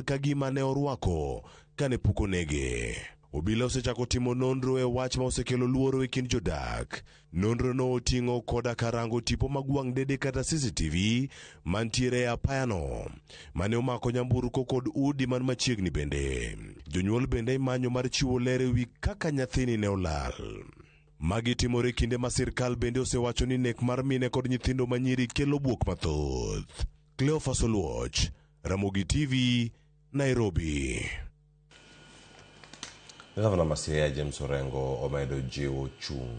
Ka gima ne orwako kane pok onege. Obila osechako timo nonro e wach ma osekelo luoro e kind jodak. Nonrono oting'o koda karango tipo mag wang' dede kata CCTV mantiere e apayano mane omako nyamburko kod udi man machiegni bende. Jonyuol bende imanyo mar chiwo ler e wi kaka nyathini ne olal. Magi timore kinde ma sirkal bende osewacho ni nek mar mine kod nyithindo manyiri kelo buok mathoth. Cleophas Oluoch, Ramogi TV, Nairobi. Gavana ma Siaya James Orengo omedo jiwo chung'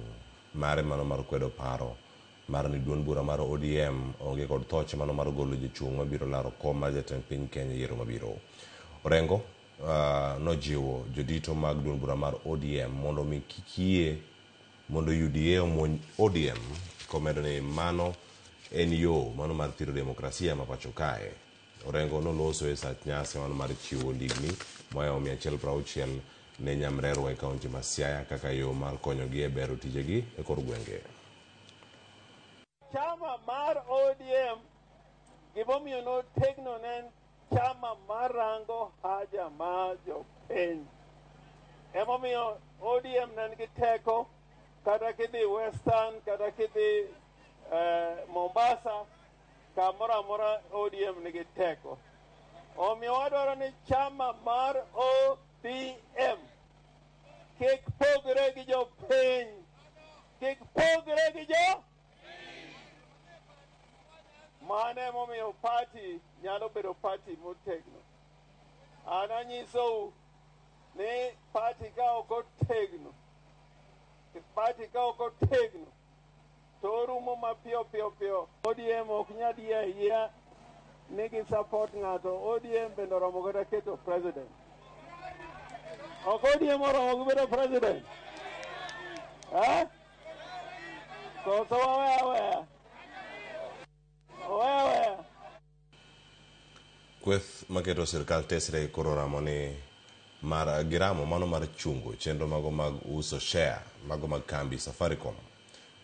mare mano mar kwedo paro mar ni duond bura mar ODM onge kod thoche mano mar golo jochung' mabiro laro kom mar jatend piny Kenya e yiero mabiro. Orengo nojiwo jodito mag duond bura mar ODM mondo mi kik yie mondo UDA omonj ODM komedo ni mano en yo mano mar thiro demokrasia ma pacho kae. Orengo noloso e sach nyasi mano mar chiwo ndigni mohewo 160 ne nyamrerwa e kaunti ma Siaya kaka yo mar konyogi e bero tijegi e kor gwenge. Chama mar ODM gimomiyo notegno ne en chama marango haja mar jopiny. Emomiyo ODM ne nigi teko kata kidhi Western kata kidhi Mombasa kamoro amora ODM nigi teko. Omiyo wadwaro ni chama mar ODM kik pogre gi jopiny, kik pogre gi jo Mano emomiyo party nyalo bedo party motegno. An anyisou ni party ka ok otegno, party ka ok otegno to orumo mapiyo piyo piyo. ODM ok nyal yie ayia ni gi support ng'ato. ODM bende oromo kata keto president. Ok ODM oromo gi bedo president. Eh? Koso wawe aweya. Owe aweya. Kweth maketo sirkal tesre koro ramo ni mar giramo mano mar chungo chenro mago mag uso share mago mag kambi Safaricom.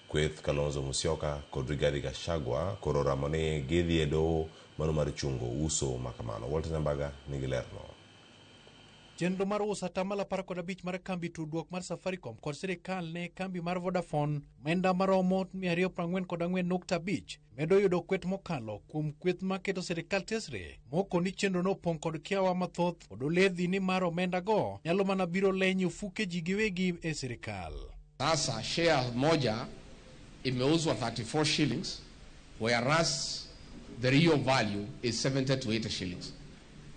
Kweth Kalonzo Musyoka kod Rigathi Gachagua koro ramo ni gidhi e doho mano mar chungo uso makamano. Walter Nyambaga nigi lerno. Chenro mar uso atamalo 15 mar kambi tudruok mar Safaricom kod sirikal ne kambi mar Vodafone omenda maromo 244.5 medo yudo kwet mokalo kuom kweth maketo sirikal tesre moko ni chenro no opong' kod kiawa mathoth kod oledhi ni mar omenda go nyalo mana biro lenyo ofuke ji giwegi e sirikal. Sasa share moja imeuzwa 34 shillings whereas the real value is 70 to 80 shillings.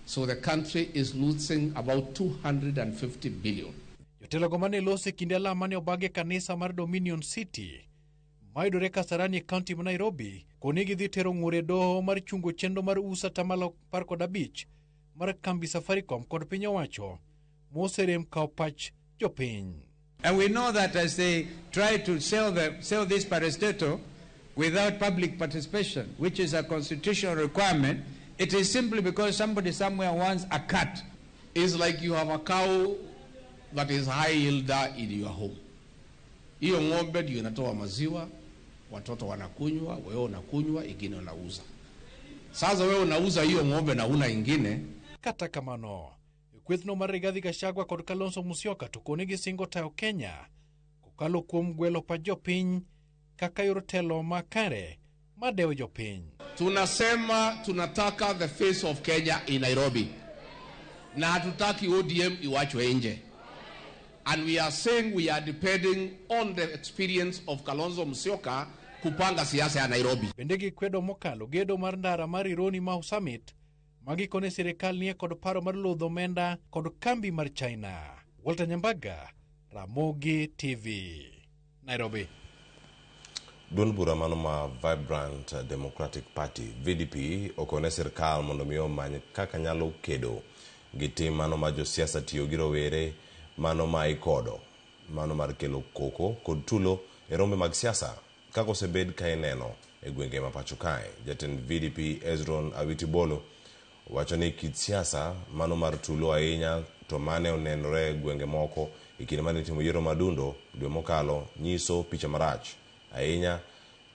So the country is losing about 250 billion. Jotelogo mane loso e kinde alam mane obag e kanisa mar Dominion City mayudore Kasarani e kaunti ma Nairobi koni gidhi tero ng'ur e doho mar chungo chenro mar uso atamalo 15 mar kambi Safaricom kod piny owacho moserem kawo pach jopiny. And we know that as they try to sell this parastatal without public participation, which is a constitutional requirement, it is simply because somebody somewhere wants a cut. It's like you have a cow that is high yielder in your home. Hiyo ng'ombe ndio inatoa maziwa, watoto wanakunywa, wewe unakunywa, ingine unauza. Sasa wewe unauza hiyo ng'ombe na una ingine. Kata kamano, kwethno mar Rigathi Gachagua kod Kalonzo Musyoka to koni gisingo tayo Kenya kokalo kuom gwelo pa jopiny kaka yor telo makare madewo jopiny. Tunasema tunataka the face of Kenya in Nairobi. Na hatutaki ODM iwachwe nje. And we are saying we are depending on the experience of Kalonzo Musyoka kupanga siasa ya Nairobi. Bende gikwedo mokalo gedo mar ndara mar Rironi Mau Summit magikone sirikal nie kod paro mar lodho omenda kod kambi mar China. Walter Nyambaga, Ramogi TV, Nairobi. Duond bura mano ma Vibrant Democratic Party VDP okone sirkal mondo mi omany kaka nyalo kedo gi tim mano ma josiasa tiyo gi rowere mano ma ikodo mano mar kelo koko kod tulo e rombe mag siasa kaka osebed ka ineno e gwenge ma pacho kae. Jatend VDP Ezron Awiti Bolo wacho ni kit siasa mano mar tulo ahinya to mane onenore e gwenge moko e kinde mane itimo yiero madundo dwe mokalo nyiso picha marach ahinya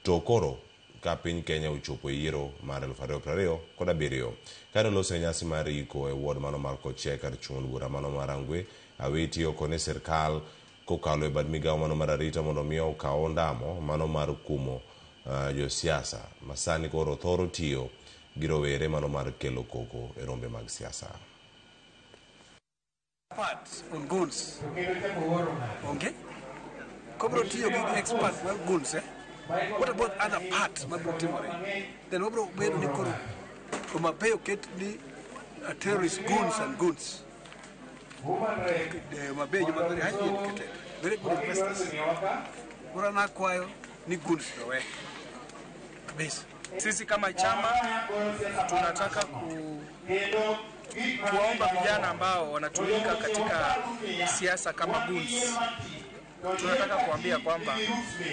to koro ka piny Kenya ochopo e yiero mar 2027. Kane oloso e nyasi mar iko e ward mano mar Kochia kar chung' od bura mano mar Rangwe, Awiti okone sirkal kokalo e bad migawo mano mar arita mondo mi okaw ondamo mano mar kumo josiasa masani koro thoro tiyo gi rowere mano mar kelo koko e rombe mag siasa. Expert on goons. Okay? Kobro tiyo gi expert mar goons, eh? What about other part mabro timore? Then wabro bedo ni koro Homa Bay oket ni terrorist goons and goons. Homa Bay joma very highly educated, very good investors. Koro an akwayo ni goons to we. Kabisa. Sisi kama chama tunataka kuwaomba vijana ambao wanatumika katika siasa kama goons, tunataka kuambia kwamba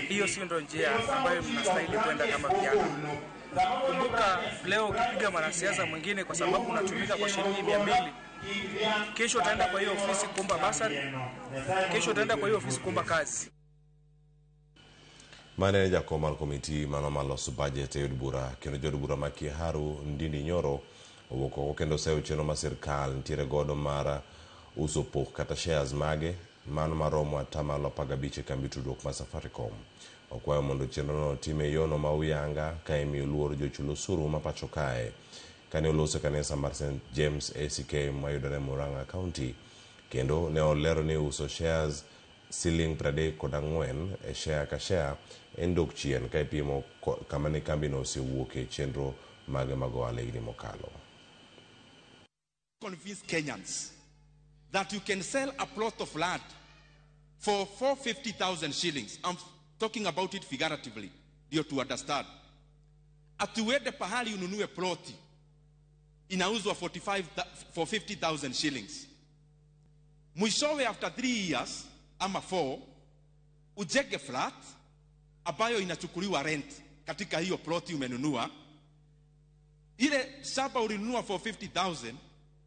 hiyo sio ndo njia ambayo mnastahili kwenda kama vijana. Kumbuka leo ukipiga mwanasiasa mwingine kwa sababu unatumika kwa shilingi 200, kesho utaenda kwa hiyo ofisi kuomba basari, kesho utaenda kwa hiyo ofisi kuomba kazi. Mane en jakom mar komiti mano mar loso budget e od bura kendo jood bura ma Kiharu Ndindi Nyoro owuok oko kendo oseyo chenro ma sirkal nitiere godo mar uso pok kata shares mage mano maromo atamalo 15 e kambi tudruok mar Safaricom. Okwayo mondo chenrono otim e yono ma uyanga ka imiyo luor jochul osuru ma pacho kae. Kane oloso e kanisa mar St James ACK mayudore Murang'a County kendo ne olero ni uso shares siling 34 e share ka share en dok chien ka ipimo kama ne kambino osewuoke chenro mage mag ohala higni mokalo. Convince Kenyans that you can sell a plot of land for 450,000 shillings. I'm talking about it figuratively, ndio to understand. Ati uende pahali ununue ploti inauzwa 45 for 50,000 shillings. Mwishowe after 3 years ama 4 ujenge flat ambayo inachukuliwa rent katika hiyo ploti umenunua. Ile shamba ulinunua for 50,000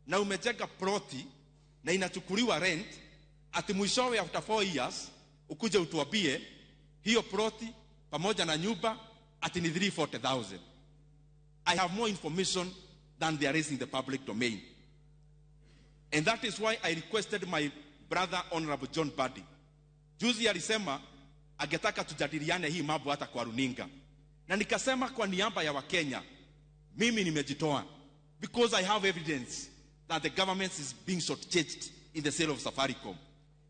na umejenga ploti na inachukuliwa rent, ati mwishowe after 4 years ukuje utuambie hiyo ploti pamoja na nyumba ati ni 340,000. I have more information than there is in the public domain. And that is why I requested my brother Honorable John Mbadi. Juzi alisema angetaka tujadiliane hii mambo hata kwa runinga. Na nikasema kwa niaba ya Wakenya, mimi nimejitoa because I have evidence that the government is being shortchanged in the sale of Safaricom.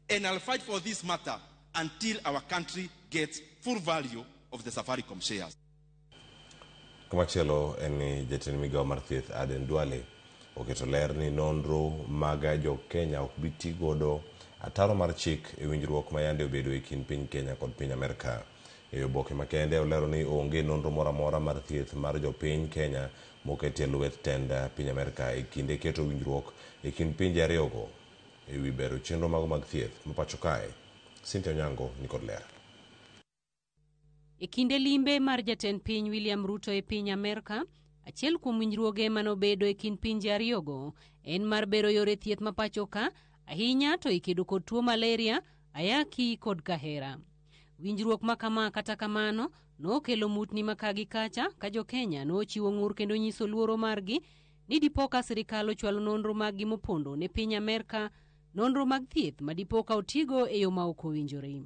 And I'll fight for this matter until our country gets full value of the Safaricom shares. Kamachielo en ni jatend migawo mar thieth Aden Duale oketo ler ni nonro mag jo Kenya ok bi ti godo ataro mar chik e winjruok ma yande obedo e kind piny Kenya kod piny Amerka. E oboke makende olero ni onge nonro moro amora mar thieth mar jopiny Kenya moketi e lwet tend piny Amerka e kinde keto winjruok e kind pinje ariyogo e wi bero chenro mago mag thieth ma pacho kae. Cynthia Onyango ni kod ler. E kinde limbe mar jatend piny William Ruto e piny Amerka, achiel kuom winjruoge manobedo e kind pinje ariyogo en mar bero yore thieth ma pacho ka, ahinya to e kedo kod tuo malaria, ayaki kod kahera. Winjruok ma kama kata kamano nokelo mutni ma ka gi kacha ka jo Kenya nochiwo ng'ur kendo nyiso luoro margi ni dipo ka sirikal ochwalo nonro maggi mopondo ne piny Amerka, nonro mag thieth ma dipo ka otigo e yo ma ok owinjore.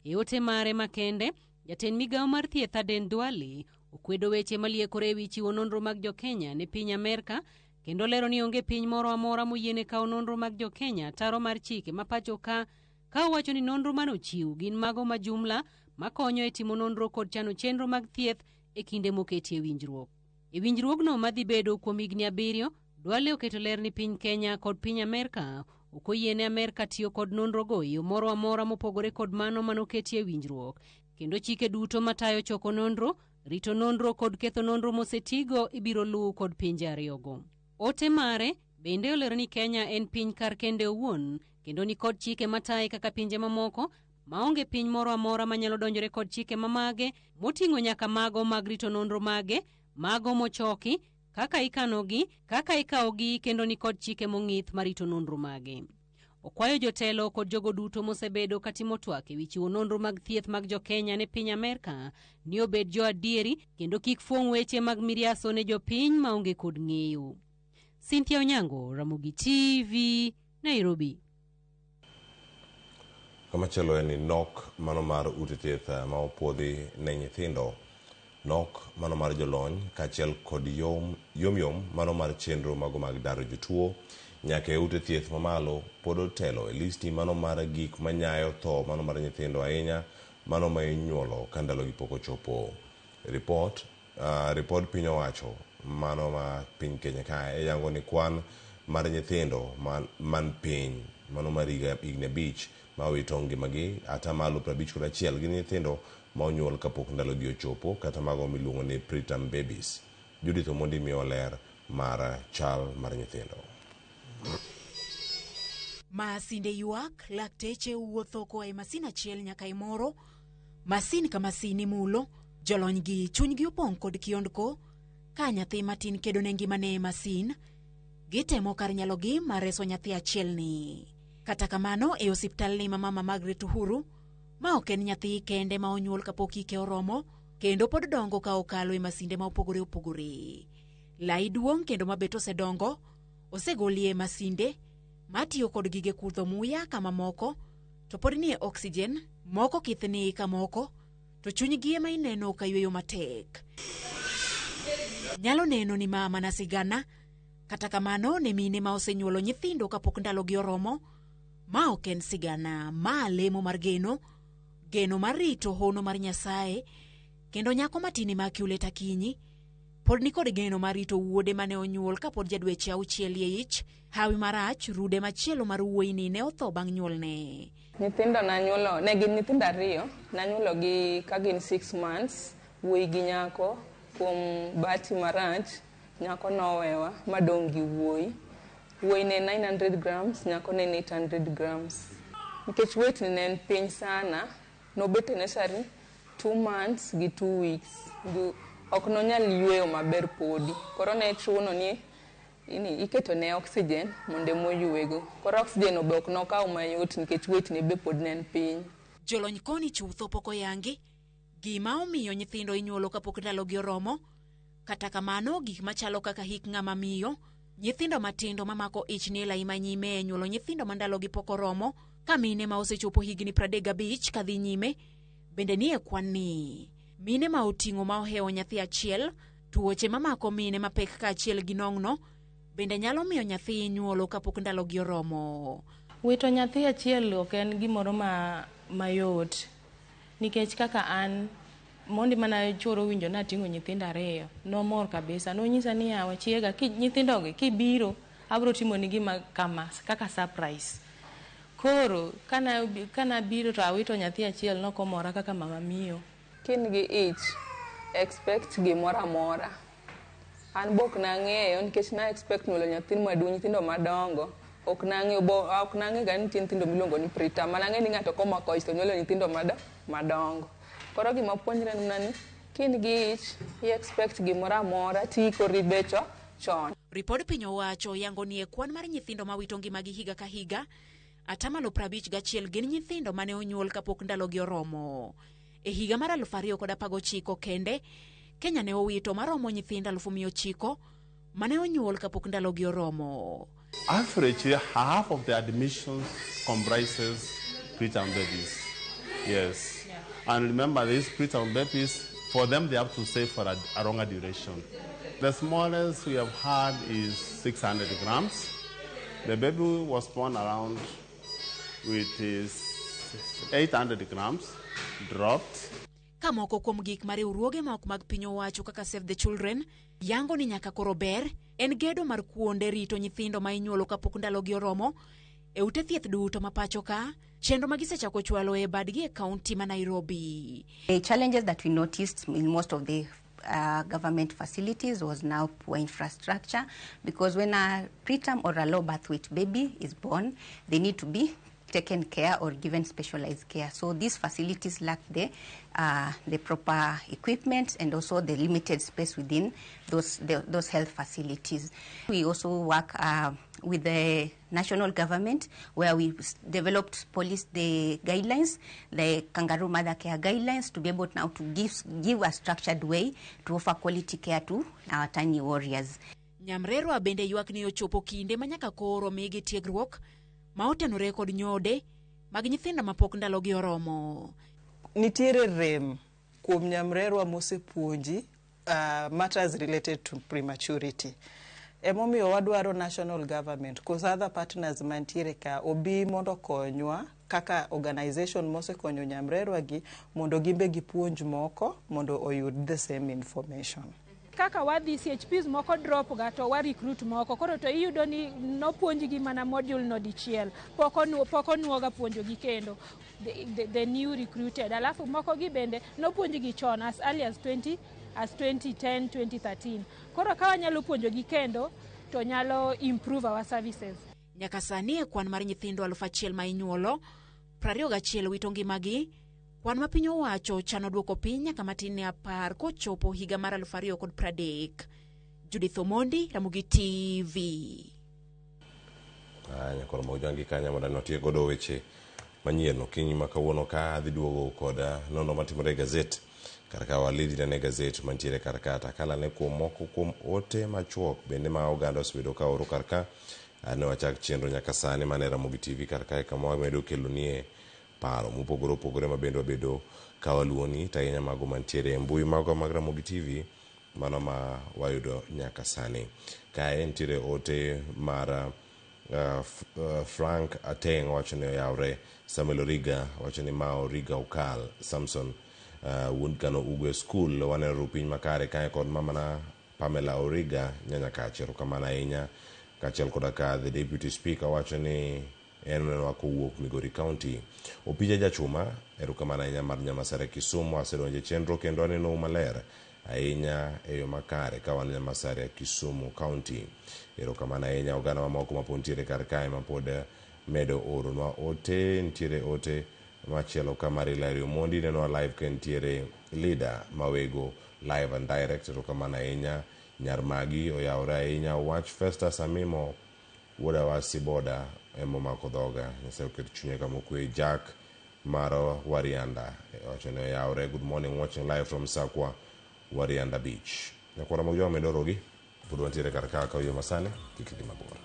E ote mare makende, jatend migawo mar thieth Aden Duale okwedo weche maliekore ewi chiwo nonro mag jo Kenya ne piny Amerka kendo lero ni onge piny moro amora moyiene kawo nonro mag jo Kenya ataro mar chike ma pacho ka owacho ni nonro manochiw gin mago ma jumla makonyo e timo nonro kod chano chenro mag thieth e kinde moketie winjruok. E winjruogno madhi bedo kuom higni 7, Duale oketo ler ni piny Kenya kod piny Amerka ok oyiene Amerka tiyo kod nonrogo e yo moro amora mopogore kod mano manoketie winjruok, kendo chike duto matayo choko nonro, rito nonro kod ketho nonro mosetigo ibiro luw kod pinje ariyogo. Ote mare bende olero ni Kenya en piny kar kende owuon kendo ni kod chike mataye kaka pinje mamoko maonge piny moro amora manyalo donjore kod chike mamage moting'o nyaka mago mag rito nonro mage, mago mochoki, kaka ikanogi, kaka ikawogi kendo ni kod chike mong'ith marito nonro mage. Okwayo jotelo kod jogo duto mosebedo katimo twak ewi chiwo nonro mag thieth mag jokenya ne piny Amerka ni obed jo adieri kendo kik fuong' weche mag miriaso ne jopiny maonge kod ng'eyo. Cynthia Onyango, Ramogi TV, Nairobi. Kamachielo en ni nok mano mar ute thieth ma opuodhi ne nyithindo, nok mano mar jolony kaachiel kod yom yom mano mar chenro mago mag daro jotuo nyaka e ute thieth mamalo pod otelo e listi mano mar gik manyayo tho mano mar nyithindo ahinya mano ma inyuolo ka ndalogi pok ochopo. Ripod piny owacho mano ma piny Kenya kae yango ni kwan mar nyithindo man piny mano mar higni 5 ma owito ngimagi 51% gin nyithindo ma onyuol kapok ndalogi ochopo kata mago miluongo ni preterm babies. Judith Omondi miyo ler mar chal mar nyithindo. Masinde ywak, lakteche wuotho koa e masin achiel nyaka e moro, masin ka masin imulo, jolony gi chunygi opong' kod kiondko, ka nyathi matin kedo ne ngimane e masin, gitemo kar nyalogi mar reso nyathi achielni. Kata kamano, e osiptalni ma Mama Margaret Uhuru, ma ok en nyathi kende ma onyuol kapok hike oromo, kendo pod dongo ka okalo e masinde ma opogore opogore. Lai duong' kendo mabet osedongo, osegolie e masinde, matiyo kod gige kudho muya kama moko, to pod nie oxygen, moko kithni kamoko, to chunygi ema ineno ka yweyo matek. Nyalo neno ni ma mana sigana, kata kamano ne mine ma osenyuolo nyithindo kapok ndalogi oromo, ma ok en sigana, ma lemo mar geno, geno mar rito hono mar Nyasaye, kendo nyako matin Immaculate Akinyi pod nikod geno mar rito wuode mane onyuol kapod jadweche 6 e ich. Hawi marach, rude machielo mar wuoyini ne otho bang' nyuolne. Nyithindo nanyuolo, ne gin nyithindo 2, nanyuologi ka gin 6 months, wuoyi gi nyako. Kuom bahati marach, nyako nowewa madong' gi wuoyi. Wuoyi ne 900 grams, nyako ne 800 grams. Nikech weight ne en piny sana, nobet e nursery 2 months gi 2 weeks. Ok nonyal yweyo maber podi. Koro ne chuno ni iketo ne oxygen mondo ema oywego. Koro oxygen be ok nokaw mayot nikech weight ne be pod ne en piny. Jolony koni chutho pok oyangi gima omiyo nyithindo inyuolo kapok ndalogi oromo. Kata kamano, gik machalo kaka hik ng'ama miyo, nyithindo matindo mamako ich ni e lai manyime e nyuolo nyithindo ma ndalogi pok oromo, ka mine ma osechopo higni 35 kadhi nyime bende nie kwan ni. Mine ma oting'o ma ohewo nyathi achiel, tuoche mamako mine mapek kaachiel gi nong'no bende nyalo miyo nyathi nyuolo kapok ndalogi oromo. Wito nyathi achiel ok en gimoro mayot, nikech kaka an mondi mana chuoro winjo nating'o nyithindo 2, nomor kabisa. Nonyisa ni yawa chiega, nyithindogi kibiro abiro timoni gima kama kaka surprise. Koro kana biro to awito nyathi achiel nokomora kaka mama miyo. Kin gi ich, expect gimoro amora. An bok nang'eyo nikech na expect nyuolo nyathi maduong', nyithindo madongo. Ok nang'eyo ok nang'eyo ga ni nitie nyithindo miluongo ni preterm. Mana ang'eyo ni ng'ato komako ich to nyuolo nyithindo madongo. Koro gima puonjre en mana ni kin gi ich, i expect gimoro amora tiikori becho chon. Ripod piny owacho yango ni e kwan mar nyithindo mawito ngimagi higa ka higa, 51% gin nyithindo mane onyuol kapok ndalogi oromo. E higa mar 2019 kende, Kenya ne owito maromo nyithindo 900,000 mane onyuol kapok ndalogi oromo. Average, half of the admissions comprises preterm babies. Yes. Yeah. And remember, these preterm babies, for them, they have to stay for a longer duration. The smallest we have had is 600 grams. The baby was born around with his 800 grams dropped. Ka moko kuom gik ma riwruoge ma ok mag piny owacho kaka Save the Children yango ni nyaka koro ber en gedo mar kuonde rito nyithindo ma inyuolo kapok ndalogi oromo e ute thieth duto ma pacho ka, chenro ma gisechako chwalo e badgi e kaunti ma Nairobi. The challenges that we noticed in most of the government facilities was now poor infrastructure, because when a preterm or a low birth weight baby is born, they need to be taken care or given specialized care. So these facilities lack the proper equipment and also the limited space within those health facilities. We also work with the national government, where we developed police the guidelines, the kangaroo mother care guidelines, to be able now to give a structured way to offer quality care to our tiny warriors. Nyamrerwa bende ywak ni ochopo kinde ma nyaka koro migi tiegruok ma otenore kod nyode mag nyithindo mapok ndalogi oromo. Nitiere rem kuom nyamrerwa mosepuonji matters related to prematurity. Emomiyo wadwaro national government koso other partners mantiere ka obi mondo okonywa kaka organization mosekonyo nyamrerwa gi mondo gimbe gipuonj moko mondo oyud the same information. Kaka wadhi, CHPs moko drop ga to wa recruit moko. Koro to iyudo ni nopuonjgi mana module no dichiel, pok onuoga puonjogi kendo the new recruited. Alafu moko gi bende nopuonjgi chon as early as 20 as 2010 2013. Koro ka wanyalo puonjogi kendo to nyalo improve our services. Nyaka sani e kwan mar nyithindo 1,000 ma inyuolo, 21 wito ngimagi. Kwan ma piny owacho chano duoko piny nyaka matin ne 10 kochopo higa mar 2030. Judith Omondi, Ramogi TV. Nyakoro Maujangi kanya mondo notiek godo weche manyien okinyi ma kawuono ka adhi duogo kod nonro matimore e gazet kar ka walidhi ne gazet mantiere kar ka takalane kuom moko kuom ote machuok bende ma oganda osebedo ka oro kar ka ne wachak chenro nyaka sani mane Ramogi TV kar kae kama wamedo kelonie paro mopogore opogore ma bende wabedo ka waluwoni to ahinya mago mantiere e mbui magwa mag Ramogi TV mano ma wayudo nyaka sani. Kae nitiere ote mar Frank Ateng wacho ni oyawre, Samuel Origa wacho ni ma Origa Okal, Samson wuod Kano Ugwe School waneno rupiny makare kae kod mamana Pamela Origa Nyanyakach, erokamano ahinya. Kaachiel koda ka the deputy speaker wacho ni en onenowa kowuok Migori County. Opija Jachuma, erokamano ahinya mar Nyamasare Kisumu, asedonjo e chenro kendo anenou maler ahinya e yo makare ka wan Nyamasare Kisumu County. Erokamano ahinya oganda mamoko mapod nitiere kar kae mapod medo oronwa ote. Nitiere ote machielo ka mar Hilary Omondi nenowa live ka nitiere leader mawego live and direct, erokamano ahinya. Nyar Magi oyawore ahinya. Wach Festus Amimo wuoda wa Siboda emomako dhoga, Nyasaye oket chunye kama okwe. Jack mar Warianda wacho ni oyawore, good morning, watching live from Sakwa Warianda Beach. Nyakwara mag jowa medorogi pod wantiere kar ka ka yo masani, kik idhi mabor.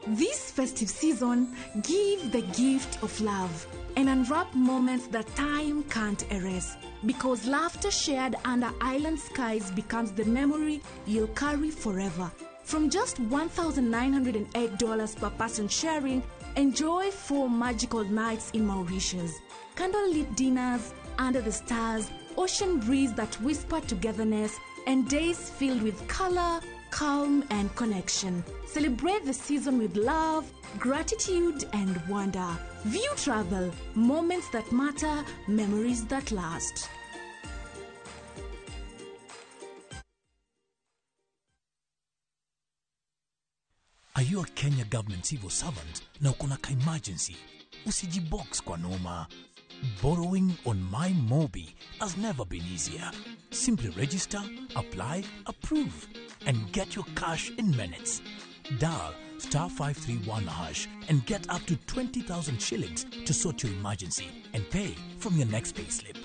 This festive season, give the gift of love and unwrap moments that time can't erase. Because laughter shared under island skies becomes the memory you'll carry forever. From just $1,908 per person sharing, enjoy 4 magical nights in Mauritius. Candlelit dinners under the stars, ocean breeze that whisper togetherness, and days filled with color, calm, and connection. Celebrate the season with love, gratitude, and wonder. View Travel, moments that matter, memories that last. Are you a Kenya government civil servant na uko na ka emergency? Usijibox kwa noma. Borrowing on MyMobi has never been easier. Simply register, apply, approve, and get your cash in minutes. Dial *531# and get up to 20,000 shillings to sort your emergency and pay from your next payslip.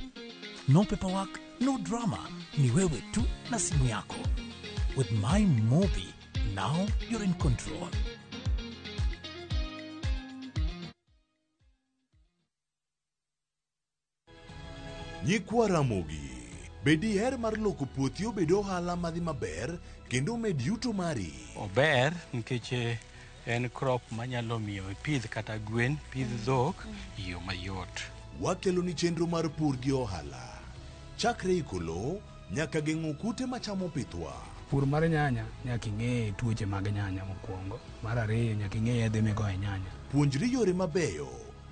No paperwork, no drama. Ni wewe tu na simu yako. With MyMobi, now you're in control. Nyikwa Ramogi, be diher mar loko puothi obed ohala madhi maber kendo omed yuto mari? Ober nikech en crop manyalo miyo ipidh kata gwen, pidh dhok e yo mayot. Wakelo ni chenro mar pur gi ohala. Chakre iko lowo nyaka geng'o kute machamo pithwa. Pur mar nyanya nyaka ing'e tuoche mag nyanya mokwongo. Mar ariyo nyaka ing'e yedhe migoyo e nyanya. Puonjri yore mabeyo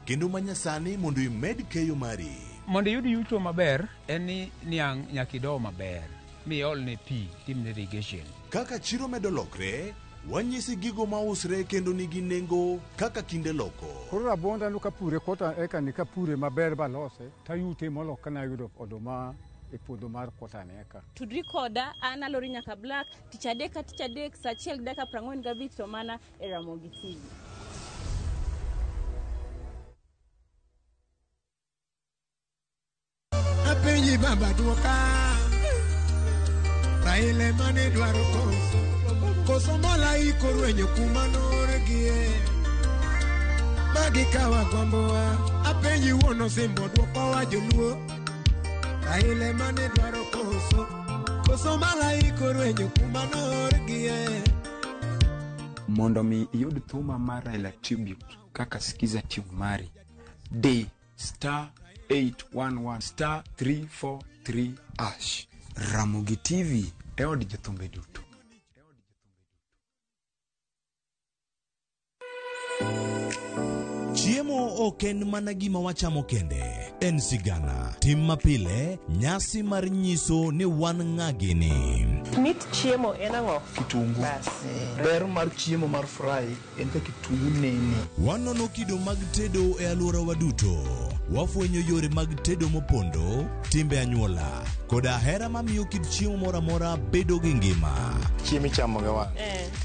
kendo manyasani mondo imed keyo mari. Mondo iyud yuto maber en ni niang' nyaka ido maber miolne pi timne irrigation. Kaka chiro medo lokre, wanyisi gigo mausre kendo nigi nengo kaka kinde loko. Koro rabuonda no kapure kota eka ni kapure maber balose tayute molo kana ayudo oduma e puodho mar kota ni eka. Tudri koda an Alori Nyaka Black tich adek ka tich adek saa achiel gi dakika 45 to mana e Ramogi TV. Apenji baba duoka Raila ema ne dwaro koso Koso malaika orwenyo kuma noorgie Magikawo agombowa Apenji wuon osimbo duokowa joluo Raila ema ne dwaro koso Koso malaika orwenyo kuma noorgie Mondo mi iyud thuma mar Raila Tribute kaka Skiza Tune mari, di star 811 star 343 hash. Ramogi TV e od jothumbe duto. Chiemo ok en mana gima wachamo kende, en sigana, tim mapile, nyasi mar nyiso ni wan ng'a gini. Mit chiemo en ang'o? Kitungu. Bas. Ber mar chiemo mar fry en ka kitungu nene. Wanono kido mag tedo e alworawa duto. Wafwenyo yore mag tedo mopondo, timbe anyuola, koda hera mamiyo kit chiemo moro amora bedo gi ngima. Chiemo ichamo gi wang'.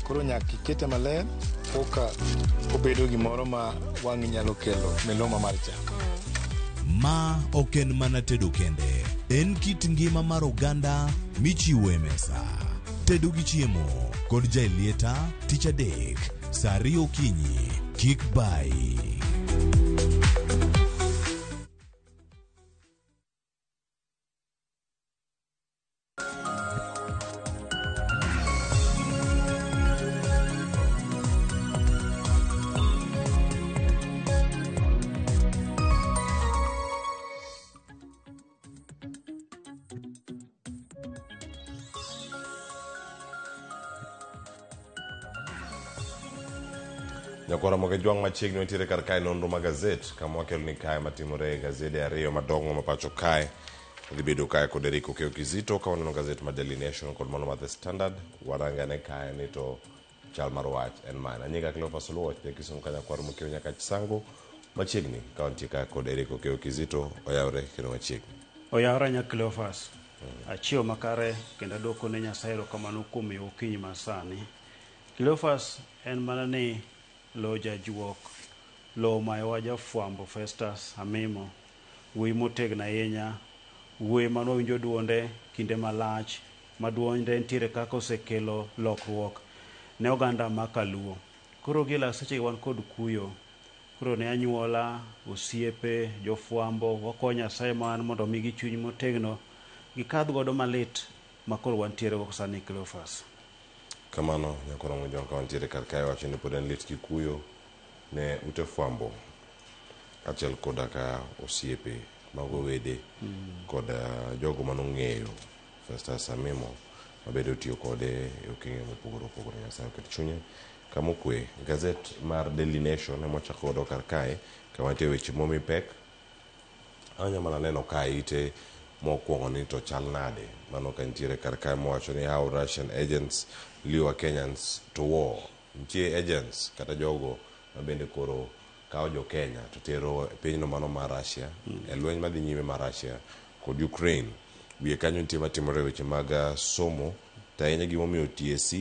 Koro nyaka ikete maler koka obedo gimoro ma wang'i nyalo kelo miluma mar chak. Ma ok en mana tedo kende, en kit ngima mar oganda michiwo e mesa. Tedo gi chiemo kod Jaelieta tich adek saa ariyo okinyi. Kik bayi. Nyakwara Moge Jwang' machiegni wantiere kar kae nonro mag gazet kama wakelo ni kae matimore e gazede ariyo madongo ma pacho kae. Dhi bedo kae kod Eric Okeyo Kizito ka waneno gazet mar Daily Nation kod mano mar The Standard. Warangane kae ni to chal mar wach en mane. Anyinga Cleophas Oluoch, ja Kisumu ka nyakwar Mokeo nyaka Chisango machiegni ka wantie kae kod Eric Okeyo Kizito oyawre kendo machiegni. Oyawre nya Cleophas. Achiewo makare kendo adwoko ne Nyasaye erokamano kuom miyo okinyi masani. Cleophas en mana ni lo jajuok, lo omayowa jafwambo Festus Amimo, wuoyi motegno ahinya, wuoyi mane wawinjo duonde kinde malach, ma duonde nitiere kaka osekelo lokruok ne oganda ma kaluo. Koro gi la seche wan kod kuyo. Koro ne anyuola, osiepe, jofwambo, wakwayo Nyasaye man mondo omigi chuny motegno, gikadh godo malit ma koro wantiere go sani Cleophas. Kamano nyakwara Moge Jwang' ka wantiere kar kae wacho ni pod en lit gi kuyo ne ute fwambo kaachiel koda ka osiepe mago wede kod jogo manong'eyo Festus Amimo mabende otiyo kode e okenge mopogore opogore. Nyasaye oket chunye kama okwe. Gazet mar Daily Nation ema wachako godo kar kae kama nitie weche momi pek. Anya mana neno kae ite mokwongo ni to chal nade. Mano ka nitiere kar kae mowacho ni how Russian agents lure Kenyans to war. Nitie agents kata jogo mabende koro kawo jo Kenya to tero e pinyno mano mar Russia e lweny madhi nyime mar Russia kod Ukraine. Wiye kanyo nitie matimore weche mag somo to ahinya gimomiyo TSC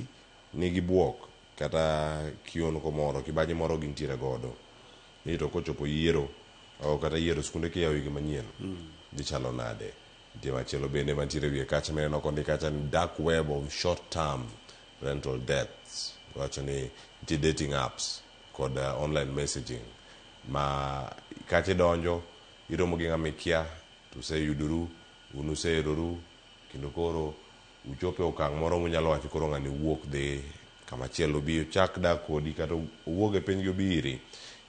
nigi buok kata kionko moro kibaji moro gintiere godo ni to kochopo yiero o kata yiero skunde kiyawo higa manyien dhi chalo nade. Nitie machielo bende mantiere wiye kacha mineno kondik kacha ni dark web of short term rental debts. Wacho ni nitie dating apps kod online messaging ma kacha idonjo iromo gi ng'ama ikia to useyudoru un useheroru kendo koro uchopo e okang' moro munyalo wacho koro ng'ani wuok dhi kama chielo obi ochak dak kodi kata owuog e pinygi obi iri.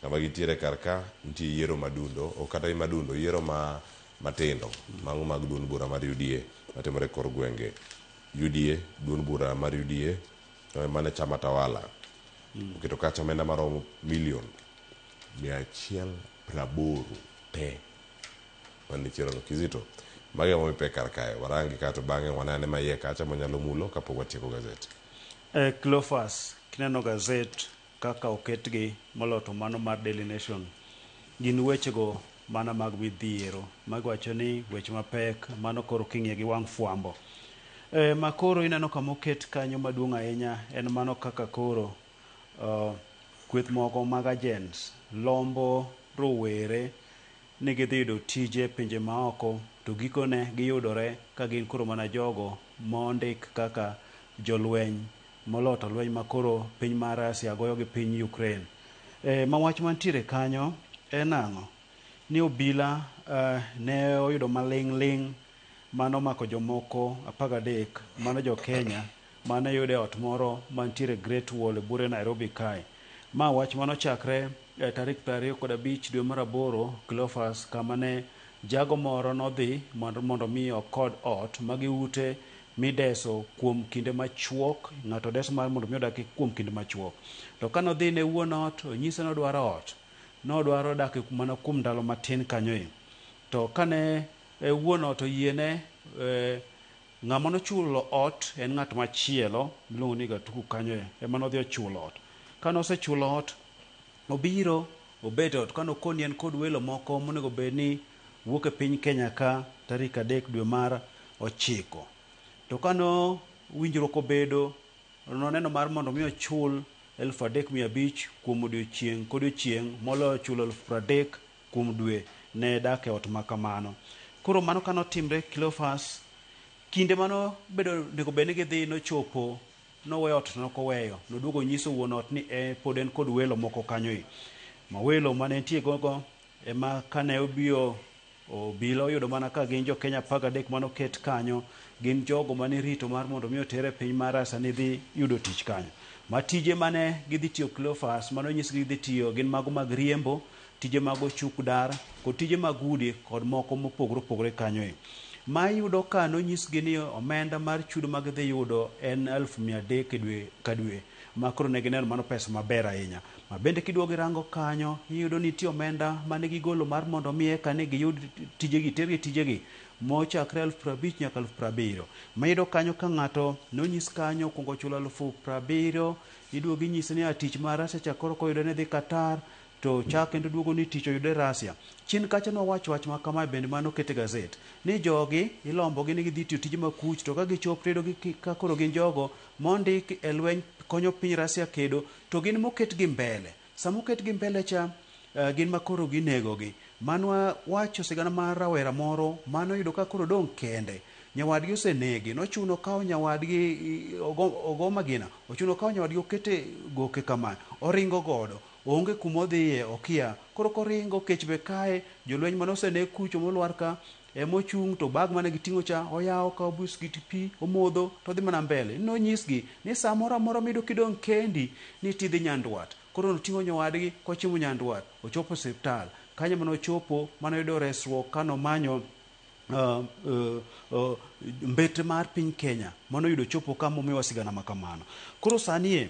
Kama gintiere kar ka nitie yiero madundo ok kata madundo yiero ma matindo mago mag duond bura mar UDA matimore e kor gwenge. UDA duond bura mar UDA mane chama tawala oketo kacha omenda maromo milion 180 te. Man chierono Kizito. Magi ema mipek kar kae. Warangi kato bang'e wanane maiye kacha mwanyalo mulo kapok watieko gazet. Cleophas, kineno gazet kaka oketgi moloyo to mano mar Daily Nation, gin wechego mana mag midhiero. Magiwacho ni weche mapek, mano koro king'iye gi wang' fwambo. Ma koro ineno kama oket kanyo maduong' ahinya en mano kaka koro kweth moko mag agents lombo rowere ni gidhi yudo tije e pinje maoko to gikone giyudore ka gin koro mana jogo mondik kaka jolweny moloyo to lweny ma koro piny mar Russia goyo gi piny Ukraine. Ma wach mantiere kanyo en ang'o? Ni obila ne oyudo maling' ling' mano mako jomoko 13 mano jo Kenya mane oyud e ot moro mantiere Great Wall e buore Nairobi kae. Ma wach manochakre tarik 25 dwe mar aboro Cleophas kama ne jago moro nodhi mondo mi okod ot magi ute mideso kuom kinde machuok, ng'ato deso mar mondo mi odaki kuom kinde machuok. To kane odhi ne wuon ot, onyise ni odwaro ot. Nodwaro dak mana kuom ndalo matin kanyo e. To kane wuon ot oyiene, ng'ama nochulo ot en ng'at machielo miluongo ni Gatuku kanyo e, ema nodhi ochulo ot. Kane osechulo ot, obiro obet e ot. Kane okoni en kod welo moko monego bed ni wuok e piny Kenya ka tarik 3 dwe mar 9. To kano winjruok obedo, noneno mar mondo mi ochul 3,500 kuom odiochieng' kodiochieng' moloyo chulo 30,000 kuom dwe ne dak e ot ma kamano. Koro mano kano timre Cleophas, kinde mano bedo onego bed ni gidhi nochopo, noweyo ot to nokoweyo. Noduogo onyiso wuon ot ni pod en kod welo moko kanyo e. Ma welo mane entie gogo ema kane obiro obila oyudo mana ka gin jo Kenya 13 manoket kanyo, gin jogo mane rito mar mondo mi otere piny mar Russia ni dhi yudo tich kanyo. Ma tije mane gidhi tiyo Cleophas, mane onyisgi gidhi tiyo gin mago mag riembo, tije mag ochuk dar, kod tije mag udi kod moko mopogore opogore kanyo e. Ma iyudo ka nonyisgi ni omenda mar chudo ma gidhi yudo en 300,000 e dwe ka dwe, ma koro ne gineno mano pesa maber ahinya. Ma bende kiduogo irango kanyo, iyudo ni nitie omenda mane gigolo mar mondo mi eka ne giyud tijegi, tergi tijegi, mochakre 50,000 nyaka 70,000. Ma iyudo kanyo ka ng'ato nonyis kanyo okuongo chulo 70,000, iduogo inyise ni tich mar Russia cha koro koyude ne dhi Qatar, to chak kendo duogo ni tich oyude Russia. Chien kacha nowacho wach ma kamae bende mano okete gazet, ni jogi ilombogi ni gidhi tiyo tije makuch, to ka gichopo to iyudo ka koro gin jogo mondik e lweny konyo piny Russia kedo, to gin moketgi mbele. Sama oketgi mbele cha, gin ma koro ginegogi. Mano wacho sigana mar rawera moro mano yudo ka koro dong' kende. Nyawadgi osenegi, nochuno kawo nyawadgi ogo magina, ochuno kawo nyawadgi okete goke kama, oringo godo. Onge kuma odhiye, okia. Koro koringo kech be kae, jolweny mane oseneg kucho molwar ka, emochung' to bag mane giting'o cha, oyawo okawo biskit pi, omodho, to odhi mana mbele. Nonyisgi ni samoro amora miyudo kidong' kendi, ni tidhi Nyandwat. Koro noting'o nyawadgi kochimo Nyandwat, ochopo osiptal. Kanyo mane ochopo, mane oyudo resruok kanomanyo mbete mar piny Kenya mano oyudo chopo kama omiwa sigana ma kamano. Koro sani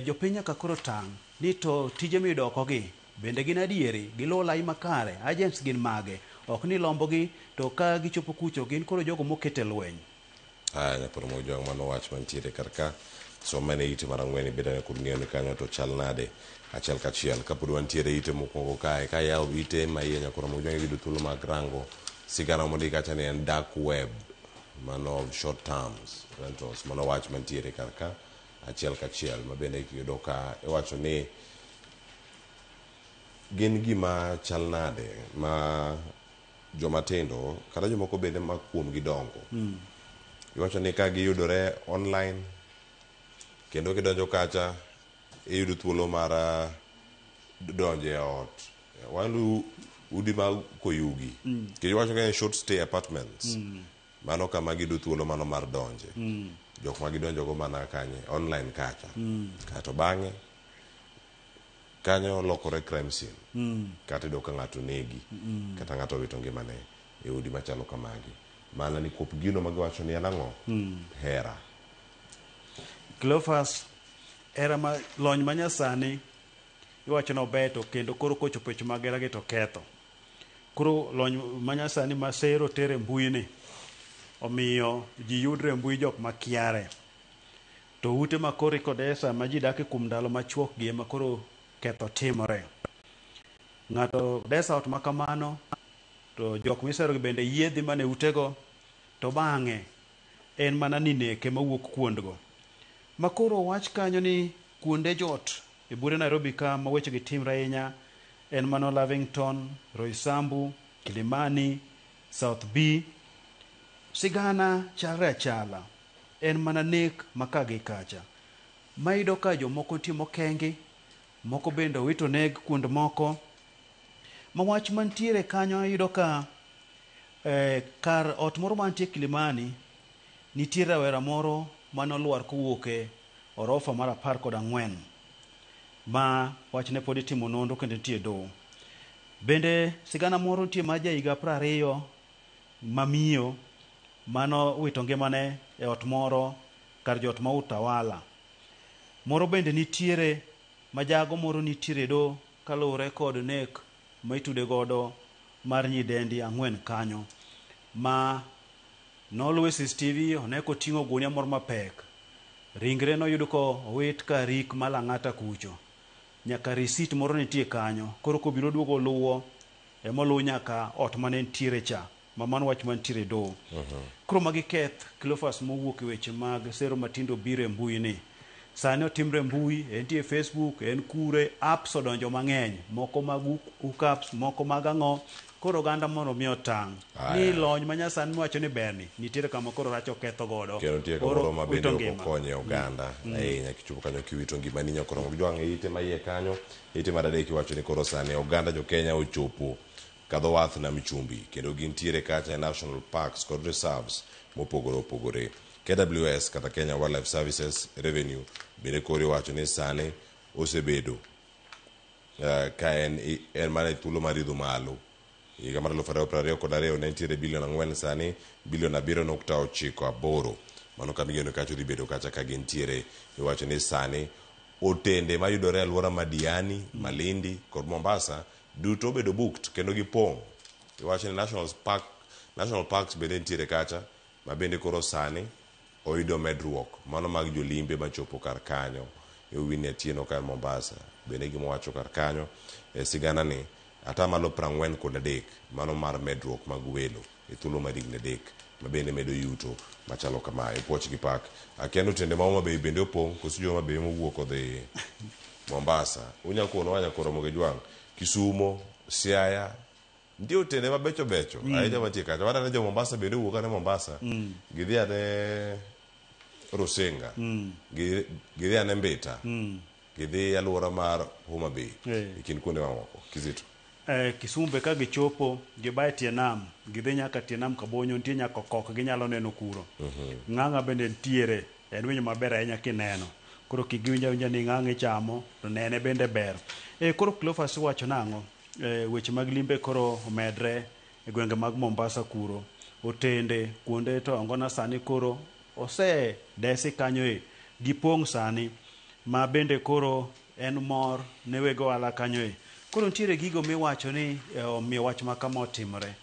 jopiny nyaka koro tang' ni to tije miyudo oko gi bende gin adieri, giluwo lai makare, agents gin mage, ok ni lombogi to ka gichopo kucho gin koro jogo moket e lweny. Aya, Nyathoro Mojwang', mano wach mantiere kar ka. Som mana ite mar 4 ibed ane kod ng'eyo ni kanyo to chal nade achiel kachiel. Kapod wantiere ite mokwongo kae, ka yawo ite ma iye Nyakwar Mojwang' iyudo thuolo mag rango sigana mondik kacha ni en dark web, mano of short terms rentals, mano wach mantiere kar ka achiel kachiel ma bende iyudo ka iwacho ni gin gima chal nade ma joma tindo kata jomoko bende ma kuom gi dongo. Iwacho ni ka giyudore online kendo kidonjo kacha iyudo thuolo mar donjo e ot. Walu udi mag koyugi. Kendo iwacho ni short stay apartments. Mano kama giyudo thuolo mano mar donje. Jok ma gidonjo go mana kanye online kacha. Kato bang'e kanyo lokore crime scene. Kata iyudo ka ng'ato negi. Kata ng'ato owito ngimane e udi machalo kamagi. Mana ni kuop gino ma giwacho ni en ang'o? Hera. Cleophas, hera ma lony manyasani iwacho ni obeto kendo koro kochopo weche mag hera gi to ketho. Koro lony manyasani ma sero tere mbui ni omiyo ji yudre e mbui jok makiare. To ute ma koro ikodesa ma ji dake kuom ndalo machuok gi ema koro ketho timore. Ng'ato desa ot ma kamano to jok misero gi bende yie dhi mana e utego to bang'e en mana ni neke mawuok kuondgo. Ma koro wach kanyo ni kuonde jot e buore Nairobi ka ma weche gi timre ahinya en mano Lavington, Roysambu, Kilimani, South B. Sigana chalre achala. En mana nek ma ka gi kacha. Ma iyudo ka jomoko nitie mokengi, moko bende owit oneg kuond moko. Ma wach mantiere kanyo iyudo ka kar ot moro mantie Kilimani nitie rawera moro manolwar kowuok e orofa mar 14 ma wachne pod itimo nonro kendo nitie e doho. Bende sigana moro nitie mar jahiga 20 mamiyo mano wito ngimane e ot moro kar jot ma Utawala. Moro bende nitiere ma jago moro nitiere do kaluwore kod nek ma itude godo mar nyidendi 4 kanyo ma noluwe CCTV one koting'o gunia moro mapek. Ringre noyud ko owit ka rik ma Lang'ata kucho. Nyaka receipt moro nitie kanyo. Koro kobiro duogo luwo emoluw nyaka ot mane nitiere cha. Ma mano wach mantiere e doho. Koro magi keth Cleophas mowuok e weche mag sero matindo biro e mbui ni. Sani otimre mbui, entie Facebook, en kure, apps odonjo mang'eny. Moko mag hookups, moko mag ang'o. Koro oganda mondo mi otang'. Ni lony manyasani miwacho ni berni, nitiere kama koro rach oketho godo. Kendo nitie kamoro ma bende ok okonyo e oganda ahinya kichopo kanyo kiwito ngimani nyakoromo jwang' e ite maiye kanyo ite mar adek iwacho ni koro sani oganda jo Kenya ochopo kadho wath nam chumbi kendo gintiere kacha e national parks kod reserves mopogore opogore. KWS kata Kenya Wildlife Services Revenue bende koro iwacho ni sani osebedo ka en mana e thuolo mar idho malo. Higa mar 2022 ne nitiere bilion 4 sani bilion 7.98. Mano kama igeno kacha dhi bedo kacha ka gintiere. Iwacho ni sani otende mayudore e alwora ma Diani, Malindi kod Mombasa duto obedo booked kendo gipong'. Iwacho ni National Parks bende nitiere kacha ma bende koro sani oyudo medruok mano mag jolimbe machopo kar kanyo. Winnie Atieno ka Mombasa bende gima wacho kar kanyo e sigana ni atamalo 43 mano mar medruok mag welo e thuolo mar higni 3 ma bende medo yuto machalo kamae. Puoch gi pak. Akia otende ma Homa Bay bende opong' koso jo Homa Bay mowuok odhi Mombasa. Unya kono wanya koro moge jwang'. Kisumo, Siaya, nitie otende mabecho becho ahinya mantie kacha. Waneno jo Mombasa bende owuok ane Mombasa. Gidhi ane Rusinga. Gidhi ane Mbita. Gidhi alwora mar Homa Bay. E kind kuonde mamoko. Kizito. Kisumu be ka gichopo gibaye tie nam, gidhi nyaka tie nam Kabonyo, nitie nyaka okok ginyalo neno kuro. Ng'ang'a bende nitiere, en winyo maber ahinya kineno. Koro kik giwinj awinja ni ng'ang'a ichamo, to nene bende ber. Koro Cleophas iwacho nang'o? Weche mag limbe koro omedre e gwenge mag Mombasa kuro. Otende kuonde to angona sani koro ose desi kanyo e gipong' sani ma bende koro en mor ne weg ohala kanyo e. Koro nitiere gigo miwacho ni omiyo wach ma kama otimore.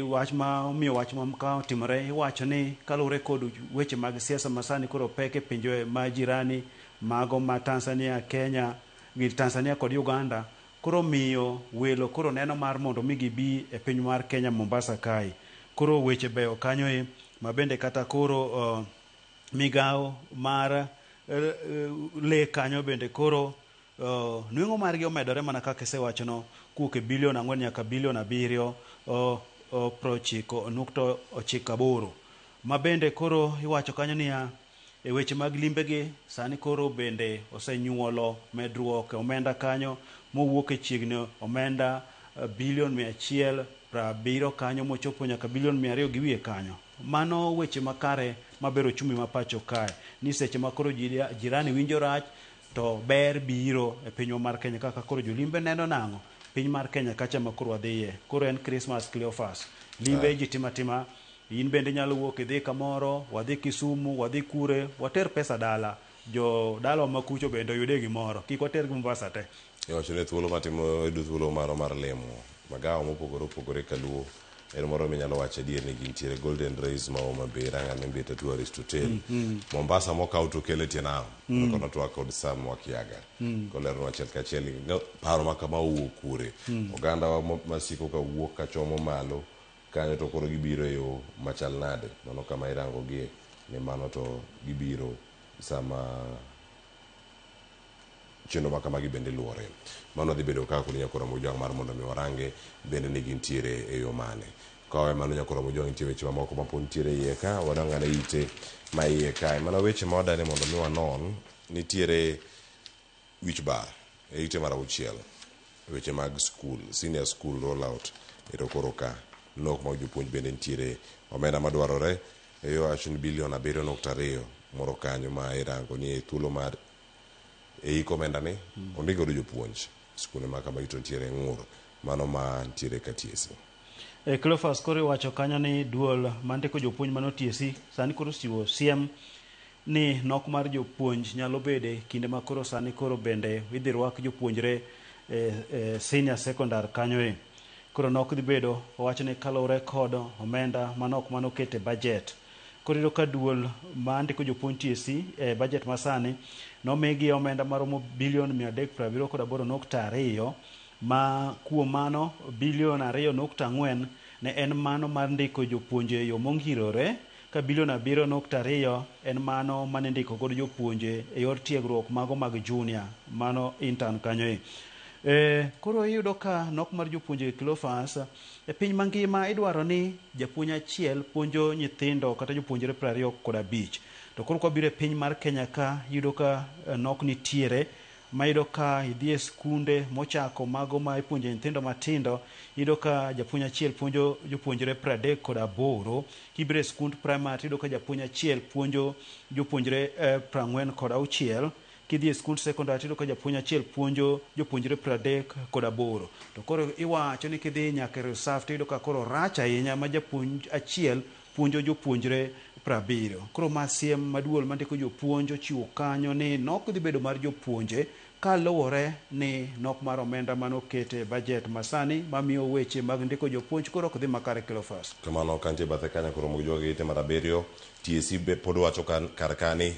Wach ma omiyo wach ma kama otimore iwacho ni kaluwore kod weche mag siasa ma sani koro pek e pinje ma jirani mago ma Tanzania, Kenya, gi Tanzania kod Uganda koro miyo welo koro neno mar mondo mi gibi e piny mar Kenya Mombasa kae. Koro weche beyo kanyo e ma bende kata koro migawo mar le kanyo bende koro nweng'o margi omedore mana kaka isewachono kowuok e bilion 4 nyaka bilion 7.98 ma bende koro iwacho kanyo niya e weche mag limbegi sani koro bende osenyuolo medruok e omenda kanyo mowuok e chiegni omenda bilion 170 kanyo mochopo nyaka bilion 200 gi wiye kanyo. Mano weche makare mabero uchumi ma pacho kae ni seche ma koro jirani winjo rach to ber biro e pinywa mar Kenya kaka koro jolimbe neno nang'o piny mar Kenya kacha ma koro wadhiye. Koro en Christmas Cleophas. Limbe ji tima tima in bende inyalo wuok idhi kamoro, wadhi Kisumu, wadhi kure, water pesa dala. Jo dalawa ma kucho bende oyude gimoro. Kik water gi Mombasa te. Iwacho ni thuolo matimo yudo thuolo maro mar lemo Magawa mopogore opogore kaluo en moro minyalo wacho adier ni gintiere Golden Rays ma Homa Bay Rangane Mbita Tourist Hotel Mombasa mokaw to kel e tie nam kono twak kod Sam Wakiaga koleronwa achiel kachiel paro ma kama owuok kure oganda wa masiko ka wuok kachomo malo kanyo to koro gibiro e yo machal nade mano kama irango gie ni mano to gibiro sama chenro ma kamagi bende luore. Mano dhi bedo kaka kod Nyakoro Mojwang' mar mondo mi warange bende ni gintiere e yo mane. Kawe mano Nyakoro Mojwang' nitie weche mamoko ma pod nitiere iye ka, wadong' ite ma iye kae. Mana weche ma wadani mondo mi wanon, nitiere wich bar e ite mar 6, weche mag school, senior school rollout ero koro ka. Nok mag jopuonj bende nitiere omenda madwarore e yo wacho ni bilion 7.2 moro kanyo ma irango ni e thuolo mar e iko omenda ni ondik godo jopuonj skunde ma kamagi to nitiere ng'ur mano ma nitiere ka TSC. Cleophas koro iwacho kanyo ni duol mandiko jopuonj mano TSC sani koro ochiwo siem ni nok mar jopuonj nyalo bede kinde ma koro sani koro bende idhi rwak jopuonjre senior secondary kanyo e. Koro nok dhi bedo owacho ni kaluwore kod omenda manok manokete budget. Koro iyudo ka duol mandiko jopuonj TSC e budget masani nomigi omenda maromo bilion 378.2 ma kuom mano bilion 2.4 ne en mano mar ndiko jopuonje e yo mongirore ka bilion 7.2 en mano mane ndiko godo jopuonje e yor tiegruok mago mag junior mano intern kanyo e. Koro iyudo ka nok mar jopuonje Cleophas e piny mangima idwaro ni japuonj achiel puonjo nyithindo kata jopuonjre 25. To koro kwabiro e piny mar Kenya ka iyudo ka nok nitiere ma iyudo ka idhi e skunde mochako mago ma ipuonjo nyithindo matindo iyudo ka japuonj achiel puonjo jopuonjre 38. Kibiro e skund primary iyudo ka japuonj achiel puonjo jopuonjre 46. Kidhi e skund secondary iyudo ka japuonj achiel puonjo jopuonjre 38. To koro iwacho ni kidhi nyaka e reserve to iyudo ka koro rach ahinya ma japuonj achiel puonjo jopuonjre 70. Koro ma siem maduol mandiko jopuonj ochiwo kanyo ni nok dhi bedo mar jopuonje kaluwore ni nok mar omenda manokete e budget masani mamiyo weche mag ndiko jopuonj koro ok dhi makare Cleophas. Kamano kantie bathe kanyo koro mojogi ite mar 7 TSC be pod wacho kar kani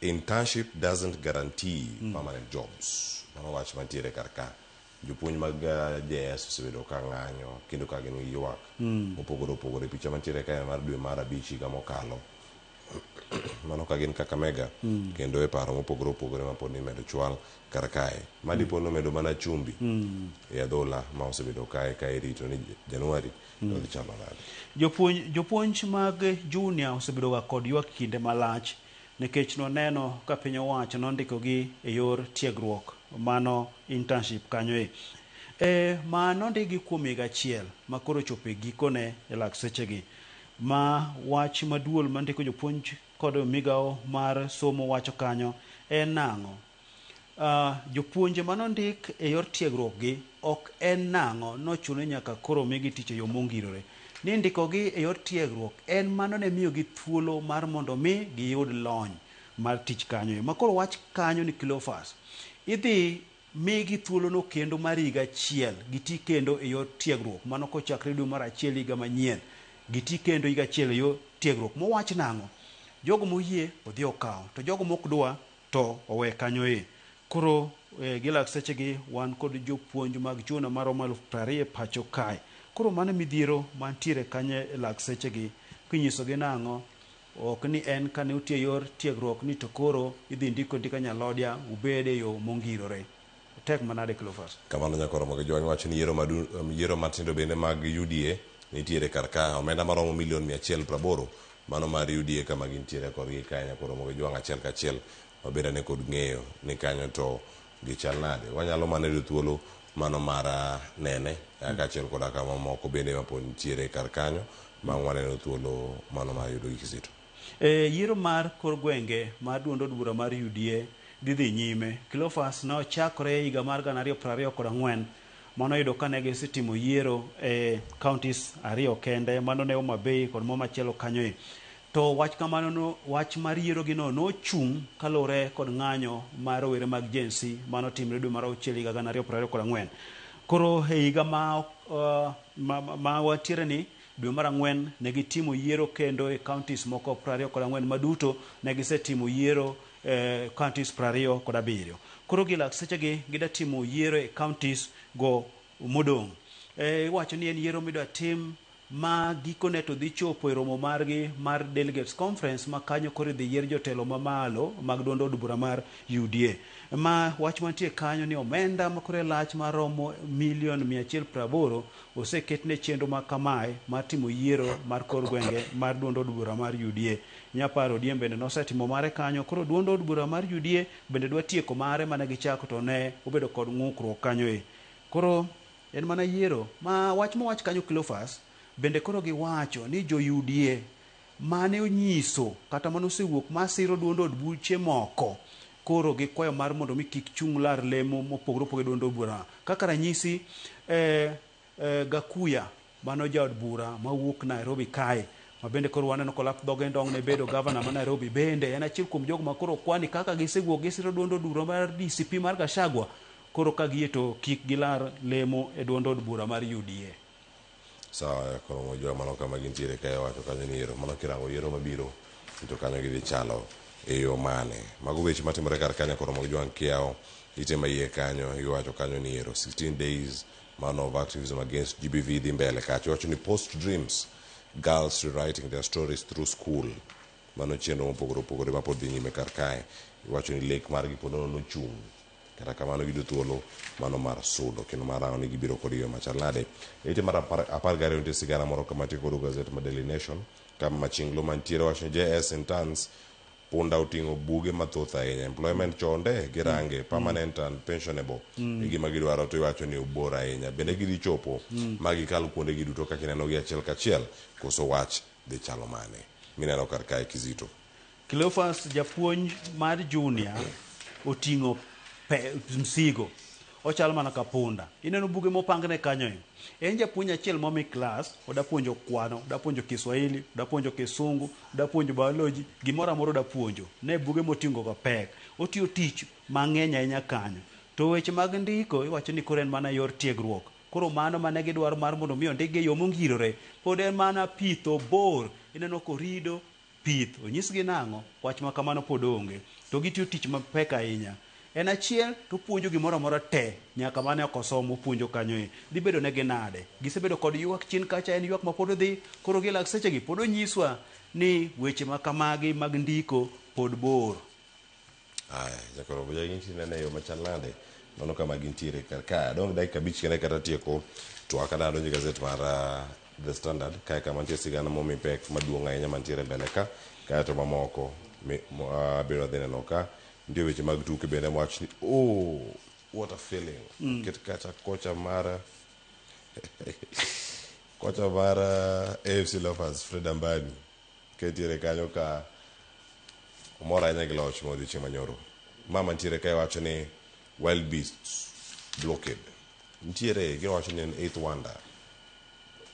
internship doesn't guarantee permanent jobs. Mano wach mantiere kar ka. Jopuonj mag JS osebedo ka ng'anyo kendo ka gin gi ywak mopogore opogore. Picha mantiere kae mar dwe mar 5 higa mokalo. Mano ka gin Kakamega kendo e paro mopogore opogore ma pod imedo chwal kar kae. Ma dipo nomedo mana chumbi e adhola ma osebedo kae ka irito ni Januari dhi chalo nade. Jopuonj mag junior osebedo ga kod ywak kinde malach nikech noneno ka piny owacho nondikogi e yor tiegruok mano internship kanyo e. Ma nondigi kuom higa achiel ma koro chopo e gikone e lak sechegi. Ma wach maduol mandiko jopuonj kod migawo mar somo wacho kanyo en nang'o? Jopuonje manondik e yor tiegruok gi ok en nang'o nochuno nyaka koro migi tich e yo mongirore. Ni ndikogi e yor tiegruok en mano ne miyogi thuolo mar mondo mi giyud lony mar tich kanyo. Ma koro wach kanyo ni Cleophas, idhi migi thuolo no kendo mar higa achiel giti kendo e yor tiegruok mano kochakre dwe mar 1 higa manyien giti kendo higa achiel e yor tiegruok. Mowach nang'o? Jogo moyie odhi okaw to jogo mok dwa to owe kanyo e. Koro gi lak sechegi wan kod jopuonj mag junior maromo 20,000 pacho kae. Koro mano midhiero mantiere kanyo e lak sechegi kinyisogi nang'o? Ok ni en kane utie yor tiegruok ni to koro idhi ndiko ndika nyalodia ubed e yo mongirore. Tek manade Cleophas. Kamano Nyakoro Mogi wacho ni yiero matindo bende mag UDA nitiere kar ka omenda maromo milion 180 mano mar UDA kama gintiere korgi kae Nyakoro Mogi Jwang' achiel kachiel wabedane kod ng'eyo ni kanyo to gichal nade. Wanyalo mana yudo thuolo mano mar nene kaachiel koda kama moko bende mapod nitiere kar kanyo bang' waneno thuolo mano mar yudo gik Kizito. Yiero mar kor gwenge mar duond od bura mar UDA dhi nyime. Cleophas nochakore higa mar 2024 mano yudo ka ne gisetimo yiero e counties 2 kende mano ne Homa Bay kod moro machielo kanyo e. To wach kamano no, wach mar yiero gino nochung' kaluwore kod ng'anyo mar rowere mag Gen Z manotimre dwe mar 6 higa 2024. Koro e higa ma ma wantiere ni dwe mar ang'wen ne gitimo yiero kendo e counties moko 24 maduto ne gisetimo yiero e counties 27. Koro gi lak sechegi gida timo yiero e counties go modong'. Iwacho ni en yiero midwa tim ma gikone to dhi chopo e romo margi mar Delegates Conference ma kanyo koro idhi yier jotelo mamalo mag duond od bura mar UDA. Ma wach mantie kanyo ni omenda ma kore lach maromo milion 180 oseketne chenro ma kamae mar timo yiero mar kor gwenge mar duond od bura mar UDA. Nyaparo ODM bende nosetimo mare kanyo, koro duond od bura mar UDA bende dwa tieko mare mane gichako to ne obedo kod ng'ukruok kanyo e. Koro en mana yiero ma wach mowach kanyo Cleophas bende koro giwacho ni jo UDA mane onyiso kata mane osewuok masiro duond od buche moko koro gikwayo mar mondo mi kik chung' lar lemo mopogore opogore duond od bura. Kaka ranyisi Gakuya mano jaod bura mawuok Nairobi kae ma bende koro waneno kolap dhoge ndong' ne bedo gavana ma Nairobi bende en achiel kuom jogo ma koro kwani kaka gisewuok gisiro duond od bura mar DCP mar Gachagua koro ka giyie to kik gilar lemo e duond od bura mar UDA. Sawa, koro mojua mano kama gintiere kae wacho kanyo ni yiero mano kirango yiero mabiro to kanyo gidhi chalo e yo mane. Mago weche matimore kar kanyo koro mojua kiewo ite maiye kanyo iwacho kanyo ni yiero 16 days mano of activism against GBV dhi mbele kacha. Iwacho ni post dreams girls rewriting their stories through school. Mano chenro mopogore opogore mapod dhi nyime kar kae. Iwacho ni lek margi pod nono nochung'. Kata kamano giyudo thuolo mano mar sudo kendo mar rango ni gibiro kod yo machal nade. E ite mar 12 nitie sigana moro kama tiyo kod gazet ma Daily Nation kama machinglo mantiere wacho ni JS interns punda oting'o buge mathoth ahinya. Employment chonde girange permanent and pensionable e gima gidwaro to iwacho ni obor ahinya. Bende gidhi chopo ma gikal kuonde gi duto kaka ineno gi achiel kachiel koso wach dhi chalo mane mineno kar kae Kizito. Cleophas japuonj mar junior oting'o msigo ochalo mana ka punda. Ineno buge mopangne kanyo e. En japuonj achiel momi klas, oda puonjo kwano, oda puonjo Kiswahili, oda puonjo Kisungu, oda puonjo biology, gimoro amora oda puonjo. Ne buge moting'o go pek. Otiyo tich mang'eny ahinya kanyo. To weche mag ndiko iwacho ni koro en mana yor tiegruok. Koro mano mane gidwaro mar mondo mi ondikgi e yo mongirore. Pod en mana pitho bor. Ineno korido pith. Onyisgi nang'o? Wach ma kamano pod onge. To gitiyo tich mapek ahinya. En achiel to puonjo gimoro amora te nyaka mane ok osomo puonjo kanyo e. Dhi bedo negi nade? Gisebedo kod ywak chien kacha en ywak ma pod dhi. Koro gi lak sechegi pod onyiswa ni weche ma kamagi mag ndiko pod bor. Aya, jakoro boja gintie nene yo machal nade mano kama gintiere kar ka. Adong' dakika 5 kende kata tieko twak adwa donjo e gazet mar The Standard kae kama nitie sigana momi pek maduong' ahinya mantiere mbele ka kaeto mamoko abiro dhi neno ka nitie weche mag tuke bende mawach ni oh what a feeling. Ket kacha kocha mar AFC Leopards Fred Ambani kentiere kanyo ka omor ahinya gi loch ma odiochieng' manyoro. Mama ntiere kae wacho ni wild beasts blockade. Ntiere giwacho ni en eighth wonder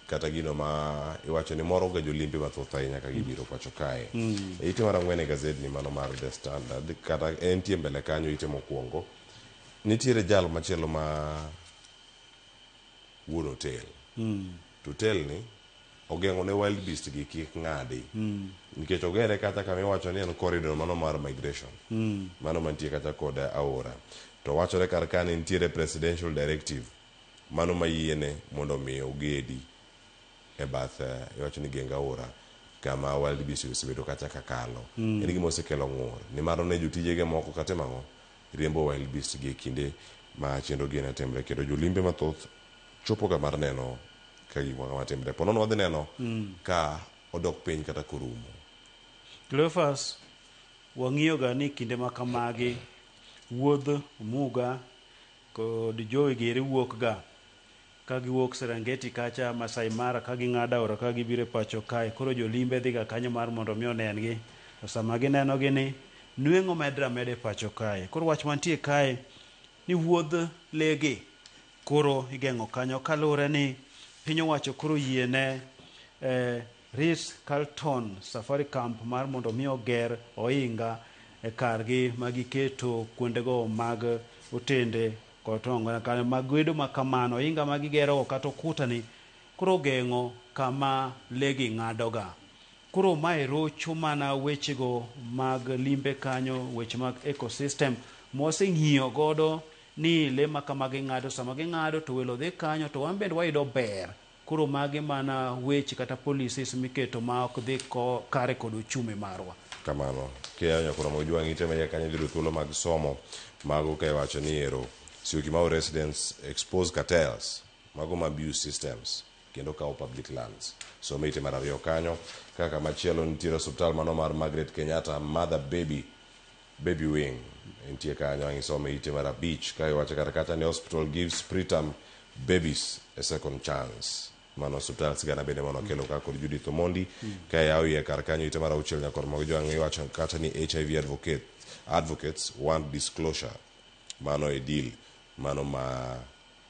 kata gino ma iwacho ni moro ga jolimbe mathoth ahinya ka gibiro pacho kae. E ite mar 4 e gazet ni mano mar The Standard kata entie mbele kanyo ite mokwongo nitiere jal machielo ma wuon hotel. To hotel ni ogeng'o ne wild beast gi kik ng'adi. Nikech ogere kata kama iwacho ni en corridor mano mar migration. Mano mantie kata kod aora. To wachore kar ka ni nitiere presidential directive mano mayiene mondo mi ogedi e bath iwacho ni geng aora kama wild beast osebedo kacha kakalo. En gima osekelo ng'ur nimar ne jotijege moko katimo ang'o riembo wild beast gi e kinde ma chenro gi ne timre kendo jolimbe mathoth chopo ga mar neno ka gik moko matimre. Po nono wadhi neno ka odok piny kata korumo. Cleophas wang'iyo ga ni kinde ma kamagi wuodh Muga kod Jowi giri wuok ga ka giwuok Serengeti kacha Masai Mara ka ging'ado aora ka gibiro e pacho kae. Koro jolimbe dhi ga kanyo mar mondo mi onen gi. To sama gineno gi ni nweng'o medre ameda e pacho kae. Koro wach mantie kae ni wuodh lee gi koro igeng'o kanyo kaluwore ni piny owacho koro yiene Ritz Carlton Safari Camp mar mondo mi oger ohinga e kargi ma giketo kuondego mag otende Kod tong' ka magedo ma kamano ohinga ma gigero kata okuta ni koro geng'o kama lee gi ng'adoga. Koro mae rocho mana wechego mag limbe kanyo, weche mag ecosystem mwaseng'iyo godo ni lee ma kamagi ng'ado, sama ging'ado to welo dhi kanyo to wan bende wayudo ber. Koro magi mana weche kata policies miketo ma ok dhi kare kod uchumi marwa. Kamano. Kia nyakoro mojwang' ite maya kanyo dhiro thuolo mag somo mago ka iwacho ni ero Syokimau residents expose cartels mago ma abuse systems kendo kawo public lands. Some ite mar ariyo kanyo kaka machielo nitiere osiptal mano mar Margaret Kenyatta Mother Baby Baby Wing nitie kanyo ang' isome ite mar 5 ka iwacho kata kacha ni hospital gives preterm babies a second chance. Mano osiptal sigana bende mano kelo ka kod Judith Omondi ka yawo iye kar kanyo ite mar 6 nyakor mag jwang' iwacho kata ni HIV advocates want disclosure. Mano e deal mano ma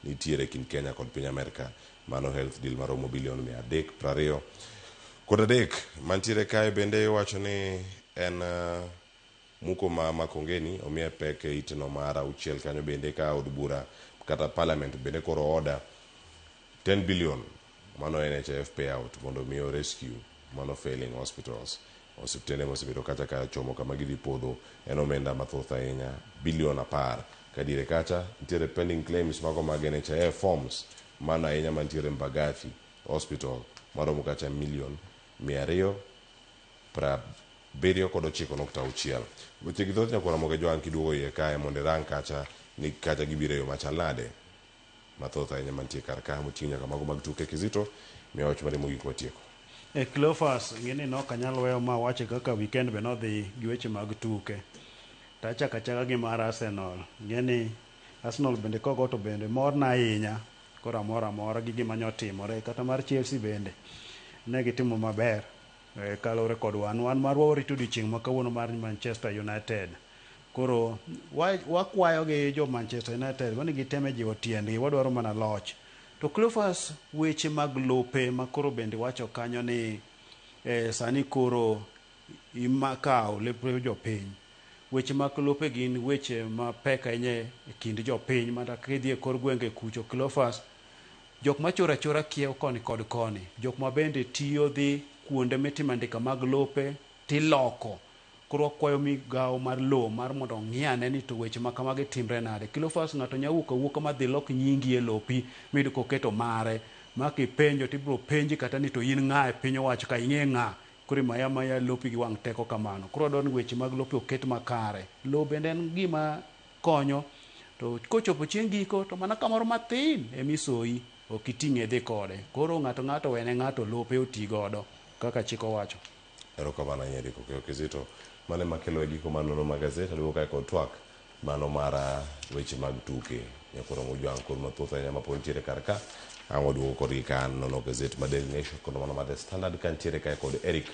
nitiere kind Kenya kod piny Amerka, mano health deal maromo bilion 323 mantiere kae bende iwacho ni en muko ma Makongeni omiye pek e itno mar 6 kanyo bende ka od bura kata parliament bende koro order 10 billion mano NHIF payout mondo mi rescue mano failing hospitals. Osiptende mosebedo kacha ka chomo kama gidhi podho en omenda mathoth ahinya bilion 10 kadire kacha nitiere pending claims mago mag NHIF forms mano ahinya mantiere Mbagathi Hospital maromo kacha milion 279.6. Weche gi thoth nyakora moge jwang' kiduogo iye kae mondo irang kacha ni kacha gibiro e yo machal nade mathoth ahinya mantie kar ka moting'o nyaka mago mag tuke. Kizito miyo wach mare mogik watieko. E Cleophas ng'eni nok anyal weyo ma wache kaka weekend be nodhi gi weche mag tuke. To achako achaka gi mar Arsenal. Ng'eni Arsenal bende kogo to bende morna ahinya. Koro amora amora gi gima nyotimore kata mar Chelsea bende ne gitimo maber. Kaluwore kod wan marwa warito odiochieng' ma kawuono mar Manchester United. Koro wakwayo gi jo Manchester United wani giteme jiwo tiendgi, wadwaro mana loch. To Cleophas, weche mag lope ma koro bende wacho kanyo ni sani koro imakawo lepe jopiny. Weche mag lope gin weche mapek ahinya e kind jopiny mana kidhi e kor gwenge kucho Cleophas, jok machoro achora kiewo koni kod koni, jok ma bende tiyo dhi kuonde mitimo andika mag lope tiloko. Koro wakwayo migawo mar lowo mar mondo ong'i ane ni to weche ma kamagi timre nade. Cleophas, ng'ato nyalo wuok awuoka madhi lok nyingi e lopi miyud koketo mare ma kipenjo tibiro penji kata ni to in ng'a e piny owacho ka ing'e ng'a. Koro imaya maya lopi gi wang' teko kamano. Koro wadwaro ni weche mag lope oket makare. Lowo bende en gima konyo to kochopo chieng' giko to mana kamoro mathin emisoyi ok iting'e dhi kode. Koro ng'ato ng'ato wene ng'ato lope oti godo kaka chik owacho. Erokamano ahinya Eric Okeyo Kizito. Mano ema kelo e giko mar nonro mag gazet. Aduogo kae kod twak mano mar weche mag tuke. Nyakoro Mojwang' kod mathoth ahinya mapod nitiere kar ka. Ang' waduogo kodgi ka nono gazet mar Daily Nation kod mano mar The Standard ka nitiere kae kod Eric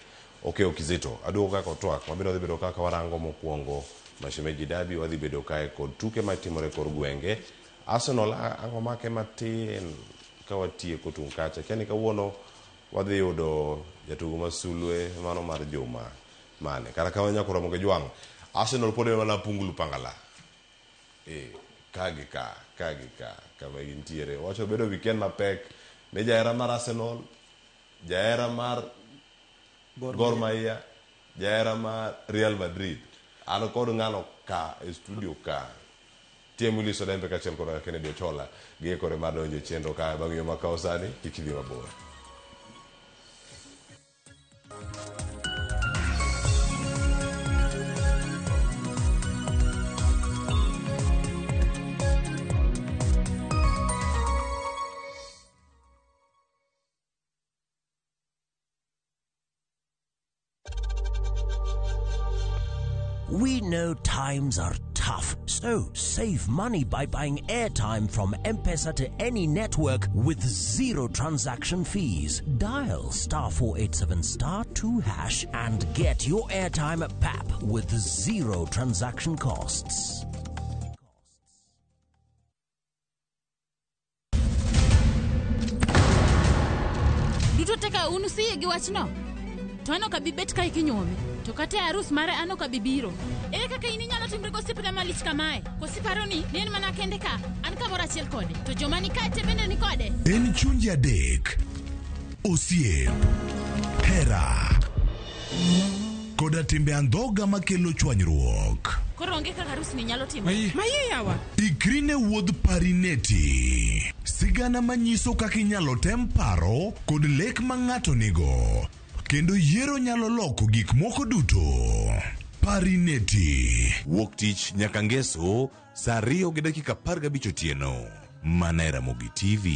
Okeyo Kizito. Aduogo kae kod twak mabiro dhi bedo kaka warango mokwongo Mashemeji Derby, wadhi bedo kae kod tuke matimore kor gwenge. Arsenal ang' omake matin ka watieko tung' kacha. Kia ni kawuono wadhi yudo jatugo ma sulwe mano mar juma mane. Kata kamano nyakoro Ramogi Jwang', Arsenal pod en mana pungulu pangala. Ka gi ka, ka gi ka, kama gintiere. Wacho bedo weekend mapek ne jahera mar Arsenal, jahera mar Gor Mahia, jahera mar Real Madrid. An kod ng'ano ka e studio ka. Tiem Willis Odembe kaachiel kod Kennedy Ochola giikore mar donjo e chenro ka bang' yo makawo sani kik idhi mabor. We know times are tough, so save money by buying airtime from M-Pesa to any network with zero transaction fees. Dial *487*2# and get your airtime at PAP with zero transaction costs. Duto teka unu siye gi wachno. To an ok abi bet kae kinyuomi. To kata e arus mare an ok abi biro. Ere kaka in inyalo timri gosiepna malich kamae? Koso iparo ni en mana kende ka? An kamoro achiel kode. To joma ni kae te bende ni kode. En chunje adek, osiep, hera, koda timbe andhoga makelo chwanyruok. Koro onge kaka arus ni nyalo timore. Maye yawa. Ikri ne wuodh Parineti. Sigana manyiso kaka inyalo tem paro kod lek ma ng'ato nigo. Kendo yiero nyalo loko gik moko duto. Parineti. Wuok tich nyaka ngeso saa 2:15 otieno. Mana e Ramogi TV.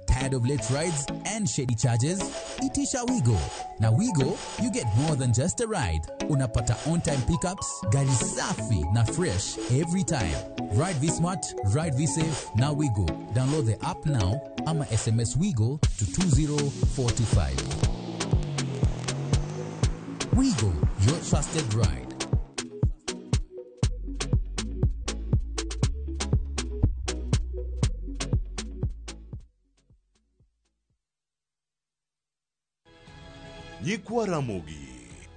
Tired of late rides and shady charges? Itisha Wigo. Na Wigo, you get more than just a ride. Unapata on-time pickups, gari safi na fresh every time. Ride V-Smart, ride V-Safe, na Wigo. Download the app now ama SMS Wigo to 20425. Wigo, your trusted ride. Nyikwa Ramogi,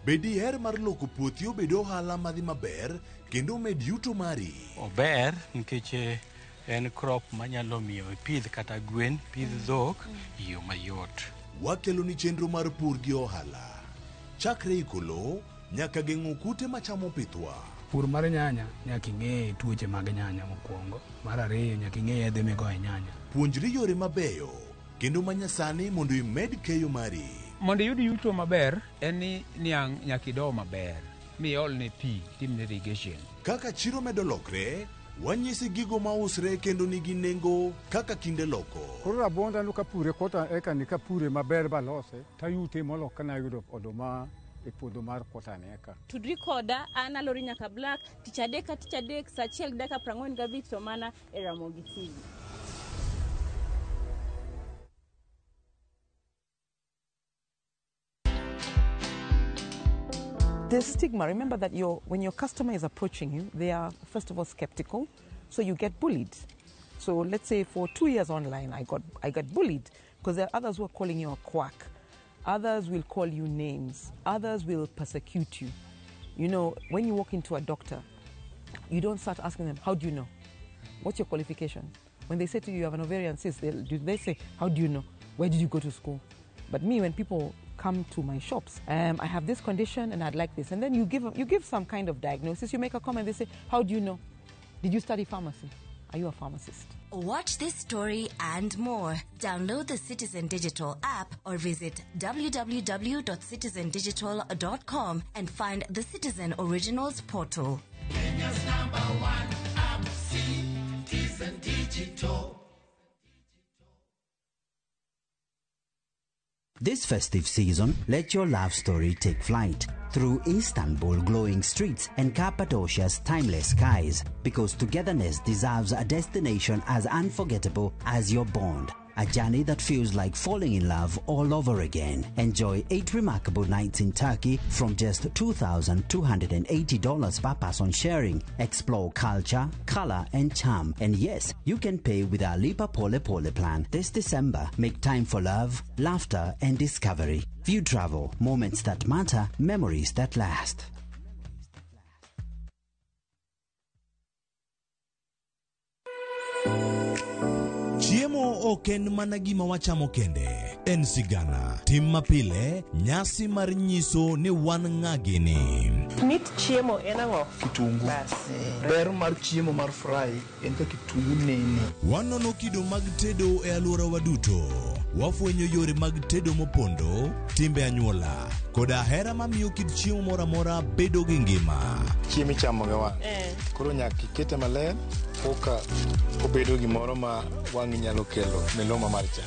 be diher mar loko puothi obed ohala madhi maber kendo omed yuto mari? Ober nikech en crop manyalo miyo ipidh kata gwen, pidh dhok e yo mayot. Wakeloni chenro mar pur gi ohala. Chakre iko lowo nyaka geng'o kute machamo pithwa. Pur mar nyanya nyaka ing'e tuoche mag nyanya mokwongo. Mar ariyo nyaka ing'e yedhe migoyo e nyanya. Puonjri yore mabeyo kendo manyasani mondo imed keyo mari. Mondo iyud yuto maber en ni niang' nyaka ido maber miolne pi timne irrigation. Kaka chiro medo lokre, wanyisi gigo mausre kendo nigi nengo kaka kinde loko. Koro rabuonda no kapure kota eka ni kapure maber balose tayute molo kana yudo oduma e puodho mar kota ni eka. Tudri koda an Alori nyaka Black tich adek ka tich adek saa 1:45 to mana e Ramogi TV. The stigma, remember that when your customer is approaching you, they are first of all skeptical, so you get bullied. So let's say for 2 years online, I got bullied because there are others who are calling you a quack. Others will call you names. Others will persecute you. You know, when you walk into a doctor, you don't start asking them, how do you know? What's your qualification? When they say to you, you have an ovarian cyst, they say, how do you know? Where did you go to school? But me, when people come to my shops, I have this condition and I'd like this. And then you give some kind of diagnosis, you make a comment, they say, how do you know? Did you study pharmacy? Are you a pharmacist? Watch this story and more. Download the Citizen Digital app or visit www.citizendigital.com and find the Citizen Originals portal. Kenya's number one app, Citizen Digital. This festive season, let your love story take flight through Istanbul glowing streets and Cappadocia's timeless skies, because togetherness deserves a destination as unforgettable as your bond. A journey that feels like falling in love all over again. Enjoy 8 remarkable nights in Turkey from just $2,280 per person sharing. Explore culture, color, and charm. And yes, you can pay with our Lipa Pole Pole plan. This December, make time for love, laughter, and discovery. View Travel, moments that matter, memories that last. Chiemo ok en mana gima wachamo kende, en sigana, tim mapile, nyasi mar nyiso ni wan ng'a gini. Mit chiemo en ang'o? Kitungu. Ber mar chiemo mar fry en ka kitungu nene. Wanono kido mag tedo e alworawa duto. Wafwenyo yore mag tedo mopondo, timbe anyuola, koda hera mamiyo kit chiemo moro amora bedo gi ngima. Chiemo ichamo gi wang'. Koro nyaka ikete maler koka obedo gimoro ma wang'i nyalo kelo miloma mar cham.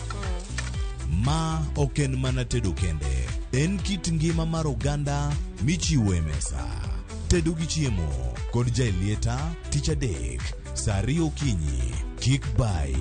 Ma ok en mana tedo kende, en kit ngima mar oganda michiwo e mesa. Tedo gi chiemo kod Jaelieta tich adek saa 2 okinyi. Kik bai.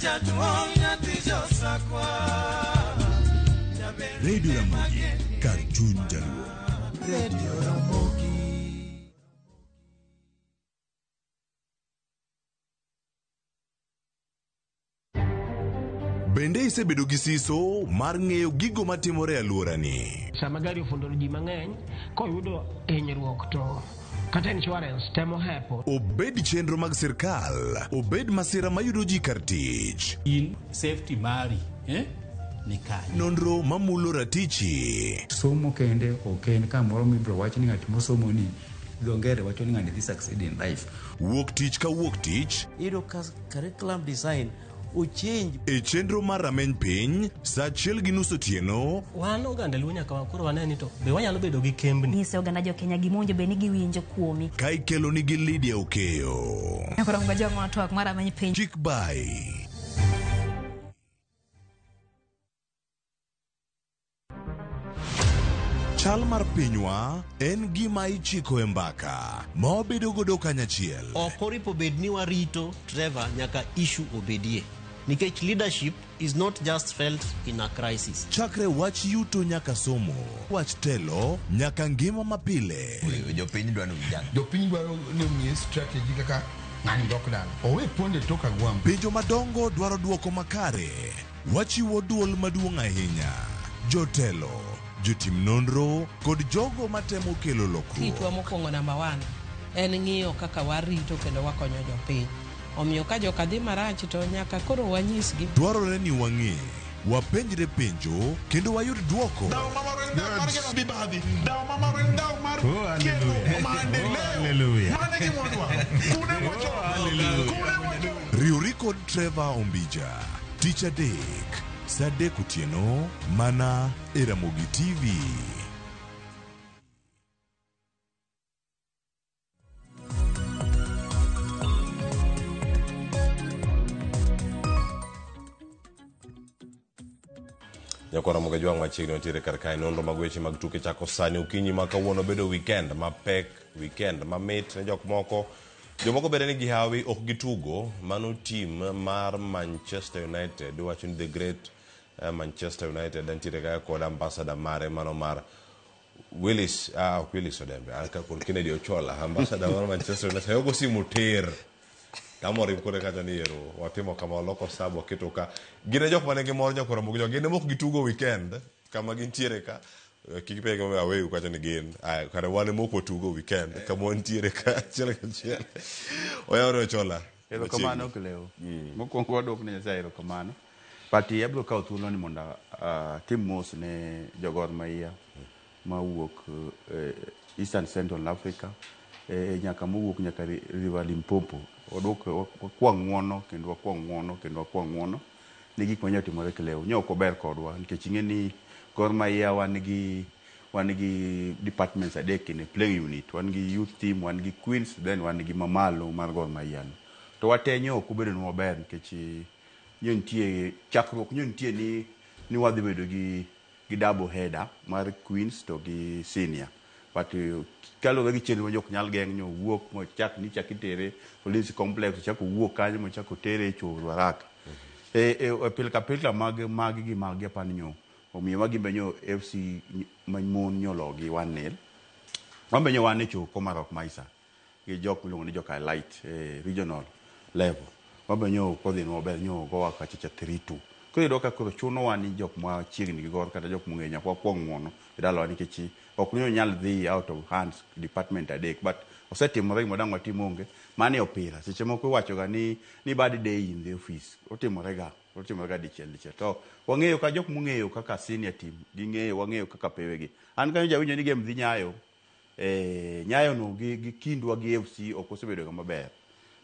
Jaduong' nyathi josakwa. Jaber Radio Ramogi, kar chuny jaluo. Radio Ramogi. Bende isebedo gi siso mar ng'eyo gigo matimore e alworani? Sama gari ofundo ji mang'eny, koyudo hinyruok to kata insurance temo hepo. Obed chenro mag sirkal, obed masira mayudo ji kar tich. In safety mari eh? Ni kanye? Nonro mamulo ratichi. Somo kende ok en kamoro mibiro wach ni ng'at mosomo ni dho ngere wacho ni ng'ani dhi succeed in life. Wuok tich ka wuok tich. Iyudo ka curriculum design ochange. E chenro mar rameny piny, saa achiel gi nus otieno. Wan oganda Luo nyaka koro wane ni to be wanyalo bedo gi kembni. Nyise oganda jo Kenya gima owinjo bed ni giwinjo kuomi. Ka ikelo nigi Lydia Okeyo. Koro ngojong' twak mar rameny piny. Chik bai. Chal mar pinywa en gima ichiko e mbaka ma wabedo godo kanyachiel. Ok oripo bed ni warito Trevor nyaka issue obedie. Nikech leadership is not just felt in a crisis. Chakre wach yuto nyaka somo, wach telo nyaka ngima mapile. Jopiny dwaro ni vijana. Jopiny dwaro ni omiye strategy kaka ng'ani dok dala. Owe ponde tok agwambo. Penjo madongo dwaro dwoko makare. Wachiwo duol maduong' ahinya. Jotelo, jotim nonro kod jogo matemo kelo lokruok. Tichwa mokwongo namba 1 en ng'iyo kaka warito kendo wakonyo jopiny. Omiyo ka joka dhi marach to nyaka koro wanyisgi. Dwarore ni wang'e, wapenjre penjo kendo wayud dwoko. Riwri kod Trevor Ombija, tich adek, saa adek otieno, mana e Ramogi TV. Nyakwara Moga Jwang' machiegni wantiere kar kae nonro mag weche mag tuke chako sani okinyi ma kawuono bedo weekend mapek, weekend mamit ne jok moko. Jomoko bende nigi hawi ok gitugo, mano team mar Manchester United iwacho ni the great Manchester United nitiere kae kod ambassador mare mano mar Willis, ok Willis Odembe, kod Kennedy Ochola, ambassador mar Manchester United. Ogo simu ter. Kamoro kore kacha ni ero watimo kama waloko sub waketo ka. Gin e jok mane gi mor nyakwara Mogi Jwang', gin ema ok gitugo weekend kama gintiere ka. Kik ipenj gimomiyo aweyo kacha ni gin. Aya, kare wan ema ok watugo weekend kama wantiere ka achiel kachiel. Oyawore Ochola. Erokamano Cleo. Mokwongo waduok ne Nyasaye erokamano. But abiro kawo thuolo ni mondo atim mos ne jo Gor Mahia mawuok Eastern Central Africa nyaka mowuok nyaka River Limpopo. Waduok wakwa ng'uono kendo wakwa ng'uono kendo wakwa ng'uono ne gik manya timore Cleo. Nyo ok ober kodwa nikech ing'e ni Gor Mahia wan gi departments adek in a playing unit. Wan gi youth team, wan gi Queens, then wan gi mamalo mar Gor Mahia no. To wate nyo ok obedo nwa maber nikech nyo nitie chakruok nyo nitie ni wadhi bedo gi double header mar Queens to gi senior. But kaluwore gi chenro ma jok nyal geng' nyo wuok mochak ni chak itere Ulinzi Complex, ochak owuok kanyo mochak otere e Choro haraka. E pilka pilka mag gi mag apani nyo omiyo magi be nyo FC mon nyologi 1-0. Wan be nyo wan e chopo Komarok Maisa gi jok miluongo ni joka Light regional level. Wan be nyo kodhi nwa maber nyo gowa kachacha 3-2. Koro iyudo ka koro chunowa ni jok machiegni gi Gor kata jok mong'eyo nyaka wakwong ng'uono e dalawa nikech ok ni onyal dhi out of hands department adek but osetimore gima dang' watim onge. Mano e opira. Seche moko iwacho ga ni bad day in the office. Otimore ga dichiel dichiel. To wang'eyo ka jok mong'eyo kaka senior team ging'eyo wang'eyo kaka pewegi. An kanyo jawinjo ni game dhi Nyayo. Nyayo no gi kindwa gi FC ok osebedo ga maber.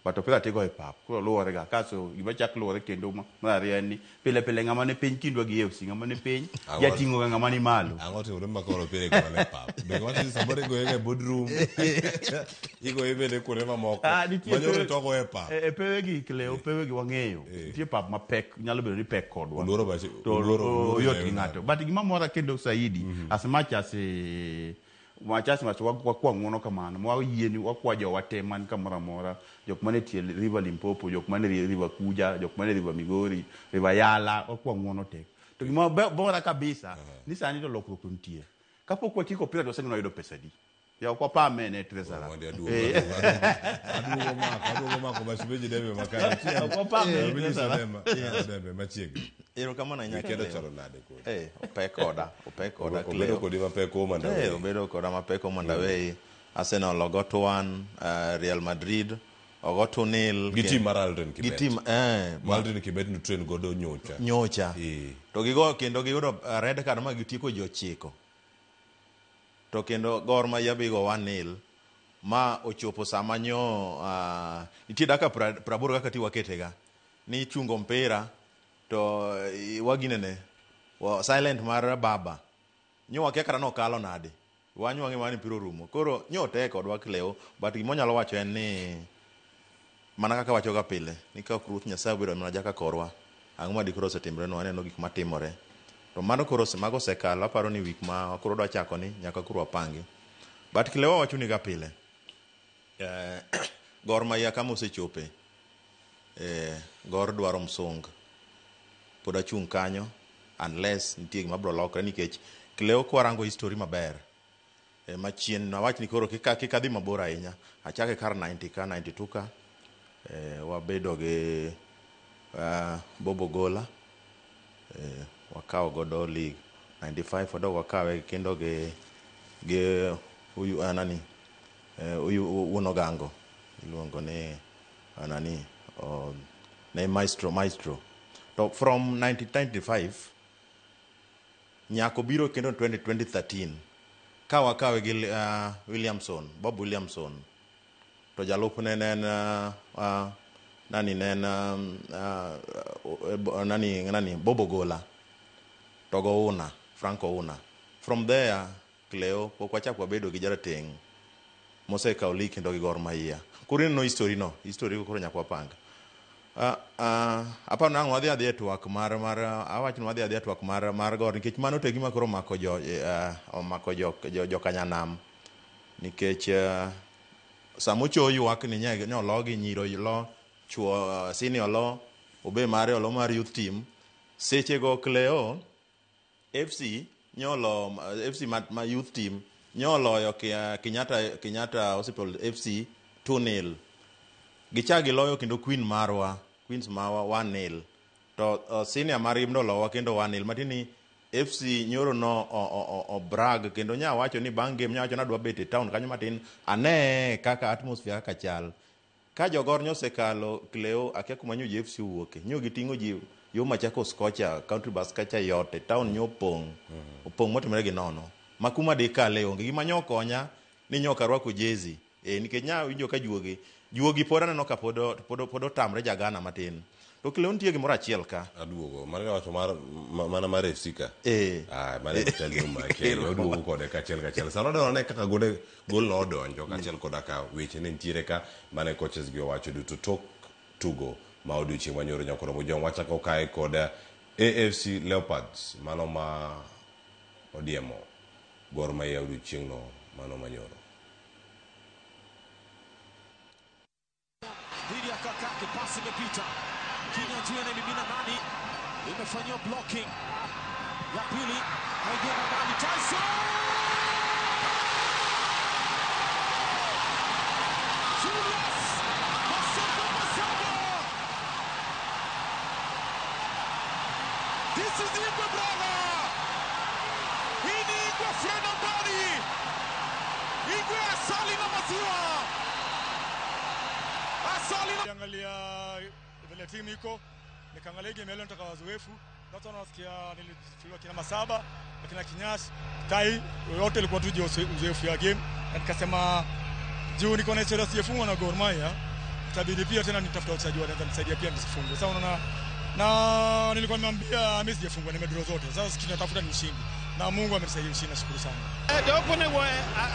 But opira tigo e pap. Koro luwore ga. Kaso gima chak luwore kendo mar ariyo en ni pile pile ng'ama ni piny kindwa gi FC, ng'ama ni piny jating'o ga ng'ama ni malo. Ang'o timore ma koro opira igoyo e pap? Be wacho ni samoro igoye ga e boardroom. Igoye bende kuonde mamoko. Manyoro to ogoye e pap. E pewegi Cleo, pewegi wang'eyo. Nitie pap mapek, nyalo bedo ni pek kodwa. Oluoro To oyot gi ng'ato. But gima mora kendo Saidi, as much as Machas mach wakwa ng'uono kamano, mwayieni wakwa jowa te man kamoro amora, jok mane tie River Limpopo, jok mane River Kuja, jok mane River Migori, River Yala, wakwa ng'uono te. To gima bora kabisa ni sani to lokruok to nitie. Kapok watieko opira to waseng'eyo wayudo pesa adi. Ya ok wapame ne treasurer. Aduogo mako mashemeji Dembe makare. Ok wapame ne Minister treasurer. Dembe machiegni. Erokamano ahinya Weekend Cleo. ochalo nade kodi? Opek koda, opek koda Obedo Cleo. kodi mapek Homa Away. Obedo koda mapek Homa Away. Arsenal ogo 2-1, Real Madrid ogo 2-0. Gi team mar Aldrin Gi Kibet. team, Ma Aldrin Kibet no train godo nyocha. Nyocha. To gigo kendo giyudo red card ma gitieko ji 9. To kendo Gor Mahia be igo 1-0 ma ochopo sama nyo nitie dakika 80 kaka ti waketega ni chungo mpira to waginene silent mar baba nyo wakia kata nokalo nade wanywang'e mana ni mpira orumo. Koro nyo tek kodwa Cleo, but gima onyalo wacho en ni mana kaka wachoga pile ni ka ok Ruoth Nyasaye obedo mana jaka korwa, ang'o ma dikoro osetimrenwa? Aneno gik matimore. To mano koro mago osekalo, aparo ni wik ma koro dwa chako ni nyaka koro wapangi. But Cleo wacho ni ga pile Gor Mahia kama osechope, Gor dwaro msung. Pod achung' kanyo unless nitie gima biro lokre nikech Cleo kwarango history maber machien awach ni koro kik adhi mabor ahinya, achake kar 90 ka 92 ka wabedo gi Bobo Gola, wakawo godo league 95 wadok wakawe kendo gi huyu nani huyu wuon Ogango iluongo ni nani ne Maestro. To from 1995 nyako biro kendo 2013 ka wakawe gi Williamson, Bob Williamson, to jalupne ne en nani ne en nani Bobo Gola to go Una, Franco Una. From there Cleo pok wachako wabedo gi jarateng' mosekawo league kendo gi Gor Mahia. Koro ineno history no, history koro nyaka wapang. Aparo ni ang' wadhi adhiya e twak mar awach ni wadhi adhiya e twak mar Gor nikech mano to e gima koro omako omako jo Kanyanam nikech sama ocho ywak ni nye ologi nyiro lo chuo senior lo obe mare olo mar youth team sechego Cleo FC nyolo FC ma youth team nyoloyo Kenyatta Hospital FC 2-0. Gichak giloyo kendo Queen marwa, Queens marwa 1-0. To senior margi nolowa kendo 1-0. Matiende ni FC nyoro no o brag kendo nya wacho ni bang' game nya wacho ni adwa bet e town kanyo matin ane kaka atmosphere kaka chal. Ka jogor nyosekalo Cleo akia kuma nyo ji FC owuoke. Nyo giting'o ji yo Machakos kocha, country bus kacha yote, town nyo opong'. Opong' motimore gi nono. Ma kuma dikale onge. Gima nyo konya ni nyo ok arwako jezi. Nikech nya winjo ka juogi pod aneno ka pod otamre ja Ghana matin. To Cleo nitie gimoro achiel ka. Aduogo. Mano wacho mar mana mar FC ka. Mano e chal no make. Oduogo kode kachiel kachiel. Sano dwaro ne kaka gol no odonjo kachiel koda ka weche ne nitiere ka mane coaches gi owacho duto tok tugo ma odiochieng' manyoro nyakoro Mojong wachako kae kod AFC Leopards mano ma odiemo Gor Mahia odiochieng' no mano manyoro. Dhidi ya Kakake, pasi imepita. Kinyanjui anamimina ndani. Imefanyiwa blocking. Ya pili, haijenga ndani. Tyson! Julius Masango Masango! This is Igwe brother! Hii ni Igwe Fred Ambani! Igwe asali na maziwa! Asali na... Angalia vile timu iko, nikaangalia game leo nitaka wazoefu. Watu wanasikia nilifiwa kina Masaba, kina Kinyash, Tai, yote ilikuwa tu uzoefu ya game. Na nikasema juu niko na historia sijafungwa na Gor Mahia, itabidi pia tena nitafuta wachezaji wanaweza nisaidia pia nisifungwe. Sasa unaona, na nilikuwa nimeambia mimi sijafungwa, nimedraw zote. Sasa kinatafuta ni ushindi. Na Mungu amenisaidia ushindi, nashukuru sana. The opponent were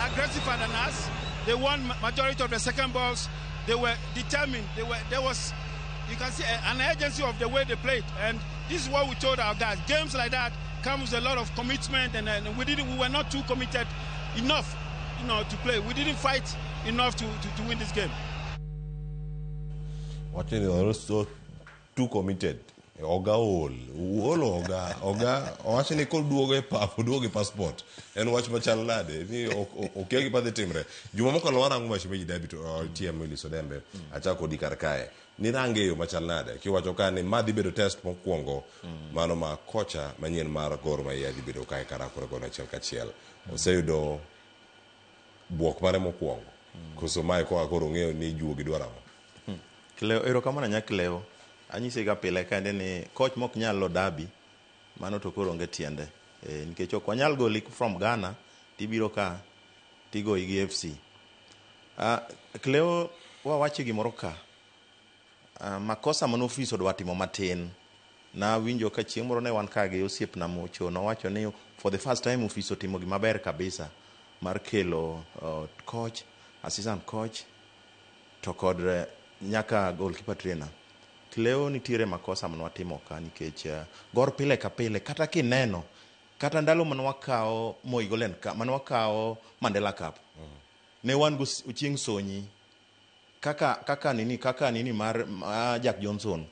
aggressive than us. They won majority of the second balls. They were determined. There was, you can see an urgency of the way they played, and this is what we told our guys. Games like that comes with a lot of commitment, and we were not too committed enough. to play. We didn't fight enough to win this game. Wacho ni also too committed. Oga ol, uolo oga, oga owacho ni koduogo e pap, oduogo e passport. En wach machal nade ni okia gima dhi timre. Juma mokalo warango Mashemeji Derby to TM Willis Odembe achako kodi kar kae. Nirange e yo machal nade kiwacho ka ni ma dhi bedo test mokwongo mano ma kocha manyien mar Gor Mahia dhi bedo kae karakore godo achiel kachiel. Oseyudo buok mare mokwongo. Koso mae koa koro ong'eyo ni juogi dwaro ang'o. Cleo, erokamano nya Cleo. Anyise ga pile kende ni coach mok nyal lo derby, mano to koro onge tiende. Nikech ok wanyal goli from Ghana tibiro ka tigoyi gi FC. Cleo, wawache gimoro ka. Makosa mane ofis odwa timo matin. Nawinjo ka chieng' moro ne wan ka gi osiepna Mocho, nowacho ni for the first time ofis otimo gima ber kabisa mar kelo coach, assistant coach to kod nyaka goalkeeper trainer. Cleo, nitiere makosa mane watimo ka nikech Gor pile ka pile kata kineno kata ndalo mane wakawo Moi Golden Cup, mane wakawo Mandela Cup, ne wan go Ochieng' Sonyi kaka nini mar Jack Johnson.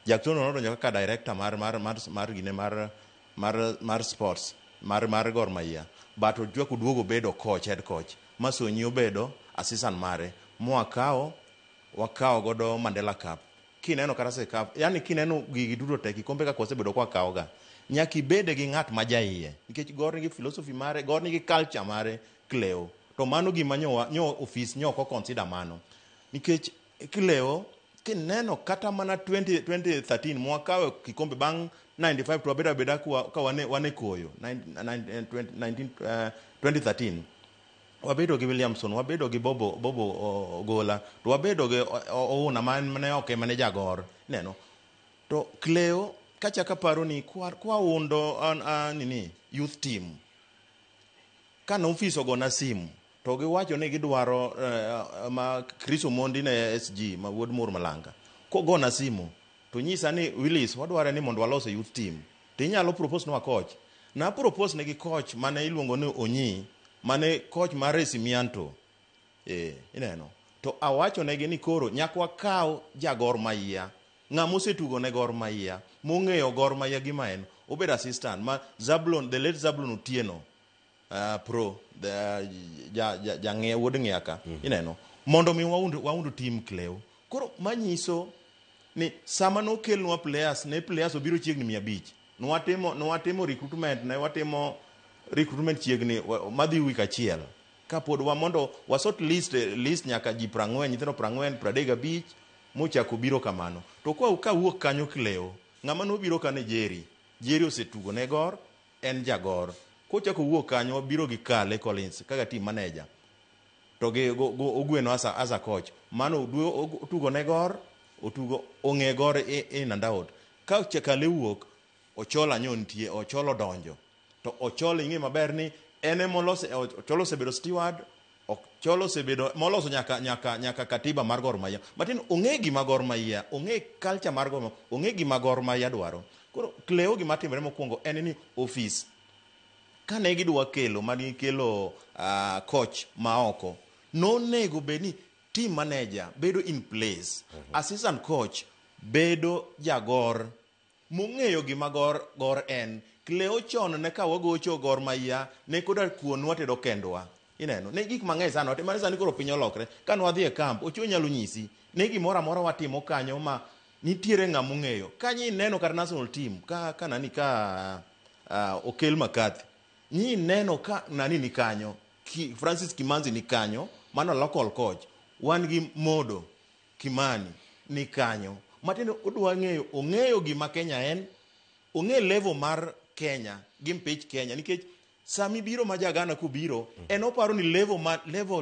Jack Johnson nodonjo kaka director mar gine mar sports mar Gor Mahia, but ochako oduogo bedo coach, head coach, ma Sonyi obedo assistant mare, mwakawo wakawo godo Mandela Cup. Kineno kata CECAFA, yani kineno gigi duto te, kikombe kaka wasebedo kwakawo ga, nyaka ibede gi ng'at ma jaiye, nikech Gor nigi philosophy mare, Gor nigi culture mare, Cleo. To mano gima nyo ofis nyo ok consider mano, nikech Cleo, kineno kata mana 20, 2013 mwakawe kikombe bang' 95 to wabedo abeda ka wane koyo 19, 2013 wabedo gi Williamson, wabedo gi Bobo Ogola, to wabedo gi Ouna mane ok ema ne jagor neno. To Cleo, kachako aparo ni kwa undo nini youth team, kane ofis ogona simu to giwacho ni gidwaro ma Chris Omondi ne SG ma wuod Mur Malanga kogona simu to nyisa ni, "Willis, wadware ni mondo walos youth team, to inyalo propose nwa coach." Na propose negi coach mane iluongo ni Onyi, mane coach mar Resimianto, ineno. To awacho negi ni koro nyaka wakaw jagor Mahia, ng'ama osetugo ne Gor Mahia, mong'eyo Gor Mahia gima en, obed assistant ma Zablon, the late Zablon Otieno, pro the, ja, ja, ja ng'e wuod ng'ia ka, ineno, mondo mi waund team. Cleo, koro manyiso ni sama nokelnwa players, ne players obiro chiegni 500, nwatimo recruitment, ne watimo recruitment chiegni madhi wik achiel kapod wa mondo wa sort list nyaka ji 40, nyithindo 40, 35 mochako biro kamano. To kwa kawuok kanyo, Cleo, ng'ama nobiro ka ne Jerry, Jerry osetugo ne Gor, en jagor. Kochako wuok kanyo, wabiro gi Kale Collins kaka team manager to gi Ogweno as a coach, mano otugo ne Gor, otugo, ong'e Gor in and out. Ka Kale wuok, Ochola nyo nitie, Ochola odonjo, to Ochola ing'e maber ni en emolose. Ochola osebedo steward, Ochola osebedo moloso nyaka katiba mar Gor Mahia. Matin ong'e gima Gor Mahia, ong'e culture mar Gor Mahia, ong'e gima Gor Mahia dwaro. Koro Cleo, gima timore mokwongo en ni ofis kane gidwa kelo mane gikelo coach maoko, nonego bed ni team manager bedo in place, assistant coach bedo jagor mong'eyo gima Gor en. Cleo, chon ne ka wagocho Gor Mahia ne koda kuon watedo kendwa, ineno ne gik mang'eny sana watimo. Sani koro piny olokre. Ka nwadhi e camp, Ochuo nyalo nyisi ne gimoro amora watimo kanyo ma nitiere ng'ama ong'eyo kanyo. Ineno kata national team ka nani ka okel Makathi, ni neno ka nani ni kanyo, Francis Kimanzi ni kanyo, mano local coach. Wan gi Modo Kimani ni kanyo. Matiende odwa ng'eyo, ong'eyo gima Kenya en, ong'e level mar Kenya gi mpich Kenya, nikech sami biro ma ja Ghana kobiro, en oparo ni level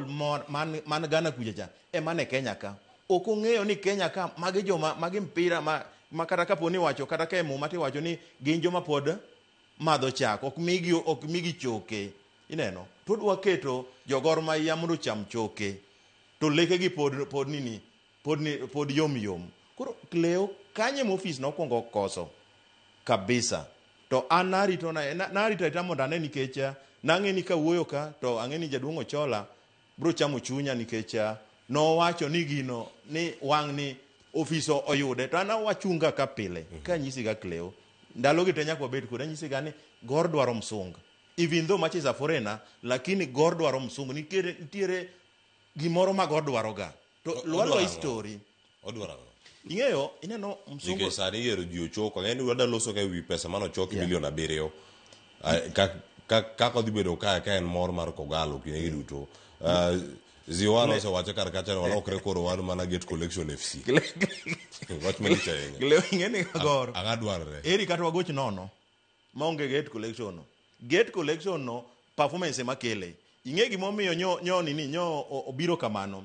man Ghana kucha cha ema ne Kenya ka. Ok ong'eyo ni Kenya ka magi joma magi mpira ma kata kapo ni wacho kata ka e Muma tiwacho ni gin joma pod madho chak, ok migi choke, ineno. To odwa keto jogor Mahia mondo ocham choke to lekegi pod nini pod ni pod yom yom. Koro Cleo, kanye ma ofis nokwongo koso kabisa. To an narito na narito arita mondo ane nikech nang'e ni kawuoyo ka to ang'e ni jaduong' Ochola bro chamo chunya nikech nowacho ni gino ni wang' ni ofis oyude to an awachunga ka pile kanyisi ga Cleo ndalogi te nyaka wabed kode anyisi ga ni Gor dwaro msunga even though Machi is a foreigner lakini Gor dwaro msungu nitiere nitiere gimoro ma Gor dwaro ga to Odwaro lwalo ang'o? history Odwaro ang'o? ing'eyo ineno msungu Nikech sani iyiero ji ochoko ang'e ni wada loso ka ewi pesa mane ochoki milion 7 kaka odhi bedo ka ka en mor mar Kogalo kinde gi duto. Ziwano osewacho kar kacha ni walokre koro wan mana Gate Collection FC. Wach malich ahinya. Cleo ing'e ni Gor Ang'a dwarre? eri kata wagoch nono maonge gate collection no gate collection no performance ema kele ing'e gimomiyo nyo nyo nini nyo obiro kamano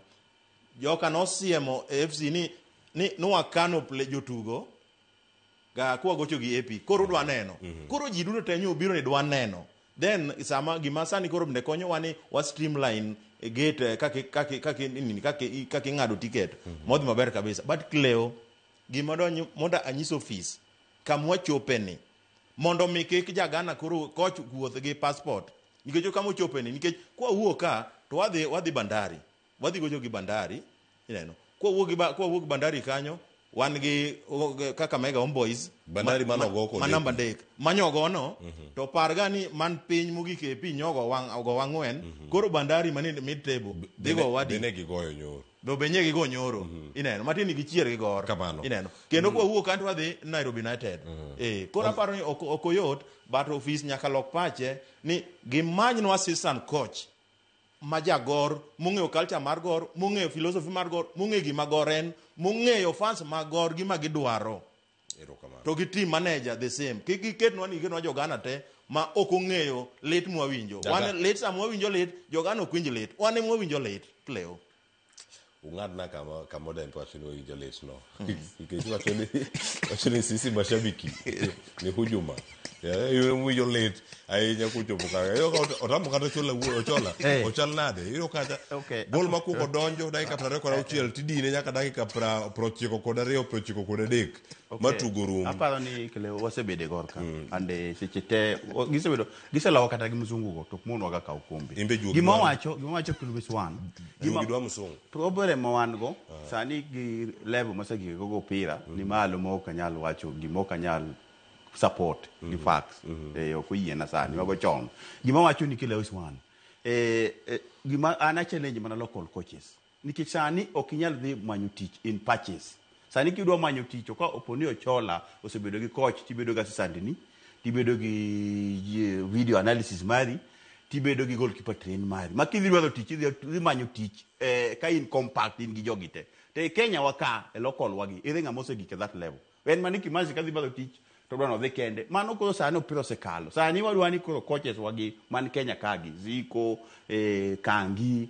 joka nosiemo AFC ni ni nwakano jotugo ga kwagocho gi AP koro udwa neno koro ji duto te nyo obiro ni dwa neno then sama gima sani koro bende konyowa ni wa streamline e gate kaka kaka kaka nini kaka kaka ing'ado ticket modhi maber kabisa but Cleo gima dwa mondo anyis ofis kamwachope ni mondo mi kik jagana koro coach wuoth gi passport nikech kama ochope ni nikech kwawuok ka to wadhi wadhi Bandari wadhi gocho gi Bandari ineno kwawuok gi kwawuok Bandari kanyo wan gi Kakamega Homeboys Bandari mane ogo kod ma AP. namba 3 manyogono to par ga ni man piny mogik e AP nyogo wang' ogo ang'wen koro Bandari mani mid table dhi go wadi Bende gigoyo nyoro. do be nye gigo nyoro ineno matin gichier gi Gor Kamano. ineno kendo kwawuok kanto wadhi Nairobi United koro aparo ni ok oyot but ofis nyaka lok pache ni gimanynwa assistant coach ma jagor mong'eyo culture mar Gor mong'eyo philosophy mar Gor mong'eyo gima Gor en mong'eyo fans mag Gor gima gidwaro Erokamano. to gi team manager the same kik giketnwa ni giketnwa jogana te ma ok ong'eyo lit mwawinjo wan lit sama wawinjo lit jogana ok winj lit wan ema wawinjo lit Cleo Ung'adna kama kama odempe wacho ni wawinjo lit no. Nikech wacho ni sisi mashabiki ni hujuma. Iwinjo lit ahinya kochopo kaka. Iyudo ka otamo kata Ochola wuoyo Ochola. Ochal nade? Iyudo kata gol mokwongo donjo dakika 26 tidine nyaka dakika 92 93 matugo rum. Aparo ni Cleo wasebedo e Gor ka and seche te gisebedo giselowo kata gi mzungu go to ok monwa ga kawo kombe. Imbe juogi Gima dwaro- wacho gima wacho Cleo one Juogi dwa msungu. Problem ma wan go sani gi level masegiko go opira ni malo ma ok anyal wacho gima ok anyal support gi facts ok oyiena sani mago chon gima wacho ni Cleo is one gima an a challenge mana local coaches nikech sani ok inyal dhi manyo tich in patches sani kidwa manyo tich to ka opo ni Ochola osebedo gi coach tibedo gi assistant ni tibedo gi video analysis mari tibedo gi goalkeeper train mari ma kidhi dwaro tich idhi manyo tich ka in compact in gi jogi te to e Kenya wa ka e local wagi ere ng'ama osegik e that level en mani Kimanzi kadhi dwaro tich to dwaro odhi kende mano koro sani opira osekalo sani wadwa ni koro coaches wagi man Kenya kagi Ziko Kangi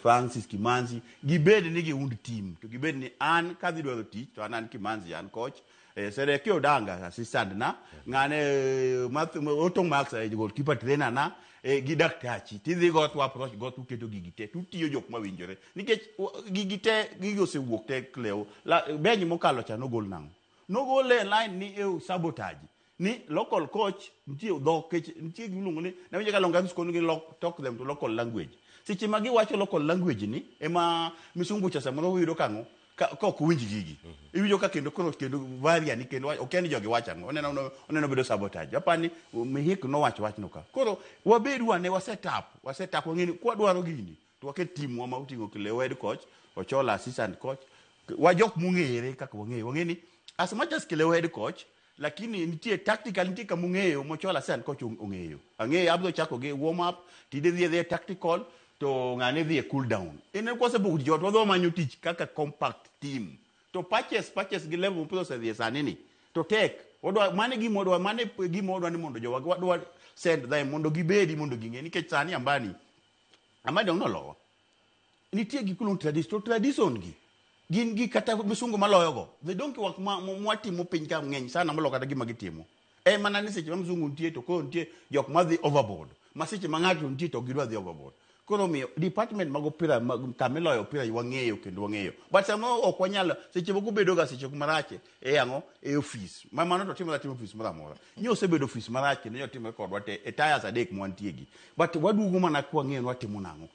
Francis Kimanzi gibed ni giund team to gibed ni an kadhi dwaro tich to an Kimanzi an coach Sereki Odanga assistant na ng'ane Otong Max goalkeeper trainer na gi daktachi tidhi go to approach go to keto gigi te tutiyo jok mawinjore nikech gigi te gigi osewuok te Cleo bench mokalo cha nogol nang'o nogol e line ni e sabotage ni local coach nitie dhok kech nitie gimiluongo ni nawinjo ka Longatus kono gi talk them to local language seche ma giwacho local language ni ema misungu cha samoro wiyudo kang'o ka ok winj gigi iwinjo ka kendo koro kendo varia ni kendo ok en jogi wacho ang'o oneno bedo sabotage apani Mihik nowacho wachno ka koro wabed wane wa set up wang'e ni kwadwaro gini to waket team wa ma oting'o Cleo head coach Ochola assistant coach wa jok mong'ere kaka wang'eyo wang'e ni as much as Cleo head coach lakini nitie tactical nitie kama ong'eyo mochola assistant coach ong'eyo ang'eyo abiro chako gi warm up tinde dhi adhiya tactical to ng'ane dhi e cool down en kwasebugo tich ot wadhi manyo tich kaka compact team to patches gi level mopidho osedhi sani ni to tek wadwa mane gima wadwa mane gima wadwa ni mondo jowa wadwa send them mondo gibedi mondo ging'e nikech sani ambani dong nolowa nitie gik miluongo tradition to tradition gi gin gi kata misungu maloyo go the donkey work mwatimo piny ka ng'eny sana moloyo kata gima gitimo en mana ni seche ma msungu nitie to koro nitie jok madhi overboard ma seche ma ng'ato nitie to ok gidwa dhi overboard Koro omiyo department mag opira mag kamiloyo opira wang'eyo kendo wang'eyo. But sama ok wanyal seche moko bedo ga seche moko marach e ang'o e ofis. Ma mano to timore atima ofis moro amora. Nyo osebedo ofis marach kendo nyo timore kodwa te e tiers adek mwantie gi. But waduogo mana kwang'eyo ni watimo nang'o.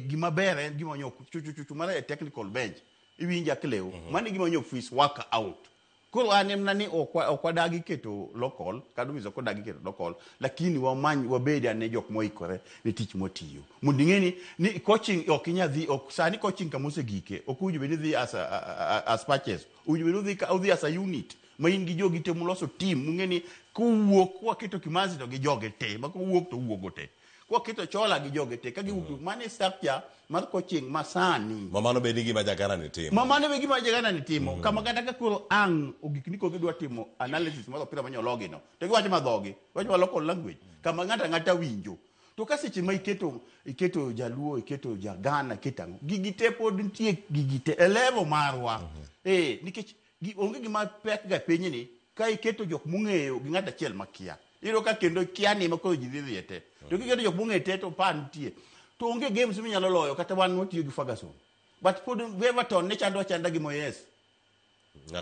Gima ber en gima nyo chuchu mar e technical bench. Iwinja Cleo. Mano e gima nyo ofis work out. Koro an emna ni ok wadagi keto local, kata ofis ok odagi keto local, lakini wamany wabed ane jok moikore ne tich mwatiyo. Mondo ing'e ni coaching ok inyal dhi, ok, sani coaching kama osegike, ok owinjo bed ni idhi as patches, owinjo bed ni udhi as a unit, ma in gi jogi te muloso team, mung'e ni kowuok waketo Kimanzi to gi joge te, ma kowuok to wuogo te. Kwaketo Chola gi joge te, ka giwuok, mano e structure mar coaching masani. Ma mano bed ni gima Jagana ni timo. Ma mano be gima Jagana ni timo. Kama kata ka koro ang' ogik ni koro gidwa timo analysis mar opira manyologi no, to giwacho ma dhogi, giwacho ma local language, kama ng'ato ang'ata winjo. To ka seche ma iketo Jaluo, iketo Jagana, iketo ang'o, gigi te pod nitie, gigi te e level marwa. Nikech onge gima pek ga e pinyni ka iketo jok mong'eyo gi ng'ato achiel makia. Iyudo ka kendo kia ni ma koro ji dhi dhiye te. To kiketo jok mong'eyo te to pa nitie. To onge games minyalo loyo kata wan watiyo gi Ferguson. But pod Everton ne chando achanda gi Moyes.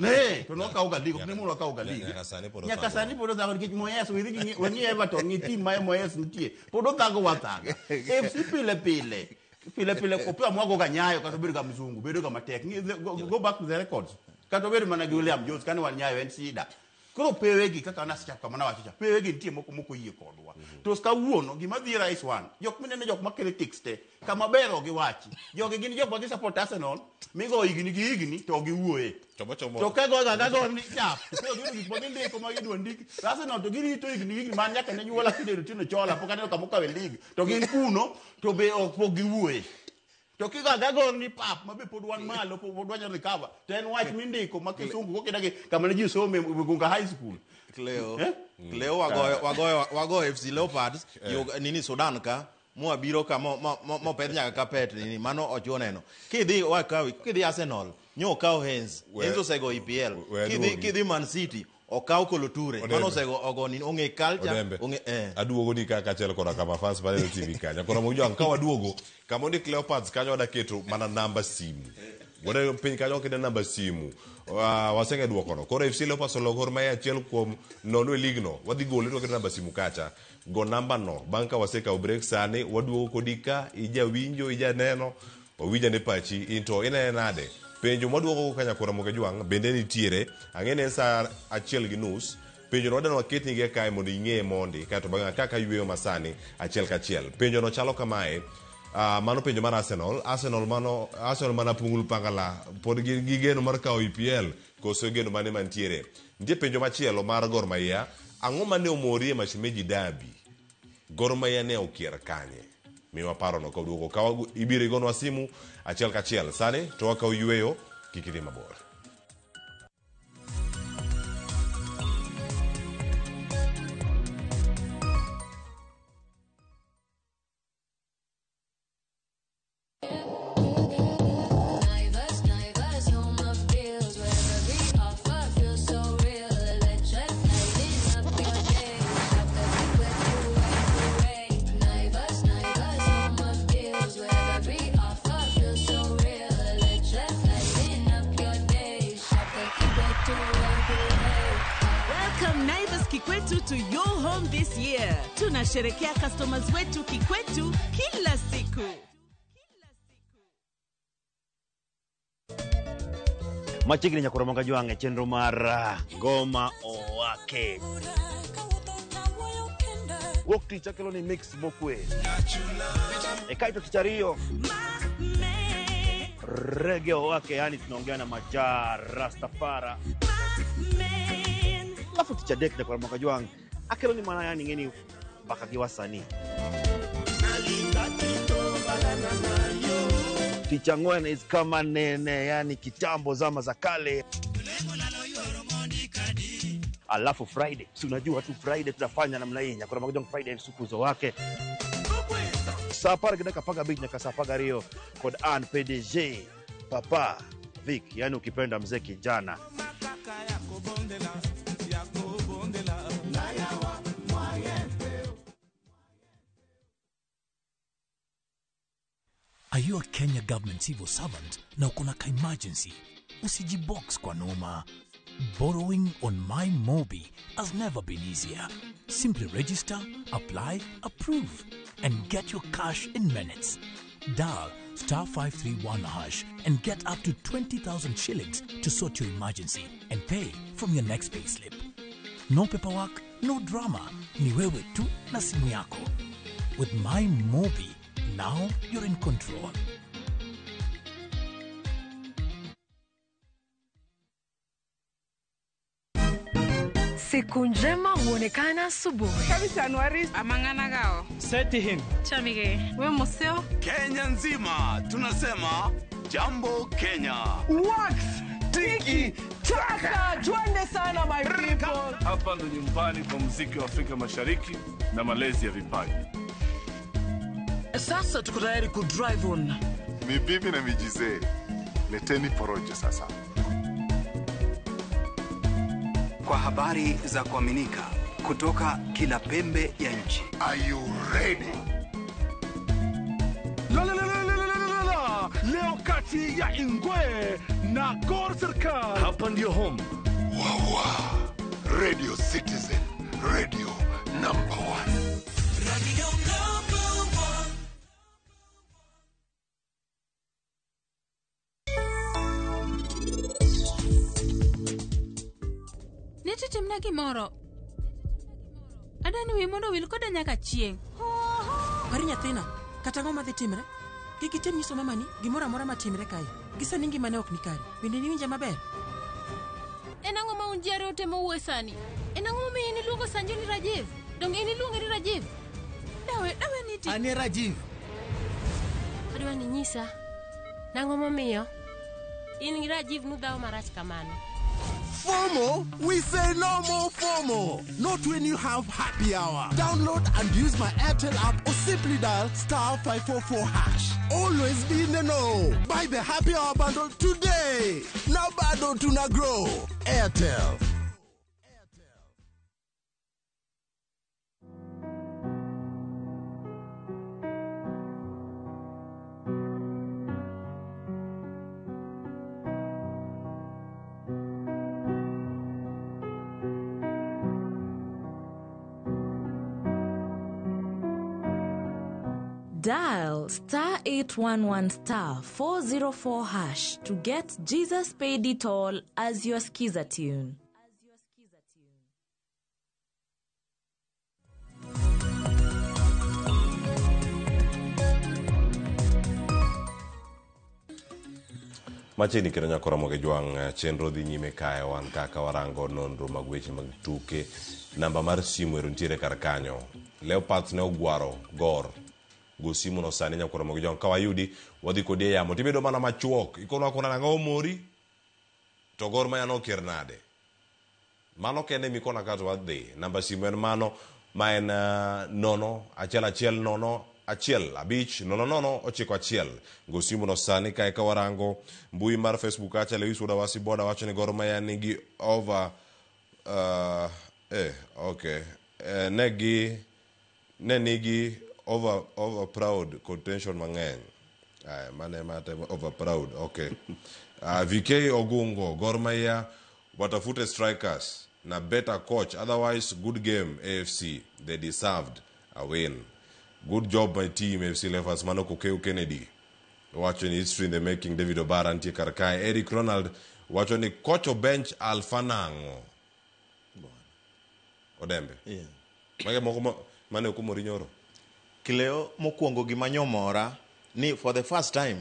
Ne, to nokawo ga league, ok ne mondo wakaw ga league. Nyaka sani pod Nyaka othago. sani pod othago nikech Moyes, weri gi wang'i Everton, ng'i team ma Moyes nitie. Pod othago wathaga. FC pile pile. Pile pile opira mwago ga Nyayo kata obedo ga mzungu, bedo ga matek. Ng'i, go back to the records. Kata obedo mana gi William Jones kane wan Nyayo en sida. Koro pewegi kaka nasechako kama nawacho cha, pewegi nitie moko moko oyie kodwa. To kawuono gima dhi Rais wan, jok mineno jok ma critics te, kama ber ok giwachi. Jogi gin jok ma gi support Arsenal, migo higni gi higni to giwuoye. Chomo chomo. To ka goga ga go ni chap. Koro giyudo gik ma gindiko ma gidwa ndik. Arsenal to girito higni gi higni man nyaka ne nyuola kinde Otieno Chola pok aneno kama okawe league. To gin kuno to be ok pok giwuoye. To kigo aga go ni pap ma be pod wan malo pod wanyalo recover. To en wach mindiko ma kisungu kokidagi kama ne ji some Mugunga High School. Cleo. Eh? Cleo wagoyo FC Leopards, nini Sudan ka, mwabiro ka mopedh nyaka kapet nini mano ochuo neno. Kidhi wakawi, kidhi Arsenal, nyo okaw Heinz. Heinz osego EPL. Kidhi Man City, okaw Kolo Toure. Odembe. Mano osego ogo nini, ong'e culture, Odembe. ong'e. Aduogo ni kaka achiel koda kama fans maneno TV kanyo. Koro mojwang' ka waduogo, kama ondik Leopards kanyo wadaketo mana namba simu. Wada piny kanyo wakete namba simu. Wasenge duokono. Koro FC Leopards olo Gor Mahia 1-0 e league no. Wadhi gole to waketo namba simu kacha. Go namba no. Bang' ka wasekawo break sani, waduogo kodi ka, ija winjo, ija neno, wawinj ane pachi, in to inene nade? Penjo mwaduogo go ka nyakora Moke Jwang' bende nitiere. Ang'e ni en saa 1:30. Penjo no wadwa ni waketni gi kae mondo ing'e mondi, kaeto bang'e kaka yweyo masani achiel kachiel. Penjo no chalo kamae. Mano penjo mar Arsenal. Arsenal mano, Arsenal mana pungul pangala. Pod gi geno mar kawo EPL koso geno mane mantiere. Nitie penjo machielo mar Gor Mahia. Ang'o mane omori e Mashemeji Derby? Gor Mahia ne okier kanye? Miwa paro no kaduogo. Ka ibiro igonwa simu achiel kachiel. Sani to wakawo yweyo, kik idhi mabor. To your home this year. Tunasherekea customers wetu kikwetu kila siku. Machiegni nyakoro manga jwang'e chenro mar Ngoma Owake. Wuok tich akelo ni mix mokwe. E kaito tich ariyo. Reggae Owake, yani tunaongea na Maja Rastafara. Alafu tich adek nyakoro manga jwang' akelo ni mana yani ng'eni mbaka gi wasanii. Tich ang'wen is kama nene, yani kitambo zama za kale. Alafu Friday, si unajua tu Friday tutafanya namna hii. Nyakoro manga jwang' Friday msukuzo wake. Saa apar gi dakika apar gabich nyaka saa apar gariyo kod an PDG Papa Vic, yani ukipenda mzee kijana. Are you a Kenya government civil servant na uko na ka emergency? Usijibox kwa noma. Borrowing on MyMobi has never been easier. Simply register, apply, approve, and get your cash in minutes. Dial star 531 hash and get up to 20,000 shillings to sort your emergency and pay from your next payslip. No paperwork, no drama. Ni wewe tu na simu yako. With MyMobi, now you're in control. Siku njema huonekana asubuhi. Amang'ana gao. Seti him. Chamige. We museo. Kenya nzima tunasema jambo Kenya. Wax tiki taka, twende sana my people. Hapa ndo nyumbani kwa muziki wa Afrika Mashariki na malezi ya vipaji. Sasa tuko tayari ku drive on. Ni bibi na mijizee, leteni porojo sasa. Kwa habari za kuaminika kutoka kila pembe ya nchi. Are you ready? La, la, la, la, la, la, la, la. Leo kati ya Ingwe na Gor Serikal. Hapa ndio home. Wawa. Radio Citizen, radio number one. Radio number one. Nitie timna gimoro. Adani wi mondo wil koda nyaka chieng'. Pari nyathina, kata ang'o madhi timre? Kik item nyiso mamani gimoro amora matimre kae. Gi sani ngimane ok ni kare. Bende niwinja maber? En ang'o ma un ji ariyo temo wuoyo sani? En ang'o momiyo in iluongo Sanju ni Rajiv? Donge in iluonge ni Rajiv? Dawe, dawe niti. Ane Rajiv. Adwa ni nyisa. Nang'o momiyo? In gi Rajiv nudhawo marach kamano. FOMO? We say no more FOMO. Not when you have happy hour. Download and use my Airtel app or simply dial star 544 hash. Always be in the know. Buy the happy hour bundle today. Now bado tuna grow. Airtel. Dial star 811 star 404 hash to get Jesus Paid It All as your skiza tune. Machiegni kendo nyako Ramogi Jwang' chenro dhi nyime kae wan kaka warango nonro mag weche mag tuke. Namba mar simu ero nitiere kar kanyo. Leopards ne ogwaro Gor. Go simu no sani nyako Ramogi Jwang' ka wayudi wadhi kodi e yamo tibedo mana machuok. Ikonwa kona nang'o mori to Gor Mahia nokier nade. Mano kende mikona kato wadhi. Namba simu en mano ma en 0 1 1 0 1 5 0 0 9 1. Go simu no sani kae ka warango mbui mar Facebook kacha Lewis Wuod Awasi Boda wacho ni Gor Mahia nigi over okay ne nigi over proud kod tension mang'eny. Aya mane mate over proud okay. VK Ogungo Gor Mahia watafute strikers na better coach, otherwise good game AFC, they deserved a win. Good job my team AFC Leopards. Mano Kokeu Kennedy wacho ni history in the making. David Obara nitie kar kae. Eric Ronald wacho ni coach bench Alpha nang'o Odembe. Yeah. Mage moko mane ok omori nyoro. Kileo mokwongo gima nyomora ni for the first time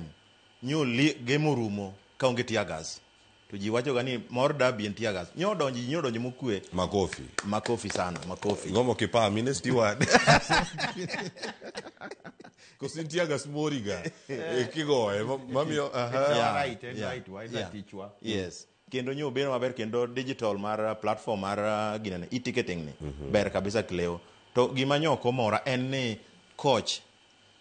nyo game orumo kaonge tear gas. To ji wacho ga ni mor derby en tear gas. Nyo donji mokwe. Makofi. Makofi sana, makofi. Ngomo kipa mine steward. Kosi tear gas mori ga. Kigoye mamiyo Yeah. Right, right, why that tichwa. Yes. Kendo nyo bedo maber kendo digital mar platform mar ginene e-ticketing ni. Ber kabisa Kileo. To gima nyo ok omora en ni coach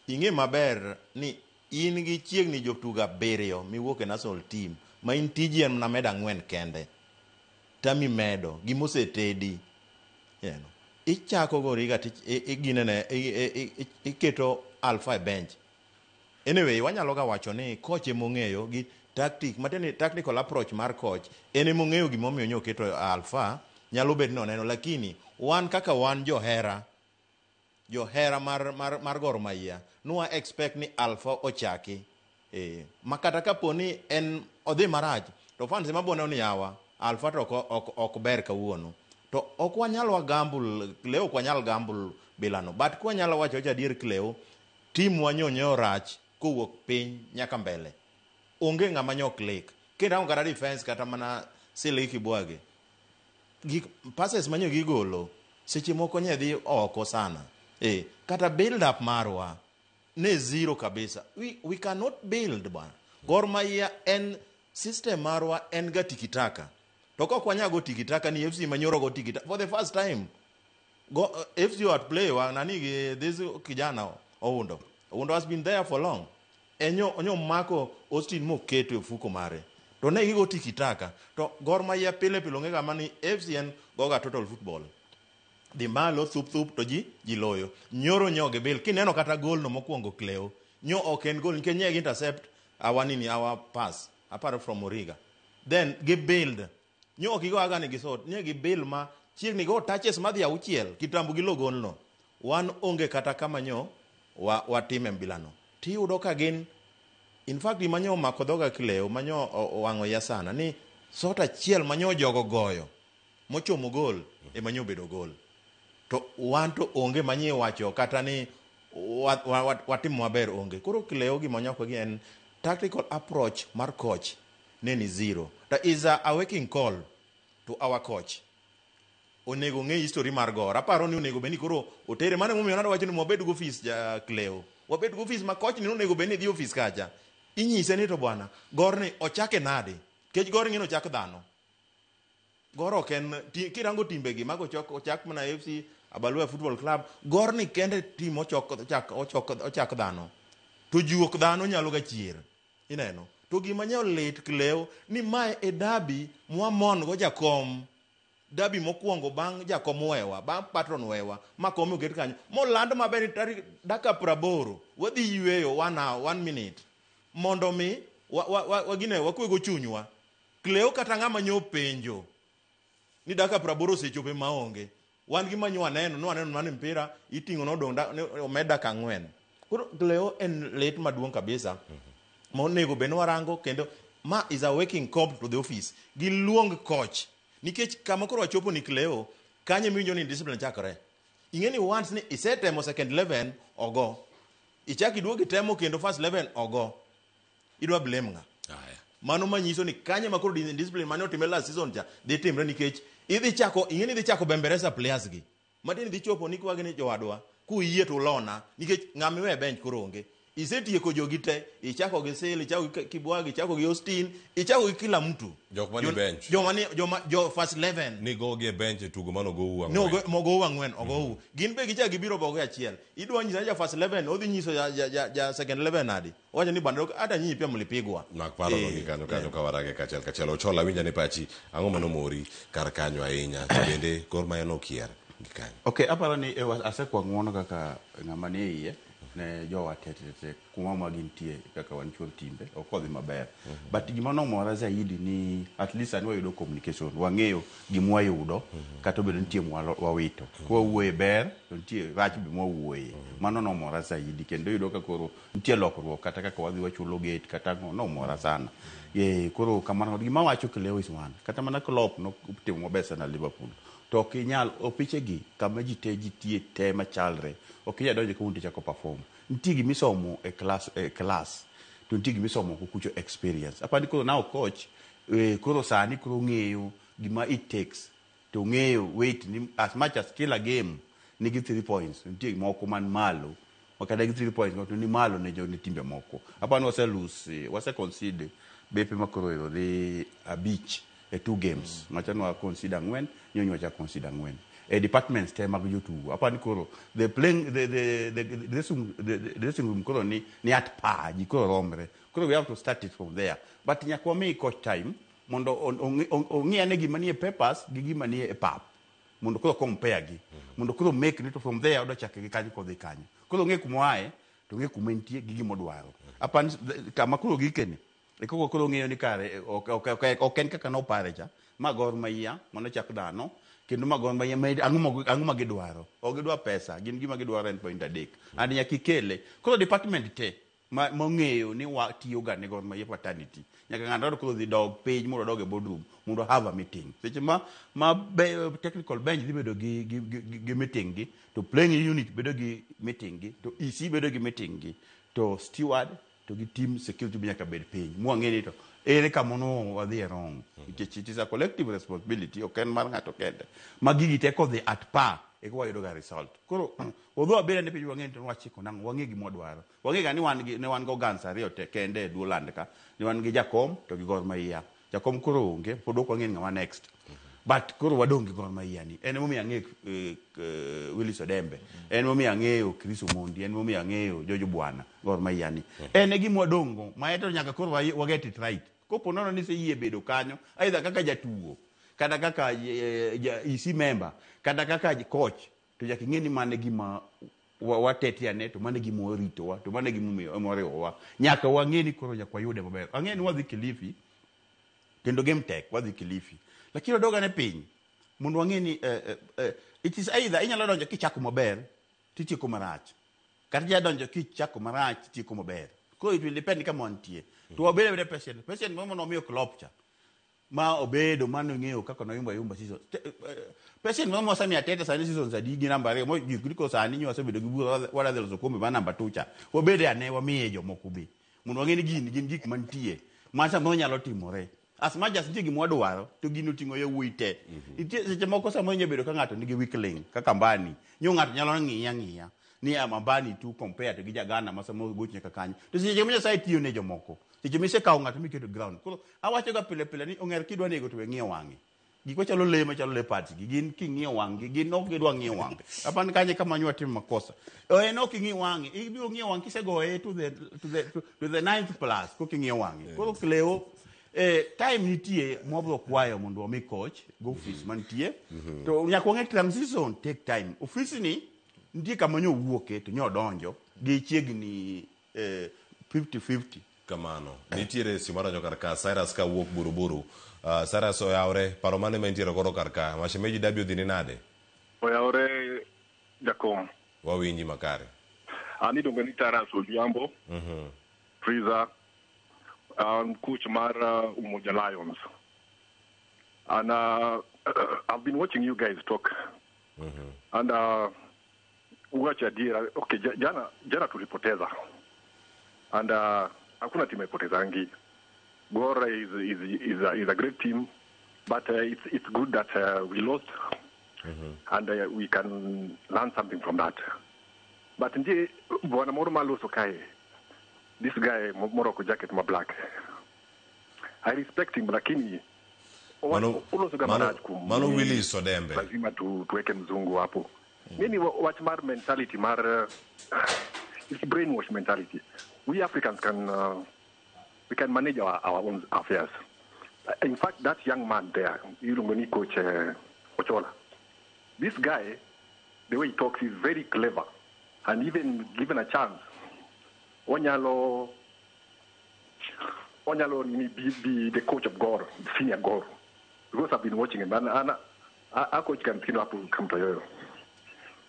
ing'e maber ni in gi chiegni jotugo 7 miwuok e national team ma in tiji en mana medo 4 kende tami medo gimosetedi ichako go riga ginene iketo Alpha e bench. Anyway, wanyalo ga wacho ni coach emong'eyo gi tactic, matiende ni tactical approach mar coach en emong'eyo gimomiyo nyo oketo Alpha, nyalo bet ni oneno, lakini wan kaka wan johera, johera mar, mar, mar Gor Mahia, nwa expect ni Alpha ochaki. E, ma kata kapo ni en odhi marach, to fans ema boneno ni yawa, Alpha to ok, ok, ok ber kawuono. To ok wanyal wa gamble, Cleo ok wanyal gamble bilano. But kwanyalo wacho wacho adier Cleo, team wa nyo rach kowuok piny nyaka mbele. Onge ng'ama nyo click. Kirango kata defense kata mana Silly Kibwage. Gik passes manyo gigolo seche moko nye dhi oko sana. E, kata build up marwa ne zero kabisa. We cannot build bwana. Gor Mahia en system marwa en ga tikitaka. To kok wanyal go tikitaka ni FC manyoro go tikitaka for the first time. Go, FC at play wa nani gi this kijana Oundo. Oundo has been there for long. Enyo onyo mako Austin moketo e ofuko mare. To ne gigo tikitaka. To Gor Mahia pile pile onge kama ni FC en goga total football. Dhi malo thup thup to ji ji loyo. Nyoro nyo gi bil kineno kata goal no mokwongo Cleo. Nyo ok en goal nikech nye gi intercept our nini our pass apart from Origa. Then gi build. Nyo ok gigo aga ni gisot. Nye gi build ma chiegni go touches madhi auchiel kitambo gi lo goal no. Wan onge kata kama nyo wa watime mbilano. Tiyudo ka gin in fact gima nyo omako dhoga Cleo manyo owang'o iya sana ni sot achiel manyo jogo goyo mochomo gol ema nyo obedo gol. To wan to onge manye wacho kata ni watimo maber onge. Koro Cleo gima nyako gi en tactical approach mar coach ne ni zero. That is a waking call to our coach. Onego ng'e history mar Gor. Aparo ni onego bed ni koro otere. Mano emomiyo nadwa wacho ni wabed go office ja Cleo. Wabed go office ma coach ni onego bed ni dhi office kacha. Inyise ni to bwana, Gor ni ochake nade? Nikech Gor ng'e ni ochak dhano. Gor ok en kirango timbegi mago ochak mana FC Abalua Football Club, Gor ni kende team ochok ochak ochok ochak dhano. To juok dhano nyalo ga chier. Ineno. To gima nyo lit Cleo ni mae e derby mwamon go jakom. Derby mokwongo bang' jakom wewa, bang' patron wewa, ma kom oket kanyo. Moland maber ni tarik dakika 80, wadhi yweyo 1 hour, 1 minute. Mondo mi wagine wakwego chunywa. Cleo kata ng'ama nyo penjo ni dakika 80 osechopo maonge. Wan gi manyo waneno, nwaneno mane mpira iting'o nodong' omed dakika 4. Koro Cleo en lit maduong' kabisa. Ma onego bed ni warango kendo ma is a waking call to the office. Giluong coach. Nikech kama koro wachopo ni Cleo, kanye miwinjo ni discipline chakore. Ing'e ni once ni isetemo second 11 ogo. Ichak iduogo itemo kendo first 11 ogo. Idwa blame ng'a? Mano manyiso ni kanye ma koro discipline mane otime last season cha dhi timre nikech idhi chako ing'e ni idhi chako bemberesa players gi. Matin dhi chopo ni kwagi ni jowadwa kuyie to ulona nikech ng'ama iwe bench koro onge. Isetieko jogi te, ichako gi Sil, ichako gi Kibwagi, ichako gi Austin, ichako gi kila mtu. Jok mani bench. Joma ni joma jo first 11. Ni gogi e bench e tugo mano gou ang'wen. No, mogou ang'wen, ogou. Gin be gichako gibiro bogo achiel. Idwa nyiso ja first 11, odhi nyiso ja second 11 nadi. Owacho ni bwana hata nyinyi pia mlipigwa. Mak paro no gi kanyo kanyo ka warage kachiel kachiel. Ochola winja ni pachi ang'o mano mori kar kanyo ahinya to bende Gor Mahia nokier gi kanyo. Okay, aparo ni asekwa ng'uono kaka ng'ama nie iye ne jowa te te te kuma ma gintie kaka wan chuor timbe ok odhi maber. But gima nomora zaidi ni at least sani wayudo communication, wang'eyo gima wayudo kata obedo nitie wawito. Kwa wuoye ber to nitie rach be mwawuoye. Mano nomora zaidi kendo iyudo ka koro nitie lokruok kata kaka wadhi wachulo gate kata ang'o nomora sana. Koro kamano gima wacho Cleo is one. Kata mana Klopp notimo maber sana Liverpool. To ok inyal opiche gi kama ji te ji tie te machalre. Ok inyal donjo kawuono tichako perform. Nitie gimisomo e class, e class to nitie gimisomo oko kucho experience. Apani koro now coach koro sani koro ng'eyo gima it takes to ng'eyo wait ni as much as kila game nigi 3 points nitie moko man malo makata gi 3 points to ni malo ne jo ne timbe moko. Apani wase lose, wase concede bepe makoro ero dhi 5 e 2 games. Machano wa concede 4, nyonyo wacha concede 4. E departments te mag jotugo. Apani koro the playing the dressing the dressing room koro ni at par, ji koro romre. Koro we have to start it from there. But nyaka wami coach time mondo ong'i ane gima nie papers gi gima nie e pap. Mondo koro compare gi. Mondo koro make it from there odwa chake gi kanyo kodhi kanyo. Koro ong'e kuma oaye to ong'e kuma entie gi gima odwaro. Apani kama koro gikeni e koko koro ong'eyo ni kare ok en kaka nopare cha. Ma Gor Mahia manochak dhano kendo ma Gor Mahia ma ang'o ma gidwaro? Ok gidwa pesa, gin gima gidwaro en point 3. And nyaka ikele. Koro department te ma mong'eyo ni watiyo ga ne Gor Mahia fraternity. Nyaka ng'ato koro dhi dog piny mondo odog e boardroom mondo have a meeting. Seche ma technical bench dhi bedo gi meeting gi, to playing unit bedo gi meeting gi, to EC bedo gi meeting gi, to steward to gi team security be nyaka bed piny. Mwang'e ni to ere kama no wadhi e wrong. Nikech it is a collective responsibility, ok en mar ng'ato kende. Ma gigi te kodhi at par, eka wayudo ga result. Koro wadhi wabed ane piny wang'e ni to wachiko nang'o, wang'e gima wadwaro. Wang'e ga ni wan gi ne wan gi organs ariyo te kende e Duoland ka. Ne wan gi jakom to gi Gor Mahia. Jakom koro onge, pod ok wang'e ni ng'ama next. But koro wadong' gi Gor Mahia ni. En emomiyo ang'eyo Willis Odembe. En emomiyo ang'eyo Chris Omondi. En emomiyo ang'eyo George Bwana, Gor Mahia ni. En e gima wadong' go, ma eto nyaka koro wa get it right. Kopo nono ni iseyie bedo kanyo, either kaka jatugo, kata kaka EC member, kata kaka coach, to nyaka ing'e ni mano e gima watetea ne, to mano e gima oritowa, to mano e gima omiyo emoriwowa. Nyaka wang'e ni koro nyaka wayude maber. Ang'e ni wadhi Kilifi, kendo game tek, wadhi Kilifi. Lakini wadoga ne piny, mondo wang'e ni it is either inyalo donjo kichako maber, titieko marach. Kata inyalo donjo kichako marach, titieko maber. Koro it will depend kama wantie. To wabed abeda patient. Patient moro mane Klopp cha. Ma obedo mano ng'eyo kaka noyumba yumba season. Patient moro mosemiyo Arteta sani season adi gi namba 2. Mo gik sani nyo wasebedo gi bura wadhi loso kombe mar namba 2 cha. Wabede ane wamiye jomoko be. Mondo wang'e ni gini gin gik mantie. Ma samoro nyalo timore. As much as nitie gima wadwaro, to gino oting'o yawuoyi te. Nitie seche moko samoro inyalo bedo ka ng'ato nigi weakling kaka Ambani. Nyo ng'ato nyalo ng'iye ang'iya ni am Ambani tu compare to gi ja Ghana ma samoro goch nyaka kanyo. To seche ma Nyasaye tiyo ne jomoko. Seche misekawo ng'ato miketo ground. Koro awacho ga pile pile ni ong'er kidwa nego to we ng'iyo wang'e. Gik machalo lee machalo leopards gi gin king'iyo wang'gi gin ok gidwa ng'iyo wang'e. Apani kanye kama nywa timo makosa. En ok ing'i wang'e, ibiro ng'iyo wang'e kisegoye to the ninth plus koka ing'iyo wang'e. Koro Cleo time nitie mwabiro kwayo mondo wami coach go office mantie. To nyaka wang'e transition take time. Office ni nitie kama nyo wuoke to nyo donjo gi chiegni 50-50. Kamano. Nitiere simu madonjo kar ka, Cyrus ka wuok Buruburu. Cyrus oyawre, paro mane ma intiere godo kar ka? Mashemeji Derby odhi ni nade? Oyawre jakom. Wawinji makare. An iluongo ni Taras Odhiambo, Friza, an coach mar Umoja Lions. And I've been watching you guys talk. And uache adiera, okay, jana tulipoteza. And hakuna timu haipotezangi. Gor is a great team, but it's good that we lost and we can learn something from that. But ndiye bwana moro maloso kae, this guy morwako jacket ma black. I respect him, lakini uloso ga marach kuom Mano Willis Odembe. Lazima tuweke mzungu hapo. Mimi wach mar mentality mar it's brainwash mentality. We Africans can we can manage our own affairs. In fact, that young man there, iluongo ni coach Ochola, this guy, the way he talks is very clever, and even given a chance, onyalo nini be the coach of Gor, senior Gor, because I've been watching him, and a coach can clean up Kamtoyoyo.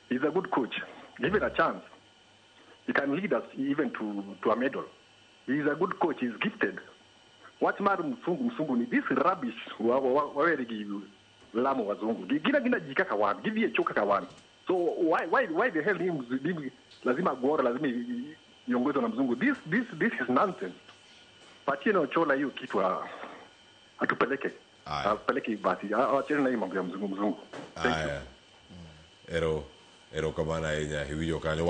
He's a good coach. Given a chance, he can lead us even to a medal. He's a good coach. He's gifted. Wach mar msungu msungu ni this rubbish wawere gi lamo wazungu. Gina ji kaka wan, gidhi e cho kaka wan. So why the hell ni lazima Gor lazima iongozwe na mzungu? This is nonsense. Patie na Ochola hiyo kitu atupeleke. Atupeleke basi. Acheni na hii mambo ya mzungu mzungu. Aya. Ero kamano ahinya iwinjo kanyo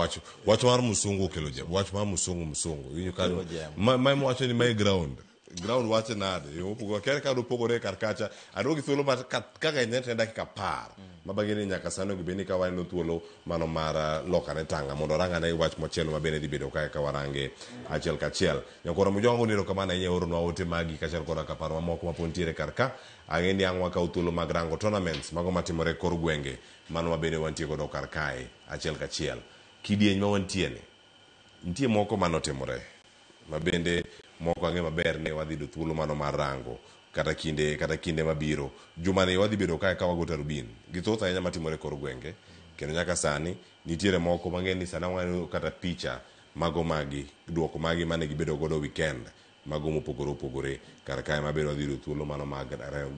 wach mar musungu okelo jem wach mar musungu musungu iwinjo kanyo. Kelo jem. Ma wacho ni mae ground wacho nade yo mopogore kere ka opogore kar kacha aduogi thuolo mar kaka inet ne dakika 10 ma bang'e ni nyaka sani onego bed ni ka waneno thuolo mano mar lokane tanga mondo orangane wach machielo ma bende dhi bedo kae ka warange achiel kachiel. Nyakwara Mujongo ni erokamano ahinya oronwa ote magi kaachiel koda ka paro mamoko ma pod nitiere kar ka. Ang'e ni ang' wakaw thuolo mag rango tournaments mago matimore e kor gwenge mano ma bende wantie godo kar kae achiel kachiel. Kidieny ma wantie ni Nitie moko manotimore ma bende moko ang'e maber ni wadhi yudo thuolo mano mar rango kata kinde kata kinde mabiro. Jumani wadhi bedo kae ka wago tarubin gi thoth ahinya matimore e kor gwenge kendo nyaka sani nitiere moko mang'e ni sani waneno kata picha mago magi duoko magi mane gibedo godo weekend mago mopogore opogore kar kae ma bende wadhi yudo thuolo mano mag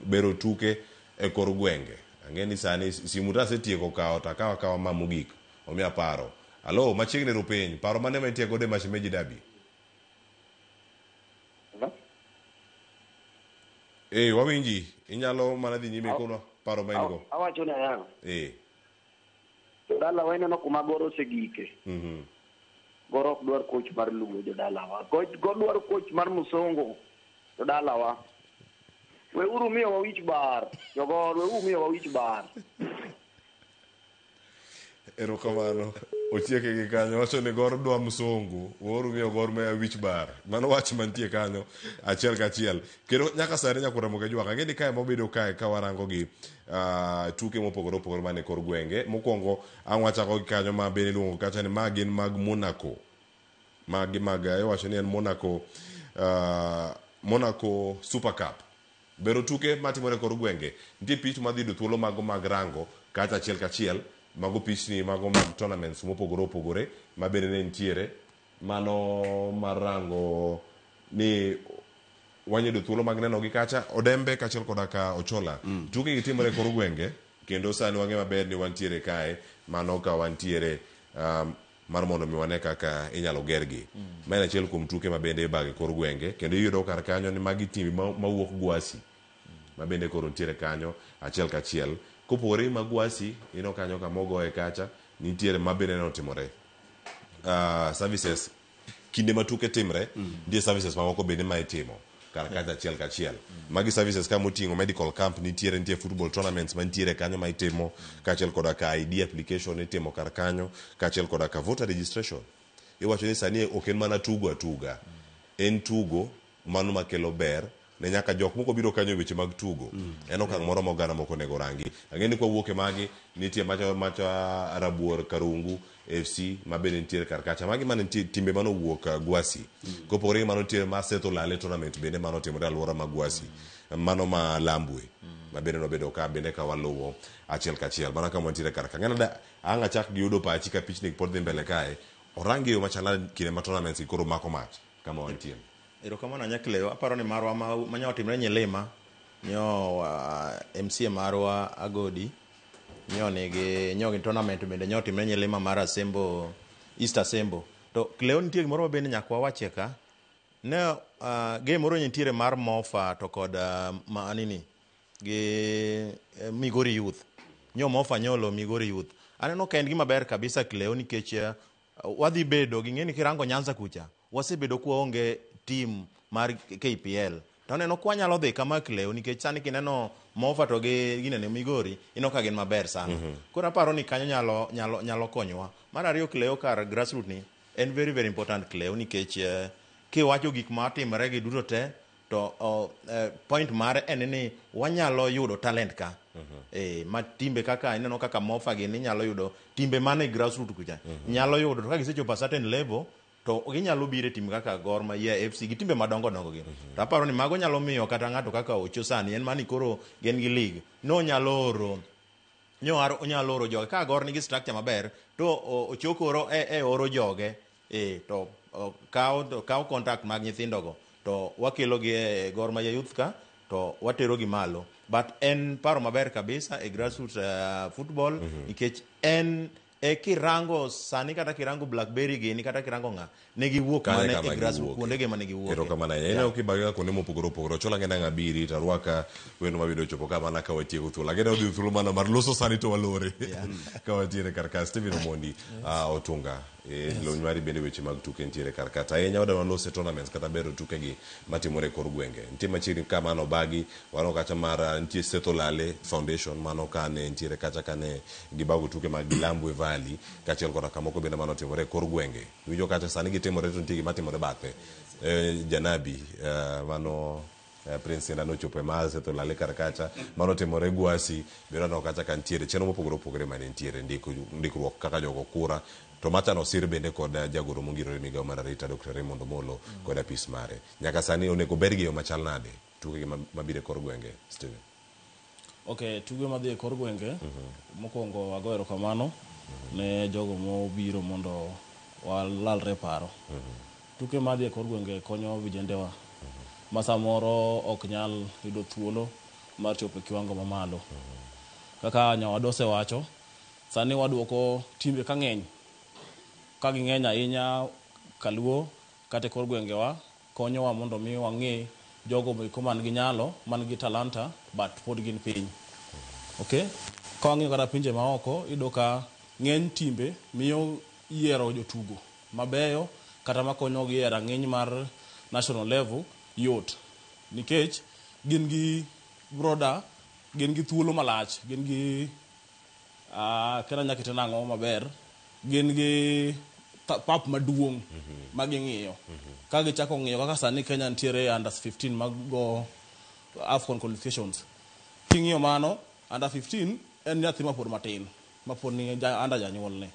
bero tuke e kor gwenge. Ang'e ni sani simu to asetieko kawo to akawo akawa ma mogik omiya paro. Alo, machiegni ru piny. Paro mane ma intie godo e Mashemeji Derby? Eh, wawinji. Inyalo mana dhi nyime kono paro ma in go. Awacho niya, jodalawa ineno kuma Gor osegike. Gor ok dwar coach mar Luo jodalawa. Gor dwaro coach mar Musongo jodalawa. Weuru miyowa wich bar. Jogor, weuru miyowa wich bar. Erokamano. Ochieke gi kanyo wacho ni Gor dwa msungu. Weuru miyo Gor Mahia wich bar. Mano wach mantie kanyo achiel kachiel. Kendo nyaka sani nyaka Ramogi Ajwang'. Ang'e ni kae mobedo kae ka warango gi tuke mopogore opogore man e kor gwenge. Mokwongo ang' wachako gi kanyo ma bende iluongo kacha ni ma gin mag Monaco. Magi mag iwacho ni en Monaco Monaco Super Cup. Bero tuke matimore e kor gwenge. Nitie pich madhi yudo thuolo mago mag rango kacha achiel kachiel. Mago pichni mago mag tournaments mopogore opogore ma bende ne nitiere. Mano mar rango ni wanyudo thuolo mag neno gi kacha. Odembe kaachiel koda ka Ochola. Tuke gi timore e kor gwenge kendo sani wang'e maber ni wantiere kae mano ka wantiere mar mondo mi wane kaka inyalo gergi. Ma en achiel kuom tuke ma bende ibago e kor gwenge kendo iyudo kar kanyo ni magi timbe mawuok Gwasi ma bende koro nitiere kanyo achiel kachiel. Kopogore gi mag Gwasi, ineno kanyo kama ogoye kacha nitiere ma bende ne otimore. Services kinde ma tuke timre nitie services mamoko bende ma itimo kar kacha achiel kachiel. Magi services ka moting'o medical camp nitiere, nitie football tournaments mantiere kanyo ma itimo kaachiel koda ka ID application itimo kar kanyo kaachiel koda ka voter registration. Iwacho ni sani ok en mana tugo atuga, en tugo mano makelo ber ne nyaka jok moko biro kanyo e weche mag tugo. En okang' moro ma oganda moko onego rangi. Ang'e ni kwawuok e magi, nitie macha macha Rabuor Karungu FC ma bende nitiere kar kacha. Magi mane nitie timbe mane owuok Gwasi. Kopogore gi mano nitie ma Seth Olale tournament bende mane otimore alwora ma Gwasi. Mano ma Lambwe. Ma bende nobedo ka bende ka waluwo achiel kachiel. Mana kama wantiere kar ka. Ng'eno da ang' achak gi yudo pachi ka pichni pod dhi mbele kae. Orangi e yo machal kinde ma tournaments gi koro mako mach kama wantie. Erokamano ahinya Cleo. Aparo ni marwa ma nyo otimre Nyilima, nyo MCA marwa Agodi, nyo nigi nyo gi tournament bende nyo otimre Nyilima mar Asembo, East Asembo. To Cleo nitie gimoro ma bende nyaka wawachie ka. Ne game moro nitiere mar Mofa to kod ma nini gi Migori Youth. Nyo Mofa nyolo Migori Youth. Aneno ka en gima ber kabisa Cleo nikech wadhi bedo gi ng'eni kirango Nyanza kucha wasebedo kwaonge team mar KPL. To aneno kwanyalo dhi kama Cleo nikech sani kineno Mofa to gi ginene Migori ineno ka gin maber sana. Koro aparo ni kanyo nyalo konyowa. Mar ariyo Cleo kar grassroots ni en very very important Cleo nikech kiwacho gik matimore gi duto te to point mare en ni wanyalo yudo talent ka. Ma timbe kaka ineno kaka Mofa gini nyalo yudo timbe mane grassroots kucha. Nyalo yudo to ka gisechopo a certain level to ginyalo biro e tim kaka Gor Mahia FC gi timbe madongo dongo gi. To aparo ni mago nyalo miyo kata ng'ato kaka Ocho sani en mani koro gin gi league. No nyalo oro onyalo oro joge ka Gor nigi structure maber to Ocho koro e oro joge to kaw contact mag nyithindogo to wakelo gi e Gor Mahia Youth ka to watero gi malo. But en paro maber kabisa e grassroots football nikech en kirango sani kata kirango Blackberry gini kata kirango ng'a ne giwuok mane e grassroots kuonde gi mane giwuoke. Erokamano ahinya. Ineno kibage kuonde mopogore opogore. Ochola ng'e nang' abiri to arwaka wendo mabiro chopo ka mana ka watieko thuolo. Ageno odhi thuolo mana mar loso sani to walore. Ka wantiere kar ka Stephen Omondi Otunga. Lony mari bende weche mag tuke nitiere kar ka. To ahinya wadwa lose tournaments kata bero tuke gi matimore e kor gwenge. Nitie machiegni ka mano obagi, waneno kacha mar nitie Seth Olale Foundation mano kane nitiere kacha kane gibago tuke mag Lambwe Valley kaachiel koda kamoko bende mano otimore e kor gwenge. Iwinjo kacha sani gitimore to nitie gima timore bathe. Janabi mano Prince Indah nochopo e mar Seth Olale kar kacha mano otimore Gwasi bende waneno kacha ka nitiere chenro mopogore opogore mane nitiere ndikruok kaka jogo kura. To macha nosir bende kod jagoro mongirore migawo mar arita Dr. Raymond Omolo kod apis mare. Nyaka sani onego ber gi yo machal nade tuke gi mabiro e kor gwenge, Steven? Ok, tuge madhi e kor gwenge, mokwongo ago erokamano ne jogo mobiro mondo walalre paro. Tuke madhi e kor gwenge konyo vijendewa ma samoro ok nyal yudo thuolo mar chopo e kiwango mamalo. Kaka nyawadu osewacho, sani waduoko timbe ka ng'eny, ka ging'eny ahinya kaluo kata e kor gwengewa, konyowa mondo mi wang'e jogo eko man gi nyalo, man gi talanta, but pod gin piny. Okay? Ka wang'iyo kata pinje maoko, iyudo ka ng'eny timbe miyo yiero jotugo mabeyo kata makonyogi e rang'iny mar national level yot. Nikech gin gi broader, gin gi thuolo malach, gin gi kena nyakete nang'o maber, gin gi pap maduong' ma ging'iyo. Ka gichako ng'iyo kaka sani Kenya nitiere under 15 mag go AFCON qualifications. King'iyo mano, under 15 en nyathi mapod matin, mapod ni under janyuolne.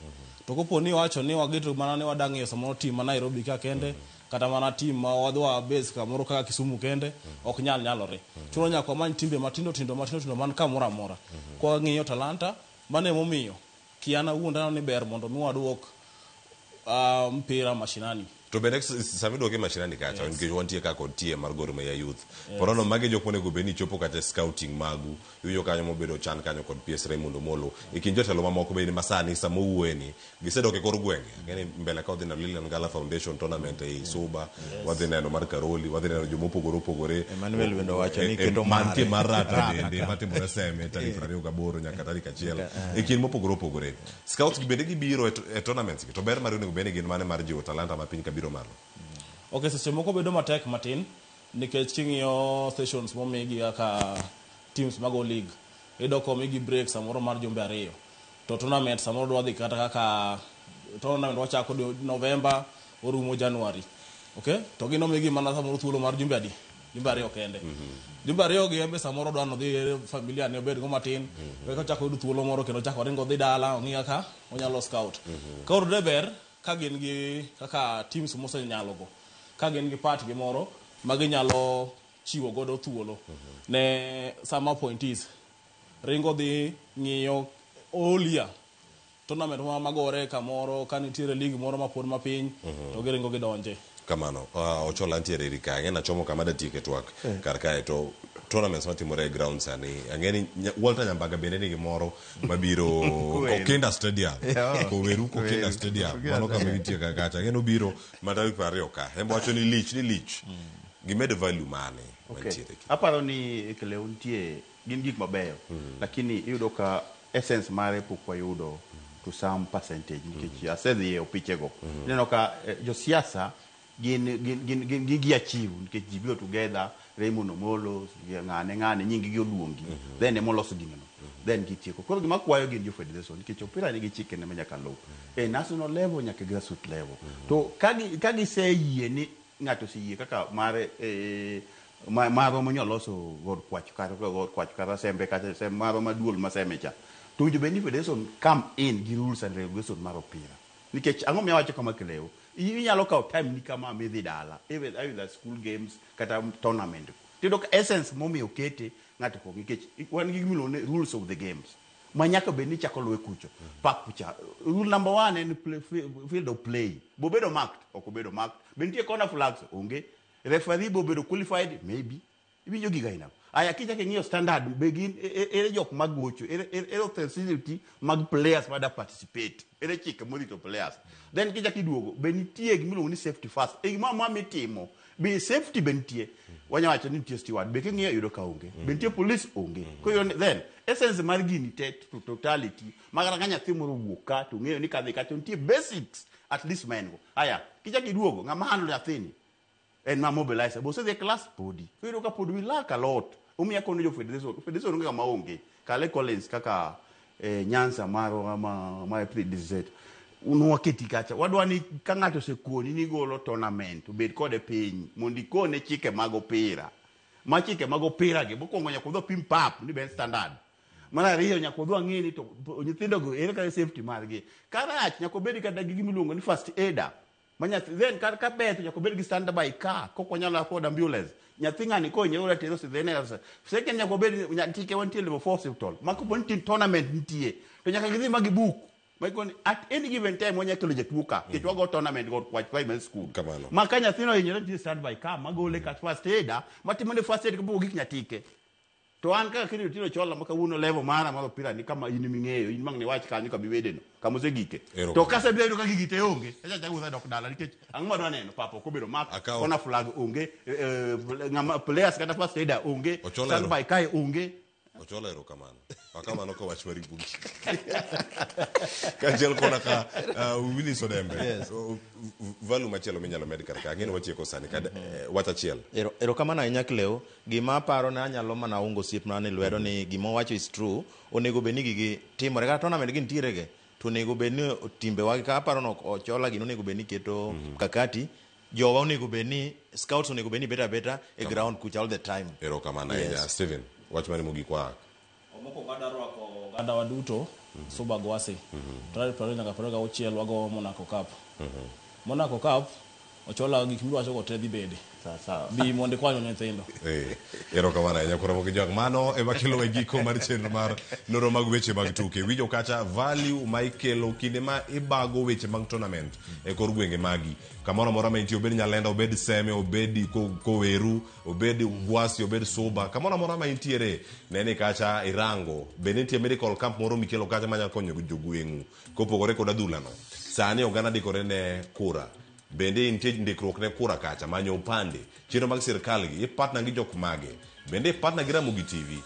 To kopo ni wacho ni wageto mana ni wada ng'iyo samoro team ma Nairobi ka kende, kata mana team ma wadwa base kamoro kaka Kisumu kende, ok nyal nyalore. Chuno nyaka wamany timbe matindo tindo matindo tindo man kamoro amora. Kwa wang'iyo talanta, mano emomiyo kiana awuon aneno ni ber mondo mi waduok mpira mashinani. To bende sama iduoke mashinani kacha, nikech wantie ka kod TM mar Gor Mahia Youth. Porono magi jok monego bed ni chopo kata e scouting magu, iwinjo kanyo mobedo chan kanyo kod PS Raymond Omolo. E kind jotelo mamoko bende masani sama owuoye ni, gisedok e kor gwenge. Ang'e ni mbele ka wadhi neno Lilian Gala Foundation tournament ei Suba, wadhi neno mar Karoli, wadhi neno joma opogore opogore. Emmanuel bende owacho ni keto mantie mare. mar Rata Rata bende ka. matimore Seme tarik 28 nyaka tarik 1. 1. E kind mopogore opogore. Scouts gi bende gibiro e tournaments gi, to ber mar onego bed ni gin mane mar jiwo talanta ma piny kabiro malo? Ok, seche moko bedo matek matin nikech king'iyo sessions momigi kaka teams mago league, iyudo ka omigi break samoro mar jumbe 2. To tournament samoro dwa dhi kata kaka tournament wachako November orumo January. Okay? To gin omigi mana samoro thuolo mar jumbe adi? Jumbe 2 kende. Jumbe 2 gi embe samoro dwa nodhi familia ne obed go matin. Eka ochako yudo thuolo moro kendo ochako ringo dhi dala ong'i kaka onyalo scout. Koro de ber ka gin gi kaka teams mosenyalo go. Ka gin gi part gi moro ma ginyalo chiwo godo thuolo ne sama appointees ringo dhi ng'iyo all year tournament ma magore kamoro ka nitiere league moro mapod mapiny to giringo gidonje. Kamano, Ochola ntiere iri ka, ang'e nachomo kama datieke twak kar kae to tournaments matimore e ground sani, ang'e ni Walter Nyambaga bende nigi moro mabiro Kokinda Stadium. Koweru Kokinda Stadium. Mano kama gintie ka kacha. Ang'e nobiro ma tarik 20 ka. En wacho ni lich ni lich. Gimed value mane mantiere. Aparo ni Kleo nitie gin gik mabeyo, lakini iyudo ka essence mare pok wayudo to some percentage nikech asedhi e opichego. Ineno ka josiasa gin gin gin gin gi achieve nikech ji biro together, Raymond Omolo, ng'ane ng'ane nying gi oluongi, then emoloso gino then gitieko. Koro gima kwayo gin jo federation nikech opira nigi chikene ma nyaka luw e national level nyaka e grassroots level. To ka giseyie ni ng'ato oseyie kaka mare marwa monyaloso god kwach kata god kwach kata sembe kata sembe marwa maduol ma seme cha, to winjo bed ni federation come in gi rules and regulation mar opira. Nikech ang'o miyo awacho kama Kleo? Inyalo kawo time ni kama midhi dala, even either school games kata tournament. Tiyudo ka essence momiyo okete ng'ato ok nikech wan gi gimiluongo ni rules of the games ma nyaka bed ni chako luwe kucho. Pap cha rule number 1 en play, field of play. Bobedo marked, ok obedo marked. Be nitie corner flags? Onge. Referee bobedo qualified? Maybe. Iwinjo giga aina go. Aya kichako ing'iyo standard be gin ere jok magocho, ere authenticity mag players mada participate, ere chike morito players. Then kichako iduogo be nitie gimiluongo ni safety first. E gimoro amora mitimo be safety be nitie. Wanya wacho ni nitie steward be king'iyo yudo ka onge. Be nitie police onge. Koro then essence mar gini te to totality ma kata ka nyathi moro owuok ka to ng'eyo ni kadhi kacha nitie basics at least ma en go. Aya kichako iduogo ng'ama handle nyathini en ma mobilizer bo osedhi e class podi. Koro iyudo ka pod we lack a lot. Omiyo akono jo federation, federation onge kama onge. Kale Collins kaka Nyanza marwa ma PDZ. Nwaketi kacha. Wadwa ni ka ng'ato osekoni ni golo tournament, obed kode piny mondo ikone chike mag opira. Ma chike mag opira gi mokwongo nyaka udhi pim pap ni be en standard. Mar ariyo nyaka wadhi wang'e ni to nyithindo go ere kaka safety margi. Karach nyaka obed kata gi gima iluongo ni first aider. Ma nyathi then kata ka ber to nyaka obed gi standby car kok wanyalo afford ambulance. Nyathi ng'ani kohinyore tere osiptal. Second nyaka obed Nyatike wantie level 4 hospital. Ma kopo ni tournament nitie to nyaka gidhi ma gibook. Maikoni at any given time wanyalo kelo jatuo ka nikech wago tournament go Kwach Primary School. Kamano. Ma ka nyathino ohinyore nitie standby car magole ka first aider matimo ne first aid kapok ogik Nyatike. To an kaka Kennedy Otieno Chola ma kawuono level mara mar opira ni kama in ming'eyo in mang' niwach kanyo kama iwedeno kama osegike. To kasebiro yudo ka gigi te onge acha achaka wuotho adok dala nikech ang'o madwa neno pap ok obedo mak kona flag onge ng'ama players kata first aider onge standby kae onge. Ochola erokamano. Akamano ka wach mari mogik. Kaachiel koda ka Willis Odembe. Yes. Value machielo minyalo med kar ka. Ang'e ni watieko sani. Wach achiel. Erokamano ahinya Cleo. Gima aparo ni anyalo mana ungo osiepna ni lwedo ni gima owacho is true. Onego bed ni gigi timore. Kata tournament gi nitiere ge. To onego bed ni timbe wa ka aparo ni Ochola gini onego bed ni keto mkakati. Jowa onego bed ni scouts onego bed ni bet abeta e ground kucha all the time. Erokamano ahinya. Steven, wach mari mogik wa. Mokwongo adwa rwako oganda wa duto Suba Gwasi. Tarik 20 nyaka 26 wago Monaco Cup. Monaco Cup Ochola gik miwacho go te dhi bede. Bi mondo ikwany nyithindo. Erokamano ahinya koro mogi jwang'. Mano ema kelo e giko mar chenro mar nonro mag weche mag tuke. Winjo kacha value ma ikelo kinde ma ibago weche mag tournament e kor gwenge magi. Kamoro amora ma intie, obed Nyalenda, obed Seme, obed Koweru, obed Gwasi, obed Suba, kamoro amora ma intiere, ne ni kacha irango. Bende nitie medical camp moro mikelo kacha manyalo konyo jogweng'u kopogore kod adhulano. Sani oganda dikore ne kura. Bende nitie ndikruok ne kura kacha, manyo opande, chenro mag sirkal gi, i partner gi jok mage. Bende i partner gi Ramogi TV.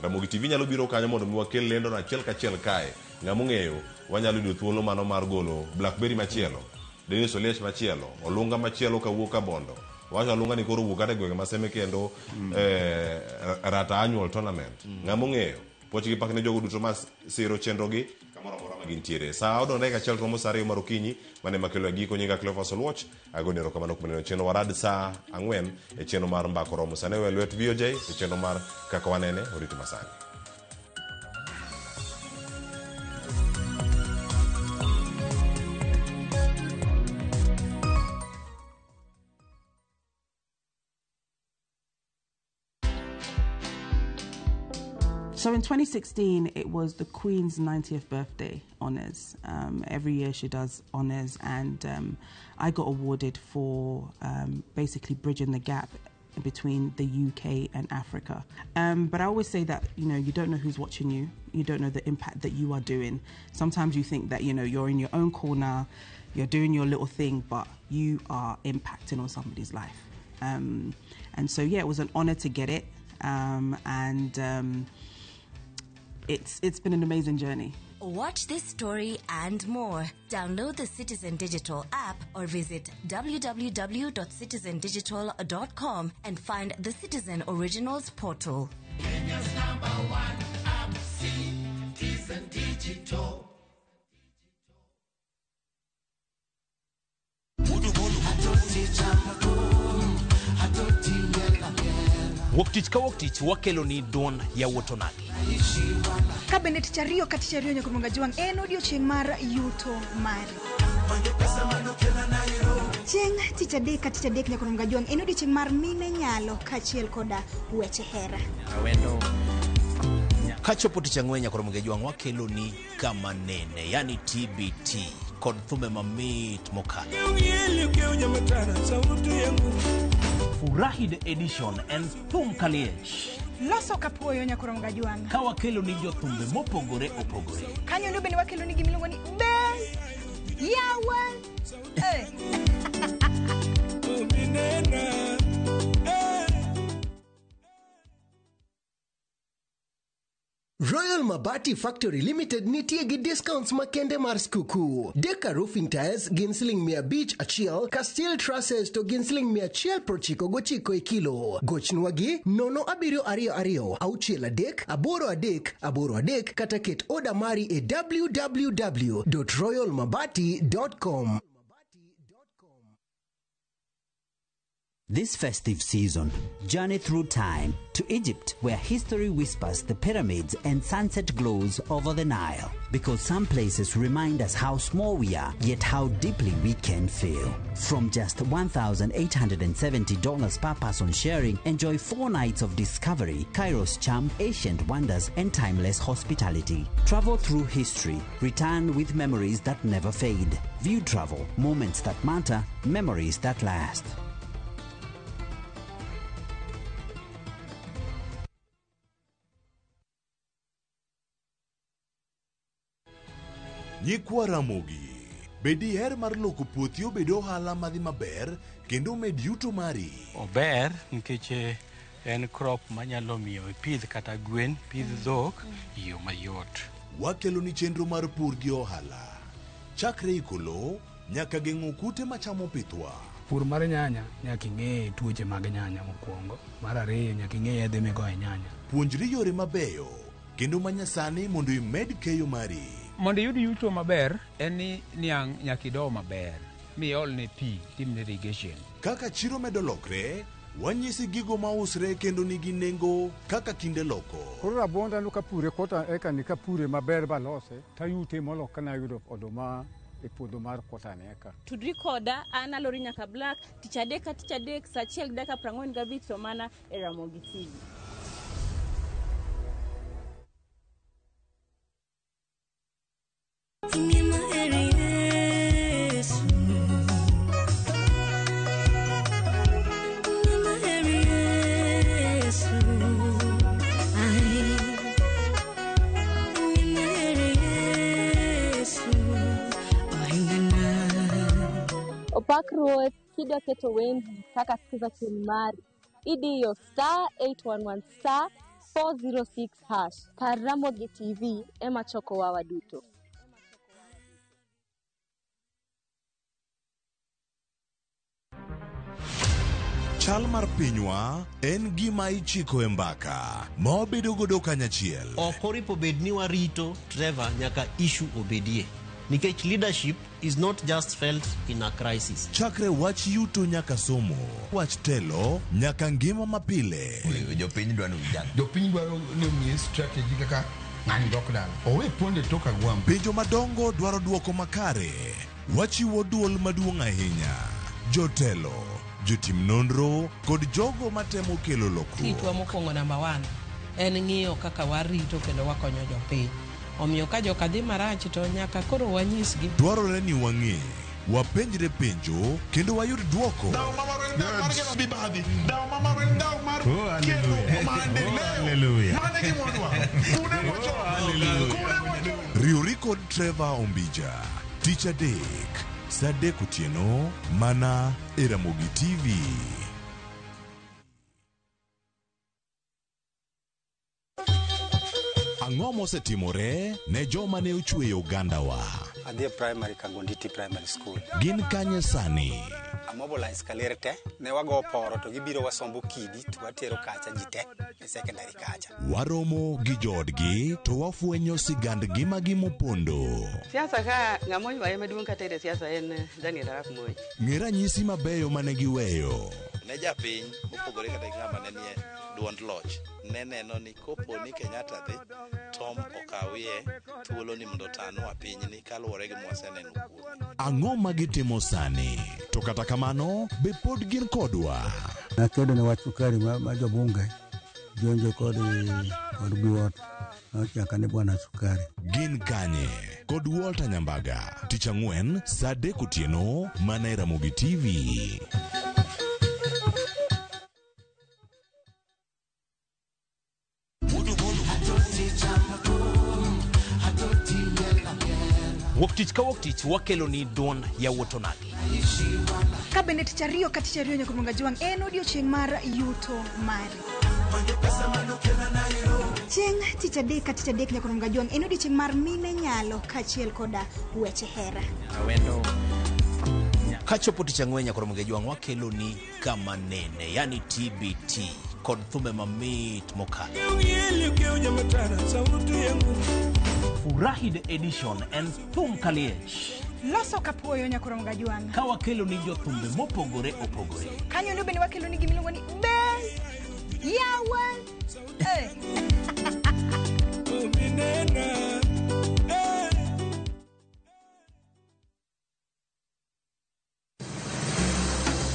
Ramogi TV nyalo biro kanyo mondo mi wakel lendo no achiel kachiel kae. Ng'ama ong'eyo, wanyalo yudo thuolo mano mar golo Blackberry machielo, Dennis Oliech machielo, Olunga machielo kawuok Kabondo. Wacho Olunga ni koro wuok kata e gwenge ma Seme kendo Rata annual tournament. Ng'ama ong'eyo, puoch gi pak ne jogo duto ma siro chenro gi kamoro amora ma gintiere. Sa odong' dakika achiel romo sa 2 mar okinyi, mane makelo e giko nyinga Cleophas Oluoch. Agoni erokamano kuom neno chenro warad sa 4 e chenro mar Mbako Romo. Sani we lwet VOJ e chenro mar Kaka Wanene, orit masani. So in 2016, it was the Queen's 90th birthday honours. Every year she does honours, and I got awarded for basically bridging the gap between the UK and Africa. But I always say that, you don't know who's watching you. You don't know the impact that you are doing. Sometimes you think that, you're in your own corner, you're doing your little thing, but you are impacting on somebody's life. And so, yeah, it was an honor to get it. And it's been an amazing journey. Watch this story and more. Download the Citizen Digital app or visit www.citizendigital.com and find the Citizen Originals portal. Kenya's number one app, Citizen Digital. Wuok tich ka wuok tich wakelo ni duond yawuot onagi. Ka bende tich ariyo ka tich ariyo nyaka Jwang' en odiochieng' mar yuto mari. Chieng' tich adek ka tich adek nyaka Jwang' en odiochieng' mar mine nyalo kaachiel koda weche hera. Kachopo tich ang'wen nyaka Jwang' wakelo ni kama nene, yani TBT kod thumbe mamit mokalo. Furahi the edition en thum kaliech. Loso kapuoyo nyaka Jwang'. Ka wakelo ni jothumbe mopogore opogore. Kanyo ndo bende wakelo ni gimiluongo ni be yawa. Royal Mabati Factory Limited nitie gi discounts makende mar skuku. Deka roofing tiles gin siling 501 ka steel trusses to gin siling 199 e kilo. Gochnwa gi 0722 63 83 83 kata ket oda mari e www.royalmabati.com. This festive season, journey through time to Egypt, where history whispers the pyramids and sunset glows over the Nile. Because some places remind us how small we are, yet how deeply we can feel. From just $1,870 per person sharing, enjoy 4 nights of discovery, Cairo's charm, ancient wonders, and timeless hospitality. Travel through history, return with memories that never fade. View travel, moments that matter, memories that last. Nyikwa Ramogi, be diher mar loko puothi obed ohala madhi maber kendo med yuto mari? Ober nikech en crop manyalo miyo ipidh kata gwen, pidh dhok e yo mayot. Wakelo ni chenro mar pur gi ohala. Chakre iko lowo nyaka geng'o kute machamo pithwa. Pur mar nyanya nyaka ing'e tuoche mag nyanya mokwongo. Mar ariyo nyaka ing'e yedhe migoyo e nyanya. Puonjri yore mabeyo kendo manyasani mondo imed keyo mari. Mondo iyud yuto maber en ni niang' nyaka ido maber miolne pi timne irrigation. Kaka chiro medo lokre, wanyisi gigo mausre kendo nigi nengo kaka kinde loko. Koro rabuonda no kapure kota eka ni kapure maber balose tayute molo kana yudo oduma e puodho mar kota ni eka. Tudri koda an Alori Nyaka Black tich adek ka tich adek saa 1:45 to mana e Ramogi TV. Opak ruoth kidwa keto wendi kaka skiza tune mari idiyo star 811 star 406 hash. Kar Ramogi TV ema chokowa waduto. Chal mar pinywa en gima ichiko e mbaka ma wabedo godo kanyachiel. Ok oripo bed ni warito Trevor nyaka issue obedie. Nikech leadership is not just felt in a crisis. Chakre wach yuto nyaka somo, wach telo nyaka ngima mapile. Jopiny dwaro vijana. Jopiny dwaro ni omiye strategy kaka ng'ani dok dala. Owe ponde tok agwambo. Penjo madongo dwaro duoko makare. Wachiwo duol maduong' ahinya. Jotelo, jotim nonro kod jogo matemo kelo lokruok. Tijwa mokwongo namba 1 en ng'iyo kaka warito kendo wakonyo jopiny. Omiyo ka joka dhi marach to nyaka koro wanyisgi. Dwarore ni wang'e, wapenjre penjo kendo wayud duoko. Riwri kod Trevor Ombija tich adek saa 3 otieno mana e Ramogi TV. Ang'o mosetimore ne joma ne ochweyo ogandawa? Adhi e primary Kangonditi Primary School. Gin kanye sani? Amobilize kaler te, ne wago poro to gibiro wasombo kidi to watero kacha ji te e secondary kacha. Waromo gi joodgi to wafwenyo sigand ngimagi mopondo. Siasa ka ng'ama oywaye maduong' kata e siasa en Daniel Arap Moi. Ng'e ranyisi mabeyo mane giweyo. Ne japiny mopogore kata gi ng'ama ne nie duond loch ne neno ni kopo ni Kenyatta dhi Tom okawie thuolo ni mondo otanwa pinyni kaluwore gi mwaseneno kuome. Ang'o ma gitimo sani? To kata kamano, be pod gin kodwa? Nakedo ne wach sukari ma jobunge jonjo kod Biwott nochaka ni bwana sukari. Gin kanye? Kod Walter Nyambaga tich ang'wen saa 3 otieno mana e Ramogi TV. Wuok tich ka wuok tich wakelo ni duond yawuot onagi. Ka bende tich ariyo ka tich ariyo nyaka Mwanga Jwang' en odiochieng' mar yuto mari. Chieng' tich adek ka tich adek nyaka Mwanga Jwang' en odiochieng' mar mine nyalo kaachiel koda weche hera. Awendo. Kachopo tich ang'wen nyaka Mwanga Jwang' wakelo ni kama nene, yani TBT kod thume mamit mokalo. Furahi the edition and Thum Kaliech. Loso kapuoyo nyakoromo gajwang'. Ka wakelo ni jothumbe mopogore opogore. Kanyo no bende wakelo ni gimiluongo ni be yawa.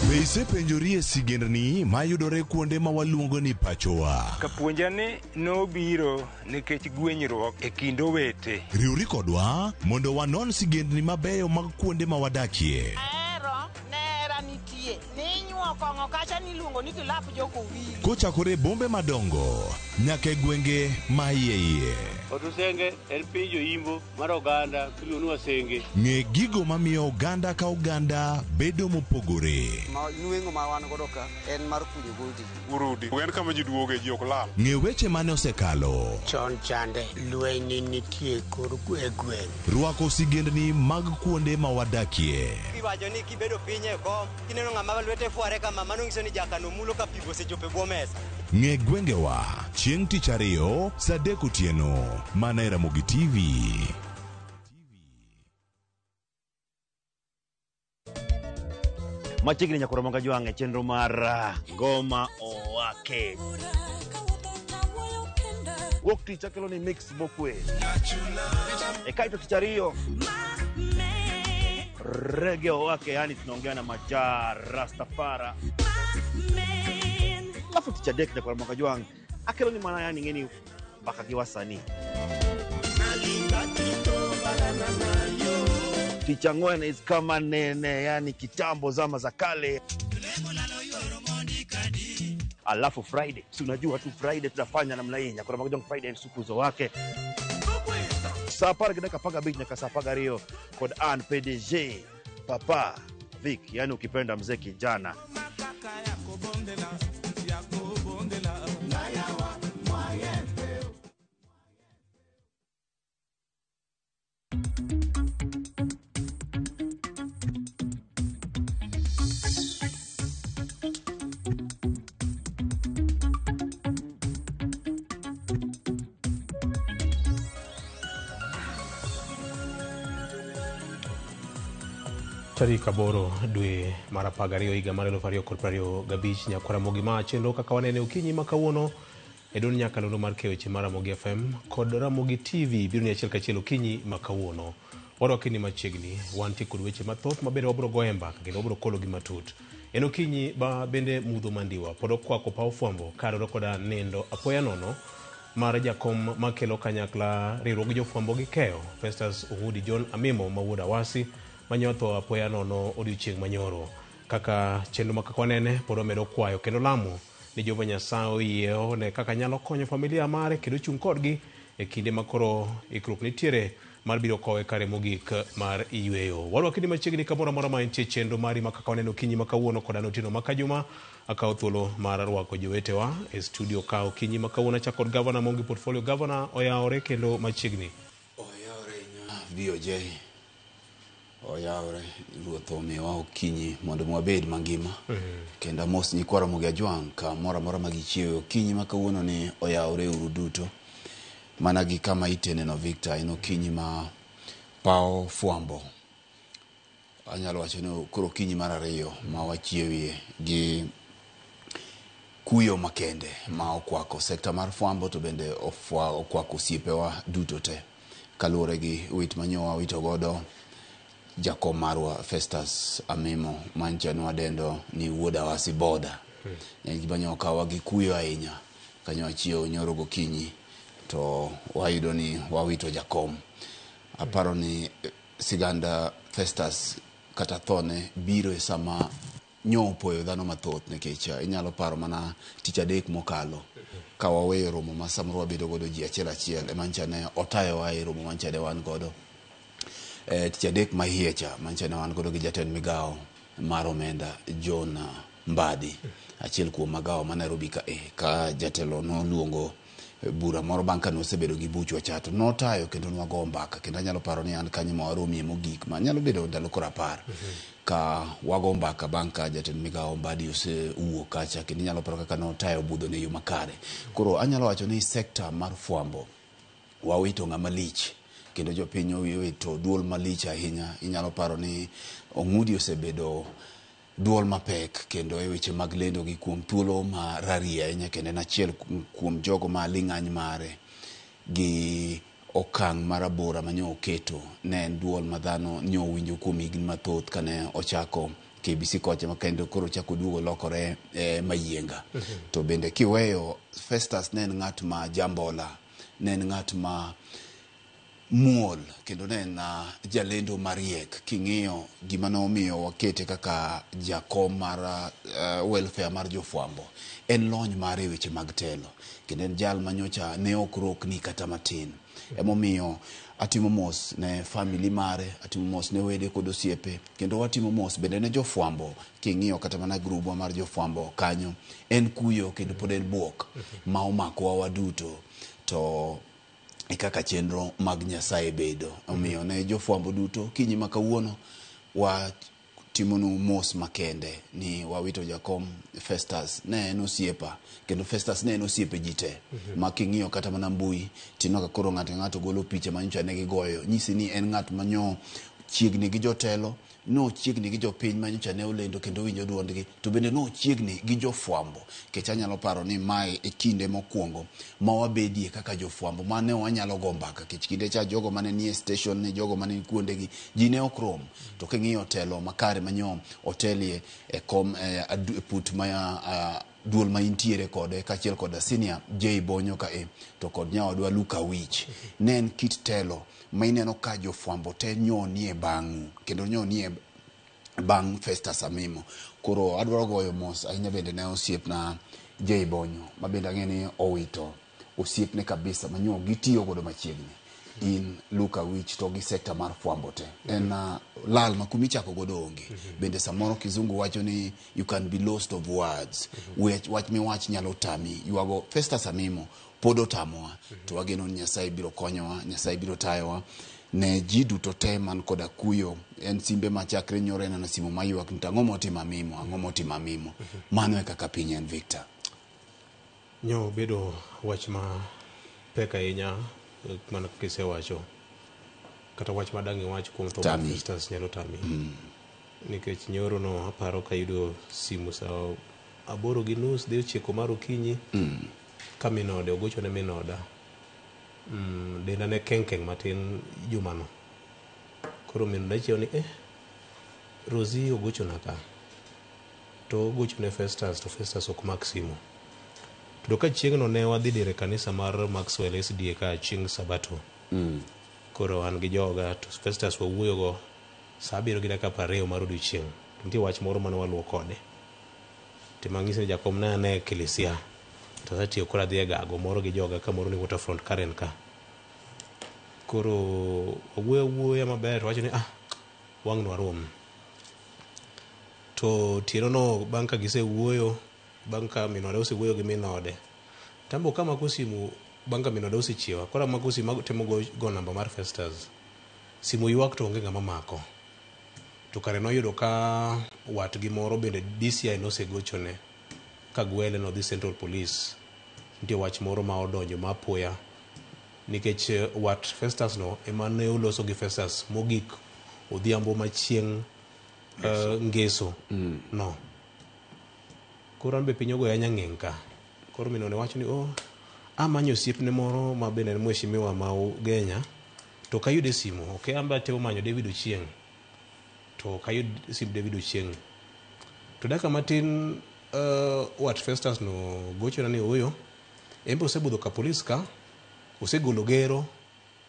Be isepenjorie sigendni mayudore kuonde ma waluongo ni pachowa? Kapuonja ni nobiro nikech gwenyruok e kind owete. Riwri kodwa mondo wanon sigendni mabeyo mag kuonde ma wadakie. Ahero nera nitie ninyuo kong'o kacha niluongo ni kilap jokowili. Kochakore e bombe madongo nyaka e gwenge ma iye iye. Otusenge en piny joimbo mar oganda miluongo ni Wasenge. Ng'e gigo mamiyo oganda ka oganda bedo mopogore. Ma nweng'o ma wan godo ka en mar kunyo godi. Urudi en kama ji duoge ji ok lal. Ng'e weche mane osekalo. Chon chande lweny nitie kor e gweng'. Rwako sigendni mag kuonde ma wadakie. Iwacho ni kibedo piny e kom kineno ng'ama lwete fware kama mano nyiso ni jakano mulo ka pi osechopo e bwo mesa. Ng'e gwengewa chieng' tich ariyo saa 3 otieno mana e Ramogi TV. Machiegni nyakoro Gajwang' e chenro mar Ngoma Owake. Wuok tich akelo ni mix mokwe. E kaito tich ariyo Reggae Owake, yani tunaongea na Majaa Rastafara. Alafu tich adek nyakoro Gajwang' akelo ni mana yani ng'eni mbaka gi wasanii. Tich ang'wen is kama nene, yani kitambo zama za kale. Alafu Friday, si unajua tu Friday tunafanya namna hii. Nyakoro Gajwang' Friday ni suku zo wake. Saa 10:15 nyaka saa 12 kod an PDG Papa Vic, yani ukipenda mzee kijana. Tarik 8 dwe mar 12 higa mar 2025 nyakwa Ramogi ma chenro kaka wanene okinyi ma kawuono e duond nyakalondo mar keyo weche mar Ramogi FM kod Ramogi TV biro ni achiel kachiel okinyi ma kawuono. Warwaki ni machiegni, wantie kod weche mathoth ma bende wabiro goye mbaka kendo wabiro kologi matut. En okinyi ba bende mudho mandiwa pod okwako paw fwambo kaluwore koda nindo apoya nono mar jakom makelo kanyakla riwruog jofwambo gi keyo Festus Uhudi John Amimo ma wuod Awasi manyotho apoya nono odiochieng' manyoro. Kaka chenro ma kaka wanene pod wamedo kwayo kendo lamo ni Jehova Nyasaye oyie one kaka nyalo konyo familia mare kendo chung' kodgi e kinde ma koro ikruok nitiere mar biro kowe kare mogik mar yweyo. Warwaki ni machiegni kamoro amora ma entie chenro mari ma kaka waneno okinyi ma kawuono koda otieno ma kajuma. Akawo thuolo mar rwako jowetewa e studio ka okinyi ma kawuono achako kod gavana Mongi Portfolio. Gavana oyawore kendo machiegni. Oyawore VOJ. Oyawore ruoth omiwa okinyi mondo wabed mangima. Kendo amos nyikwa Ramogi Ajwang' kamoro amora ma gichiewe okinyi ma kawuono ni oyawore uru duto. Mana gi kama iteneno Victor en okinyi ma paw fwambo. Anyalo wacho ni koro okinyi mar ariyo ma wachiewie gi kuyo makende ma okwako sekta mar fwambo to bende okwako osiepewa duto te. Kaluwore gi wit manyo wawito godo jakom marwa Festus Amimo mancha nwadendo ni wuod Awasi boda. En gima nyo okawa gi kuyo ahinya kanyo wachiewo nyoro gokinyi to wayudo ni wawito jakom. Aparo ni siganda Festus kata thone biro e sama nyo opoyo dhano mathoth nikech inyalo paro mana tich adek mokalo ka waweyo romo ma samoro wabedo godo ji achiel achiel emancha ne otayowa e romo mancha ne wan godo. Tich adek ma hie cha mancha ne wan godo gi jatend migawo mar omenda John Mbadi achiel kuom magawo ma Nairobi ka ka jatelo noluongo bura moro bang' ka nosebedo gi buchwa cha to notayo kendo nwago mbaka kendo anyalo paro ni an kanyo ma waromie mogik ma nyalo bedo ndalo koro 10 ka wago mbaka bang' ka jatend migawo Mbadi osewuok kacha kendo inyalo paro kaka notayo budho ne yo makare. Koro anyalo wacho ni sekta mar fwambo wawito ng'ama lich Kendo jopiny owito duol malich ahinya. Inyalo paro ni Ong'udi osebedo duol mapek kendo e weche mag lendo gi kuom thuolo ma rari ahinya, kendo en achiel kuom jogo ma ling'any mare gi okang' marabora manyo oketo ne en duol ma dhano nyo owinjo kuom higni mathoth kane ochako KBC kocha, ma kendo koro ochako duogo lokore Mayienga. To bende kiweyo Festus, ne en ng'at ma jambola, ne en ng'at ma muol, kendo ne en jalendo mariek. King'iyo gima nomiyo wakete kaka jakom mar welfare mar jofwambo en lony mare e weche mag telo, kendo en jal manyocha ne ok rokni kata matin. Emomiyo atimo mos ne family mare, atimo mos ne wede kod osiepe, kendo watimo mos bende ne jofwambo. King'iyo kata mana grubwa mar jofwambo kanyo, en kuyo kendo pod en buok ma omakowa waduto, to e kaka chenro mag Nyasaye bedo. Omiyo ne jofwambo duto, kinyi ma kawuono watimonu mos makende ni wawito jakom Festus. Ne en osiepa, kendo Festus ne en osiepe ji te. Ma king'iyo kata mana mbui, tineno ka koro ng'ato ka ng'ato golo picha manyocha ne gigoyo, nyisi ni en ng'at manyo chiegni gi jotelo, nochiegni gi jopiny manyocha ne olendo kendo winjo duondgi, to bende nochiegni gi jofwambo. Kech anyalo paro ni mae e kinde mokwongo ma wabedie kaka jofwambo ma ne wanyalo go mbaka, kech kinde cha jogo mane nie station ne jogo mane ni kuondegi ji ne ok rom. To king'iyo telo makare manyo otelie e kom e put ma duol ma intiere kode kaachiel koda senior J Bonyo ka e to kod nyawadwa Luka Wich, ne en kit telo ma ineno ka jofwambo te nyonie bang'u kendo nyonie bang' Festus Amimo. Koro adwaro goyo mos ahinya bende ne osiepna J Bonyo, ma bende ang'e ni owito osiepne kabisa manyo gitiyo godo machiegni in Luka Wich to gi sekta mar fwambo te. En lal ma kumichako godo onge. Bende samoro kizungu wacho ni you can be lost of words. Wach miwach nyalo tami ywago Festus Amimo pod otamowa, to wageno ni Nyasaye biro konyowa, Nyasaye biro tayowa. Ne ji duto te man koda kuyo, en simbe machakre nyoro en ana simu maywak ni to ang'o motimo Amimo, ang'o motimo Amimo. Mano e kaka piny en, Victor. Nyo bedo wach ma pek ahinya, mana kaka isewacho, kata wach ma dang' iwach kuom tho mar Tami. Festus nyalo tami. Nikech nyoro no aparo kayudo simu saa 8:30 dhi 9 mar okinyi ka min ode ogocho ne min oda. Denda ne keng keng matin jumano. Koro min oda chiewo ni Rosie ogochona ka. To ogocho ne Festus to Festus ok mak simu. To ka chieng'no ne wadhi dire kanisa mar Maxwell SDA ka chieng' Sabato. Koro an gi joga to Festus wawuoyogo saa 7:20 mar odiochieng'. To nitie wach moro mane waluwo kode. Timang'isi ni jakom ne ane e kilisia. To asetiyo koro adhi e gago moro gi joga kamoro ni Waterfront Karen ka. Koro wawuoyo awuoya maber to wacho ni wang' nwarom. To otieno no bang' ka gisewuoyo, bang' ka min ode osewuoyo gi min ode, tambo kamako simu bang' ka min ode osechiewa, koro amako simu atemo go namba mar Festus. Simu ywak to onge ng'ama mako. To kare noyudo ka watgi moro bende DCI nosegochone ka gwele nodhi Central Police. Nitie wach moro ma odonjo ma apoya nikech wat Festus no ema ne oloso gi Festus mogik odhiambo ma chieng' ngeso no. Koro an be piny ogoya nyang'eng' ka. Koro min ode wacho ni amanyo osiepne moro ma bende en mheshimiwa ma Ugenya to ok ayude simu. Ok an be atemo manyo David Ochieng' to ok ayud simb David Ochieng'. To dakika matin wat Festus no gochona ni ooyo, en be osebudho ka polis ka, osegolo gero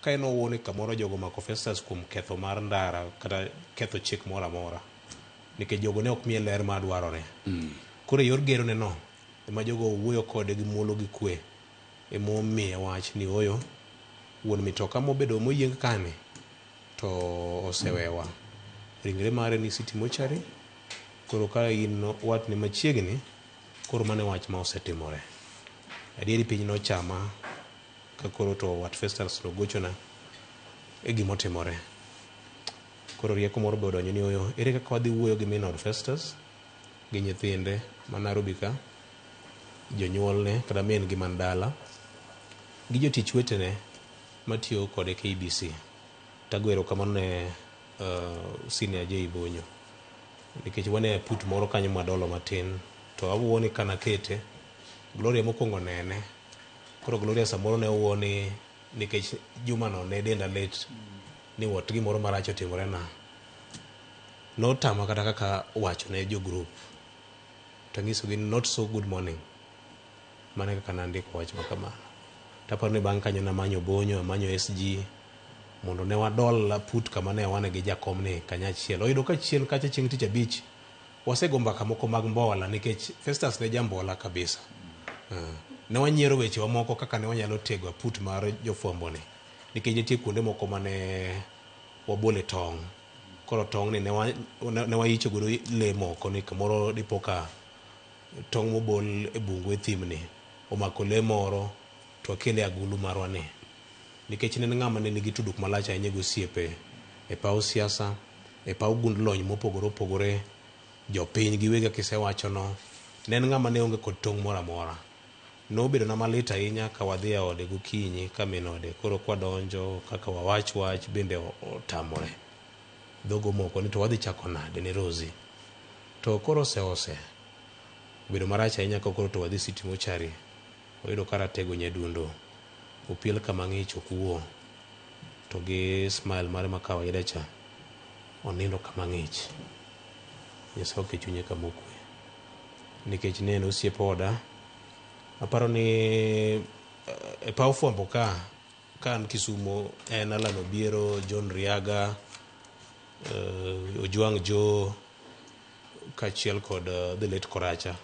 ka en owuone kamoro jogo omako Festus kuom ketho mar ndara kata ketho chik moro amora. Nikech jogo ne ok miye ler madwarore. Koro e yor gero ne no, ema jogo owuoyo kode gi muolo gi kwe, emomiye wach ni ooyo, wuon mitoka mobedo moyieng kani to osewewa. Ringre mare ni City Mortuary, koro ka in watne machiegni, koro mano e wach ma osetimore. Adieri piny nochama ka koro to wat Festus nogochona e gimotimore. Koro rieko moro be odonjo ni oyo, ere kaka wadhi wuoyo gi min od Festus gi nyithinde ma Nairobi ka, jonyuolne kata min gi man dala, gi jotich wetene matiyo kode KBC. Tago erokamano ne Senior J Bonyo nikech wane e put moro kanyo mwadolo matin to awuo ni kanakete Gloria mokwongo nene. Koro Gloria samoro ne owuo ni nikech jumano ne denda lit ni wat gimoro marach otimore na. Notama kata kaka wacho ne jo group. To anyisogi ni not so good morning. Mano e kaka nandiko wach ma kamano. Taparo ni bang' kanyo namanyo Bonyo, amanyo SG mondo ne wadol put kama ne wane gi jakom ni kanyachiel. Oyudo ka chien kacha chieng' tich abich wasego mbaka moko mag mbola nikech Festus ne jambola kabisa. Ne wanyiero wechewa moko kaka ne wanyalo tego aput mar jofwambo ni nikech nitie kuonde moko mane wabole tong'. Koro tong' ni ne waicho godo lee moko ni kamoro dipo ka tong' mobol e bungu e thim ni omako lee moro to wakele e agulu marwa ni. Nikech ne en ng'ama ne nigi tudruok malach ahinya gi osiepe e paw siasa, e paw gund lony mopogore opogore, jopiny giwegi kaka isewachono. Ne en ng'ama ne onge kod tong' moro amora. Nobedona malit ahinya ka wadhi e ode gokinyi ka min ode koro kwadonjo kaka wawach wach bende otamore. Dhogo moko ni to wadhi chako nade ne Rosie. To koro ose obedo marach ahinya ka koro to wadhi City Mortuary. Wayudo ka ratego nyadundo opiel kama ng'ich ok wuo to gi smile mare ma kawaida cha onindo kama ng'ich. Nyasaye oke chunye kama okwe. Nikech ne en osiep oda. Aparo ni e paw fwambo ka ka an Kisumo en Alan Obiero, John Riaga, Ojwang' Joe kaachiel kod the late Koracha.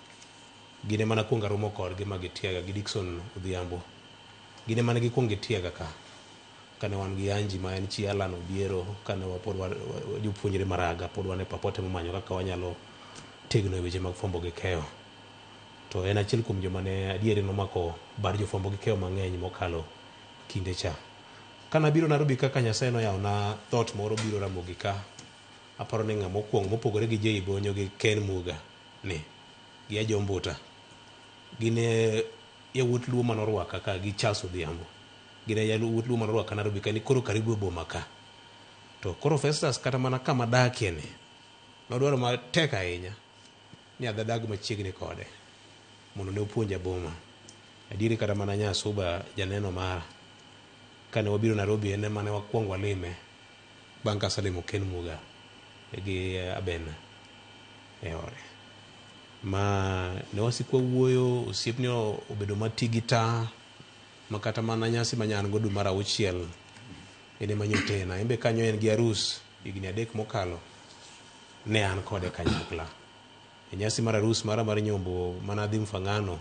Gin ema nakwongo aromo kodgi ma gitiega gi Dickson Odhiambo. Gin ema ne gikwongo gitiega ka. Kane wan gi Anji ma en chi Alan Obiero, kane pod jopuonjre Maraga, pod wan e pap watemo manyo kaka wanyalo tegno e weche mag fwambo gi keyo. To en achiel kuom joma ne adieri nomako bar jofwambo gi keyo mang'eny mokalo kinde cha. Kana biro Nairobi kaka Nyasaye noyawona dhoot moro biro Ramogi ka, aparo ni ng'ama okwongo mopogore gi Jay Bonyo gi Ken Muga ni gi Ajo Mbuta gin e yawuot Luo manorwaka ka gi Charles Odhiambo. Gin e yawuot Luo manorwaka Nairobi ka ni koro karibu e boma ka. To koro Festus kata mana kama dakie ni nodwaro matek ahinya ni adhi adag machiegni kode mondo ne opuonja boma. Adieri kata mana Nyasuba janeno mara kane wabiro Nairobi en ema ne wakwongo walime bang' kasalimo Ken Muga gi Abena e ode. Ma ne wasiko wawuoyo, osiepni obedo mati gi ta ma kata mana nyasi ma an go dwe mar auchiel en ema nyotena. En be kanyo en gi arus higni 3 mokalo ne an kode kanyakla. E nyasi mar arus mara mar nyombo mana adhi Mfangano,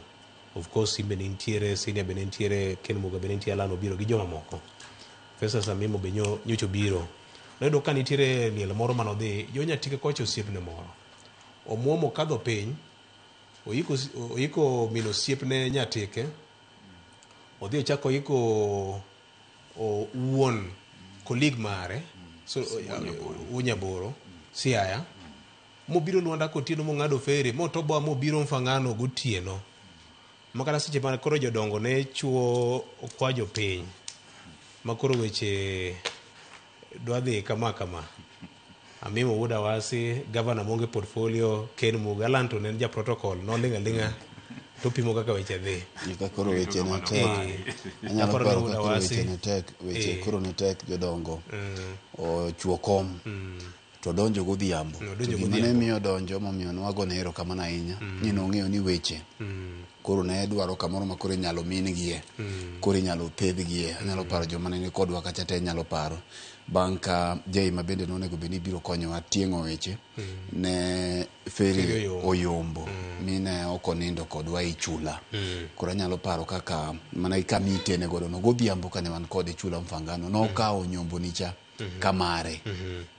of course imbe ne nitiere, Senior be ne nitiere, Ken Muga be ne nitie, Alan obiro gi joma moko. Festus Amimo be nyocha obiro. Noyudo ka nitiere liel moro manodhi, jo Nyatike kocha osiepne moro. Omuomo okadho piny, oiko min osiepne Nyatike, odhi ochako oiko wuon colleague mare, so, Unyaboro, Siaya, mobiro Luanda kotieno mong'ado ferry, motoboa mobiro Mfangano gotieno. Makata seche ma koro jodongo ne chuo okwajo piny, ma koro weche dwa dhi kama kama. Amimo wuod Awasi, governor monge portfolio, Ken Muga, Alan to ne en ja protocol, noling' aling'a to pimo kaka weche dhi. Ka koro weche ne tek. Anyalo Aparo ni paro wuod ka koro Awasi. weche ne tek, weche koro ne tek jodongo. Ochuo kom. To donjo godhiambo. Odonjo To gima ne godhiambo. miyo donjo momiyo nwagone erokamano ahinya, ni nong'eyo ni weche koro ne dwaro kamoro ma koro inyalo min-gie, koro inyalo thedhgie. Anyalo paro joma ne ni kodwa kacha te nyalo paro. Bang' ka Jay ma bende nonego bed ni biro konyowa tieng'o weche, ne ferry Ferry oyombo. oyombo mi ne ok onindo kodwa e chula. Koro anyalo paro kaka mana gi kama itene godo no godhiambo kane wan kode e chula Mfangano, nokawo nyombo ni cha kamare.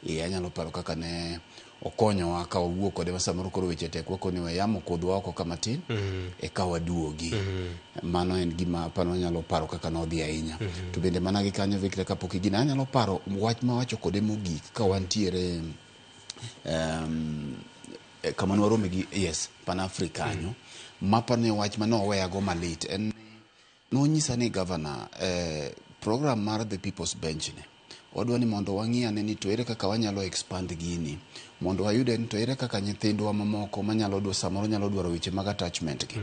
Anyalo paro kaka ne okonyowa ka wawuok kode ma samoro koro weche tek wakoni we yamo kudhwa oko kama tin eka waduogi. Mano en gima aparo anyalo paro kaka nodhi ahinya. To bende mana gi kanyo Victor kapok igine anyalo paro wach mawacho kode mogik ka wantiere kama nwarome gi yes Pan Africa kanyo. Maparo ni wach mane oweyago malit en nonyisa ni governor program mar the People's Bench ni Wadwa ni mondo wang'i ane ni to ere kaka wanyalo expand gini mondo wayude ni to ere kaka nyithindwa mamoko manyalo dwa samoro nyalo dwaro weche mag attachment gi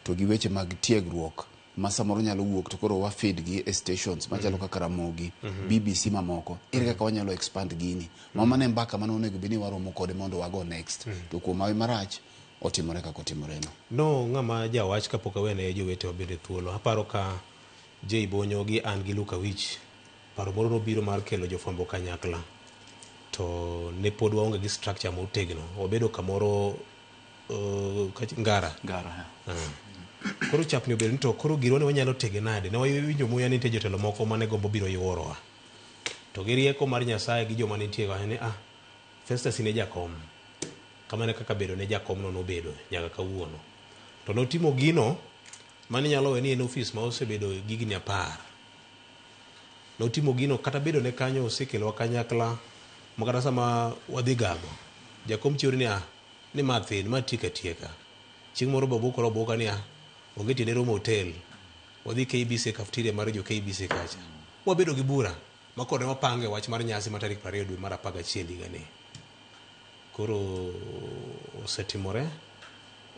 to gi weche mag tiegruok ma samoro nyalo wuok to koro wa feed gi e stations machalo kaka Ramogi, BBC mamoko. Ere kaka wanyalo expand gini? Ma mano e mbaka mane onego bed ni waromo kode mondo wago next. To kuom hawi marach otimore kaka otimore no. No ng'ama jawach kapok awene jowetewa bende thuolo. Aparo ka Jay Bonyo gi an gi Luka Wich paro moro nobiro mar kelo jofwambo kanyakla to ne pod waonge gi structure motegno. Wabedo kamoro Ngara. Ngara. Koro chapni obedo ni to koro girwa ni wanyalo tege nade? Ne wawinjo muya ni nitie jotelo moko mane gombo biro yuorowa. To gi rieko mar Nyasaye gi joma nitie wacho ni ah, Festus in e jakom. Kamano e kaka bedo ne jakom no nobedo nyaka kawuono. To notimo gino mane inyalo we ni en ofis ma osebedo higni 10. Notimo gino kata bedo ne kanyo osekelowa kanyakla ma kata sama wadhi gago, jakom chiwore ni ah, ni ma thin, ma tieka tieka. Chieng' moro be obukore obuka ni ah, onge tiende romo hotel. Wadhi KBC cafeteria mar jo KBC kacha. Wabedo gi bura ma koro ne wapange wach mar nyasi ma tarik 20 dwe mar 11 higani. Koro osetimore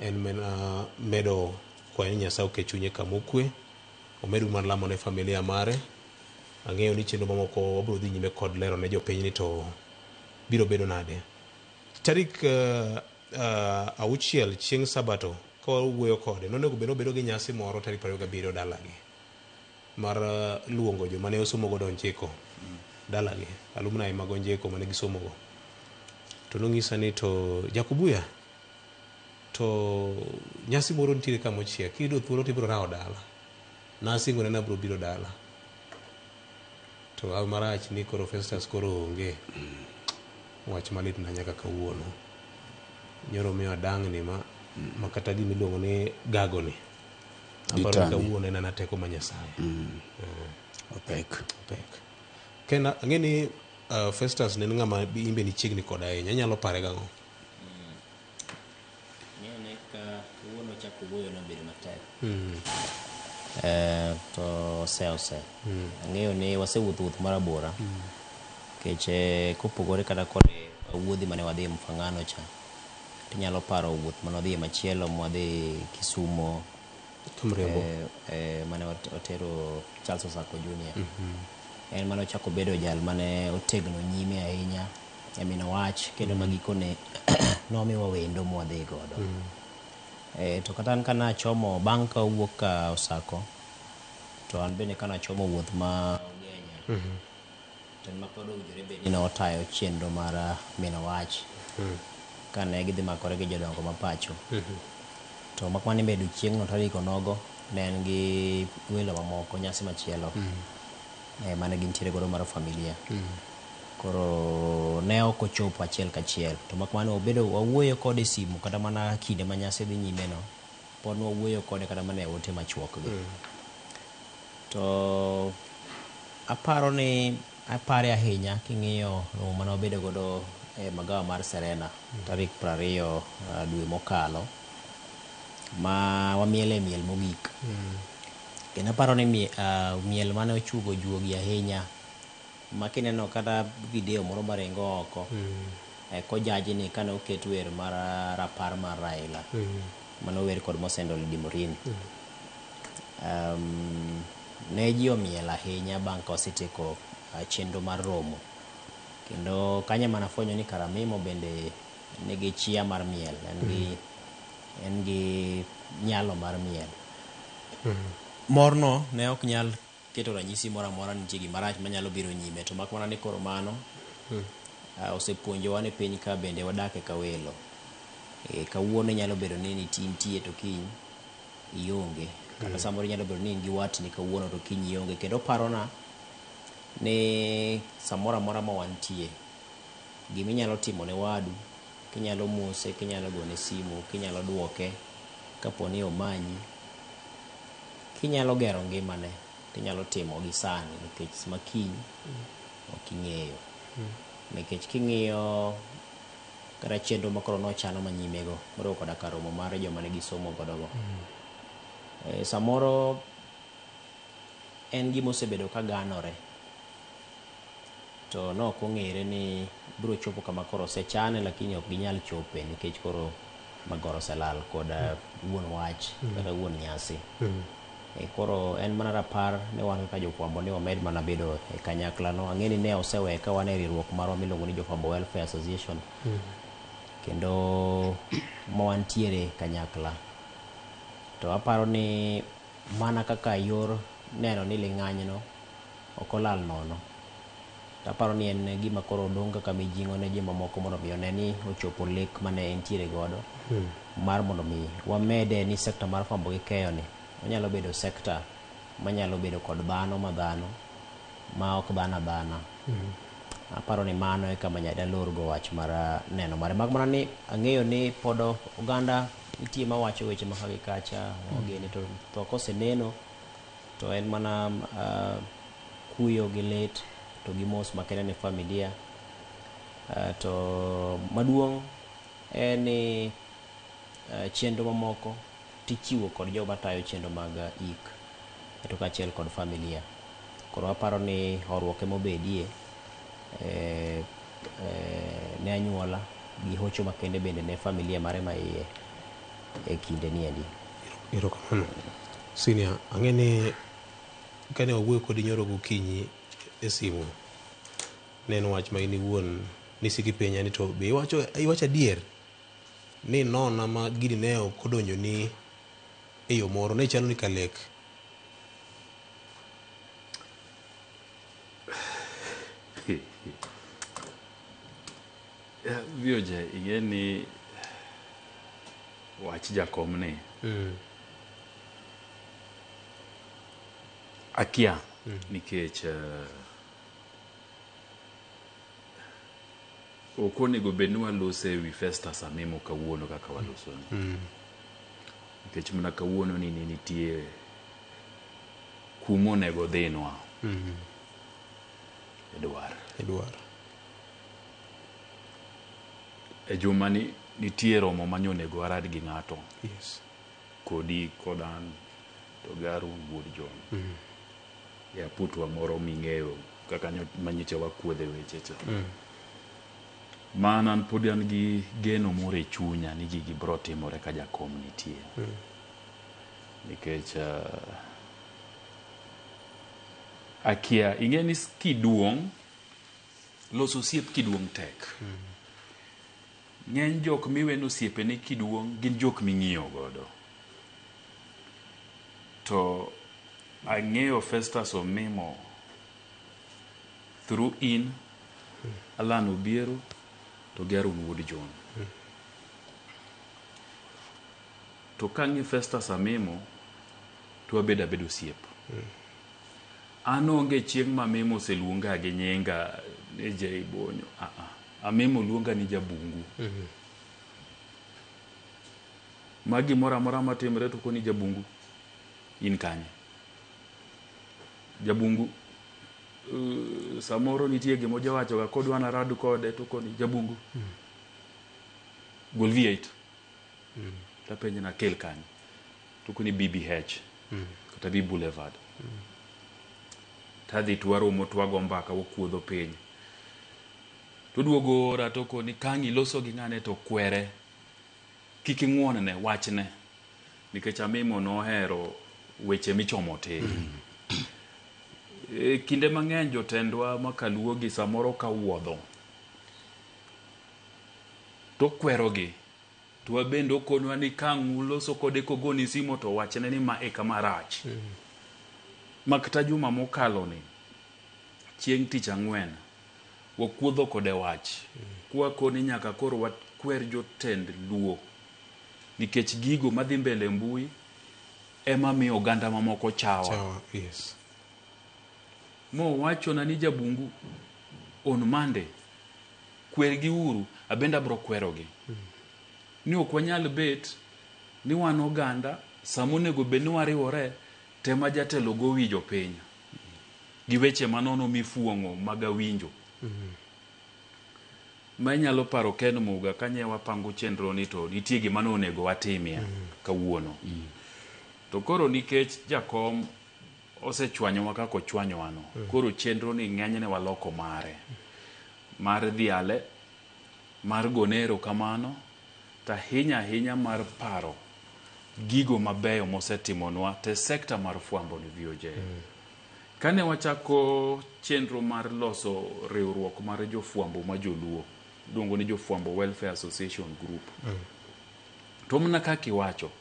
en mana medo kwayo ni Nyasaye oket chunye kama okwe, omed mana lamo ne familia mare. Ang'eyo ni chenro mamoko wabiro dhi nyime kod lero ne jopiny ni to biro bedo nade. Tarik 6 chieng' Sabato ka wawuoyo kode, nonego bed ni obedo gi nyasi moro tarik 27 dalagi mar luongo joma ne osomo godo Onjiko dalagi, alumni mag Onjiko mane gisomogo. To nonyisa ni to Jakubuya, to nyasi moro nitiere ka mochiek, kiyudo thuolo to ibiro rawo dala. Nasingone ni abiro biro dala. To hawi marach ni koro Festus koro onge. Wach malit na nyaka kawuono. Nyoro miyo adang'ni ma kata gima iluongo ni gagoni. Aparo ni kawuono en ana teko ma Nyasaye. Opek. Opek. Ken ang'e ni Festus ne en ng'ama imbe ni chiegni koda ahinya. Inyalo pare gang'o? Ng'eyo ne ka kawuono chako wuoyo nobedo matek. To ose. Ang'eyo ni wasewuotho wuoth marabora. Nikech kopogore kata kod wuodhi mane wadhi Mfangano cha, tinyalo paro wuoth mane wadhi machielo mwadhi Kisumo. Kamriambo. Mane otero Charles Osako Junior. En mane ochako bedo jal mane otegno nyime ahinya e mino wach kendo magikone nomiwa wendo mwadhi godo. To kata an kanachomo bang' ka wuok ka Osako, to an bende kanachomo wuoth ma Ugenya, to en ma pod owinjore bed ni notayo chenro mar mino wach kane gidhi makore gi jodongo ma pacho. To mak mana ni bedo chieng'no tarik onogo ne en gi welo mamoko nyasi machielo mane gintiere godo mar familia. Koro ne ok ochopo achiel kachiel. To mak mana wabedo wawuoyo kode e simu kata mana kinde ma nyasi dhi nyime no, pod wawuoyo kode kata mana e ote machuok gi. To aparo ni apare ahinya king'iyo romo mane wabedo godo e magawa mar Serena tarik 20 dwe mokalo ma wamiele miel mogik. Kendo aparo ni miel mane ochuogo juogi ahinya ma kineno kata video moro maringo oko kojaji ni kane oket wer mar rapar mar Raila mane ower kod Mosendo Lady Morin. Ne ji omiel ahinya bang' ka wasetieko chenro mar romo. Kendo kanyo ema nafwenyo ni kara Mimo bende nigi chia mar miel, en gi nyalo mar miel. Morno ne ok nyal keto ranyisi moro amora ni nitie gima rach manyalo biro nyime, to mak mana ni koro mano osepuonjowa ni piny ka bende wadake ka welo. Kawuono inyalo bedo ni intie to kiny ionge. Kata samoro inyalo bedo ni in gi watni kawuono to kiny ionge. Kendo parona ni samoro amora ma wantie, gima inyalo timo ne wadu, kinyalo mose, kinyalo gone simu, kinyalo duoke kapo ni omanyi, kinyalo gero ngimane, tinyalo timo gi sani nikech ma kiny ok ing'eyo. Nikech king'iyo kata chenro ma koro nochano manyimego, moriwo koda ka romo mar joma ne gisomo godo go. Samoro en gima osebedo ka ganore. To ne ok ong'ere ni biro chopo kama koro osechane lakini ok ginyal chope nikech koro magoro oselal kod wuon wach kata wuon nyasi. Koro en mana rapar ne wan kaka jofwambo ni wamed mana bedo e kanyakla no. Ang'e ni ne osewe ka wan e riwruok marwa miluongo ni Jofwambo Welfare Association. Kendo ma wantiere kanyakla. To aparo ni mana kaka yor neno ni ling'anyno ok olal nono. To aparo ni en gima koro odong' kaka mijing'o ne jomamoko mondo mi one ni ochopo lek mane entiere godo. Mar mondo mi wamede ni sekta mar fwambo gi keyo ni onyalo bedo sekta manyalo bedo kod dhano ma dhano ma ok dhano adhana. Aparo ni mano e kama nyadalor go wach mar neno mare. Mak mana ni ang'eyo ni pod oganda nitie mawacho weche ma kagi kacha ogeni to tho koseneno to en mana kuyo gi lit to gi mos makende ne familia. To maduong' en ni chenro mamoko tichiwo kod joma tayo chenro mag ik to kaachiel kod familia. Koro aparo ni horuok ema obedie ne anyuola gi hocho makende bende ne familia mare ma iye e kinde ni endi. Erokamano. Senior, ang'e ni kane wawuoyo kodi nyoro gokinyi e simu, ne en wach ma in iwuon nisiko ipenja ni to be iwacho adier ni nona ma gini ne ok odonjoni e yo moro, ne chalo ni ka lek. VOJ, ing'e ni wach jakom ni akia nikech ok onego bed ni walose ewi Festus Amimo kawuono kaka walosoni. Nikech mana kawuono ni nitie kuma onego dhinwa e dwar. E dwar. E juma ni nitie romo ma onego warad gi ng'ato. Yes. Kodi kod an to gi Harun wuod John. E aputwa moro ming'eyo kaka manyicha wakuodhe weche cha. Mana an pod an gi geno moro e chunya ni gigi biro timore ka jakom nitie. Nikech akia ing'e ni kiduong' loso osiep kiduong' tek. Ng'eny jok miweno osiepeni kiduong' gin jok ming'iyo godo. To ang'eyo Festus Omimo through in Alan Obiero to gi Harun wuod John. To kang'i Festus Amimo to wabedo abeda osiep. An onge chieng' ma Amimo oseluonga gi nyinga ni Jay Bonyo. Amimo luonga ni Jabungu. Ma gimoro amora matimre to koni Jabungu in kanye. Jabungu samoro nitie gima ojawacho ga kodwa narad kode to koni Jabungu gol V8. Tapenje na kel kanye. To koni BBH kata B Boulevard. Tadhi twaromo twago mbaka wakuodho piny. Toduogo ora to koni kang' iloso gi ng'ane to kwere. Kik ing'uon ne wachne. Nikech Amimo nohero weche michomo tir. E kinde mang'eny jotendwa makaluo gi samoro ka wuodho to kwerogi to wabende okonwa ni kang' uloso kode kogoni simo to wachne ni ma e kama rach. Makata juma mokalo ni chieng' tich ang'wen wakuodho kode wach. Kwakoni nyaka koro wakwer jotend Luo nikech gigo madhi mbele mbui ema miyo oganda mamoko chawa. Yes. Mowachona ni Jabungu on Monday kwergi uru abende abro kwerogi. Ni ok wanyal bet ni wan oganda sama onego bed ni wariwore tema jatelo go wi jopiny gi weche manono mifuong'o mag awinjo. Ma inyalo paro Ken Muga kanye wapango chenro ni to nitie gima nonego watimie kawuono. To koro nikech jakom osechwanyowa kaka ochwanyowano, koro chenro ni ng'enyne waloko mare. Mar dhiale, mar gone erokamano, to ahinya ahinya mar paro gigo mabeyo mosetimonwa te sekta mar fwambo ni VOJ. Kane wachako chenro mar loso riwruok mar jofwambo ma joluo, iluongo ni Jofwambo Welfare Association Group. To mana kaka iwacho,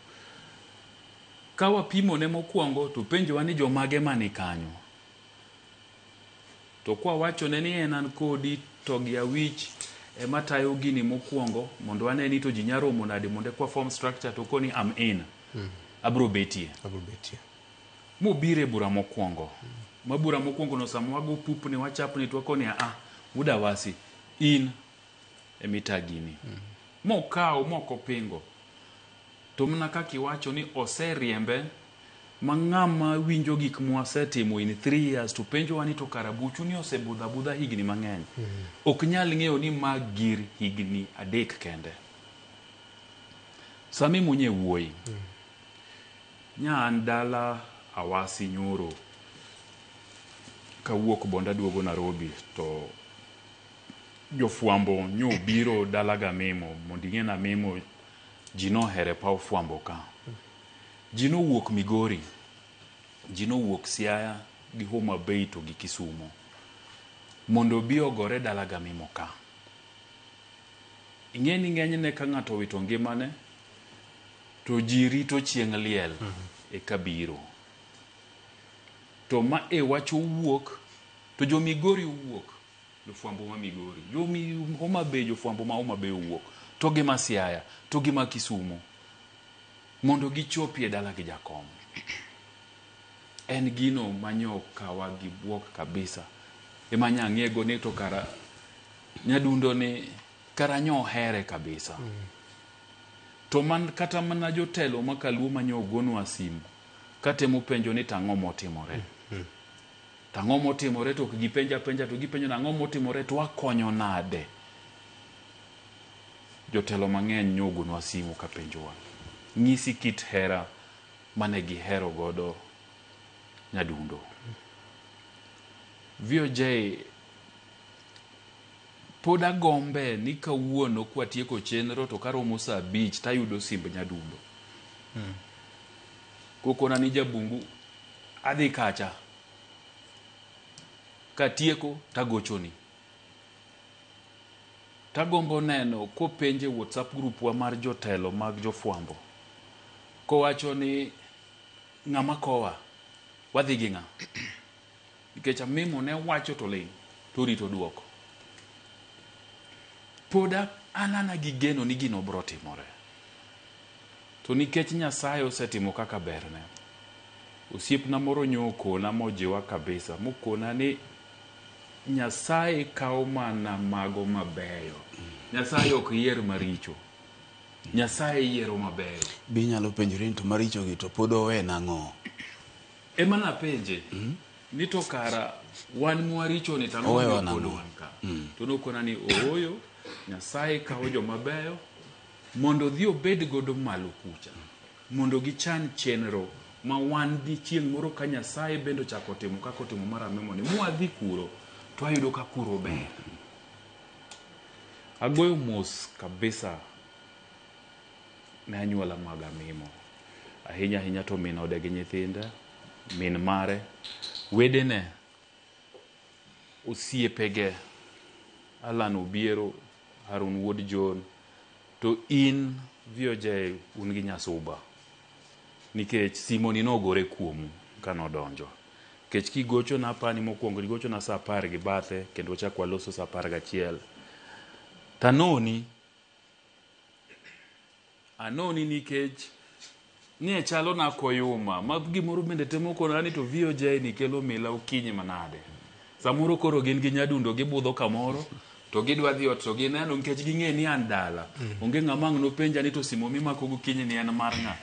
ka wapimone mokwongo to penjowa ni jomage mani kanyo. To kwawachone ni en an kodi to gi Awich ema tayo gini mokwongo mondo wane ni to ji nya romo nade mondo eka form structure to koni am in. Abro betie. Abro betie. Mobiro e bura mokwongo. Ma bura mokwongo no sama wago pupni wachapni to wakoni a wuda wasi in emita gini. Mokawo mokopingo. To mana kaka iwacho ni oseriembe ma ng'ama winjo gik mwasetimo in 3 years to penjowa ni to kara buchu ni osebudho abudha higni mang'eny. Ok nyal ng'eyo ni ma gir higni 3 kende. Sami munye wuoyi. Nya an dala Awasi nyoro kawuok Bonda duogo Nairobi to jofwambo nyo biro dala ga Mimo mondo ing'e na Mimo ji nohere paw fwambo ka. Ji nowuok Migori, ji nowuok Siaya gi Homa Bay to gi Kisumo mondo obi ogore dala ga Mimo ka. Ing'e ni ng'enyne ka ng'ato owito ngimane to ji rito chieng' liel eka biro. To ma e wach owuok to jo Migori owuok, jofwambo ma Migori, jo Homa Bay, jofwambo ma Homa Bay owuok, to gi ma Siaya, to gi ma Kisumo mondo gichopi e dala gi jakom. En gino manyo kawa gi buok kabisa. Ema nya ng'ego ni to kara nyadundo ni kara nyo here kabisa. To man kata mana jotelo ma kaluo manyo ogonwa simu katemo penjo ni tang'o motimore. Tang'o motimore to ok gipenja penja to gipenjo nang'o motimore to wakonyo nade. Jotelo mang'eny nyo ogonwa simu ka penjowa. Ng'isi kit hera mane gihero godo nyadundo. VOJ pod agombe ni kawuono kwatieko chenro to karomo saa 5 tayudo simb nyadundo. Kokona ni jabungu adhi kacha. Katieko tagochoni. Tagombo neno kopenje WhatsApp group wa mar jotelo mag jofwambo. Kowacho ni ng'ama kowa wadhi gi ng'a. Nikech Amimo ne wacho to ling' to rito duoko. Pod an ana gi geno ni gino bro timore. To nikech Nyasaye osetimo kaka berne. Osiepna moro nyo okona mojiwa kabisa. Mokona ni Nyasaye kawo mana mago mabeyo. Nyasaye ok yier maricho. Nyasaye yiero mabeyo. Be inyalo penjori ni to maricho gi to pod owe nang'o? Ema napenje. Ni to kara wan mwaricho ni tang'o Owewa pod nang'o? wan ka. To nokona ni ooyo, Nyasaye kawo jomabeyo mondo odhi obed godo malo kucha. Mondo gichan chenro ma wan di chieng' moro ka Nyasaye bende ochako timo kaka otimo mar Amimo ni mwadhi kuro to wayudo ka kuro ber. Agoyo mos kabisa ne anyuola mag Amimo. Ahinya ahinya to min ode gi nyithinde, min mare, wedene, osiepege, Alan Obiero, Harun Wuod John, to in VOJ un gi Nyasuba. Nikech simoni nogore kuomu kanodonjo. Nikech kigochona apani mokwongo igochona saa 10 gi bathe kendo wachak waloso saa 11. Tanoni anoni nikech nie chalo na koyuma ma gimoro bende temo kona ni to VOJ ni kelo mila okinyi manade. Samoro koro gin gi nyadundo gibudho kamoro to gidwa dhi ot to gineno nikech ging'e ni an dala. Onge ng'ama ang' nopenja ni to simo mimako gokinyi ni en mar ng'a.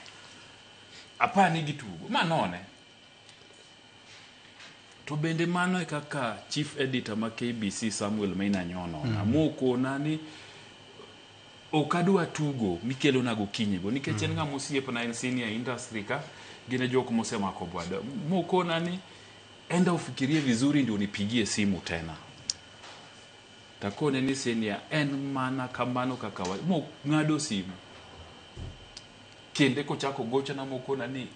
Apani gitugo manone. To bende mano e kaka chief editor ma KBC Samuel Maina nyono. Mokona ni ok adwa tugo mikelona gokinyi go nikech en ng'ama osiepna en senior industry ka gin e jok mosemako bwada. Mokona ni enda ufikirie vizuri ndio unipigie simu tena. Takone ni senior en mana kamano kaka wa mong'ado simu. Kende kochako gochona mokona ni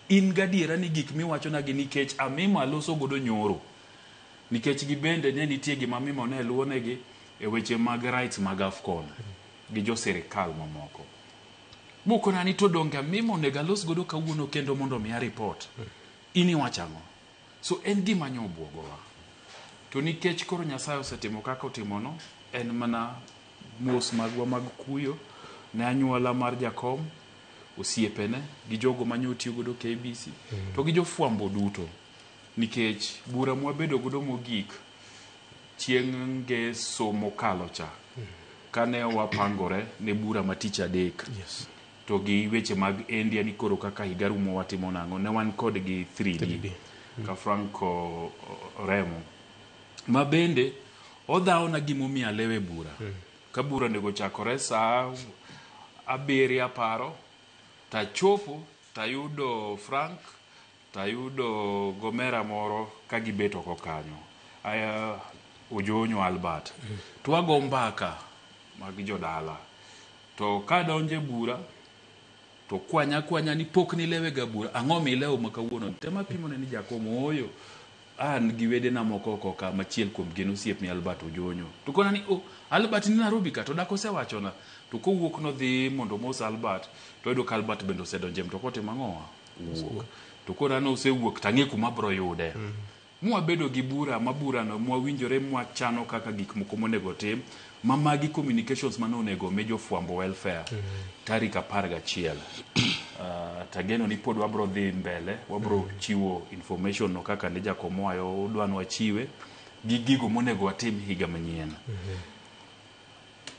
in gadiera ni gik miwachona gi nikech Amimo aloso godo nyoro. Nikech gibende ne nitie gima Amimo ne luwonegi e weche mag rights mag AFCON gi jo sirikal mamoko. Mokona ni to donge Amimo onego alos godo kawuono kendo mondo omiya report. In iwacho ang'o? So en gima nyo obwogowa. To nikech koro Nyasaye osetimo kaka otimono, en mana mos magwa mag kuyo ne anyuola mar jakom, osiepene, gi jogo mane otiyo godo KBC, to gi jofwambo duto. Nikech bura mwabedo godo mogik chieng' ngeso mokalo cha, kane wapangore ne bura ma tich adek. To gi weche mag India ni koro kaka higa rumo watimo nang'o, ne wan kod gi 3D, 3D. ka Franco Remo. Ma bende odhawona gimomiyo alewo e bura. Ka bura onego chakore saa 7 aparo, tachopo tayudo Frank, tayudo gomera moro ka gibet oko kanyo. Aya Ojonyo Albert. To wago mbaka mag jodala. To kadonjo e bura, to kwanya kwanya ni pok nilewe ga bura, ang'o milewo ma kawuono? Tema pimone ni jakom ooyo, an gi wedena moko oko ka machiel kuom gin osiepni Albert Ojonyo. To kona ni, oh, Albert ni Nairobi ka, to dak osewachona. To kowuok nodhi mondo omos Albert, to oyudo ka Albert bende osedonjo e mtoka otimo ang'owa? Owuok. To koro an osewuok tang'e kuma abro yude. Mwabedo gi bura, ma burano mwawinjore mwachano kaka gik moko monego tim, ma magi communications mane onego omi jofwambo welfare tarik 11. Tageno ni pod wabro dhi mbele, wabro chiwo information no kaka ne jakom owayo odwa ni wachiwe, gi gigo monego watim higa manyien.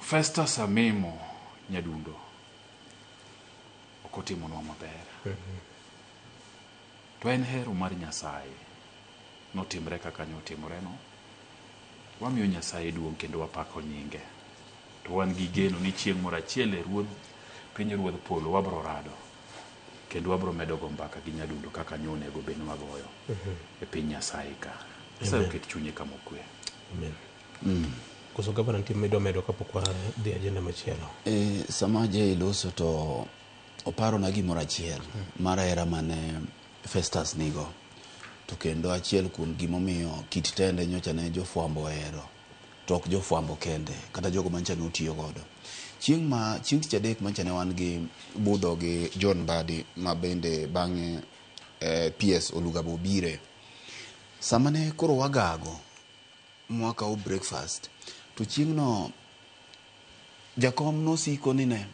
Festus Amimo Nyadundo ok otimonwa maber. To en hero mar Nyasaye notimre kaka nyotimore no. Wamiyo Nyasaye duong' kendo wapako nyinge. To wan gi geno ni chieng' moro achiel e ruodh piny ruodh polo wabro rado. Kendo wabro medo go mbaka gi Nyadundo kaka nyo onego bed ni wagoyo e piny Nyasaye ka. Nyasaye oket chunye kama okwe. Amen. Koso gavana nitie medo medo kapok wadhi agenda machielo. Sama Jay loso to oparona gimoro achiel mar hera mane Festus nigo. To kendo achiel kuom gimomiyo kit tende nyocha ne jofwambo ohero, to ok jofwambo kende, kata jogo mancha ne otiyo godo. Chieng' tich adek mancha ne wan gi budho gi John Mbadi ma bende bang'e PS Olugabo obire. Sama ne koro wagago mwakawo breakfast, to chieng'no jakom nosiko ni ne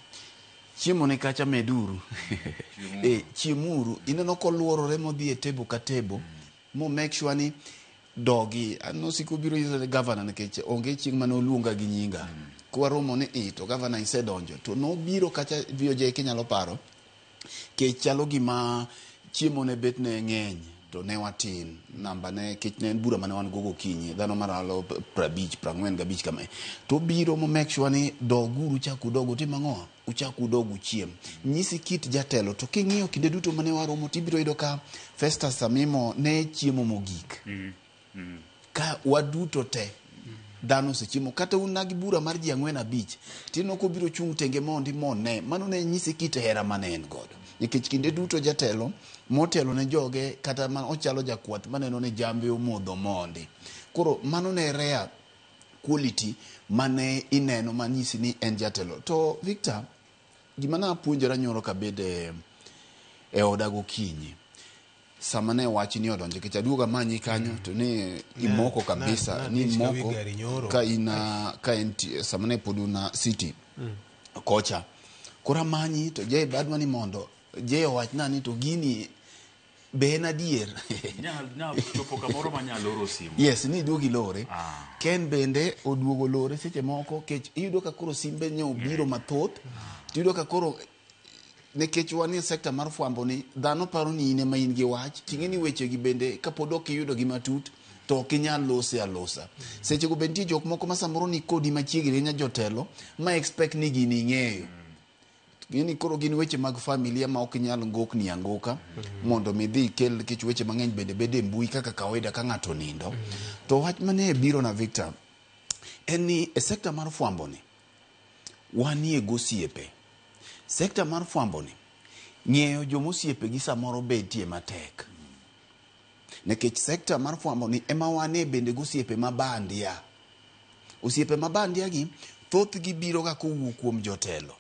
chiemo ne kacha meduru. Chiemuru. Ineno koluorore modhi e table ka table, mo make sure ni dogi. Nosiko biro nyiso ni governor nikech onge chieng' mane oluonga gi nyinga. Kwaromo ni i to governor isedonjo. To nobiro kacha VOJ kinyalo paro, kech chalo gima chiemo ne bet ne ng'eny to ne watin. Namba ne kech ne en bura mane wan go gokinyi, dhano maralo 50, 45 kama. To obiro mo make sure ni doguru chak udog utim ang'o? Uchak udog uchiem. Nyisi kit jatelo. To king'iyo kinde duto mane waromo tibiro yudo ka Festus Amimo ne chiemo mogik. Ka waduto te dhano osechiemo, kata un nagi bura mar ji 4 5, tineno kobiro chung' tenge mondi mone. Mano ne nyisi kit hera mane en godo. Nikech kinde duto jatelo motelo ne joge kata ma ochalo jakwath maneno ni jambe omodho mondi. Koro mano ne rare quality mane ineno manyisi ni en jatelo. To Victor, gima napuonjora nyoro kabede e oda gokinyi, sama ne wach ni odonjo nikech aduogo amanyi kanyo to ni imoko kabisa, ni imoko ka in ka en sama ne pod una city kocha. Koro amanyi to Jay adwa ni mondo Jay owachna ni to gini be en adier. Nyal chopo kamoro ma nyalo oro simu. Yes, ni iduogo ilore. Ken bende oduogo lore seche moko kech iyudo ka koro simbe ne obiro mathoth. Tiyudo ka koro nikech wan e sekta mar fwambo ni dhano paro ni in ema in gi wach, ting'e ni weche gi bende kapod ok iyudo gi matut to ok inyal lose alosa. Seche go be nitie jok moko ma samoro ni kodi machiegni ahinya jotelo ma expect ni gini ing'eyo. Gini koro gin weche mag familia ma ok inyal ngokni angoka mondo mi idhi ikel nikech weche mang'eny bende bedo e mbui kaka kawaida ka ng'ato nindo. To wach mane biro na Victor, En ni e sekta mar fwambo ni wanie gosiepe. Sekta mar fwambo ni ng'eyo jomosiepe gi samoro betie matek. Nikech sekta mar fwambo ni ema wane bende gosiepe ma bandia. Osiepe ma bandia gi thothgi biro ga kowuok kuom jotelo.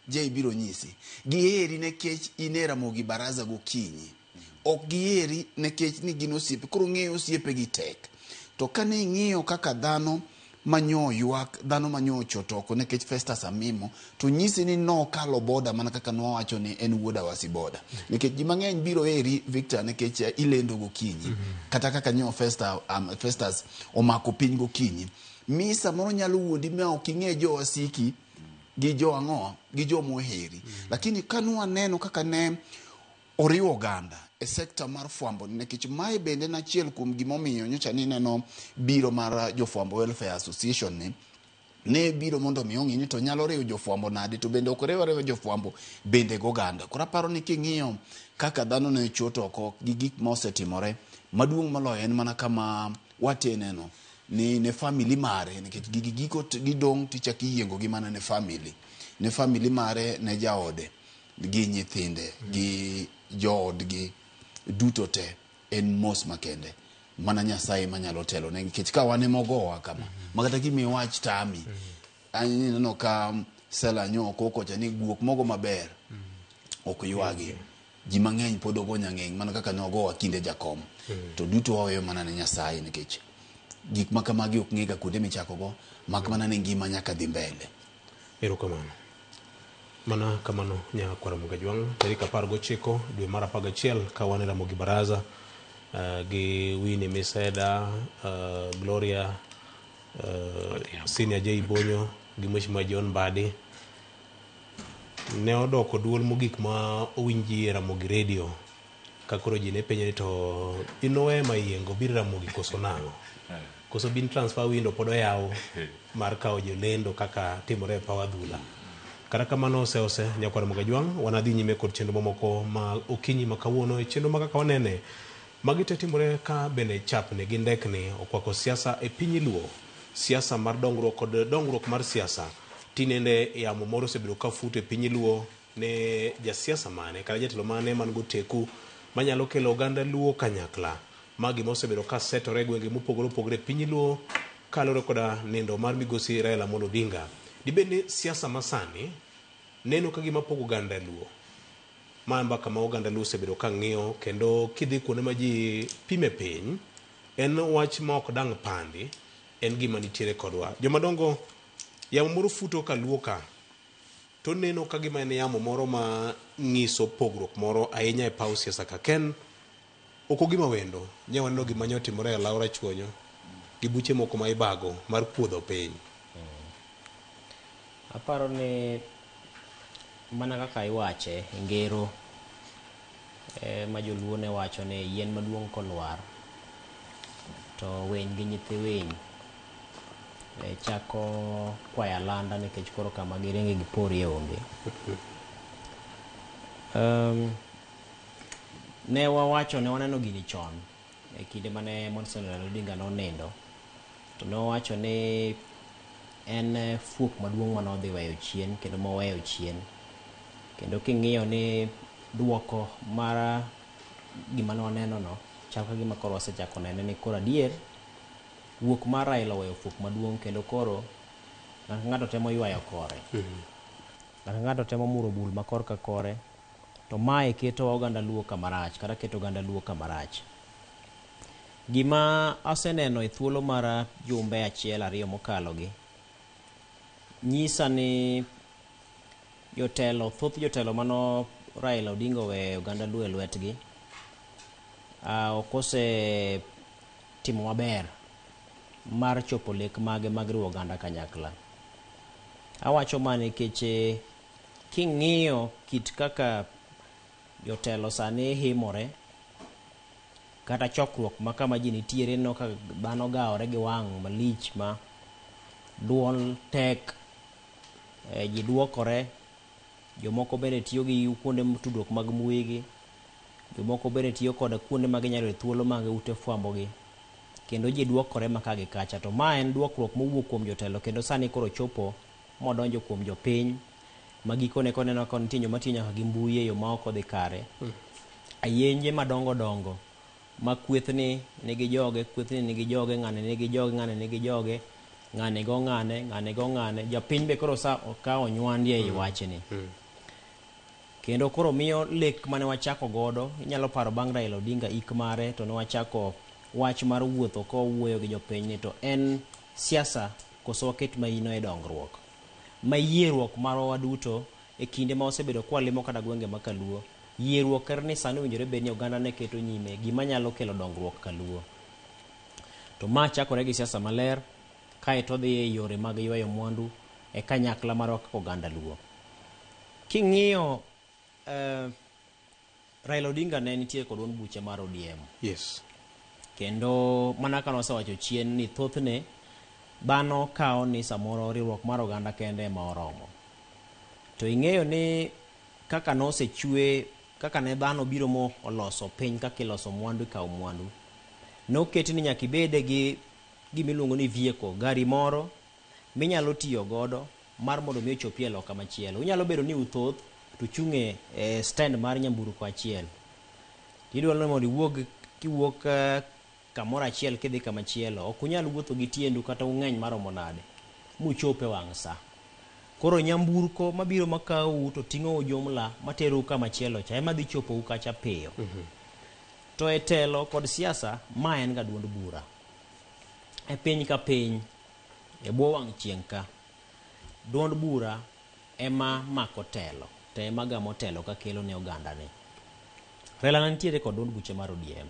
Jay biro nyisi. Giheri nikech in e Ramogi Baraza gokinyi. Ok giheri nikech ni gin osiepe. Koro ng'eyo osiepe gi tek. To kane ing'iyo kaka dhano manyo ywak, dhano manyo ochot oko nikech Festus Amimo, to nyisi ni nokalo boda mana kaka nwawacho ni en wuod Awasi boda. Nikech ji mang'eny biro heri Victor nikech ilendo gokinyi. Kata kaka nyo Festus omako piny gokinyi. Mi samoro nyalo wuondi ma ok ing'e jo wasiki gi jo ang'o, gi jo moheri. Lakini ka nwaneno kaka ne oriwo oganda e sekta mar fwambo, nikech mae bende en achiel kuom gimomiyo nyocha ni neno biro mar Jofwambo Welfare Association ni ne biro mondo mi ong'i ni to nyalo riwo jofwambo nade, to bende ok riw ariwa jofwambo bende goganda. Koro aparo ni king'iyo kaka dhano ne chot oko gi gik ma osetimore, maduong' moloyo en mana kama wateneno ni ne family mare, nikech gigi giko gidong' tichako iyiengo gi mana ne family. Ne family mare, ne jaode gi nyithinde gi joodgi duto te en mos makende mana Nyasaye manyalo telo ne, nikech ka wan ema ogowa kama ma kata gimi wach tami. Aneno ka Sela nyo kokocha ni guok mogo maber ok ywagi. Ji mang'eny pod ogo nyang'eng' mana kaka nogowa kinde jakom. To duto waweyo mana ne Nyasaye, nikech gik ma kamagi ok ng'e ga kuonde michakogo, mak mana ni ngima nyaka dhi mbele. Erokamano. Mana kamano nyakwar Ramogi Ajwang', tarik 19 dwe mar 11 ka wan e Ramogi Baraza gi Winnie Miseda, Gloria, Senior J Bonyo gi Mheshimiwa John Mbadi. Ne odoko duol mogik ma owinji e Ramogi Radio ka koro ji ne penjo ni to inowe Mayiengo biro Ramogi koso nang'o? Koso bin transfer window pod oyaw mar kawo jolendo kaka timore e paw adhula. Kata kamano ose nyakwar Ramogi Ajwang', wanadhi nyime kod chenro mamoko ma okinyi ma kawuono e chenro ma kaka wanene. Magi te timore ka bende chapni gi ndekni okwako siasa e piny Luo. Siasa mar dongruok kod dongruok mar siasa. Tinende yamo moro osebedo ka futo e piny Luo ne jasiasa mane kata jatelo mane man goteku manyalo kelo oganda Luo kanyakla. Ma gima osebedo ka setore e gwenge mopogore opogore e piny Luo kaluwore koda nindo mar migosi Raila Amolo Odinga. Dibed ni siasa masani neno ka gima pogo oganda Luo. Ma mbaka ma oganda Luo osebedo ka ng'iyo kendo kidhi kuonde ma ji pime piny en wach ma ok dang' pandi, en gima nitiere kodwa. Jomadongo, yamo moro futo ka Luo ka to neno ka gima en yamo moro ma ng'iso pogruok moro ahinya e paw siasa ka. Ken ok ogima wendo, nye waneno gima nyo timore e Laura Chuonyo gi buche moko ma ibago mar puodho piny. Aparo ni mana kaka iwache e ngero ma joluo ne wacho ni yien maduong' kolwar to winy gi nyithi winy chako kwayo alanda nikech koro kama giringe giporie onge. Ne wawacho ne waneno gini chon e kinde mane Monson Raila Odinga nonindo, to ne wawacho ni en fuok maduong' mane odhi weyo chien kendo moweyo chien. Kendo king'iyo ni duoko mar gima ne waneno no chal ka gima koro wasechako nene ni koro adier wuok mar Raila oweyo fuok maduong' kendo koro ng'ato ng'ato temo ywayo kore. Ng'ato ng'ato temo muro bul ma kor ka kore, to mae keto oganda Luo kama rach kata keto oganda Luo kama rach. Gima aseneno e thuolo mar jumbe 1 2 mokalo gi nyisa ni jotelo, thoth jotelo mano Raila Odinga oweyo oganda Luo e lwetgi ok osetimo maber mar chopo lek mage mag riwo oganda kanyakla. Awacho ma nikech king'iyo kit kaka jotelo sani himore kata chokruok ma kama ji nitiere no ka dhano gawore gi wang' malich ma duol tek, ji duokore, jomoko bende tiyo gi kuonde tudruok mag mbui gi, jomoko bende tiyo koda kuonde ma ginyalo yudo thuolo mag ute fwambo gi. Kendo ji duokore maka gi kacha. To ma en duokruok mowuok kuom jotelo kendo sani koro chopo modonjo kuom jopiny ma gikone koneno ka nitie joma tiyo nyaka gi mbui e yo ma ok odhi kare. Ayenje madongo dongo ma kwethni nigi joge, kwethni nigi joge, ng'ane nigi joge, ng'ane nigi joge, ng'ane go ng'ane, ng'ane go ng'ane. Japiny be koro sa okawo nywandi ei wachni. Kendo koro miyo lek mane wachako godo, inyalo paro bang' Raila Odinga ik mare to ne wachako wach mar wuotho kowuoyo gi jopiny ni to en siasa koso waket maino e dongruok. Ma yieruok marwa waduto e kinde ma wasebedo kwalimo kata gwenge ma kaluo, yieruok ker ni sani owinjore bed ni oganda ne keto nyime gima nyalo kelo dongruok kaluo. To ma chakore gi siasa maler, kaeto odhi e yore mag ywayo mwandu e kanyakla marwa kaka oganda luo. King'iyo Raila Odinga ne nitie kod duond buche mar ODM. Yes. Kendo mana kaka wasewacho chien ni thothne dhano kawo ni samoro riwruok mar oganda kende ema oromo. To ing'eyo ni kaka nosechwe, kaka ne dhano biro mo oloso piny kaka iloso mwandu ikawo mwandu, noketi ni nyaka ibede gi gimiluongo ni vehicle, gari moro minyalo tiyo godo mar mondo mi ochopi e loka machielo. Unyalo bedo ni uthoth to uchung' e stand mar nyamburko achiel. Idwaro ni mondo iwuog kiwuok kamoro achiel kidhi kamachielo. Ok unyal wuotho gi tiendu kata ung'eny maromo nade muchop e wang' sa. Koro nyamburko mabiro makawou to ting'ou jumla materou kamachielo cha ema dhi chopou kacha piyo. To e telo kod siasa, ma en ga duond bura. E piny ka piny, e bwo wang' chieng' ka, duond bura ema mako telo, to ema gamo telo ka kelo ne oganda ne. Raila nitiere kod duond buche mar ODM.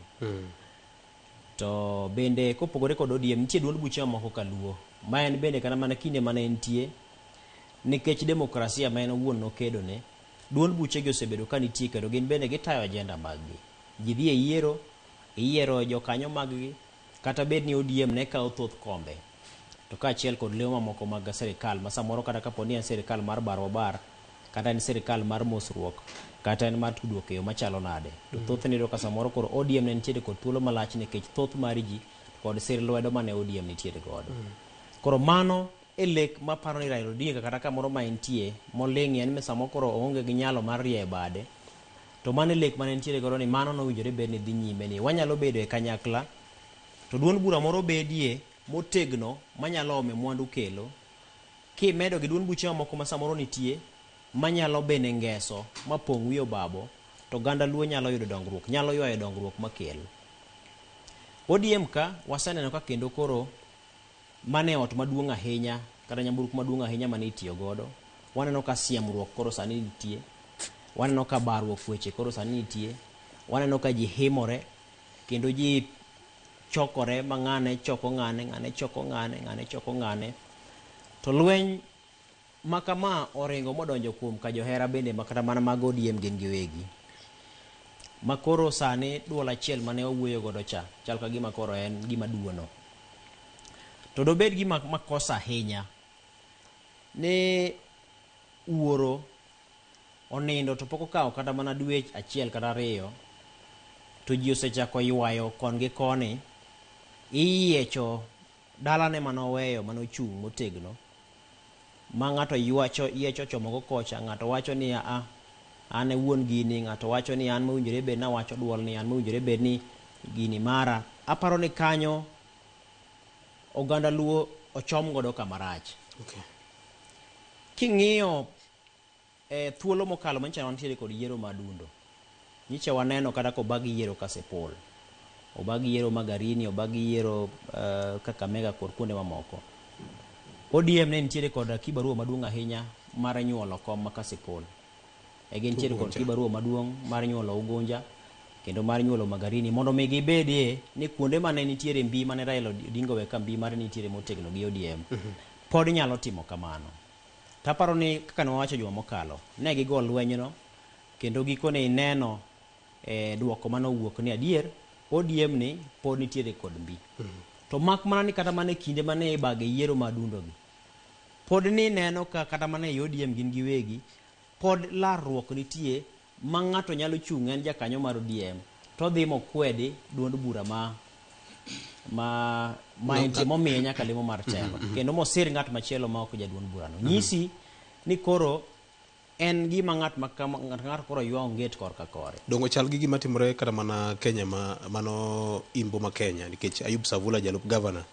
To bende kopogore kod ODM, nitie duond buche mamoko kaluo, ma en bende kata mana kinde mane entie, nikech demokrasia ma en owuon nokedo ne, duond buche gi osebedo ka nitie kendo gin bende gitayo agenda mag gi. Ji dhi e yiero, iyiero jokanyo mag gi, kata bed ni ODM ne kawo thoth kombe, to kaachiel kod lemo mamoko mag sirikal ma samoro kata kapo ni en sirikal mar barwa bar, kata en sirikal mar mosruok, kata en mar tudruok e yo machalo nade. To thothne iyudo ka samoro koro ODM ne nitiere kod thuolo malach nikech thoth mar ji kod sir lwedo mane ODM nitiere godo. Koro mano e lek maparo ni Raila Odinga kata kamoro ma entie moling'ie en ni samoro koro oonge gi nyalo mar rieyo bade, to mano e lek mane nitiere godo ni mano nowinjore bed ni dhi nyime ni wanyalo bedo e kanyakla to duond bura moro bedie motegno manyalo ome mwandu kelo, kimedo gi duond buche mamoko ma samoro nitie manyalo bende ngeso mapong' wi obabo, to oganda luo nyalo yudo dongruok, nyalo ywayo dongruok makel. ODM ka waseneno ka kendo koro mane ot maduong' ahinya kata nyamburko maduong' ahinya mane itiyo godo, waneno ka siemruok koro sani nitie, waneno ka barruok weche koro sani nitie, waneno ka ji himore kendo ji chokore ma ng'ane choko ng'ane, ng'ane choko ng'ane, ng'ane choko ng'ane. To lweny ma kama oringo modonjo kuom ka johera bende ma kata mana mag ODM gin giwegi. Ma koro sani duol achiel mane wawuoyo godo cha, chal ka gima koro en gima duono. To dobed gima makosa ahinya ni wuoro onindo to pok okawo kata mana dwe achiel kata ariyo to ji osechako ywayo kon gi koni, iyiecho dalane manoweyo manochung' motegno, ma ng'ato ywacho yiecho chomogo kocha, ng'ato wacho ni a an e wuon gini, ng'ato wacho ni an mowinjore bed ni awacho duol ni, an mowinjore bed ni gini mara. Aparo ni kanyo oganda luo ochom godo kama rach. King'iyo thuolo mokalo manyicha wantiere kod yiero ma Adundo, nyicha waneno kata kobag yiero Kasipul, obag yiero Magarini, obag yiero Kakamega kod kuonde mamoko. ODM ne nitiere kod kibarua maduong' ahinya mar nyuolo kom ma Kasipul. E gintiere kod kibarua maduong' mar nyuolo Ugunja kendo mar nyuolo Magarini, mondo mi gibedie ni kuonde mane nitiere mbi mane Raila Odinga owe ka mbi mare nitiere motegno gi ODM, pod nyalo timo kamano. Taparo ni kaka ne wawacho juma mokalo, ne gigo lwenyno kendo gikone ineno duoko mane owuok ni adier ODM ni pod nitiere kod mbi. To mak mana ni kata mana e kinde mane ibage yiero ma Adundo gi, pod ni neno ka kata mana e ODM gin giwegi pod larruok nitie ma ng'ato nyalo chung' en jakanyo mar ODM to dhi mokwedi duond bura ma Ma ma No, entie momiye nyaka lemo mar telo kendo mosir ng'at machielo ma ok jaduond burano. Nyisi ni koro en gima ng'at ma kama ng'at ng'ato koro ywa onget korka kore. Dongo chal gi gima timore kata mana Kenya ma mano imbo ma Kenya nikech Ayub Savula jalup gavana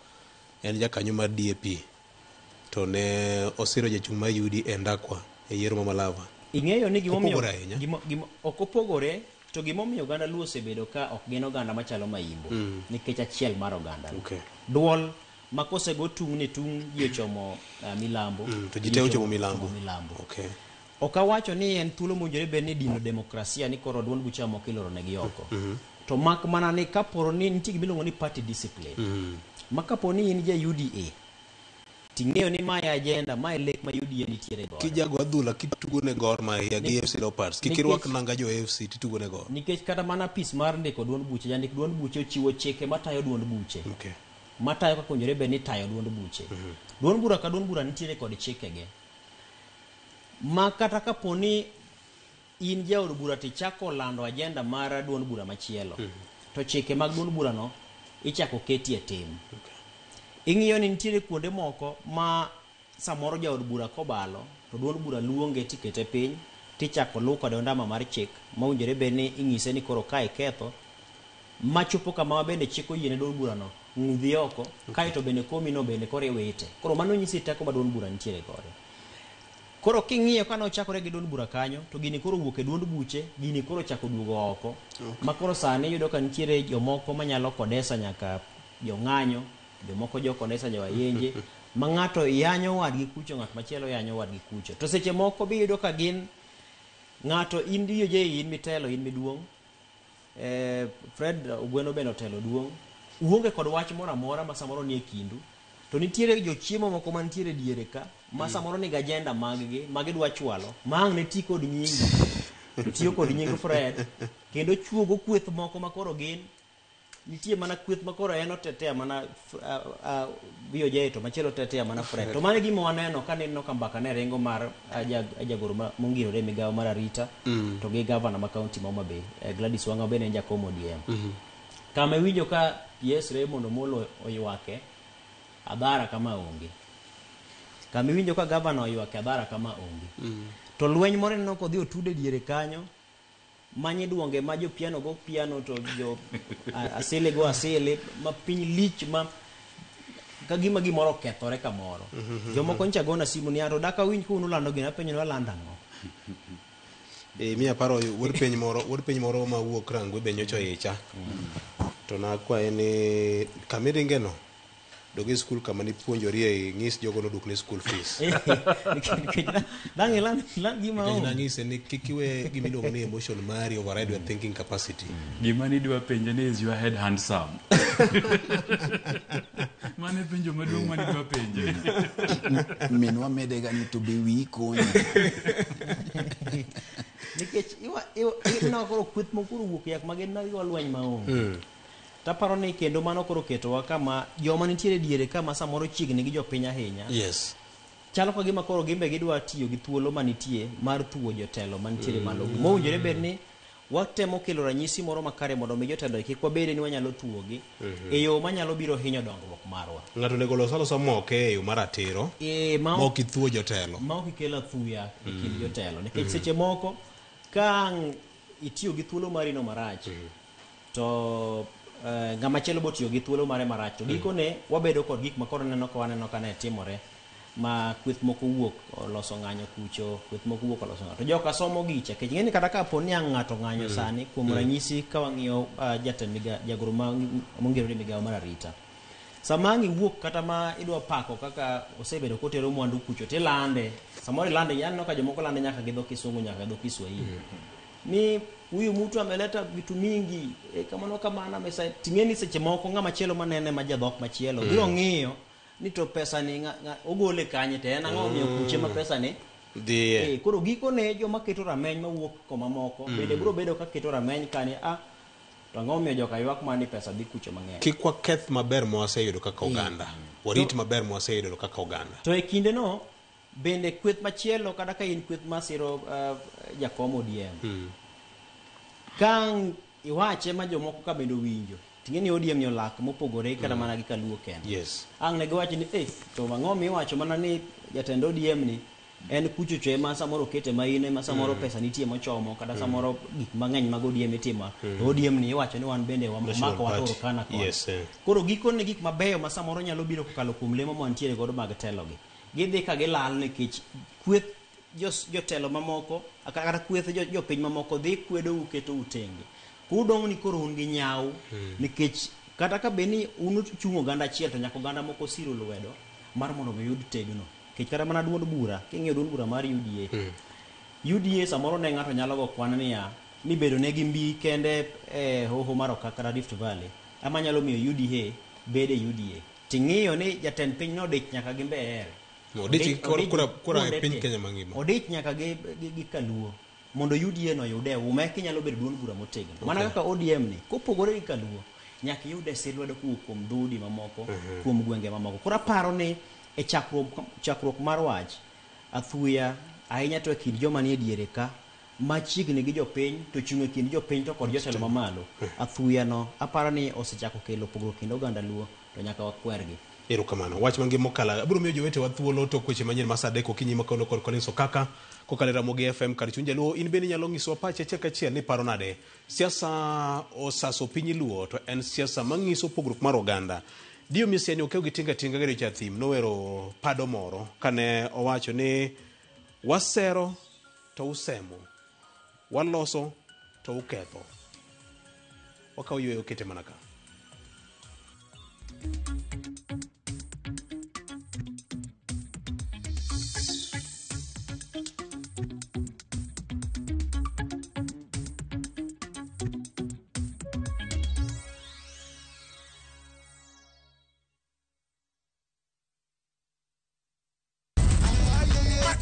en jakanyo mar DAP to ne osiro jachung' mar UDA Ndakwa e yiero ma Malava. Ing'eyo ni gimomiyo Opogore ahinya. Ok opogore to gimomiyo oganda Luo osebedo ka ok gin oganda machalo Maimbo nikech achiel mar oganda. Duol ma kosego tung' ni tung' ji ochomo milambo. To ji te ochomo milambo. Milambo. Okay. Ok awacho ni en thuolo mowinjore bed ni dino demokrasia ni koro duond buche moko iloro negi oko. To mak mana ni kaporo ni nitie gima iluongo ni party discipline. Ma kapo ni in ja UDA ting'eyo ni mae agenda, mae lek ma UDA nitiere godo. Kijago adhula kitugo ne Gor Mahia gi AFC Leopards. Kik irwak nanga jo AFC titugo ne Gor. Nikech kata mana apis mar ndiko duond buche, jandik duond buche ochiwo chike matayo duond buche. Okay. Matayo kaka owinjore bed ni tayo duond buche. Duond bura ka duond bura nitiere kod chikege. Ma kata kapo ni in jaod bura tichako lando agenda mar duond bura machielo, to chike mag duond burano ichako keti e tim. Ing'iyo ni nitiere kuonde moko ma samoro jaod bura kobalo to duond bura luonge tikete piny tichako luw kode ondama mar chik mowinjore bed ni ing'ise ni koro kae ketho machopo kama bende chik oyiene duond burano ng'udhi oko kaeto bende komino bende koro iwite. Koro mano nyisi teko ma duond bura nitiere godo. Koro king'iyo ka nochakore gi duond bura kanyo to gini koro wuok e duond buche, gini koro chako duogo oko. Ma koro sani iyudo ka nitiere jomoko manyalo kodesa nyaka jong'anyo, jomoko jo kodesa jo ayenje, ma ng'ato yanyo wadgi kucho, ng'at machielo yanyo wadgi kucho. To seche moko be iyudo ka gin ng'ato in DJ in mitelo in miduong', Fred Ogweno bende otelo duong', uonge kod wach moro amora ma samoro nie kindu. To nitiere jochiemo moko mantiere diere ka ma samoro nigi agenda mag-gi ma gidwa chwalo ma ang' ne ti kod nyingi to tiyo kod nying Fred kendo chuogo kweth moko ma koro gin nitie mana kweth ma koro en otetea mana VOJ to machielo otetea mana Fred. To mano e gima waneno ka neno ka mbaka ne ringo mar jagoro mongirore e migawo mar arita to gi gavana ma kaunti ma Homa Bay Gladys Wanga bende en jakom ODM. Kama iwinjo ka PS Raymond Omolo oywake adhara kama onge. Kama iwinjo ka gavana oywake adhara kama onge. To lweny moro ineno kodhi otude diere kanyo manyi duonge ma jo piano go piano to jo asili go asili ma piny lich ma ka gima gimoro okethore kamoro. Jomoko ncha gona simu ni ato daka winj ka ulando gino apenjo ni walando ang'o. Miya paro wuod piny moro ma wuok Rangwe be nyocha oicha. To nakwaye ni kamiringe no dog e skul kama nipuonjorie ing'is jogo nodwokni school fees. Dang' iland gima Nikech onge. nang'ise ni kik iwe gima iluongo ni emotion mari override your thinking capacity. Gima nidwa penje ni is your head handsome? Mano e penjo maduong' manidwa penje. Minwa medega ni to be wiyi konyi. Nikech ineno koro kweth moko koro wuok yak magin mag lweny maonge. Taparo ni kendo mano koro ketowa kama joma nitiere diere kama samoro chiegni gi jopiny ahinya. Yes. Chalo ka gima koro gimbe gidwa tiyo gi thuolo manitie mar thuo jotelo mantiere malo. Mowinjore bed ni watemo kelo ranyisi moro makare mondo mi jotelo kik wabede ni wanyalo thuogi e yo manyalo biro hinyo dongruok marwa. Ng'ato onego los alosa moke e yo maratiro ma ma ok ithuo jotelo. Ma ok ikelo athuya e kind jotelo. Nikech seche moko ka itiyo gi thuolo mari no marach to ng'ama chielo botiyo gi thuolo mare marach to gikone wabedo kod gik ma koro neno ka waneno ka ne timore ma kweth moko wuok oloso ng'anyo kucho, kweth moko wuok oloso ng'anyo. To joka somo gicha, nikech ing'e ni kata ka po ni ang' ng'ato ng'anyo sani, kuom ranyisi ka wang'iyo jatend jagoro mongirore migawo mar arita. Sama ang' iwuok kata ma idwa pako kaka osebedo kotero mwandu kucho tilande, samoro ilande, aneno ka jomoko lande nyaka gi dho Kisungu nyaka gi dho Kiswahili. Ni huyu mtu ameleta vitu mingi kamano kamano mesa ting'e ni seche moko ng'ama chielo manene ma jadhok machielo biro ng'iyo ni to pesa ni ogole kanye to en ang'o omiyo kuche ma pesa ni dhiye. Koro gikone joma keto rameny mawuok koma moko bende biro bedo ka keto rameny kani to ang'o omiyo joka ywak ma ni pesa dhi kucho mang'eny. Kik waketh maber ma waseyudo kaka oganda. Warit maber ma waseyudo kaka oganda. To e kindeno bende kweth machielo kata ka in kweth masiro jakom ODM ka iwache ma jomoko ka bende owinjo Ting'e ni ODM ni olak mopogore kata mana gi Kaluo kende. Yes. Ang' ne giwacho ni eh, to ang'o miwacho mana ni jatend ODM ni en kuchocho ema samoro okete maine ma samoro pesa nitie mochomo kata samoro gik mang'eny mag ODM itimo. To ODM ni iwacho ni wan bende National wamako Party. watoro kana koni. Yes, eh. Koro gikone gik mabeyo ma samoro nyalo biro kokalo kuom lemo mantiere godo mag telogi. Gidhi ka gilal nikech kweth jotelo mamoko kata kweth jopiny mamoko dhi kwedou ketou tenge. Kudong' ni koro un gi nyaw nikech kata ka bed ni un uchung' oganda achiel to nyaka oganda moko siru lwedo mar mondo mi uyud tegno. Nikech kata mana duond bura, king'iyo duond bura mar UDA, UDA samoro ne ng'ato nyalo go kwan niya ni bedo ne gi mbi kende e hoho mar Okak kata Rift Valley ema nyalo miyo UDA bede UDA. Ting'iyo ni jatend piny nodich nyaka gi Mbeere. Odich gi kura e kuonde piny te. Kenya mangima. Odich nyaka gi Kaluo mondo UDA no oyude uma eka inyalo bedo duond bura motegno. Mana kaka ODM ni kopogore gi Kaluo nyaka iyude sir lwedo kowuok kuom dhoudi mamoko, kuom gwenge mamoko. Koro aparo ni e chakruok mar wach athuya ahinya to e kind joma nie diere ka machiegni gi jopiny to chung' e kind jopiny to kod jotelo mamalo. Athuya no aparo ni osechako kelo pogruok kind oganda Luo to nyaka wakwergi. Erokamano. Wach mangima mokalo. Abiro miyo jowetewa thuolo tok weche manyien ma saa 3 okinyi ma kawuono kod Collins Okaka kokalo e Ramogi FM kar chuny Jaluo. In bende inyalo nyisowa pachi achiel kachiel ni paro nade. Siasa osaso piny Luo to en siasa manyiso pogruok mar oganda. Dio Misiani okew gi tinga tinga gi Richard Thim nowero pado moro kane owacho ni wasero to usemo, waloso to uketho. Wakawo yweyo kete mana ka.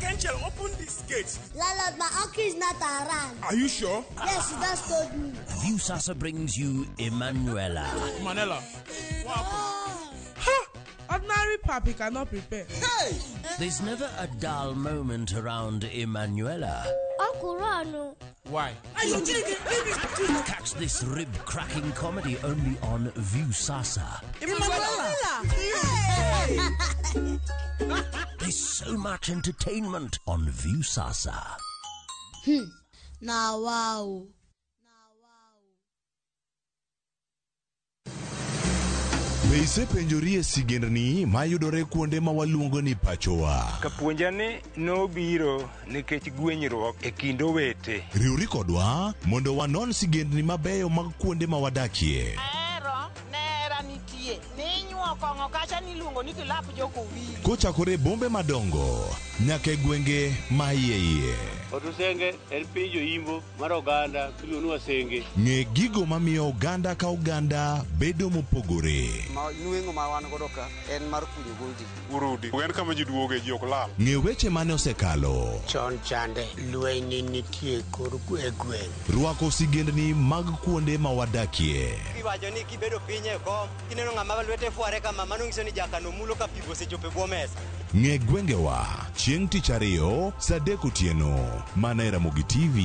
Angel, open this gate. Landlord, my uncle is not around. Are you sure? Yes, he just told me. Viusasa brings you Emanuela. Manela. Ha! Ordinary papi cannot prepare. Hey! There's never a dull moment around Emanuela. Uncle Rano. Why? Catch this rib-cracking comedy only on Viusasa. Emanuela! There's so much entertainment on Viusasa. Now, wow. Be isepenjorie sigendni mayudore kuonde ma waluongo ni pachowa? Kapuonja ni nobiro nikech gwenyruok e kind owete. Riwri kodwa mondo wanon sigendni mabeyo mag kuonde ma wadakie. Ahero nera nitie ninyuo kong'o kacha niluongo ni kilap jokowili. Kochakore e bombe madongo nyaka e gwenge ma iye iye. Otusenge en piny joimbo mar oganda miluongo ni Wasenge. Ng'e gigo mamiyo oganda ka oganda bedo mopogore. Ma nweng'o ma wan godo ka en mar kunyo goldi. Urudi. En kama ji duoge ji ok lal. Ng'e weche mane osekalo. Chon chande lweny nitie kor e gweng'. Rwako sigendni mag kuonde ma wadakie. Iwacho ni kibedo piny e kom, kineno ng'ama lwete fware kama, mano nyiso ni jakano mulo ka pi osechopo e bwo mesa. Ng'e gwengewa chieng' tich ariyo saa 3 otieno mana e Ramogi TV.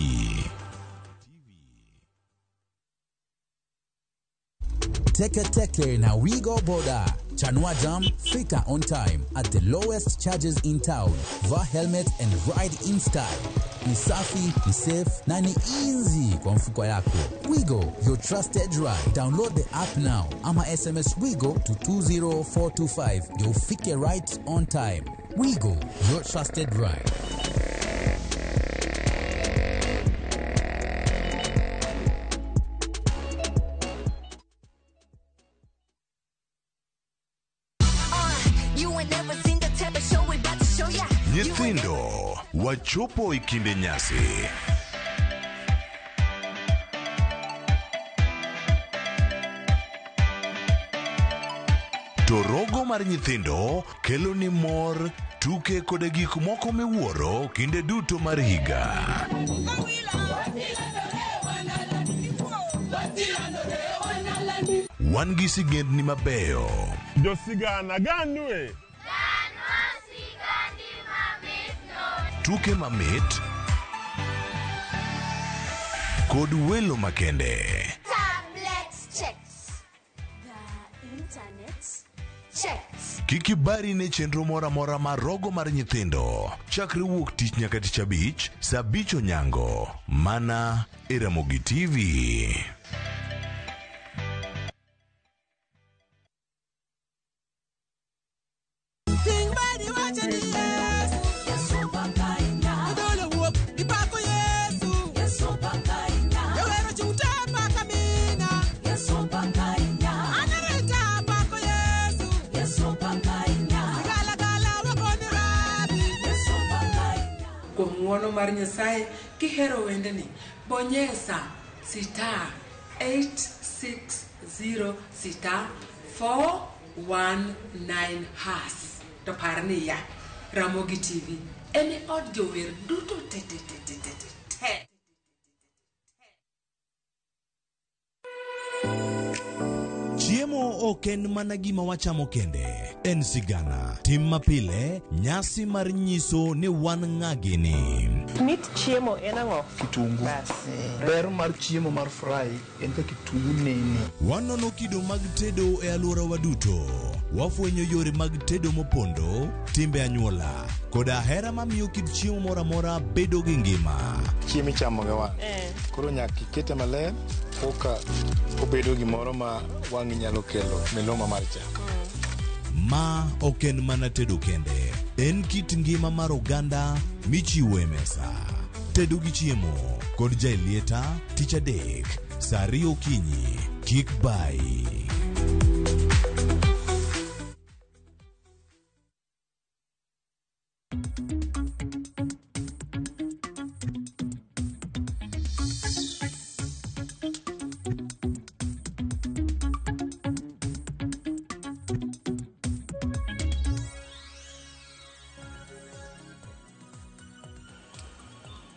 Teke Teke na Wigo Boda. Chanua Jam, Fika on time at the lowest charges in town. Vaa helmet and ride in style. Ni safi, ni safe na ni easy kwa mfuko yako. Wigo, your trusted ride. Download the app now ama SMS Wigo to 20425 ndio ufike right on time. Wigo, your trusted ride. You ain't never seen the type of show we about to show ya. Nyithindo wachopo e kinde nyasi. To rogo mar nyithindo kelo ni mor, tuke koda gik moko miwuoro kinde duto mar higa. Wan gi sigendni mabeyo. Josigana ganue. Tuke mamit kod welo makende. Tablet checks. Kik ibari ne chenro moro amora mar rogo mar nyithindo. Chakre wuok tich nyaka tich abich, saa abich onyango. Mana e Ramogi TV. Ting badi wacho ni Yesu. Yesu pakainya. Odolo wuok ipako Yesu. Yesu pakainya. Jowero chung' te paka mina. Yesu pakainya. Anarita pako Yesu. Yesu pakainya. Galagala wagoni rabi. Yesu pakainya. Kuom ng'uono mar Nyasaye kihero wendni, bonyesa star 860 star 419 hash. To par niya, Ramogi TV en e od jower duto te te te te te te te. Chiemo ok en mana gima wachamo kende, en sigana, tim mapile, nyasi mar nyiso ni wan ng'a gini. Mit chiemo en ang'o? Kitungu. Ber mar chiemo mar fry en ka kitungu nene. Wanono kido mag tedo e alworawa duto. Wafwenyo yore mag tedo mopondo, timbe anyuola, koda hera mamiyo kit chiemo moro amora bedo gi ngima. Chiemo ichamo gi wang'. Koro nyaka ikete maler koka obedo gimoro ma wang'i nyalo kelo miluma mar chak. Ma ok en mana tedo kende, en kit ngima mar oganda michiwo e mesa. Tedo gi chiemo kod Jaelieta tich adek saa ariyo okinyi. Kik bayi.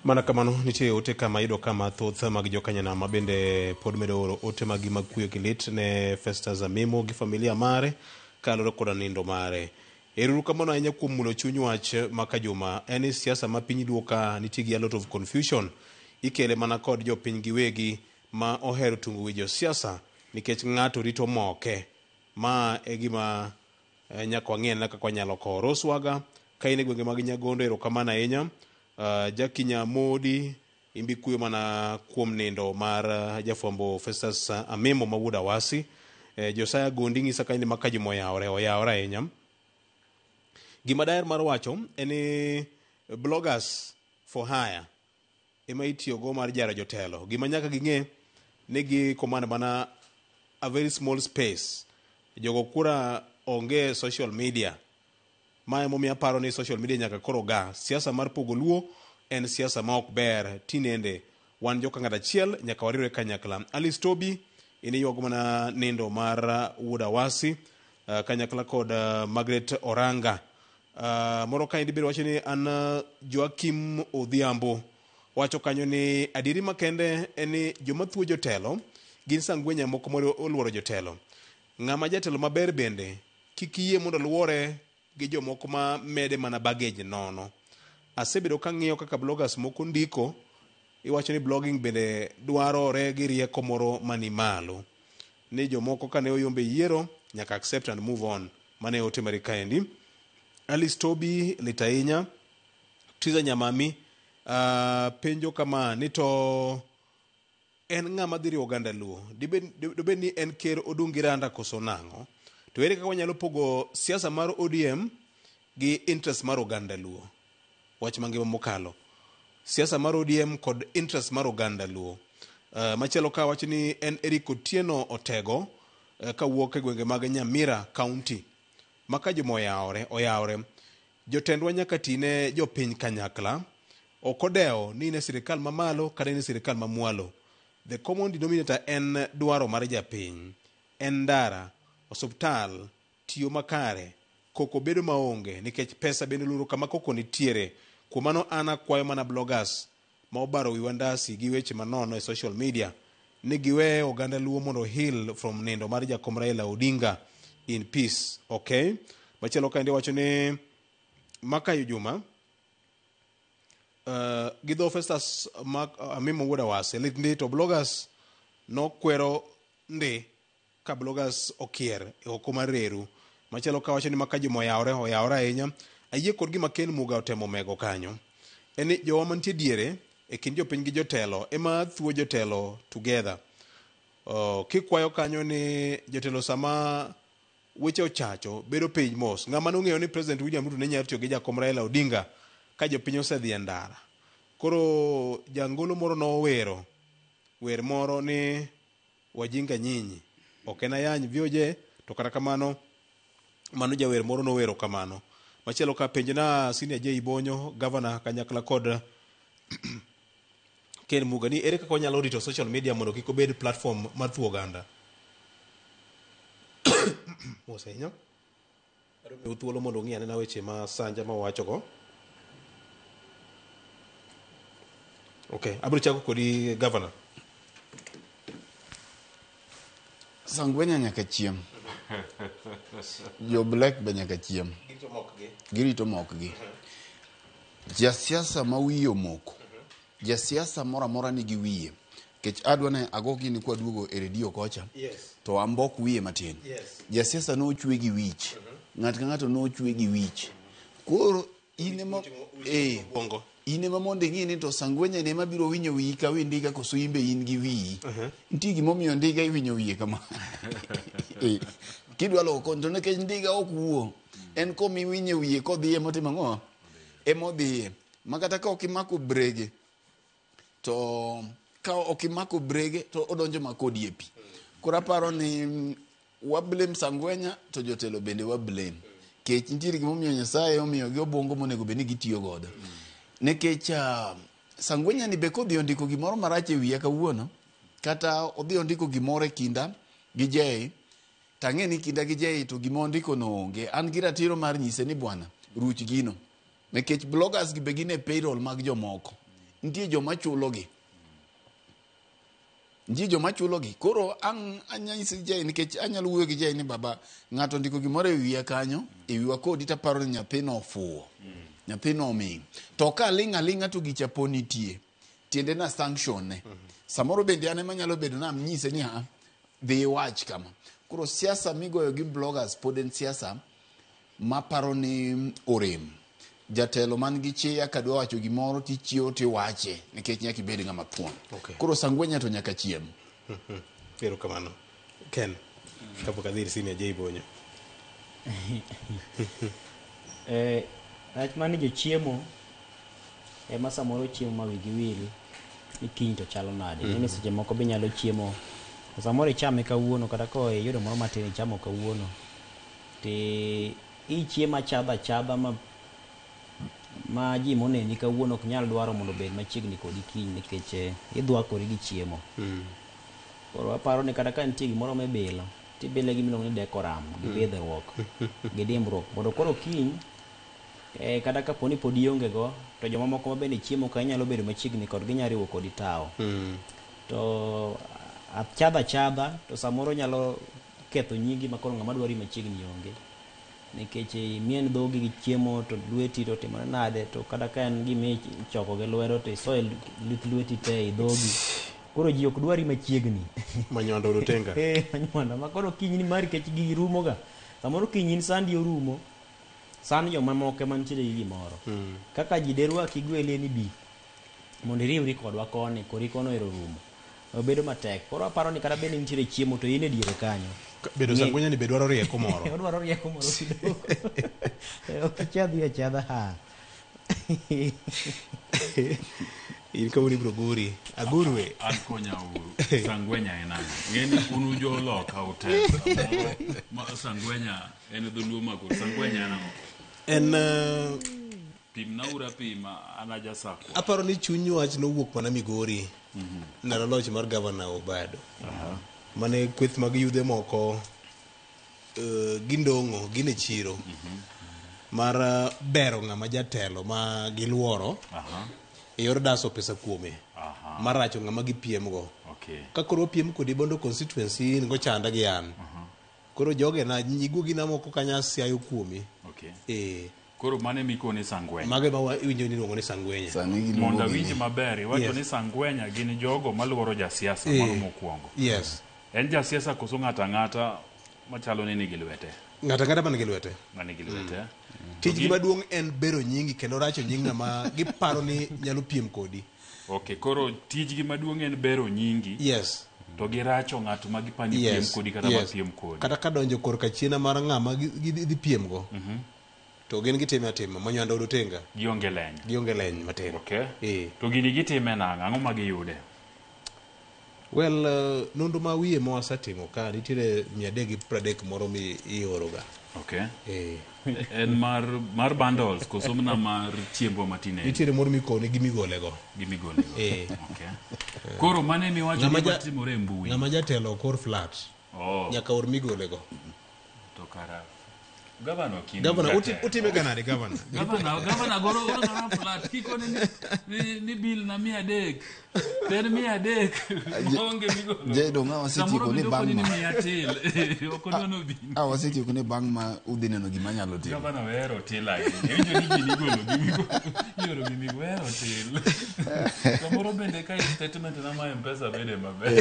Mana kamano nitie ote kama yudo kama thoth mag jokanyanam ma bende pod medo oro ote magi mag kuyo gi lit ne Festus Amimo gi familia mare kaluwore koda nindo mare. Ero kamano ahinya kuom mulo chuny wach ma kajuma en ni siasa ma piny luo ka nitie gi a lot of confusion ikele mana kod jopiny giwegi ma ohero tungo wi josiasa nikech ng'ato rito moke. Ma e gima nyaka wang'e kaka wanyalo kowo. Rose Waga ka in e gwenge mag Nyagondo erokamano ahinya. Jackie Nyamodi imbi kuyo mana kuom nindo mar jafwambo Festus Amimo ma wuod Awasi. Josiah Gondi ng'isa ka in ma Kajuma oyawore, oyawore ahinya. Gima daher mar wacho en ni bloggers for hire ema itiyogo mar jaro jotelo. Gima nyaka ging'e ni gi command mana a very small space. Jogo kura onge social media. Ma emomiyo aparo ni social media nyaka koro ga. Siasa mar pogo luo en siasa ma ok ber tinende. Wan joka ng'at achiel nyaka wariwre kanyakla. Alice Toby in iywago mana nindo mar wuod Awasi kanyakla kod Margaret Oranga. Moro kaendi bende wacho ni an Joakim Odhiambo wacho kanyo ni adieri makende en ni joma thuo jotelo gin sangwenya moko moluoro jotelo. Ng'ama jatelo maber bende kik yie mondo luore gi jomoko ma mede mana baggage nono. Asebedo kang'iyo kaka bloggers moko ndiko, iwacho ni blogging bende dwarore gi rieko moro mani malo. Ni jomoko kane oyombe yiero nyaka accept and move on. Mane ote mari kaendi. Alice Toby Litainya, Triza Nyamami penjo kama ni to en ng'ama dhi riwo oganda Luo? Dibed ni en ker Odungi Randa koso nang'o? To ere kaka wanyalo pogo siasa mar ODM gi interest mar oganda Luo? Wach mangima mokalo. Siasa mar ODM kod interest mar oganda Luo. Machielo ka wacho ni en Eric Otieno Otego kawuok e gwenge mag Nyamira County. Maka juma oyawore. Jotendwa nyaka tine jopiny kanyakla. Ok odewo ni in e sirikal mamalo kata in e sirikal mamwalo. The common denominator en dwaro mar japiny. En ndara, osuptal, tiyo makare, koko bedo maonge nikech pesa bende luoro kama koko nitiere. Kuom mano an akwayo mana bloggers ma obaro wiwa ndasi gi weche manono e social media ni giwe oganda Luo mondo heal from nindo mar jakom Raila Odinga in peace. Okay? Machielo kaendi wacho ni Makayo Juma gi dho Festus Amimo wuod Awase lit ndi to bloggers nokwero ndi ka bloggers okier e oko mar reru. Machielo kawacho ni maka juma oyawore, oyawore ahinya. Ayie kod gima Ken Muga otemo mego kanyo. En ni jowa mantie diere e kind jopiny gi jotelo ema thuo jotelo together. Kikwayo kanyo ni jotelo sama weche ochacho bedo piny mos. Ng'ama nong'eyo ni President William Ruto ne nyalo tiyo gi jakom Raila Odinga ka jopiny osedhi e ndara. Koro jangolo moro nowero wer moro ni wajinga nyinyi. Ok en ayany VOJ to kata kamano mano jawer moro nowero kamano. Machielo ka penjna Senior J Bonyo, Governor kanyakla kod Ken Muga ni ere kaka wanyalo rito social media mondo kik obed platform mar thuo oganda. Mos ahinya. Adwa miyou thuolo mondo ung'i anena weche ma Sanja ma wawachogo. Okay, abiro chako kodi Governor. Sangwenya nyaka chiem. Jo black be nyaka chiem. Girito mokgi. Girito mokgi. Jasiasa ma wiye omoko. Jasiasa moro amora nigi wiye. Nikech adwa ne ago gini kwaduogo e redio kocha. Yes. To ambok wiye matin. Yes. Jasiasa nochwe gi wich. Ng'ato ka ng'ato nochwe gi wich. Koro in ema Bongo. in ema mondo ing'i ni to sangwenya ni ema biro winyo wiyi ka wi ndiga koso in be in gi wiyi. Nitie gimomiyo ndiga iwinyo wiye kama. Kidwa loko to nikech ndiga ok wuo. En komiwinye wiye kodhiye motimo ang'o? Emodhiye. Ma kata ka ok imako brege to ka ok imako brege to odonjo ma kodi e pi. Koro aparo ni wa blame Sangwenya to jotelo bende wa blame. Kech nitiere gimomiyo Nyasaye omiyo gi obwongo monego bed ni gitiyo godo. Nikech Sangwenya ni be kodhi ondiko gimoro marach e wiya kawuono, kata odhi ondiko gimoro e kinda gi Jay, tang'e ni kinda gi Jay to gima ondiko no onge. An gi ratiro mar nyise ni bwana, ruch gino. Nikech bloggers gi be gin e payroll mag jomoko. Nitie joma chulogi. Nitie joma chulogi. Koro ang' anyisi Jay nikech anyalo wuoyo gi Jay ni baba, ng'ato ondiko gimoro e wiya kanyo, e wiwa kodi taparo ni nyathino ofuwo. Nyathino oming'. To ka aling' aling'a to gicha po nitie. Tiende na sanction ne. Samoro bende an ema nyalo bedo na anyise ni ha, dhi iwach kama. Koro siasa migoyo gi bloggers pod en siasa maparo ni orem. Jatelo man gi chia kadwa wacho gimoro tichiewo tiwache nikech nyaka ibed ng'ama thuon. Okay. Koro Sangwenya to nyaka chiem. Erokamano. Ken, kapok adhi ir Senior J Bonyo. Rach mar ni jochiemo ema samoro chiemo ma wigi wil ni kiny to chalo nade. Mm. Ni seche moko be nyalo chiemo samoro ichame kawuono kata ko iyudo moro matin ichamo kawuono ti ichiemo achadha achadha ma ji moneni kawuono ok nyal dwaro mondo obed machiegni kodi kiny nikech idhwakori gi chiemo. Koro aparo ni kata ka nitie gimoro mibilo tibile gi miluongo ni decorum gi bidhruok gi dimbruok mondo koro kiny kata kapo ni pod ionge go to jomamoko ma bende chiemo ka inyalo bedo machiegni kodgi inyalo riwo kodi tawo. To achadha achadha to samoro nyalo ketho nyingi ma koro ng'ama dwari machiegni onge. Nikech imien dhogi gi chiemo to lweti to timore nade to kata ka en gima ichoko gi lwedo to isoyo lith lweti te e dhogi. Koro ji ok dwari machiegni. Manywanda otenga. Manywanda ma koro kiny ni mari kech gigi rumo ga. Samoro kiny in sandi orumo. San jomamoko ema nitiere gi gimoro. Kaka ji derwaki igwelie ni bi mondo iriwri kodwa koni kori kono ero rumo. Obedo matek. Koro aparo ni kata bed ni nitiere chiemo to in e diere kanyo. Bedo sangwenya ni be dwaro rieko moro. Odwaro rieko moro kidogo. Ok ichadhi achadha ha. In kawuono ibiro guri. Agurwe. An konya uru. Sangwenya en ang'o? Ng'eni un ujoloka ute. Ma sangwenya en dholuo makoro. Sangwenya en ang'o? En Pimna ura pima an aja Sakwa. Aparo ni chuny wach nowuok mana Migori. Ndalo loch mar Governor Obado. Mane kweth mag yudhe moko gindong'o gin e chiro. Mar bero ng'ama jatelo ma giluoro. E yor daso pesa kuome. Mar racho ng'ama gipiem go. Ka koro wapiem kodi Bondo constituency in gochanda gi an. Koro joge na nyiguogi na moko kanya siayo kuomi. Koro mane mikoni sangwenya. Mago ema iwinjo ni iluongo ni sangwenya. Mondo awinj maber, iwacho ni sangwenya gin jogo maluoro jasiasa mano mokwongo. Yes. En jasiasa koso ng'ato ang'ata machalo ni nigi lwete? Ng'ato ang'ata man gi lwete. Man gi lwete. Tijgi maduong' en bero nyingi kendo racho nying ng'ama giparo ni nyalo piem kodi. Okay, koro tijgi maduong' en bero nyingi. Yes. To giracho ng'at ma gipani piem kodi kata ma piem kodi. Kata ka donjo korka chiena mar ng'ama gidhi piem go. To gin gitime atima, manywanda od otenga. Gionge leny. Gionge leny matin. Okay. Eh. To gini gitime nang'o? Ang'o ma giyude? Well, nonro ma wiye ma wasetimo ka nitiere 330 moro mi ioroga. Okay. Eh. En mar bundles koso mana mar chiembwa matinende? Nitiere moro mikoni gi migolego. Gi migolego. Eh. Okay. Koro mane miwacho Ng'ama ni matimore e mbui? Ng'ama jatelo kor flat. Oh. Nyaka or migolego. To kara Gavana ok in Gavana, jatelo. utime ga nade gavana? Gavana goro goro flat kikone ni bill na 300. To en 300. Onge migolo. Jedo ng'a wasetieko Samoro ni bende bang' okoni ni ma. miya til. Ok odwa nobi. Ah, wasetieko ni bang' ma udhi neno gima nyalo timo. Gavana ohero til ahinya. Iwinjo ni gini igolo gi migolo. Ioro gi migolo. Ohero til. Samoro bende ka statement na ma M-Pesa bede maber.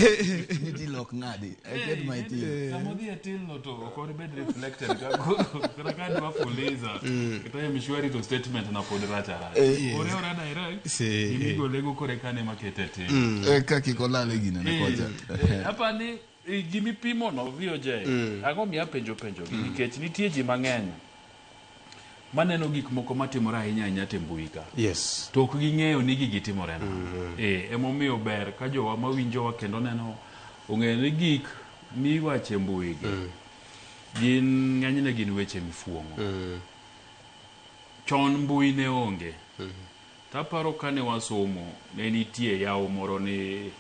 Ni til ok ng'adi. I get my till. Sama odhi e till no to ok obed reflected ka koro kata ka adwa fuliza kata M-Shwari to statement na pod rach aracha. Ore ora direct. Si. Gimigolego koro eka ne makete till. Eka kik olal e gino ne kocha. Apani gimipimo no VOJ. Ang'o miya penjo gi nikech nitie ji mang'eny maneno gik moko matimore ahinya ahinya te mbui ka. Yes. To ok ging'eyo ni gigi timore na. Emomiyo ber ka jowa mawinjowa kendo neno ong'eyo ni gik miwacho e mbui gi gin ng'enyne gin weche mifuong'o. Chon mbui ne onge. Taparo kane wasomo ne nitie yawo moro ni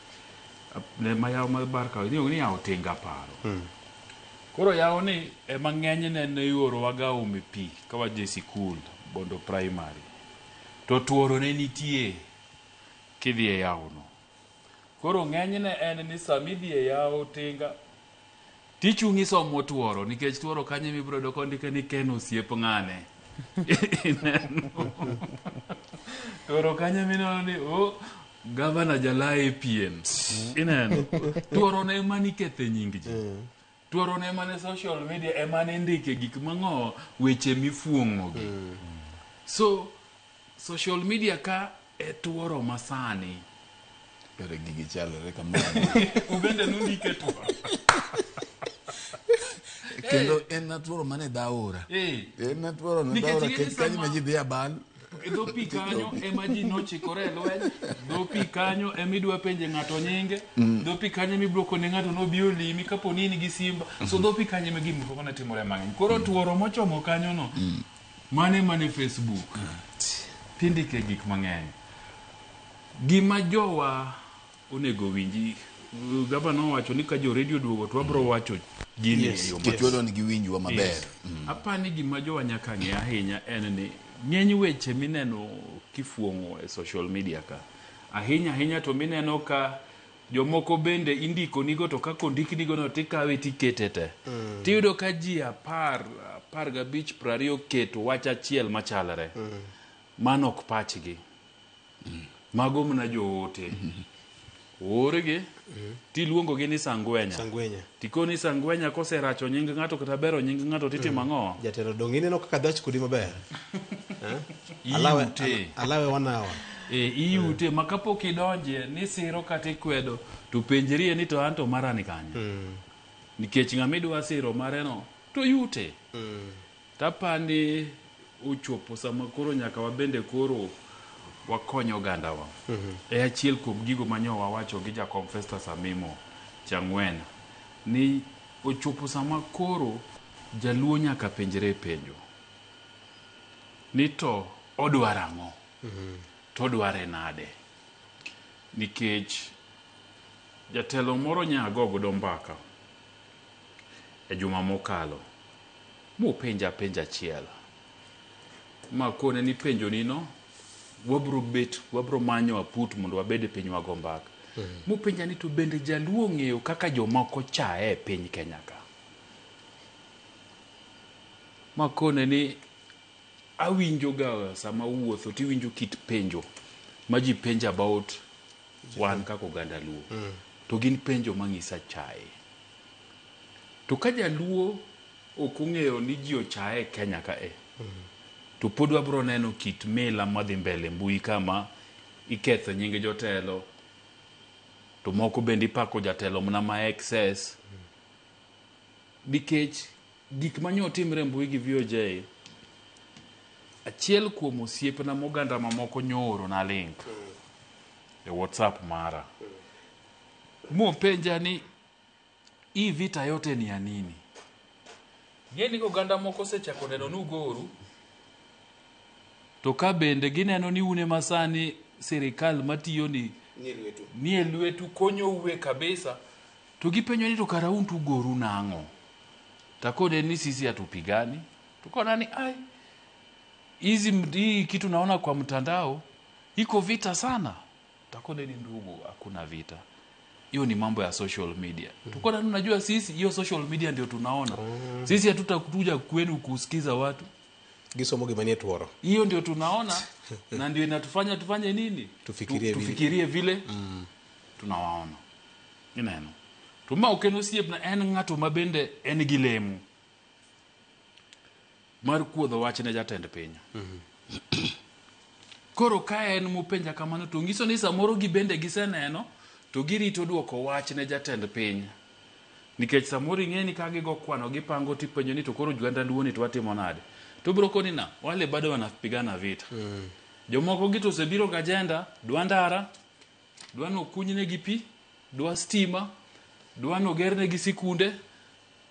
ne ma yawo mar bar ka ni yawo tinga paro. Koro yawo ni ema ng'enyne ne iorowaga ome pi ka wadhi e sikul Bondo Primary. To tuoro ne nitie kidhi e yawo no. Koro ng'enyne en ni sama idhi e yawo tinga tichung' isomo tuoro nikech tuoro kanyo ema ibiro yudo kondike ni Ken osiep ng'ane. Tuoro kanyo mineno ni o gavana jalaye pien. Ineno. Tuoro ne ema nikethe nying ji. Tuoro ne ema ne social media ema ne ndike gik mang'o weche mifuong'o gi. So social media ka e tuoro masani. Pero gigi chalore kamano. Ubende nundike tuoro. Kendo en na tuoro mane dhaora. En na tuoro ne Nikech dhaora ing'e ni kech kanyo ma ji dhi abal. Dho pi kanyo ema ji nochikore e lweny. Dho pi kanyo ema idwa penje ng'ato nyinge. Dho pi kanyo ema ibiro kone ng'ato nobi olimi kapo ni in gi simba. So dho pi kanyo ema gik moko ne timore mang'eny. Koro tuoro mochomo kanyo no, mane Facebook. Tindike gik mang'eny. Gima jowa onego winji, gavana owacho ni ka jo radio duogo to wabiro wacho gini e yo Nikech wadwa ni giwinjwa maber. Yes. Apani gima jowa nyaka ng'e ahinya en ni ng'eny weche mineno kifuong'o e social media ka ahinya ahinya to mineno ka jomoko bende indiko nigo to kaka ondiknigo no tikawe tikete te. Tiyudo ka ji 10, 15, 20 keto wach achiel machalre. Mano ok pachgi. Mago mana joote. Oorgi tiluongogi ni sangwenya. Sangwenya. Tikoni sangwenya koseracho nying ng'ato kata bero nying ng'ato titimo ang'o? Jatelo dong ineno kaka dhach kodi maber. Iute. Alawe 1 hour. Iute ma kapok idonje ni siro kata ikwedo to penjrie ni to anto mara ni kanye. Nikech ng'ama idwa siro mare no to yute. Tapani ochopo sama koro nyaka wabende koro wakony ogandawa. E achiel kuom gigo manyo wawacho gi jakom Festus Amimo Chang'wen ni ochopo sama koro jaluo nyaka penjre penjo ni to odwaro ang'o to odware nade, nikech jatelo moro nyago godo mbaka e juma mokalo mopenja penjo achiel makone ni penjo ni no wabro bet wabro manyo aput mondo wabed e piny wago mbaka. Mopenja ni to bende jaluo ong'eyo kaka jomoko chae e piny Kenya ka. Makone ni awinjo ga sama uwuotho tiwinjo kit penjo ma ji penjo about wan kaka oganda luo. To gin penjo mang'isa chae. To ka jaluo ok ong'eyo ni ji ochaye e Kenya ka e to pod wabro neno kit mila madhi mbele mbui kama iketho nying jotelo to moko bende ipako jatelo mana ma excess nikech gik manyo timre e mbui gi VOJ achiel kuom osiepna moganda mamoko nyooro na link e WhatsApp mara mopenja ni hii vita yote ni ya nini? Ng'e ni oganda moko osechako neno ni ugoru to ka bende gineno ni un ema sani sirikal matiyo ni nie lwetu konyoue kabisa to gipenjo ni to kara un to ugoru nang'o? Takone ni sisi hatupigani. Tukona ni ai hizi hii kitu naona kwa mtandao iko vita sana. Takone ni ndugu, hakuna vita. Hiyo ni mambo ya social media. Tukona tunajua sisi hiyo social media ndio tunaona. Sisi hatutakuja kwenu kusikiza watu. Gisomo gima nie tuoro. Hiyo ndio tunaona na ndio inatufanya tufanye nini? Tufikirie vile tunawaona. Ineno. To ma ok en osiepna en ng'ato ma bende en gi lemo mar kuodho wach ne jatend piny. Koro ka en mopenja kamano to nyiso ni samoro gibende giseneno to girito duoko wach ne jatend piny. Nikech samoro ing'e ni ka gigo kwano gipango tipenjo ni to koro jwenda luo ni to watimo nade? To biro koni na wale bado wanapigana vita. Jomoko gi to osebiro gi agenda, dwa ndara, dwa nokunynegi pi, dwa stima, dwa nogernegi sikunde,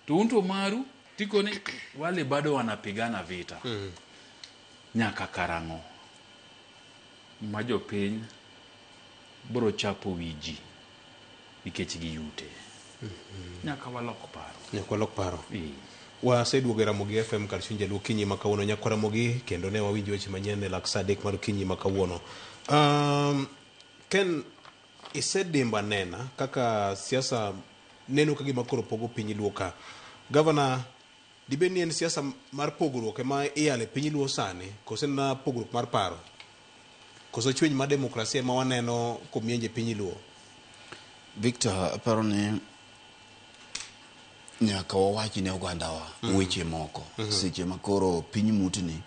to un to maru tikoni wale bado wanapigana vita. Nyaka karang'o ma jopiny biro chapo wi ji nikech giyute. Nyaka walok paro. Nyaka walok paro. Waseduogo e Ramogi FM kar chuny Jaluo okinyi ma kawuono nyakwa Ramogi kendo ne wawinjo weche manyien e lak sa 3 mar okinyi ma kawuono. Ken, isedimbo anena kaka siasa neno ka gima koro pogo piny Luo ka. Gavana, dibed ni en siasa mar pogruok ema iyalo e piny Luo sani koso en mana pogruok mar paro? Koso chweny mar demokrasia ema waneno komienje piny Luo? Victor, aparo ni nyaka wawach ne ogandawa weche moko. Seche ma koro piny mutni,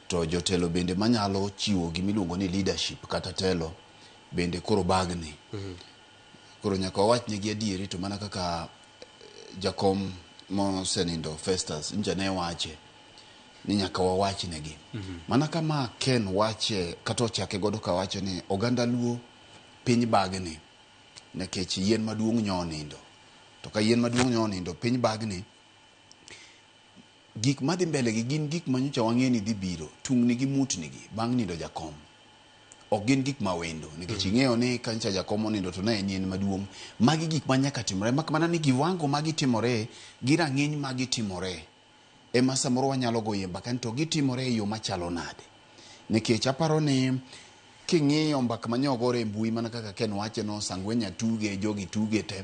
to jotelo bende manyalo chiwo gimiluongo ni leadership kata telo bende koro bagni. Koro nyaka wawach negi adieri to mana kaka jakom mosenindo Festus nja ne wache ni nyaka wawach negi. Mana kama Ken wache kata ochake godo kawacho ni oganda Luo piny bagni nikech yien maduong' nyo nindo. To ka yien maduong' nyo nindo piny bagni, gik madhi mbele gi gin gik manyocha wang'e ni dhi biro, tungni gi mutni gi bang' nindo jakom. Ok gin gik mawendo nikech ing'eyo ni ka nyocha jakom onindo to ne en yien maduong'. Magi gik ma nyaka timore mak mana ni kiwango magitimore gi rang'iny magitimore ema samoro wanyalo goye mbaka ni to gitimore e yo machalo nade. Nikech aparo ni king'iyo mbaka manyogore e mbui mana kaka Ken wache no Sangwenya tuge, jogi tuge te,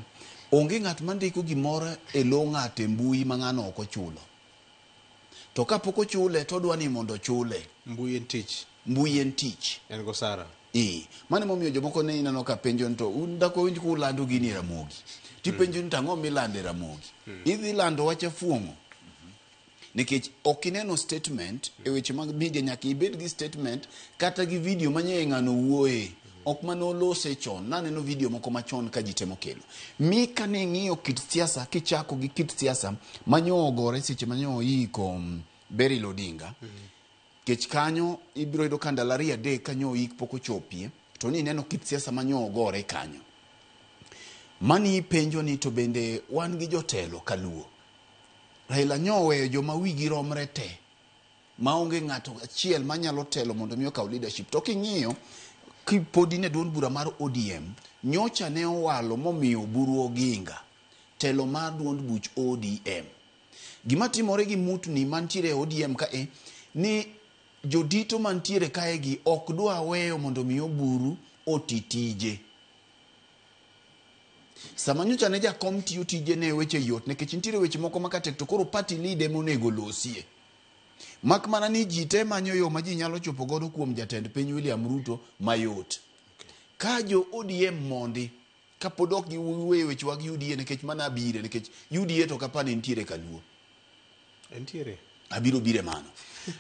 onge ng'at mandiko gimoro e lo ng'ato e mbui ma ng'ano ok ochulo. To kapok ochule to odwa ni mondo ochule. Mbui en tich. Mbui en tich. En gosara. Mano emomiyo jomoko ne ineno ka penjo ni to un dak wawinj kulando gini e Ramogi. Tipenjo ni to ang'o milando e Ramogi? Idhi lando wach afuong'o. Nikech ok ineno statement e weche mag media, nyaka ibed gi statement kata gi video manye ng'ano wuoye. Ok mane olose chon. Naneno video moko machon ka ji temo kelo. Mi kane ing'iyo kit siasa, kichako gi kit siasa manyo ogore seche manyo oiko Beryl Odinga. Kech kanyo ibiro yudo ka ndalo 2 3 kanyo oik pok ochopie, to ni ineno kit siasa manyo ogore kanyo. Mani ipenjo ni to bende wan gi jotelo kaluo. Raila nyo oweyo joma wigi romre te, maonge ng'ato achiel manyalo telo mondo mi okaw leadership. To king'iyo kipodi ne duond bura mar ODM, nyocha ne owalo momiyo Oburu Oginga telo mar duond buch ODM. Gima timore gi mutni mantiere e ODM kae ni jodito mantiere kae gi ok dwa weyo mondo mi Oburu oti tije. Sama nyocha ne jakom tiyo tije ne weche yot nikech nitiere weche moko ma katek to koro party leader ema onego losie. Mak mana ni ji te manyo yo ma ji nyalo chopo godo kuom jatend piny William Ruto mayot. Ka jo ODM mondi kapod ok giweyo weche wag UDA nikech mana abire nikech UDA to kapani nitiere kaluo. Entiere. Abiro bire mano.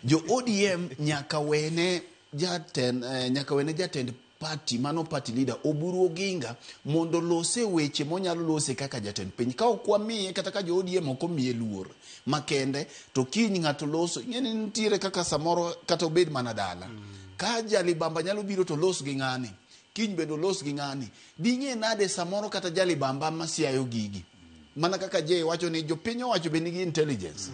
Jo ODM nyaka wene jatend nyaka wene jatend party, mano party leader Oburu Oginga, mondo lose weche monyalo lose kaka jatend piny. Ka ok wamiye, kata ka jo ODM ok omiye luor makende, to kiny ng'ato loso. Ing'e ni nitiere kaka samoro kata obed mana dala. Ka jalibamba nyalo biro to los gi ng'ani, kiny bende olos gi ng'ani. Ding'e nade samoro kata jalibamba masiayo gigi. Mana kaka Jay wacho ni jopiny owacho be nigi intelligence.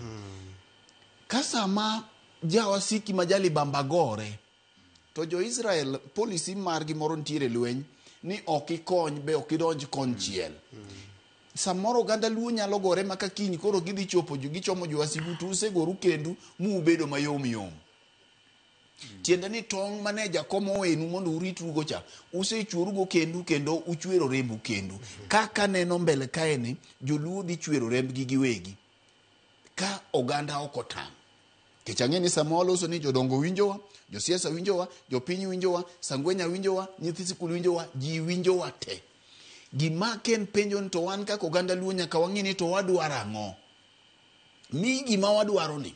Ka sama jawasiki ma jalibamba gore, to jo-Israel policy margi moro nitiere lweny ni ok ikony be ok idonj konchiel. Samoro oganda Luo nyalo gore ma ka kiny koro gidhi chopo gichomo jowasigu to usegoru kendu mubedo mayom yom. Tiende ni tong' mane jakom owenu mondo uritrugo cha, usechuorugo kendu kendo uchwero rembu kendu. Kaka neno mbele kae ni, joluo dhi chwero rembgi giwegi ka oganda ok otang'. Nikech ang'e ni sama waloso ni jodongo winjowa, josiasa winjowa, jopiny winjowa, sangwenya winjowa, nyithi sikul winjowa, ji winjowa te. Gima ken penjo ni to wan kaka oganda Luo nyaka wang'e ni to wadwaro ang'o. Mi gima wadwaro ni,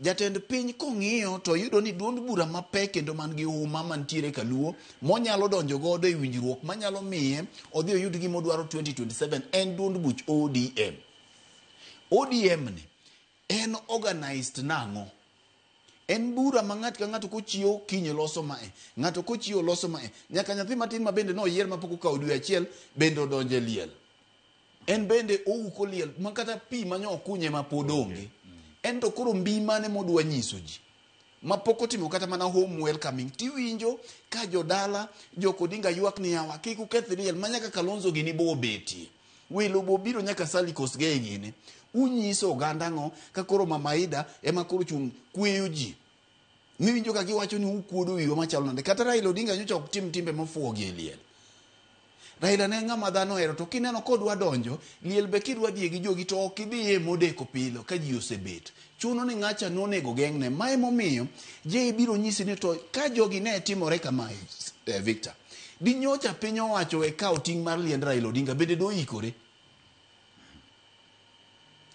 jatend piny kong'iyo to yudo ni duond bura mapek kendo man gi huma mantiere kaluo monyalo donjo godo e winjruok manyalo miye odhi oyud gima odwaro 2027 en duond buch ODM. ODM ni en organized nang'o? En bura ma ng'ato ka ng'ato kochiewo kiny loso mae, ng'ato kochiewo loso mae, nyaka nyathi matin ma bende noyier mapok okawo dwe achiel bende odonjo e liel. En bende ouko liel ma kata pi manyo okunye ma pod onge. En to koro mbi mane modwa nyiso ji mapok otimo kata mana home welcoming. Tiwinjo ka jodala jok Odinga ywak ni yawa kik uketh liel ma nyaka Kalonzo gini bo obetie. Welo bo biro nyaka Sally Kosgei gini. Unyiso oganda ang'o ka koro Mama Ida ema koro chung' kweyo ji. Miwinjo ka giwacho ni ukuodo wiwa machalo nade. Kata Raila Odinga nyocha ok tim timbe mofuwo gi e liel. Raila ne ng'ama dhano ohero to kineno kodwa donjo liel be kidwa dhiye gi jogi to ok idhiye modeko pilo ka ji osebet. Chuno ni ng'acha nonego geng'ne. Ma emomiyo Jay biro nyisi ni to ka jogi ne timore kamae, Victor, dinyocha piny owacho we kawo ting' mar liend Raila Odinga bende doikore.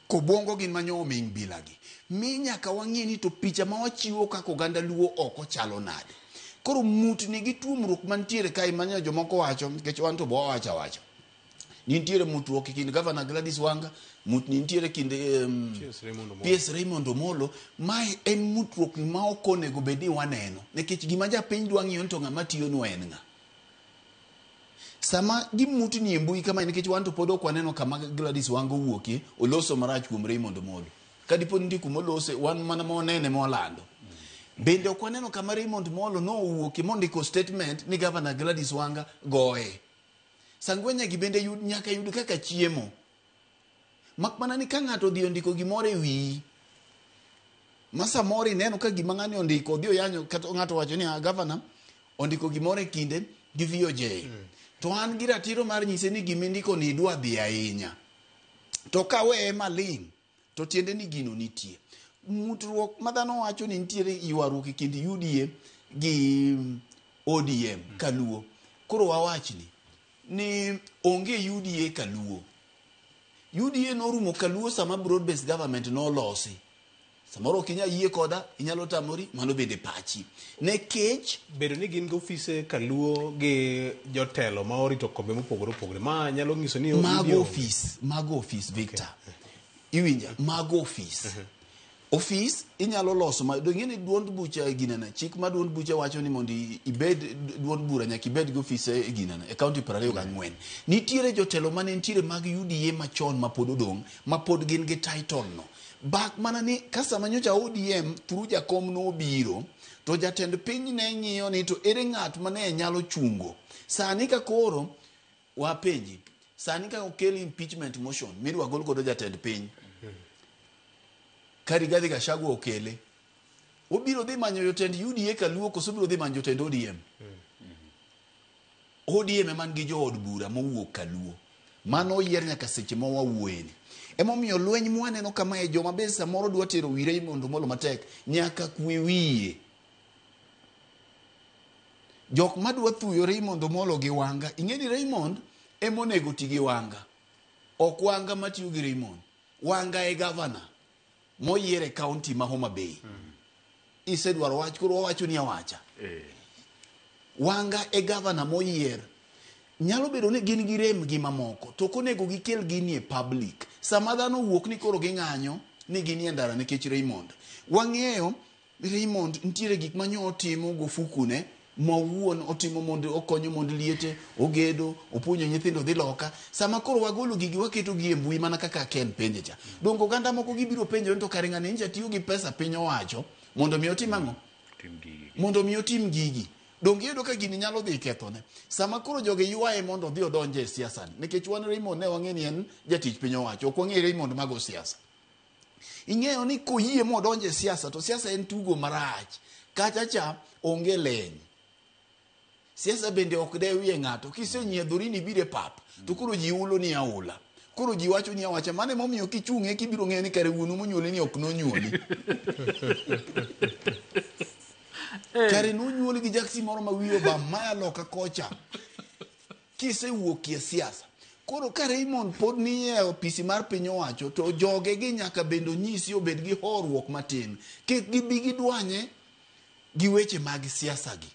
Kobwongo gin manyo oming' bilagi. Mi nyaka wang'e ni to picha ma wachiwo kaka oganda Luo oko chalo nade. Koro mutni gi tuomruok mantiere kae manyo jomoko wacho, nikech wan to bo wacho awacha. Nitiere mutruok e kind Governor Gladys Wanga, mutni nitiere kind PS Raymond Omolo. Mae en mutruok ma ok onego bed ni waneno, nikech gima japiny dwa ng'iyo ni to ng'ama tiyonwa en ng'a. Sama gimutni e mbui kamae, nikech wan to pod ok waneno kama Gladys Wanga owuokie oloso marach kuom Raymond Omolo. Ka dipo ni nitie kuma olose, wan mana ma wanene ma walando. Bende ok waneno kama Raymond Omolo nowuokie mondiko statement ni Governor Gladys Wanga goye. Sangwenya gi bende nyaka yud kaka chiemo. Mak mana ni ka ng'ato odhi ondiko gimoro e wiyi, ma samoro ineno ka gima ng'ani ondiko, odhi oyanyo, kata ng'ato wacho ni governor ondiko gimoro e kinde gi VOJ. To an gi ratiro mar nyise ni gima indiko ni idwa dhi ahinya. To ka weye maling', to tiende ni gino nitie. Mutruok ma dhano wacho ni nitiere ywaruok e kind UDA gi ODM kaluo. Koro wawachni ni onge UDA kaluo. UDA norumo kaluo sama broad based government nolosi. Samoro ok inyal yie koda, inyalo tamori, mano bende pachi. Nikech bedo ni gin gi ofise kaluo gi jotelo ma orito kombe mopogore opogore, ma nyalo nyiso ni mago ofis, mago ofis Victor. Iwinja, mago ofis. Ofis inyalo loso ma dong' ing'e ni duond bucha e ginene, chik ma duond bucha wacho ni mondo ibed duond bura nyaka ibed gi ofise e ginene e kaunti 24. Nitiere jotelo mane nitiere mag UDA machon ma pod odong', ma pod gin gi title no. Bak mana ni ka sama nyocha ODM through jakom nobiro, to jatend piny ne ng'iyo ni to ere ng'at mane nyalo chungo. Sani ka koro wapenji, sani ka okel impeachment motion midwa gol godo jatend piny, ka Rigathi Gachagua okele, obiro dhi manyo jotend UDA kaluo koso obiro dhi manyo jotend ODM? ODM ema nigi jood bura mowuok kaluo. Mano oyier nyaka seche ma wawuoyeni. Emomiyo lweny mwaneno kamae, joma be samoro dwa tero wi Raymond Omolo matek, nyaka kwe wiye. Jok madwa thuyo Raymond Omolo gi Wanga, ing'e ni Raymond ema onego ti gi Wanga. Ok Wanga matiyo gi Raymond. Wanga e governor. moyier e kaunti ma Homa Bay. Isedwaro wach koro wawacho ni awacha. Wanga e gavana moyier. Nyalo bedo ni gin gi rem gi mamoko to ok onego gikel gini e public. Sama dhano owuok ni koro ging'anyo ni ginie ndara nikech Raymond. Wang'eyo Raymond nitiere gik manyo otimo gofukune ma owuon otimo mondo okonyo mond liete, ogedo, opuonjo nyithindo dhi loka. Sama koro wagolo gigi waketo gi e mbui mana kaka Ken penje cha. Donge oganda moko gibiro penjo ni to kare ng'ani nyicha tiyo gi pesa piny owacho mondo mi otim ang'o? Mondo mi otim gigi. Donge iyudo ka gini nyalo dhi kethone. Sama koro jogi ywaye mondo odhi odonje e siasa ni. Nikech wan Raymond ne wang'e ni en jatich piny owacho. Ok wang'e Raymond mago siasa. Ing'eyo ni koyie modonje e siasa to siasa en tugo marach. Kacha cha onge leny. Siasa bende ok dewie ng'ato. Kisenyiedhori ni ibiro e pap to koro ji hulo ni aula. Koro ji wacho ni awacha. Mano emomiyo kichung'e kibiro ng'eyo ni kare wuonu monyuoli ni ok nonyuoli. Kare nonyuoli gi jaksi moro ma wiye obam maya loka kocha. Kisewuokie siasa. Koro ka Raymond pod nie opisi mar piny owacho to joge gi nyaka bende onyisi obed gi horuok matin. Kik gibi gidwanye gi weche mag siasa gi.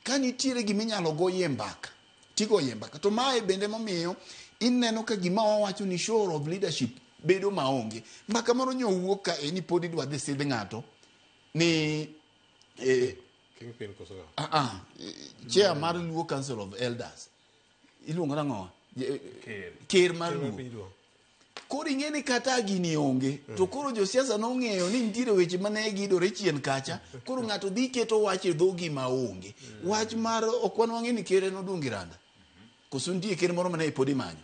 Ka nitiere gima inyalo goyie mbaka, tigoyie mbaka. To mae bende momiyo ineno ka gima wawacho ni show of leadership bedo maonge. Mbaka moro nyo owuok ka e ni pod idwa dhi sidh ng'ato ni Kingpin koso ng'a? Chair mar Luo Council of Elders. Iluongo nang'o? Ker mar Luo. Koro ing'e ni kata gini onge to koro josiasa nong'eyo ni nitiere weche mane gidore chien kacha. Koro ng'ato dhi keto wach e dho gima onge. Wach mar ok wan wang'e ni ker en Odungi Randa. Koso nitie ker moro mane pod imanyo.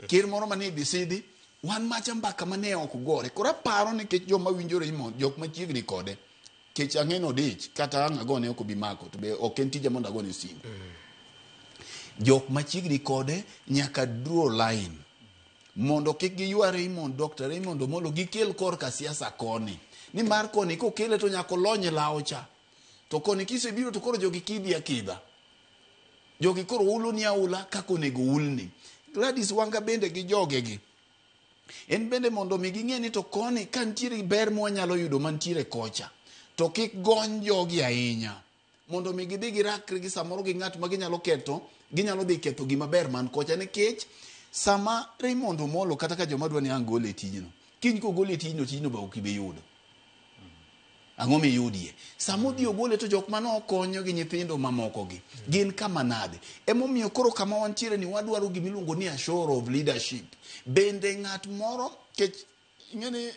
Ker moro mane idhi sidhi. Wan macha mbaka mane ok gore. Koro aparo nikech joma winjo Raymond, jok machiegni kode. Kech ang'e ni odich kata ang' agone ok obi mako to be ok en tija mondo agone simu. Jok machiegni kode nyaka draw line mondo kik giywa Raymond, Dr. Raymond Omolo gikel korka siasa koni. Nimar koni kokele to nyaka olony lawo cha. To koni kisebiro to koro jogi kidhi akidha. Jogi koro hulo ni aula kaka onego hulni. Gladys Wanga bende gi jogegi. En bende mondo mi ging'e ni to koni ka nitiere ber mwanyalo yudo mantiere kocha to kik gony jogi ahinya. Mondo mi gidhi girakre gi samoro gi ng'at ma ginyalo ketho, ginyalo dhi ketho gima ber man kocha nikech sama Raymond Omolo kata ka joma dwa ni ang' gole e tijno, kiny kogole e tijno, tijno be ok ibi yudo. Ang'o miyudie? Sama odhi ogole to jok mane okonyo gi nyithindo mamoko gi gin kama nade? Emomiyo koro kama wantiere ni wadwaro gima iluongo ni assurance of leadership. Bende ng'at moro kech ing'e ni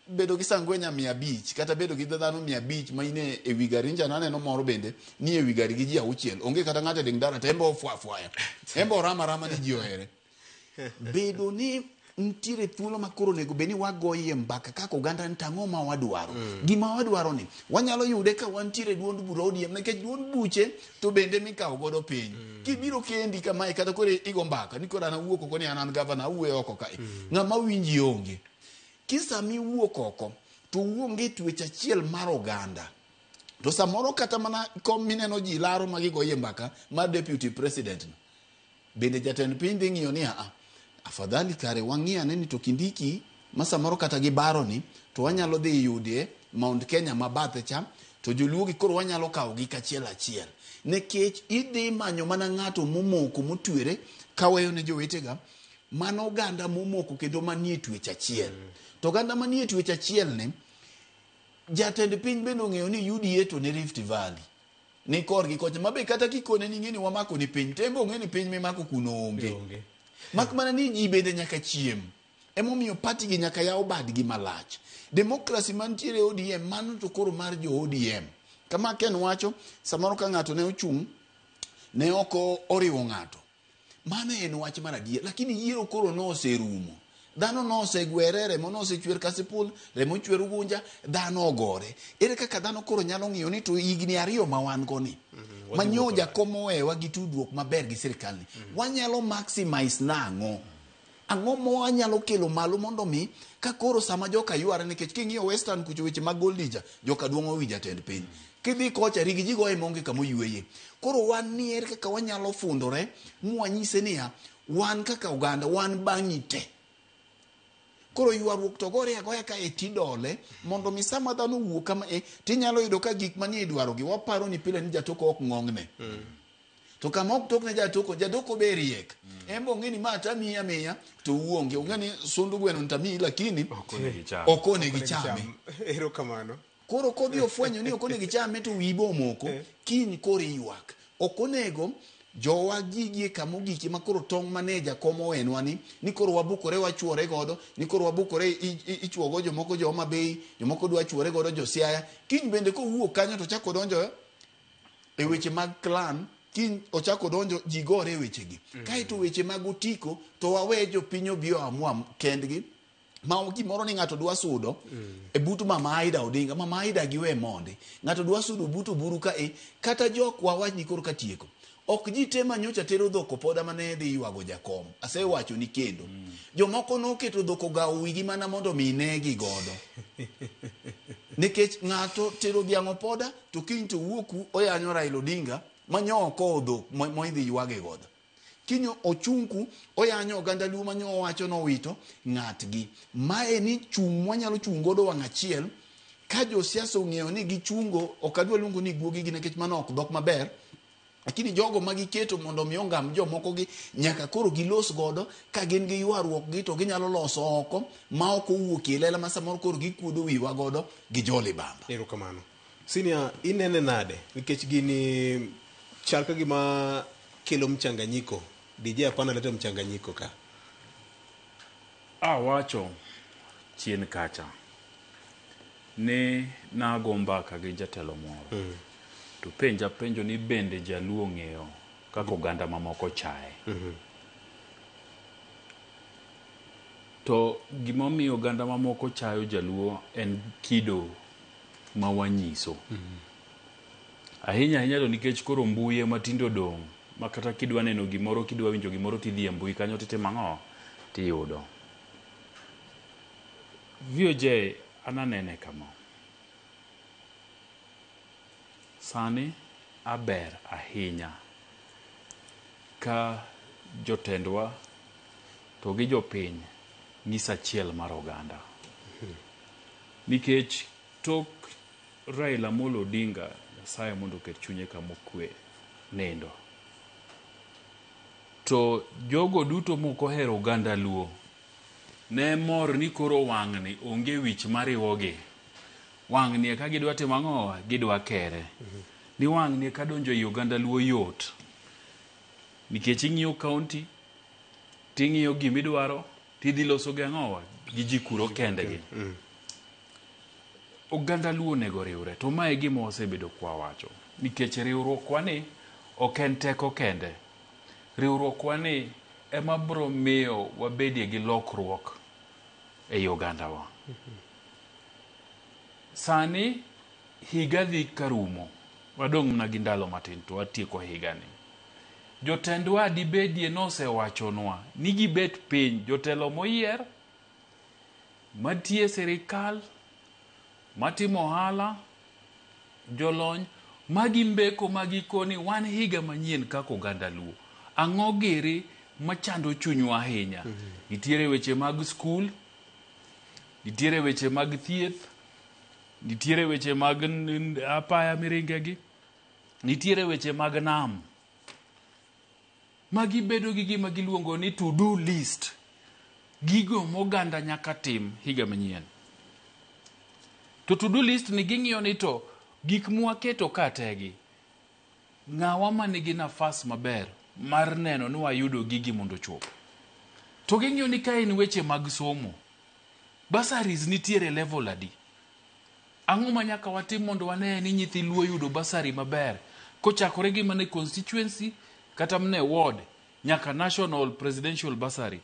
bedo gi sangwenya 500 kata bedo gi dhano 500 ma in e wi gari nja naneno moro bende ni e wi gari gi ji 6 onge kata ng'ato e ding ndara to en be ofwafwaya en be orama rama ni ji ohere. Bedo ni nitiere thuolo ma koro onego bed ni wagoye mbaka kaka oganda ni to ang'o ma wadwaro. Gima wadwaro ni wanyalo yude ka wantiere e duond bura ODM nikech duond buche to bende mikawo godo piny. Kibiro kendi kamae kata koro igo mbaka ni koro an awuok oko ni an an gavana awuoyo oko kae. Ng'ama winji onge. Kisa miwuok oko to uonge twech achiel mar oganda. To samoro kata mana kom mineno ji laro ma gigoye mbaka mar deputy president no. Bende jatend piny dhi ng'iyo ni a afadhali kare wang'i ane ni to Kindiki ma samoro kata gi baro ni to wanyalo dhi yudie Mount Kenya ma bathe cha to joluo gi koro wanyalo kawo gi kachiel achiel. Nikech idhi manyo mana ng'ato momoko motwere kaweyo ne jowetega mano oganda momoko kendo manie twech achiel. To oganda manie twech achiel ni jatend piny bende ong'eyo ni UDA to ni Rift Valley. Ni korgi kocha mabe kata kikone ni ing'e ni wamako ni piny tembe ong'e ni piny mimako kuno onge. Mak mana ni ji bende nyaka chiem. Emomiyo party gi nyaka yaw badgi malach. Demokrasi mantiere ODM mano to koro mar jo ODM. Kama Ken wacho samoro ka ng'ato ne ochung' ne ok oriwo ng'ato. Mano en wach mar adier lakini yiero koro noserumo. Dhano nosegwere, remo nosechwer Kasipul, remo chwer Ugunja, dhano ogore. Ere kaka dhano koro nyalo ng'iyo ni to higni 2 ma wan go ni, ma nyo jakom owewa gi tudruok maber gi sirkal ni, wanyalo maximize nang'o? Ang'o ma wanyalo kelo malo mondo mi ka koro sama joka yware nikech king'iyo Western kucho weche mag Goldija, joka duong' owinjo jatend piny. Kidhi kocha rigi ji goye maonge kama oyweye. Koro wan ni ere kaka wanyalo fundore mwanyise niya, wan kaka oganda, wan bang'i te. Koro ywaruok to gore agoya kae tidole mondo mi sama dhano owuok kama e tinyalo yudo ka gik manie dwarogi waparo ni pile ni jatoko ok ng'ongne. To kama ok tokne jatoko, jatoko be riek. En be ong'e ni ma tamiyi amiya to uonge. Ong'e ni sund gweno ni tamiyi lakini ok onego ichame. Erokamano. Koro kodhi ofwenyo ni ok onego ichame to wiyi bo omoko, kiny koro iywak. Ok onego jowa gigi kama ogiki ma koro tong' mane jakom owenwa ni, ni koro wabukore wachuore godo, ni koro wabukore ichuogo jomoko jo Homa Bay, jomoko dwa chuore godo jo Siaya. Kiny bende kowuok kanyo to chako donjo e weche mag clan, kiny ochako donjo ji gore e wechegi. Kaeto weche mag otiko to wawe jopiny obi oamua kendgi. Ma gimoro ni ng'ato dwa sudo e but Mama Aida Odinga, Mama Aida giwe mondi. Ng'ato dwa sudo but Oburu ka e, kata jok wawach ni koro katieko. Ok ji te manyocha tero dhok opoda mane dhi ywago jakom. Asewacho ni kendo. Jomoko noketo dhok ogawo wigi mana mondo mi negi godo. Nikech ng'ato tero dhiang' opoda to kiny to wuok oyanyo Raila Odinga manyo okowo dhok moidhi ywage godo. Kiny ochung' oyanyo oganda Luo manyo owacho nowito ng'atgi. Mae ni chung' mwanyalo chung' godo wang' achiel ka josiasa ong'eyo ni gichungo, ok adwa luongo ni guogi gi nikech mano ok dhok maber, lakini jogo ma giketo mondo mi ongam jomoko gi nyaka koro gilos godo ka gin gi ywaruok gi to ginyalo loso oko ma ok owuok e lela ma samoro koro gikuodo wiwa godo gi jolibamba. Erokamano. Senior, inene nade? Nikech gini chal ka gima kelo mchanganyiko. DJ hapana leta mchanganyiko ka. Awacho chien kacha ne nago mbaka gi jatelo moro. To penja penjo ni bende jaluo ong'eyo kaka oganda mamoko chaye. To gimomiyo oganda mamoko chayo jaluo en kido ma wanyiso. Ahinya ahinya to nikech koro mbui ema tinde odong' ma kata kidwa neno gimoro, kidwa winjo gimoro tidhi e mbui kanyo titimo ang'o? Tiyudo. VOJ an anene kama. Sani aber ahinya ka jotendwa to gi jopiny nyiso achiel mar oganda. Nikech tok Raila Amolo Odinga, Nyasaye mondo oket chunye kama okwe, nindo. To jogo duto mok ohero oganda Luo ne mor ni koro wang'ni onge wich mariwogi. Wang'ni eka gidwa timo ang'o? Gidwa kere. Ni wang'ni eka donjo ei oganda Luo yot. Nikech ing'iyo county, ting'iyo gimidwaro, tidhi loso gi ang'owa? Gi ji kuro kendgi. Oganda Luo onego riwre, to mae e gima wasebedo kwawacho. Nikech riwruokwa ni ok en teko kende. Riwruokwa ni ema biro miyo wabedie gi lokruok ei ogandawa. Sani higa dhi karumo, wadong' mana gi ndalo matin to watieko higani. Jotendwa dibedie nosewachonwa ni gibet piny, jotelo moyier, mantie sirikal, matimo ohala, jolony, magi mbeko magikoni wan higa manyien kaka oganda Luo. Ang'o giri machando chunywa ahinya? Nitiere weche mag skul, nitiere weche mag thieth, nitiere weche mag apaya miringegi, nitiere weche mag nam. Magi bedo gi gima giluongo ni to do list. Gigo moganda nyaka tim higa manyien. To to do list ni ging'iyo ni to gik mwaketo ka tegi, ng'awa manigi nafas maber mar neno ni wayudo gigi mondo ochop. To ging'iyo ni ka en weche mag somo, bursaries nitiere level adi? Ang'o ma nyaka watim mondo wane ni nyithi Luo yudo bursary maber? Kochakore gi mana e constituency kata mana e ward nyaka national presidential bursary.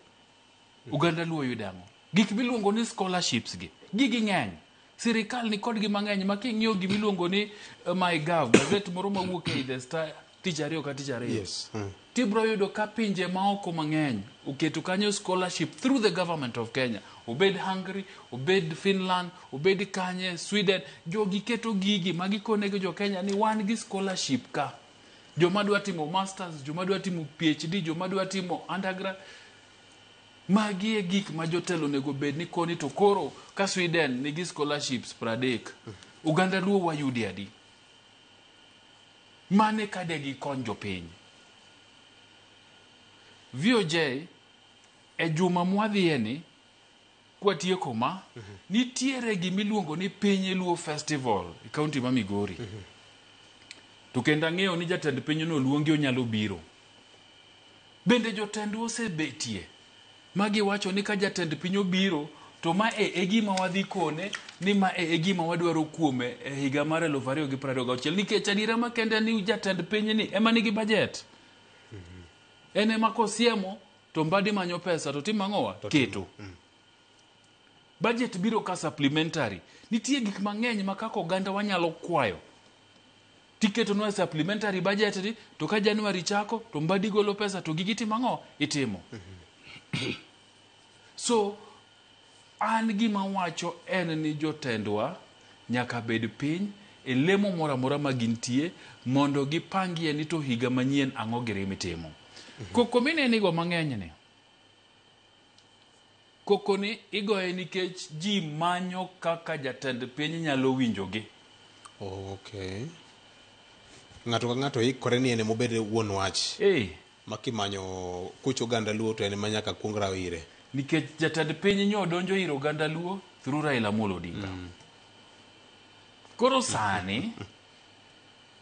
Oganda Luo yudo ang'o? Gik miluongo ni scholarships gi, gigi ng'eny. Sirikal ni kodgi mang'eny ma king'iyo gimiluongo ni MyGov, gazet moro mawuok ei The Star tich ariyo ka tich ariyo. Yes. Tibro yudo ka pinje maoko mang'eny oketo kanyo scholarship through the government of Kenya. Obed Hungary, obed Finland, obed kanye, Sweden. Jogi keto gigi ma gikonego jo Kenya ni wan gi scholarship ka. Joma dwa timo masters, joma dwa timo PhD, joma dwa timo undergrad. Magi e gik ma jotelo onego bed ni koni to koro ka Sweden nigi scholarships 30, oganda Luo wayudi adi? Mane kade gikony jopiny. VOJ e juma mwadhiye ni kwatieko ma nitiere gimiluongo ni Piny Luo Festival e kaunti ma Migori. To kendo ang'eyo ni jatend pinyno oluongi onyalo biro. Bende jotendwa osebetie ma giwacho ni ka jatend piny obiro to ma e gima wadhi kone ni ma e gima wadwaro kuome e higa mar 2026 nikech adiera makende ni jatend piny ni ema nigi budget. En ema kosiemo to Mbadi manyo pesa to timo ang'owa? Keto. Budget biro ka supplementary. Nitie gik mang'eny ma kaka oganda wanyalo kwayo. Tiketonwa e supplementary budget ni to ka January chako to Mbadi golo pesa to gigi timo ang'o? Itimo. So an gima wacho en ni jotendwa nyaka bed piny e lemo moro amora ma gintie mondo gipangie ni to higa manyien ang'o giri mitimo. Koko minenigo mang'eny ni, koko ni igoye nikech ji manyo kaka jatend piny nyalo winjogi. Okay. Ng'ato ka ng'ato ikore ni en emobed wuon wach. Ma kimanyo kuch oganda Luo to en ema nyaka kuong raw ire. Nikech jatend piny nyo donjo ir oganda Luo through Raila Amolo Odinga. Koro sani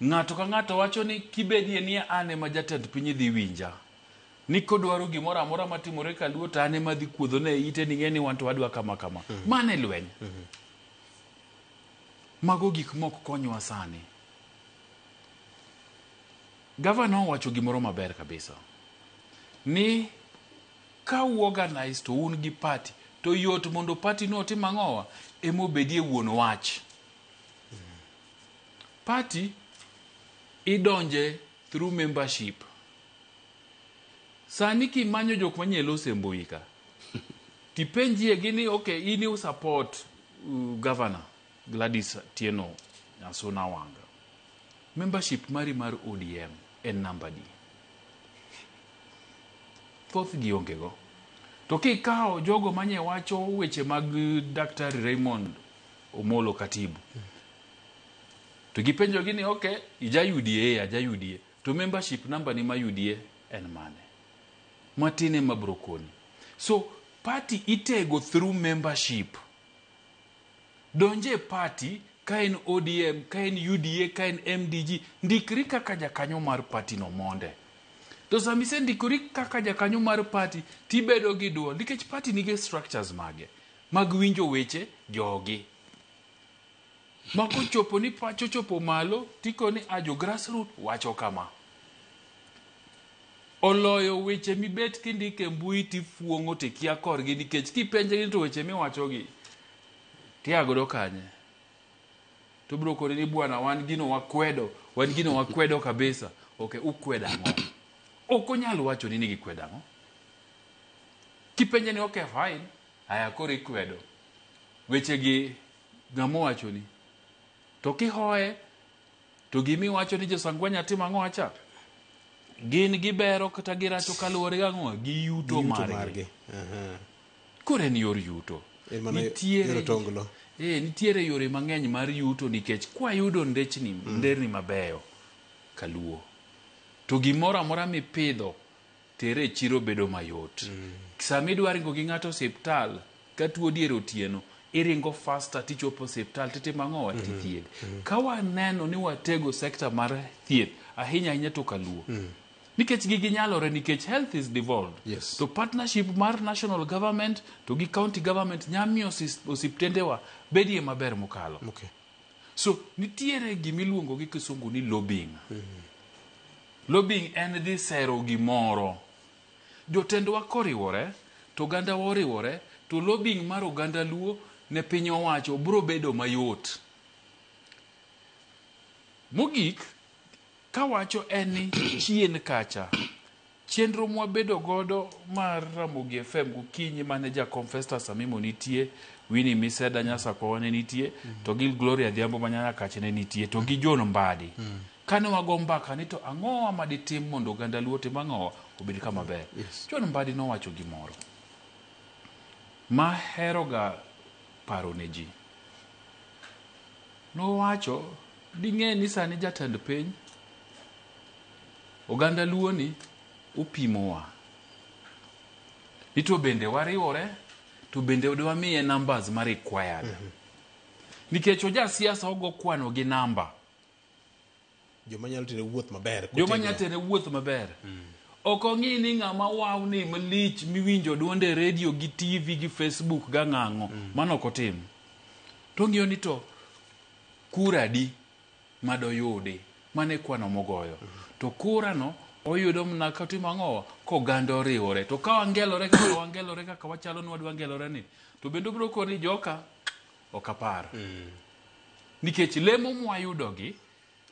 ng'ato ka ng'ato wacho ni kibedie ni an ema jatend piny dhi winja. Ni kodwaro gimoro amora matimore kaluo to an ema dhi kuodhone e ite ni ng'e ni wan to wadwa kama kama. Mano e lweny. Mago gik mok konywa sani. Gavana owacho gimoro maber kabisa. Ni ka u organize to un gi party to yot mondo party no otim ang'owa emobedie wuon wach. Party idonje through membership. Sani kimanyo jok manyie loso e mbui ka, tipenjie gi ni okay, in u support governor Gladys Atieno Nyasuna Wanga. Membership mari mar ODM en namba di? Thoth gi onge go. To kikawo jogo manye wacho weche mag Daktari Raymond Omolo Katibu, to gipenjo gi ni okay, ija UDA, aja UDA, to membership number ni ma UDA en mane? Matin ema bro koni. So party itego through membership. Donje party ka en ODM, ka en UDA, ka en MDG, ndikri kaka jakanyo mar party no monde. To sama isendikori kaka jakanyo mar party, tibedo gi duol, nikech party nigi structures mage mag winjo weche jogi. Ma kochopo ni pacho chopo malo, tikoni a jo grassroot wacho kama. Oloyo weche mibet kindiko e mbui tifuong'o tikia korgi nikech kipenje ni to weche miwachogi tiya godo kanye? To bro koni ni bwana wan gino wakwedo, wan gino wakwedo kabisa. Okay, ukwedo ang'o? Ok onyal wacho ni gikwedo ang'o. Kipenje ni okay fine, aya koro ikwedo. Weche gi ng'ama owachoni. To kihoye, to gimiwacho ni josangwenya timo ang'o acha? Gin gibero kata giracho kaluwore gi ang'o? Gi yuto margi. Koro en yor yuto. Nitiere yore mang'eny mar yuto nikech kwayudo ndechni, nderni mabeyo kaluo, to gimoro amora mipidho tere e chiro bedo mayot. Sama idwa ringo gi ng'ato osiptal ka tuo dier otieno, iringo faster tichopo osiptal titimo ang'o? Tithiedhi. Ka waneno ni watego sekta mar thieth ahinya ahinya to kaluo. Nikech gigi nyalore nikech health is devolved. Yes. To partnership mar national government to gi county government nyamiyo osiptendewa bedie maber mokalo. Okay. So nitiere gimiluongo gi kisungu ni lobbying. Lobbying en dhi sero gimoro. Jotendwa koriwore to ogandawa oriwore to lobbying mar oganda Luo ne piny owacho bro bedo mayot. Mogik, kawacho en ni chien kacha, chenro mwabedo godo mar Ramogi FM gokinyi mane jakom Festus Amimo nitie, Winnie Miseda Nyasakwawa ne nitie, to gi Gloria Adhiambo ma Nyanyakach ne nitie, to gi John Mbadi. Kane wago mbaka ni to ang'owa maditim mondo oganda Luo tim ang'owa obed kama ber. Yes. John Mbadi nowacho gimoro. Maheroga paro ne ji. Nowacho, ding'e ni sani jatend piny, oganda Luo ni opimowa. Ni to bende wariwore, to bende dwamiye numbers ma required. Nikech oja siasa ogo kwano gi namba. Joma nyalo tere wuoth maber. Joma nyalo tere wuoth maber. Ok ong'i ni ng'ama wawni malich miwinjo duonde e radio gi TV gi Facebook gang'ang'o. Mano ok otim. To ong'iyo ni to kura adi madoyudi. Mano e kwano mogoyo. To kura no oyudo mana kotimo ang'owa koganda oriwore. To ka wangelore kaka wangelore kaka wachalo ni wadwa ngelore ni, to bende obiro koni joka ok apar. Nikech lemo mwayudogi,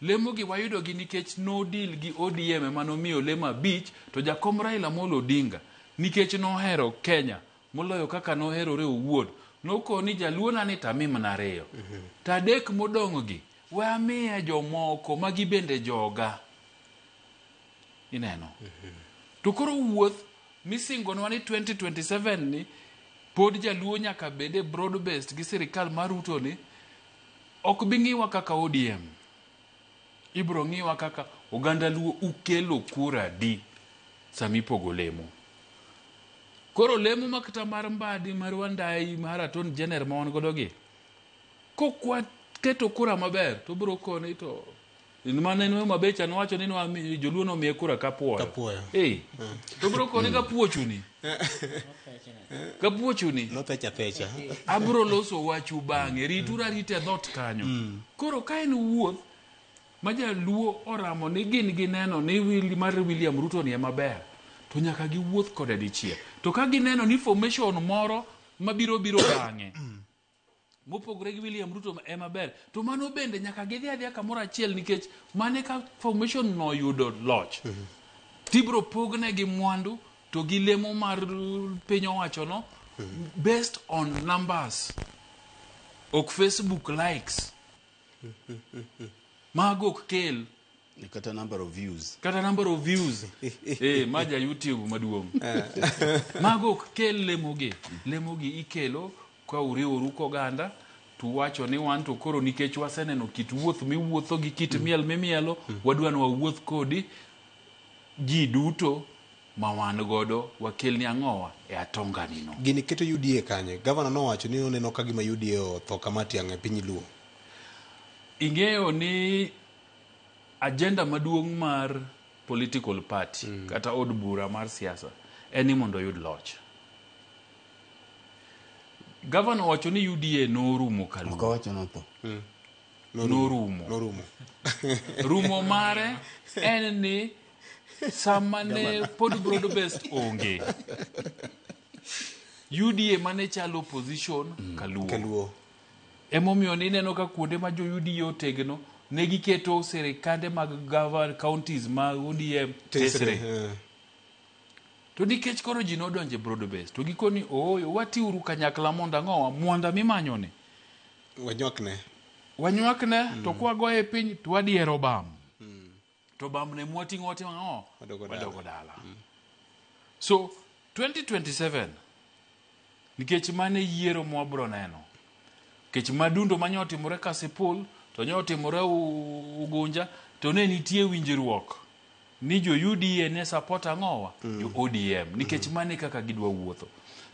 lemo gi wayudogi nikech no deal gi ODM ema nomiyo lemo 5, to jakom Raila Amolo Odinga nikech nohero Kenya moloyo kaka noherore owuon, nokoni jaluo na ni to ami mana 2. To 3 modong' gi we amiye jomoko magi bende joga. Ineno. To koro wuoth misingonwa ni 2027 ni pod jaluo nyaka bede broad based gi sirikal mar Ruto ni ok bi ng'iwa kaka ODM. Ibro ng'iwa kaka oganda Luo ukelo kura di samipogo lemo. Koro lemo makata mar Mbadi, mar Wandayi, mar Attorney General ma wan godo gi, kokwa keto kura maber to bro koni to mane en Homa Bay cha nowacho ni joluo nomiye kura kapuoyo. Kapuoyo. To bro koni kapuochuni. Kapuochuni. Nothecha thecha. Abro loso wachu bang'e. Rituru arita e dhoot kanyo. Koro ka en wuoth ma jaluo oramo ni gin gineno ni mar William Ruto ni ema ber, to nyaka giwuoth kode dichiel. To ka gineno ni formation moro mabiro biro bang'e mopogore gi William Ruto ema ber, to mano bende nyaka gidhi adhiya kamoro achiel, nikech mane ka formation no yudo loch, tibro pogne gi mwandu to gi lemo mar piny owacho no based on numbers, ok Facebook likes. Mago ok kel kata number of views. Kata number of views. Ma ja YouTube maduong'. Mago ok kel lemogi. Lemogi ikelo ka uriworu koganda to wacho ni wan to koro nikech waseneno kit wuoth miwuotho gi kit miel mimielo, wadwa ni wawuoth kodi ji duto ma wan godo wakelni ang'owa e atonga nino. Gini keto UDA kanye? Gavana nowacho ni oneno ka gima UDA otho kama tiang' e piny Luo. Ing'eyo ni agenda maduong' mar political party kata od bura mar siasa en ni mondo oyud loch. Gavana owacho ni UDA norumo kaluo. Ok owacho notho. Norumo. Norumo. Rumo mare en ni sama ne pod broad based onge, UDA mane chalo opposition kaluo. Kaluo. Emomiyo nineno ka kuonde ma jo UDA otegno ne giketo sirikande mag govern counties mag ODM tesre. To nikech koro ji nodonjo e broad base, to gikoni ooyo watiuru kanyakla mondo ang'owa mwanda mimanyo ni Wanywakne. Wanywakne to kwagoye piny to wadiero bam. To bam ne mwating'o watimo ang'o? Wadogo dala. Wadogo dala. So 2027 nikech mane yiero mwabro neno. Nikech madundo manyo otimore Kasipul to nyo otimore Ugunja to ne nitie winjruok ni jo UDA ne support ang'owa jo ODM nikech mane kaka gidwa wuotho.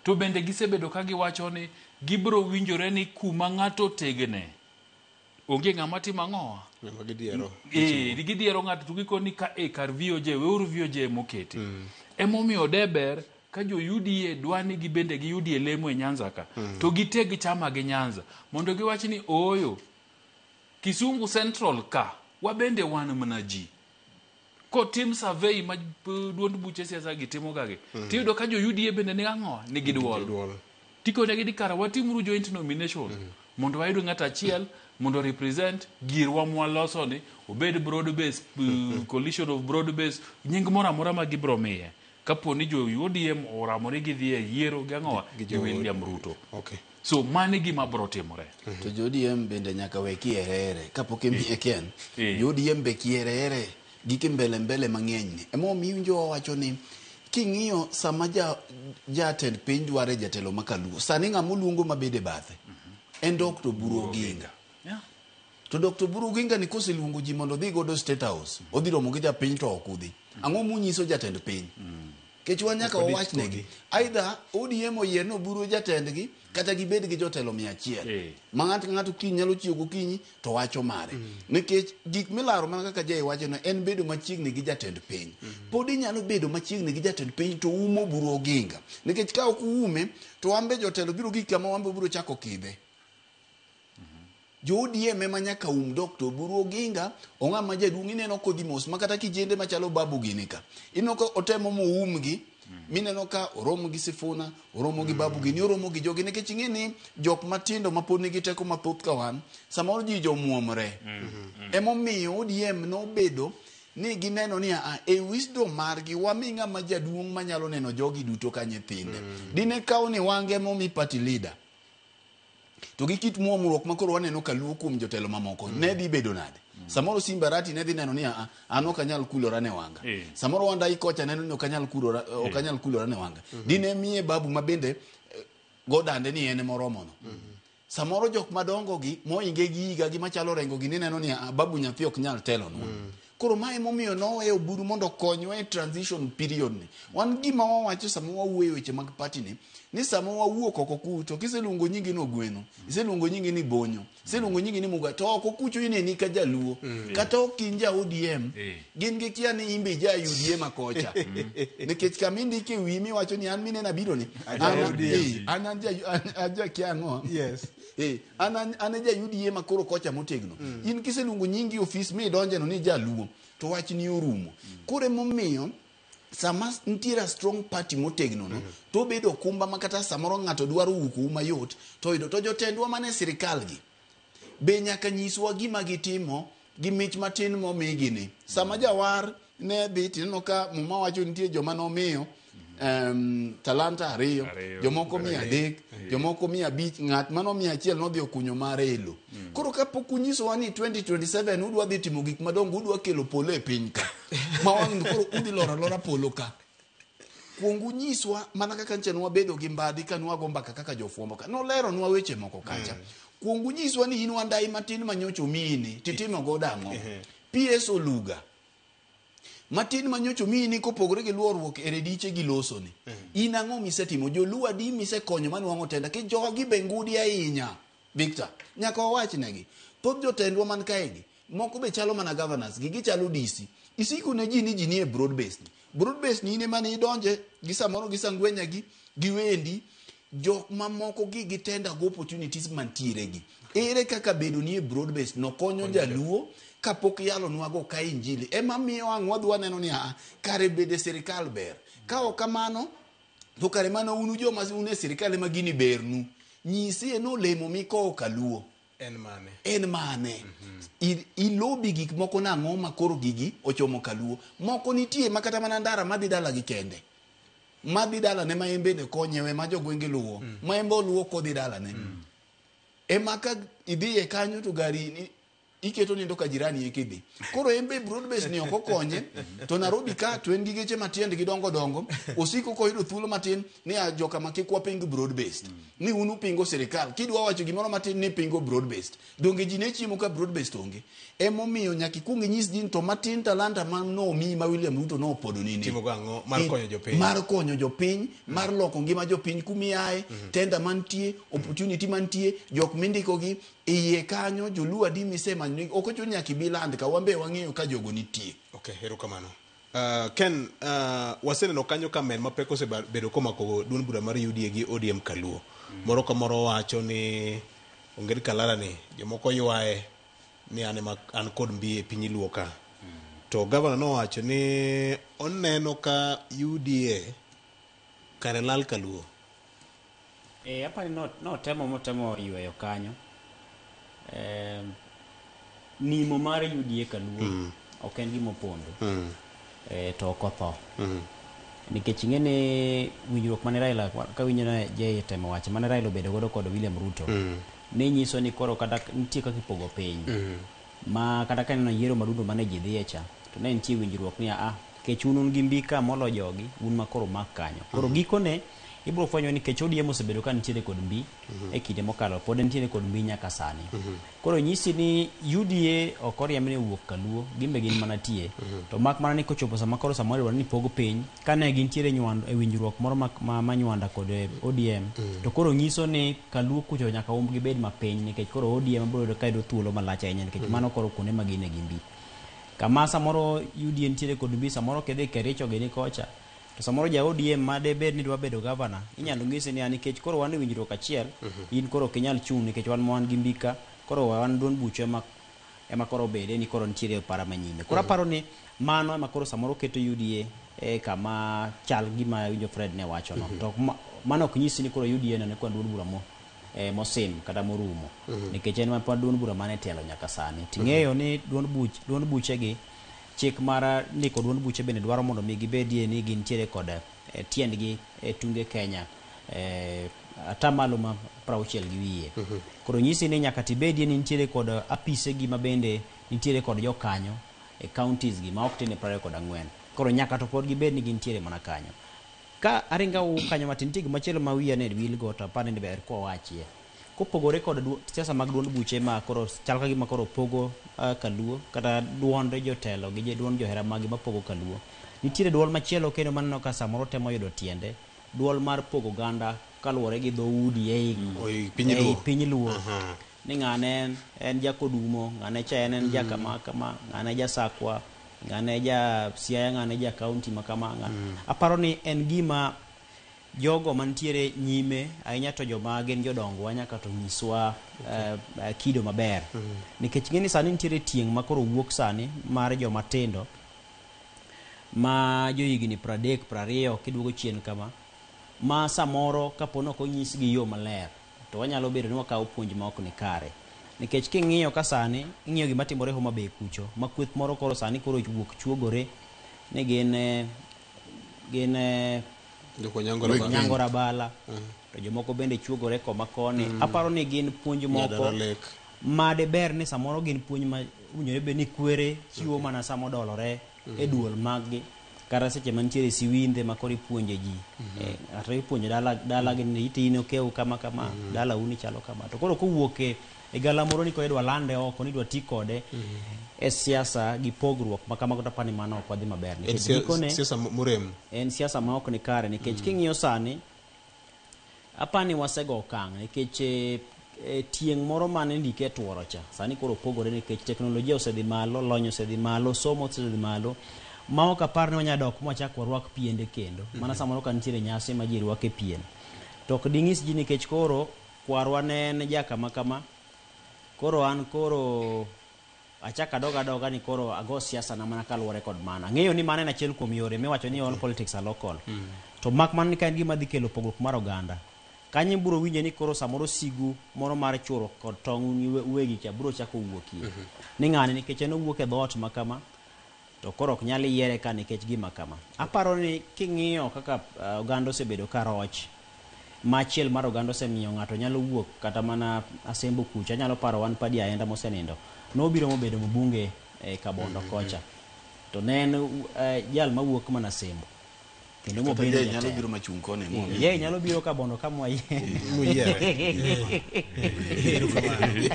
To bende gisebedo ka giwacho ni gibro winjore ni kuma ng'ato tegne onge ng'ama timo ang'owa. Ng'ama gidiero. Gidiero ng'ato to gikoni ka kar VOJ weuru VOJ moketi. Emomiyo de ber ka jo UDA dwa ni gibende giyudie lemo e Nyanza ka to giteg chama gi Nyanza mondo giwach ni ooyo Kisumu Central ka wabende wan mana ji. Kotim survey ma duond buche siasa gi timo gagi tiyudo ka jo UDA bende nigi ang'o nigi duol. Tikonegi ni kara watimuru joint nomination mondo wayud ng'ato achiel mondo represent girwa mwaloso ni obed broad base coalition of broad base nying moro amora ma gibro miye kapo ni jo ODM oramo ni gidhi e yiero gi ang'owa gi William Ruto. Okay. So mano e gima bro timore. To jo ODM bende nyaka we kierere kapok imiye Ken. Jo ODM be kierere gi kimbele mbele mang'eny ni. Emomiyo iwinjo wawacho ni King'iyo sama jatend piny dware jatelo ma Kaluo, sani ng'ama oluongo mabede bathe en Dr. Oburu Oginga. To Dr. Oburu Oginga ni koseluongo ji mondo odhi godo State House, odhi romo gi japiny to ok udhi. Ang'o munyiso jatend piny? Kech wan nyaka wawach negi. Either ODM oyier ni Oburu jatendgi kata gibed gi jotelo 100. Ma ng'ato ka ng'ato kiny nyalo chiewo gokinyi to wacho mare. Nikech gik milaro mana kaka Jay wacho no en bedo machiegni gi jatend piny. Pod inyalo bedo machiegni gi jatend piny to umo Oburu Oginga. Nikech ka ok uume to wan be jotelo biro gik kama wan be biro chako kidhe. Jo ODM ema nyaka Dr. Oburu Oginga, ong'ama jaduong' ineno kodhi mos ma kata kijende machalo Babu gini ka. Ineno ka otemo moumgi, mineno ka oromo gi Sifuna, oromo gi Babu gini, oromo gi jogi nikech ing'e ni jok matindo ma pod nigi teko mathoth ka wan, samoro ji jomuomre. Emomiyo ODM nobedo ni gineno ni e wisdom margi wami ng'ama jaduong' manyalo neno jogi duto ka nyithinde. Dine kaw ni Wange momi party leader. To gi kit muomruok ma koro waneno ka luo kuom jotelo mamoko, ne dhi bedo nade? Samoro Simba Arati ne dhi neno ni an ok anyal kulora ne Wanga. Samoro Wandai kocha neno ni ok anyal kulora, ok anyal kulora ne Wanga. Dine miye Babu ma bende godande ni en moromo no. Samoro jok madongo gi moinge gi higa gi machalo Rengo gi nineno ni Babu nyathi ok nyal telonwa. Koro mae emomiyo noweyo Oburu mondo okonywa e transition period ni. Wan gima wawacho sama wawuoyo weche mag party ni, ni sama wawuok oko kucho, kiseluongo nyingi ni Ogweno, iseluongo nyingi ni Bonyo, iseluongo nyingi ni Muga, to oko kucho ineni ka jaluo. Kata ok in ja ODM, gin gikia ni in be ja UDA ma kocha. Nikech kama indike wiyi miwacho ni an minena biro ni, an ja kia ang'o? Yes. An ja UDA ma koro kocha motegno. In kiseluongo nyingi ofis midonje no ni jaluo, to wach ni orumo. Koro emomiyo sama nitiere a strong party motegno no, to obedo okumba ma kata samoro ng'ato dwaro wuok mayot to yudo. To jotendwa mane sirikal gi be nyaka nyiswa gima gitimo gi mich matin momigi ni. Sama jawar ne dhi tineno ka Muma wacho nitie joma nomiyo talanta 2, jomoko 300, jomoko 500, ng'at mano 100 nodhi okunyo mare e lo. Koro kapok unyisowa ni 2027 udwa dhi timo gik madongo, udwa kelo polo e piny ka, ma wang' koro udhi loro alora polo ka. Kuong unyiswa mana kaka nche nwabedo gi Mbadi ka nwago mbaka kaka jofwambo ka, noleronwa weche moko kacha. Kuong unyiswa ni in Wandai matin manyocha omiyini, titimo godo ang'o? PS Oluga matin manyocha omiyini kopogore gi luorruok e rediche gi loso ni. In ang'o misetimo? Joluo adi misekonyo manwang'o tenda? Ki jogi be ngudi ahinya, Victor. Nyaka wawach negi. Thoth jotendwa man kaegi, moko be chalo mana governors gi, gichalo DC. Isiko ne ji ni ji nie broad based. Broad based ni in ema ni idonje gi samoro gi sangwenya gi, gi wendi, jok mamoko gi gitenda go opportunities mantiere gi. Ere kaka bedo nie broad based no konyo jaluo kapok yalonwago ka injili? Ema miyo ang' wadhi waneno ni kare bede sirikal ber. Ka ok kamano, to kare mana unu joma un e sirikal ema gini bernu. Nyisie no olemo mikowo kaluo. En mane? En mane? Ilobi gik moko nang'o ma koro gigi ochomo kaluo. Moko nitie ma kata mana ndara madhi dala gi kende. Madhi dalane ma en bende konyewe ma jogwenge luwo. Ma en be oluwo kodhi dalane. Ema ka idhiye kanyo to gari iketo nindo ka jirani eke dhi. Koro en be broad base ni ok okonye, to Nairobi ka to en gi geche matiendgi dongo dongo, osiko koyudo thuolo matin ni a joka ma kik waping broad based. Ni un upingo sirikal, kidwa wacho gimoro matin ni pingo broad based. Donge ji ne chiemo ka broad based onge. Emomiyo nyaka ikuong inyis ji to matin talanta ma nomiyi ma William Ruto nopodoni ni. Timo go ang'o mar konyo jopiny? Mar konyo jopiny, mar loko ngima jopiny kumiaye, tenda mantie, opportunity mantie, jok mindiko gi iye kanyo, joluo adi misemanyo, ok ochuno nyaka ibi land ka, wan be wang'eyo ka jogo nitie. Okay, erokamano. Ken, waseneno kanyo ka mer mapek osebedo komako duond bura mar UDA gi ODM Kaluo. Moro ka moro wacho ni Onged Kalala ni jomoko ywaye ni an ema an kod mbi e piny Luo ka. To gavana nowacho ni oneno ka UDA kare lal Kaluo. Apani notemo motemo yweyo kanyo. Nimo mar UDA Kaluo ok en gima opondo. To ok otho. Nikech ing'e ni winjruok mane Raila, kawinjo ne Jay temo wacho, mane Raila obedo godo kod William Ruto, ne nyiso ni koro kata nitie kaka ipogo piny. Ma kata ka ineno yiero madundo mane ji dhiye cha, to ne nitie winjruok ni Kech un un gi mbika molo jogi, un ma koro mak kanyo. Koro gikone ibiro fwenyo ni kech ODM osebedo ka nitiere kod mbi e kinde mokalo, pod nitiere kod mbi nyaka sani. Koro nyisi ni UDA ok oriemb ni owuok kaluo, gin be gin mana tie. To mak mana ni kochopo sama koro samoro idwaro ni pog piny, kane gintiere e winjruok moro ma Nywanda kod ODM, to koro nyiso ni kaluo kucho nyaka umb gibed mapiny nikech koro ODM biro yudo ka yudo thuolo malach ahinya nikech mano koro kuonde ma gine gi mbi. Kama samoro UDA nitiere kod mbi, samoro kidhi Kericho gini kocha, to samoro ja ODM ma debed ni dwa bedo gavana, inyalo nyisi ni nikech koro wan e winjruok achiel, in koro ok inyal chung' nikech wan ma wan gi mbika, koro wan duond buchwa ema koro bede ni koro nitiere para manyime. Koro aparo ni mano ema koro samoro keto UDA e kama chal gima winjo Fred ne wacho no. To mano ok nyisi ni koro UDA no ne kwa duond bura mosim kata morumo. Nikech en ma duond bura mane telo nyaka sani. Ting'eyo ni duond buchegi chik mar ndiko duond buche bende dwaro mondo mi gibedie ni gintiere kod tiendgi e tunge Kenya atamalo ma 60 gi wiye. Koro nyisi ni nyaka tibedie ni nitiere kod apisegi ma bende nitiere kod jokanyo e counties gi ma ok tin ne 24. Koro nyaka to pod gibed ni gintiere mana kanyo. Ka aringa u kanyo matin, nitie gimachielo ma wiya ne wil go to aparo ni ber kwawachie. Kopogore kod siasa mag duond buche ma koro chal ka gima koro pogo kaluo kata duond jotelo gi duond johera magi mapogo kaluo. Nitiere duol machielo kendo maneno ka samoro temo yudo tiende, duol mar pogo oganda kaluwore gi dhoudi ei piny Luo. Piny Luo. Ni ng'ane en jakodumo, ng'ane cha en jakama kama, ng'ane ja Sakwa, ng'ane ja Siaya, ng'ane ja kaunti ma kama. Aparo ni en gima jogo mantiere nyime ahinya to joma gin jodongo nyaka to nyiswa kido maber. Nikech ng'eni sani nitiere tieng' ma koro wuok sani mar joma tindo ma johigni 30 20 kiduogo chien kama, ma samoro kapo ni ok onyisgi yo maler to wanyalo bedo ni wakawo puonj ma ok ni kare. Nikech king'iyo ka sani, ing'iyo gima timore Homa Bay kucho, ma kweth moro koro sani koro wuok chuogore ni gin Onyango Rabala, to jomoko bende chuogore koma koni. Aparo ni gin puonj moko ma deber ni samoro gin puonj ma owinjore bed ni kwere chiwo mana sama odolore e duol mag gi kata seche mantiere siwindhe ma koro ipuonje ji. Kata ipuonjo dala gi ni in okew kama kama, dala uni chalo kama. To koro kowuok e galamoro ni koro idwa lande oko ni idwa ti kode e siasa gi pogruok ma kamago, to aparo ni mano ok wadhi maber. En Nikech gikone siasa morem. En siasa ma ok ni kare nikech king'iyo sani apani wasego okang' nikech tieng' moro mane ndike e tuoro cha sani koro opogore nikech teknolojia osedhi malo, lony osedhi malo, somo osedhi malo ma ok apar ni wanyalo dok mwachak warwak piende kendo. Mana samoro ka nitiere nyasi ma ji rwake pien to ok ding'is ji nikech koro kwarwa ne en jakama kama, koro an koro achak adog adoga ni koro ago siasa na mana kaluwore kod mano. Ang'eyo ni mano en achiel kuom yore miwacho ni all politics are local. To mak mana ni ka en gima dhi kelo pogruok mar oganda. Kanyo ibiro winje ni koro samoro sigu moro mar churo kod tong' uwegi cha biro chako wuokie. Ni ng'ani nikech en owuok e dhoot ma kama to koro ok nyal yiere ka nikech gima kama. Aparo ni king'iyo kaka oganda osebedo ka roch, machiel mar oganda osemiyo ng'ato nyalo wuok kata mana Asembo kucha. Anyalo paro wan Padi Aenda mosenindo. Nobiro mobedo mbunge e Kabondo kocha. To ne en jal mawuok mana Asembo. Kendo Kata mobedo Jay nyalo jatelo. biro machung' koni momi. Jay nyalo biro Kabondo ka Moyiere.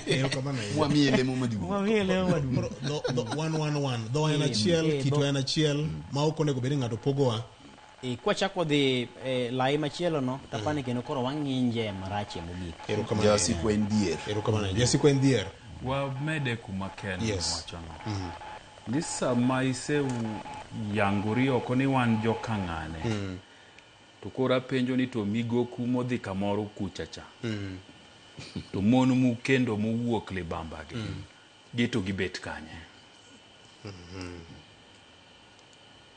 Erokamano. Mwamiye lemo maduong'. Mwamiye lemo maduong'. Koro wan wan wan dhowa en achiel, kitwa en achiel ma ok onego bed ni ng'ato pogowa. Kwachako dhi e lai machielo no, tapani kendo koro wang'inje marachie mogik. Erokamano. Jasikwa en dhier. Erokamano. Jasikwa en dhier. Wamede kuma Ken wachono. Ni sama iseyangori oko ni wan joka ng'ane, to koro apenjo ni to migoku modhi kamoro kucha cha, to mon mukendo mowuok libamba gi, gi to gibet kanye?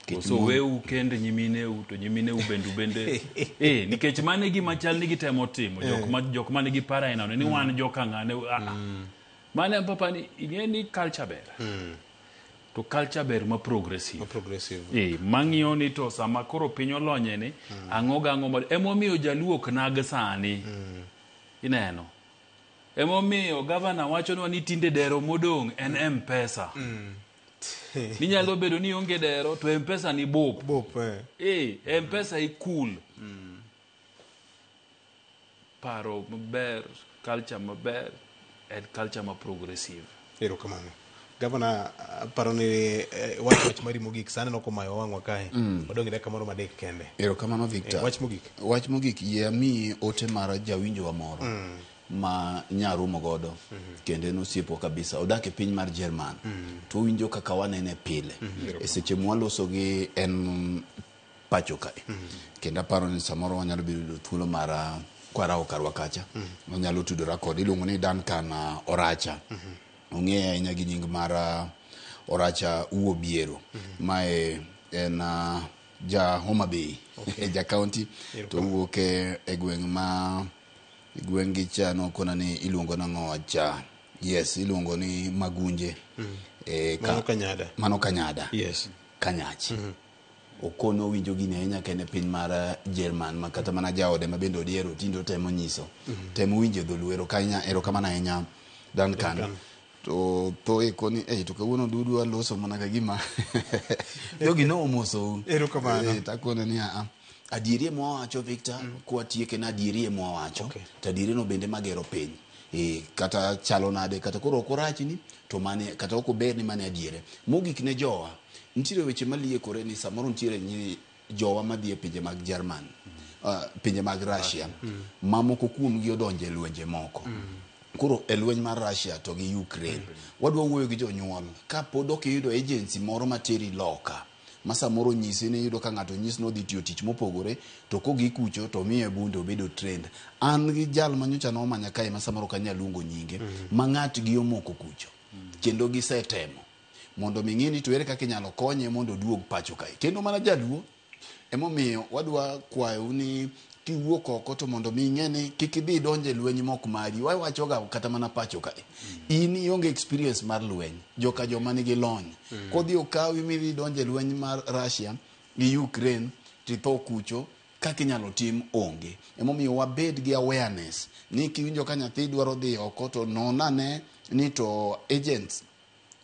Koso weu kend nyimineu to nyimineu bendu bende nikech mano e gima chal ni gitemo timo jok ma nigi paro ainano ni wan joka ng'ane. Mano papa ni ing'e ni culture ber, to culture ber ma progressive. Mang'iyo ni to sama koro piny olonye ni ang'o gang'o ma emomiyo jaluo ok nag sani. Ineno emomiyo gavana wachonwa ni tinde dero modong' en M-Pesa. Ninyalo bedo ni ionge dero to mpesa ni bup. Bup, eh. Eh, mpesa ikul. Paro maber, culture maber, en culture ma progressive. Erokamano. Gavana, aparo ni wach wach mari mogik sani nok omayo wang'wa kae. Wadong' gi dakika moro madek kende. Erokamano Victor. Wach mogik. Wach mogik yie amiyi ote mar jawinjowa moro ma nyarumo godo kendo en osiepwa kabisa odak e piny mar Jerman to owinjo kaka wanene pile e seche mwaloso gi en pacho kae kendo aparo ni samoro wanyalo bedo yudo thuolo mar kwarawo karwa kacha wanyalo tudora kode iluongo ni Duncan Oracha ong'eye ahinya gi nying mar Oracha Wuobiero mae en ja Homa Bay ja county to owuok e gweng' ma gweng' gi cha nokona ni iluongo nang'o cha yes iluongo ni Magunje Mano Kanyada. Mano Kanyada. Yes. Kanyach. Okono owinjo gini ahinya ka en e piny mar Jerman ma kata mana jaode ma bende odiero tinde otemo nyiso. Temo winjo dholuo erokamano ahinya Duncan. Duncan. To tho eko ni to kawuono dudu aloso mana ka gima jogi ne omosou. Erokamano. Takone ni aa adieri ema wawacho Victor kwatieke na adieri ema wawacho to adieri no bende magero piny. Kata chalo nade kata koro ok orachni to mane kata ok ober ni mane adiere. Mogik ne jowa nitiere weche maliekore ni samoro nitiere jowa madhi e pinje mag Jerman, pinje mag Russia mamoko kuomgi odonje e lwenje moko. Koro e lweny mar Russia to gi Ukraine wadwa wuoyo gi jonyuol kapod ok iyudo agency moro materi loka ma samoro nyisi ni iyudo ka ng'ato nyisi ni odhi tiyo tich mopogore to kogi kucho to miye bunde obedo trained. An gi jal manyocha nomanya kae ma samoro ok anyal luongo nyinge ma ng'atgi omoko kucho kendo gisetemo mondo mi ng'e ni to ere kaka inyalo konye mondo oduog pacho kae kendo mana jaluo emomiyo wadwa kwayou ni kiwuok oko to mondo mi ing'e ni kik idhi idonj e lweny mok mari wawachoga kata mana pacho kae in ionge experience mar lweny joka joma nigi lony kodhi okawi midhi idonj e lweny mar Russia gi Ukraine titho kucho kaka inyalo tim onge emomiyo wabed gi awareness ni kiwinjo ka nyathi dwaro dhi oko to non ane ni to agents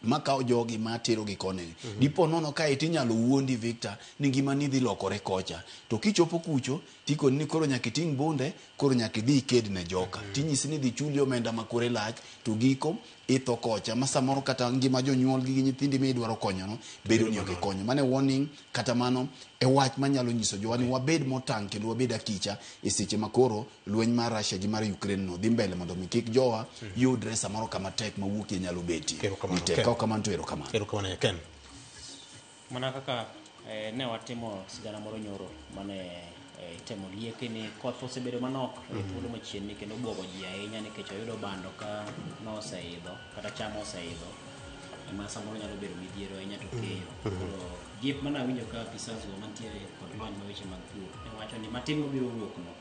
makawo jogi materogi koni dipo nono kae tinyalo wuondi Victor ni ngimani dhi lokore kocha to kichopo kucho tikoni ni koro nyaka iting' bunde koro nyaka idhi iked ne joka tinyisi ni dhi chuli omenda ma kore lach to giko itho kocha ma samoro kata ngima jonyuol gi nyithindi midwaro konyono bedo ni ok ikonyo mano e warning kata mano e wach manyalo nyiso jowa ni wabed motang' kendo wabed akicha e seche ma koro lweny mar Russia gi mar Ukraine no dhi mbele mondo mi kik jowa yudre samoro kama tek ma wuokie nyalo betie ni tek ka ok kamano to erokamano. Erokamano Ken. Mana kaka ne watimo sigana moro nyoro mane itemo lieki ni koth osebedo manok e thuolo machiegni kendo obwogo ji ahinya nikech oyudo bando ka noseidho kata cham oseidho ema samoro nyalo bedo midhiero ahinya to keyo. Koro jip mana awinjo ka apisas go mantiere kod lony ma weche mag pur ne wacho ni matin mabiro wuok no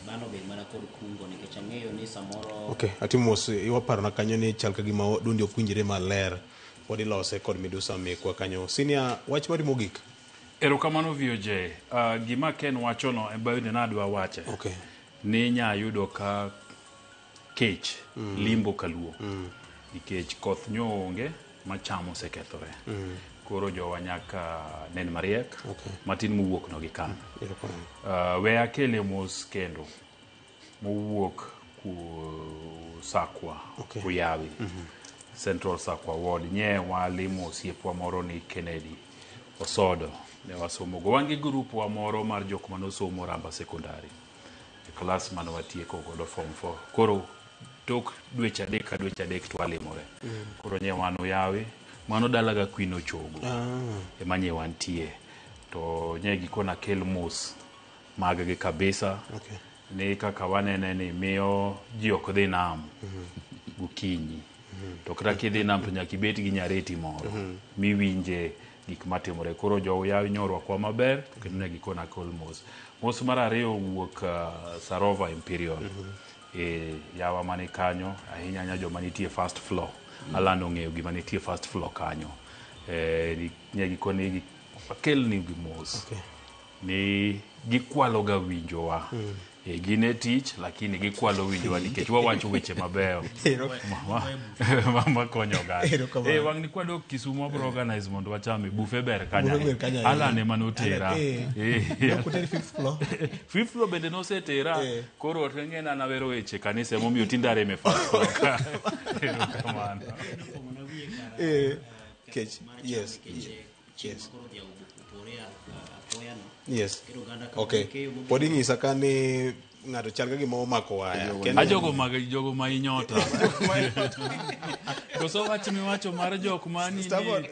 dhano obed mana kod kungo nikech ang'eyo ni samoro Okay, atimo mos iwaparona kanyo ni chal ka gima dundi ok winjre maler. Pod ilose kod midusa mekwa kanyo. Senior, wach mari mogik. Erokamano VOJ. Gima Ken wachono en bende nadwa wache. Okay. Ni nya yudo ka kech limbo kaluo. Nikech koth nyo onge ma cham osekethore. Koro jowa nyaka nen mariek matin mowuok no gi kan. We akele mos kendo mowuok ku Sakwa Uyawi. Central Sakwa Ward. Nye walimo osiepwa moro ni Kennedy Osodo. Ne wasomo go. Wan gi grup wa moro mar jok manosomo Ramba Secondary. E klas mane watieko godo form 4. Koro tok dweche adek ka dweche adek to walimore. Koro nye wan Uyawi. Mano dalaga Queen Ochogo. Ema nye wantie. To nye gikona kel mos mag gi kabisa. Ni kaka wanene ni miyo ji ok dhi nam gokinyi. To kata kidhi nam to nyaka ibet gi nyareti moro miwinje gik matimore. Koro jo Uyawi nyorwakwa maber kendo ne gikona kel mos. Mos mar ariyo wuok Sarova Imperial. Yawa mani kanyo ahinya ahinya joma nitie first floor. Alan ong'eyo gima nitie first floor kanyo. Ne gikoni akelni gi mos. Ni gikwalo ga winjowa. Gin e tich lakini gikwalo winjowa nikech wawacho weche mabeyo makonyo oganda. Wang'ni kwadok Kisumu wabro organize mondo wachame buffet ber kanyo. Alan ema notera. Fifth floor. Fifth floor bende nosetera. Koro ng'e na nawero weche kanisa emomiyo tinde arem e first floor. Erokamano. Kech. Yes. Yes. Yes. Okay. Pod inyisa ka ni ng'ato chal ka gima omako waya. Ajogo mag jogo ma inyota. Koso wach miwacho mar jok mani Stafford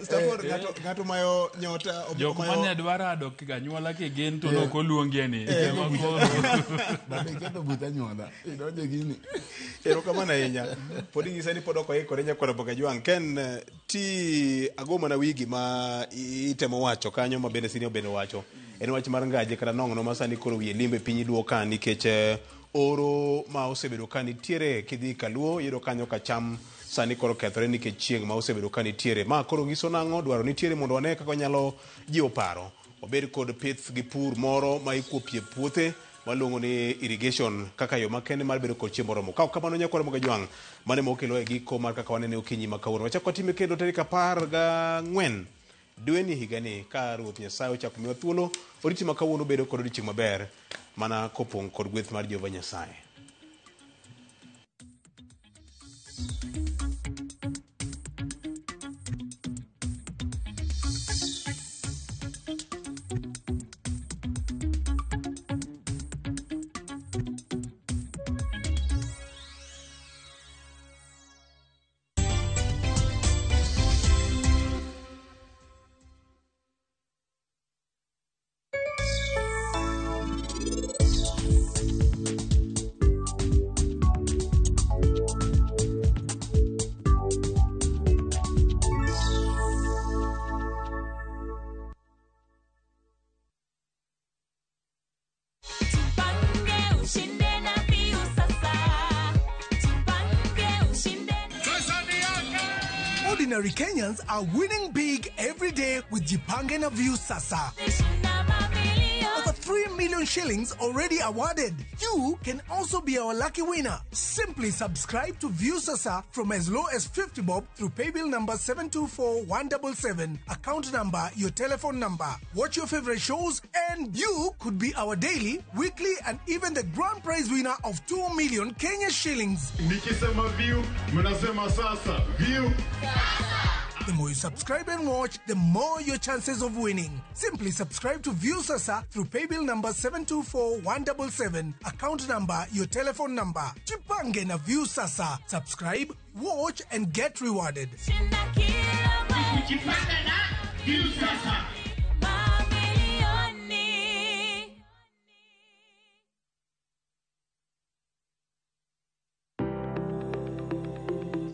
ng'ato mayo nyota. Jok mane dwaro rado anyuola kigen to nok oluongie ni. Bade ketho buch anyuola. Idonje gini. Erokamano ahinya. Pod inyisa ni pod ok oikore nyakwar Ramogi Ajwang'. Ken ti ago mana wigi ma itemo wacho kanyo ma bende sini bende wacho. En wach mar ngaje kata nong'no ma sani koro wiye limbe piny luo ka nikech oro ma osebedo ka nitiere kidhi kaluo yudo kanyo ka cham sani koro kethore nikech chieng' ma osebedo ka nitiere. Ma koro nyiso nang'o? Dwaro nitiere mondo wane kaka wanyalo jiwo paro. Wabed kod pith gi pur moro ma ikuopie puothe waluongo ni irrigation kaka yo makende mar bedo kod chiemo moromo. Ka ok kamano nyakwar Ramogi Ajwang' mane mokelo e giko mar kaka wanene okinyi ma kawuono. Wachak watime kendo tarik 14 dweni higani ka Ruoth Nyasaye ochako miwa thuolo oriti ma kawuono bedo kod odiechieng' maber mana kopong' kod gweth mar Jehova Nyasaye. Ordinary Kenyans are winning big every day with Jipange na Viusasa. Over 3 million shillings already awarded. You can also be our lucky winner. Simply subscribe to Viusasa from as low as 50 bob through paybill number 724177, account number, your telephone number. Watch your favorite shows and you could be our daily, weekly and even the grand prize winner of 2 million Kenya shillings. Nikisema view, mnasema sasa. View. The more you subscribe and watch, the more your chances of winning. Simply subscribe to Viusasa through paybill number 724177, account number, your telephone number. Jipange na Viusasa. Subscribe, watch and get rewarded. Jipange na Viusasa.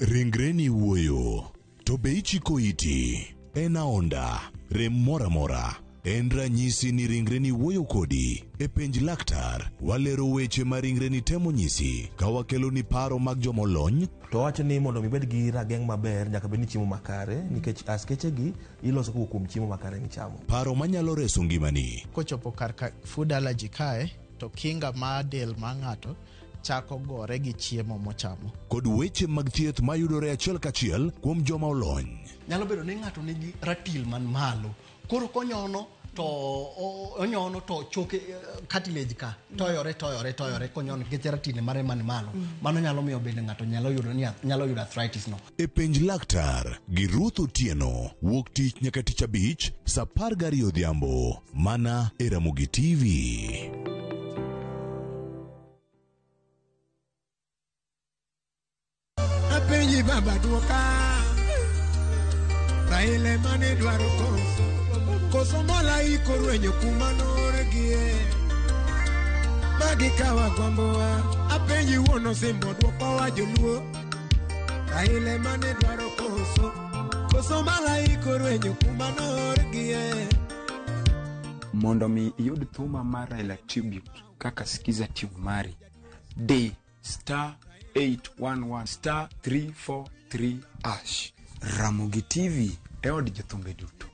Ringreni wuoyo to be ichiko iti. En aonda, rem moramora. En ranyisi ni ringreni wuoyo kodi. E penj laktar, walero weche ma ringreni temo nyisi ka wakeloni paro mag jomolony. To wacho ni mondo ibed gi rageng' maber nyaka bed ni chiemo makare nikech askechegi iloso kowuok kuom chiemo makare michamo. Paro manyalo reso ngimani. Kochopo kar ka food allergy kae to kinga mar del mar ng'ato chako gore gi chiemo mochamo. Kod weche mag thieth mayudore achiel kachiel kuom joma olony. Nyalo bedo ni ng'ato nigi ratil man malo, koro konyono to onyono to choke cartilage ka toyore toyore toyore konyono nikech ratil mare man malo. Mano nyalo miyo bende ng'ato nyalo yudo arthritis no. E penj laktar gi Ruth Otieno wuok tich nyaka tich abich saa 12 odhiambo mana e Ramogi TV. Apenji baba duoka Raila mane dwaro koso koso malaika orwenyo kuma noorgie magi kawa gombowa apenji wuon osimbo dwokowa joluo Raila mane dwaro koso koso malaika orwenyo kuma noorgie. Mondo mi iyud thuma mar Raila Tribute kaka sikiza tune mari D star 811 star 343 hash. Ramogi TV e od jothumbe duto.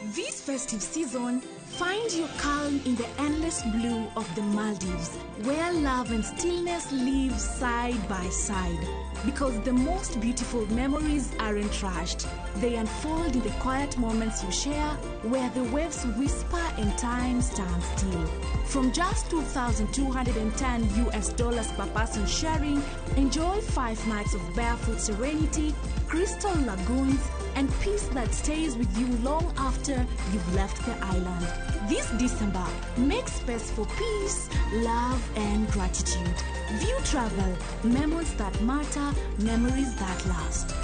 This festive season, find your calm in the endless blue of the Maldives, where love and stillness live side by side. Because the most beautiful memories aren't rushed. They unfold in the quiet moments you share, where the waves whisper and time stands still. From just $2,210 per person sharing, enjoy 5 nights of barefoot serenity, crystal lagoons, and peace that stays with you long after you've left the island. This December, make space for peace, love, and gratitude. View Travel, memories that matter, memories that last.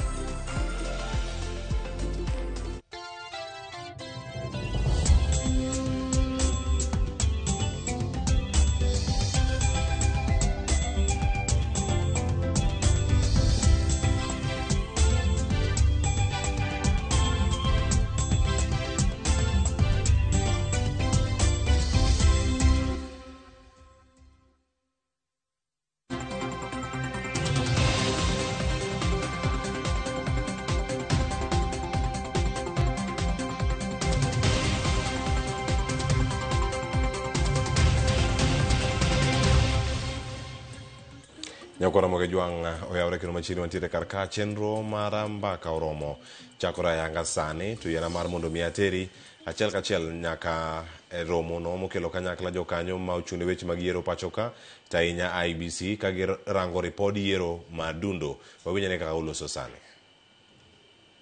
Nyakwara Ramogi Jwang' oyawre kendo machiegni wantiere kar ka chenro mar mbaka oromo chakore ayanga sani to yiena mar mondo mi ateri achiel kachiel nyaka e romo no mokelo kanyakla jokanyo ma ochung' ne weche mag yiero pacho ka to ahinya IEBC ka girango ripod yiero ma dundo. Wawinj ane kaka uloso sani.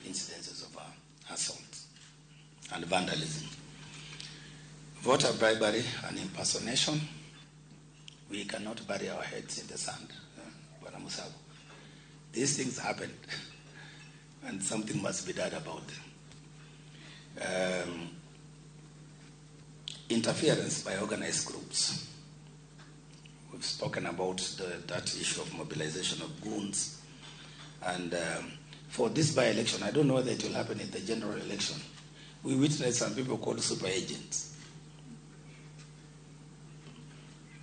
Incidences of assault and vandalism, voter bribery and impersonation. We cannot bury our heads in the sand, Bwana Musabu. These things happened, and something must be done about them. Interference by organized groups. We've spoken about that issue of mobilization of goons. And for this by-election, I don't know whether it will happen in the general election. We witnessed some people called super agents.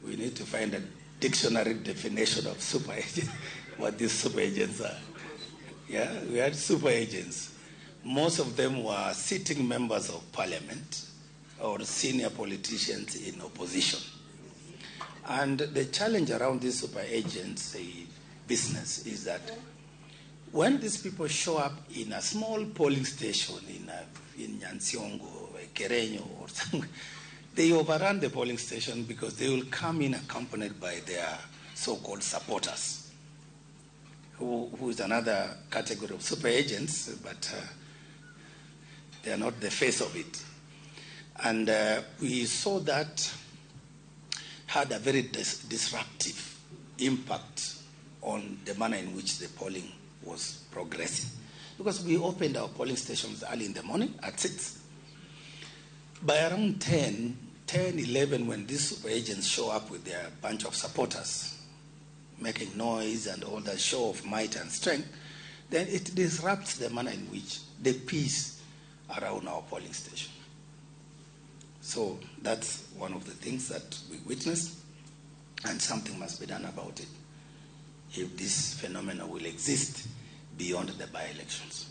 We need to find a dictionary definition of super agent, what these super agents are. Yeah, we had super agents. Most of them were sitting members of parliament or senior politicians in opposition. And the challenge around this super agents business is that when these people show up in a small polling station in Nyansiongo, Kerenyo, or somewhere, they overrun the polling station because they will come in accompanied by their so-called supporters, who is another category of super agents, but they are not the face of it. And we saw that had a very disruptive impact on the manner in which the polling was progressing. Because we opened our polling stations early in the morning at 6. By around 10, 11, when these super agents show up with their bunch of supporters, making noise and all that show of might and strength, then it disrupts the manner in which the peace around our polling station. So that's one of the things that we witnessed, and something must be done about it if this phenomenon will exist beyond the by-elections.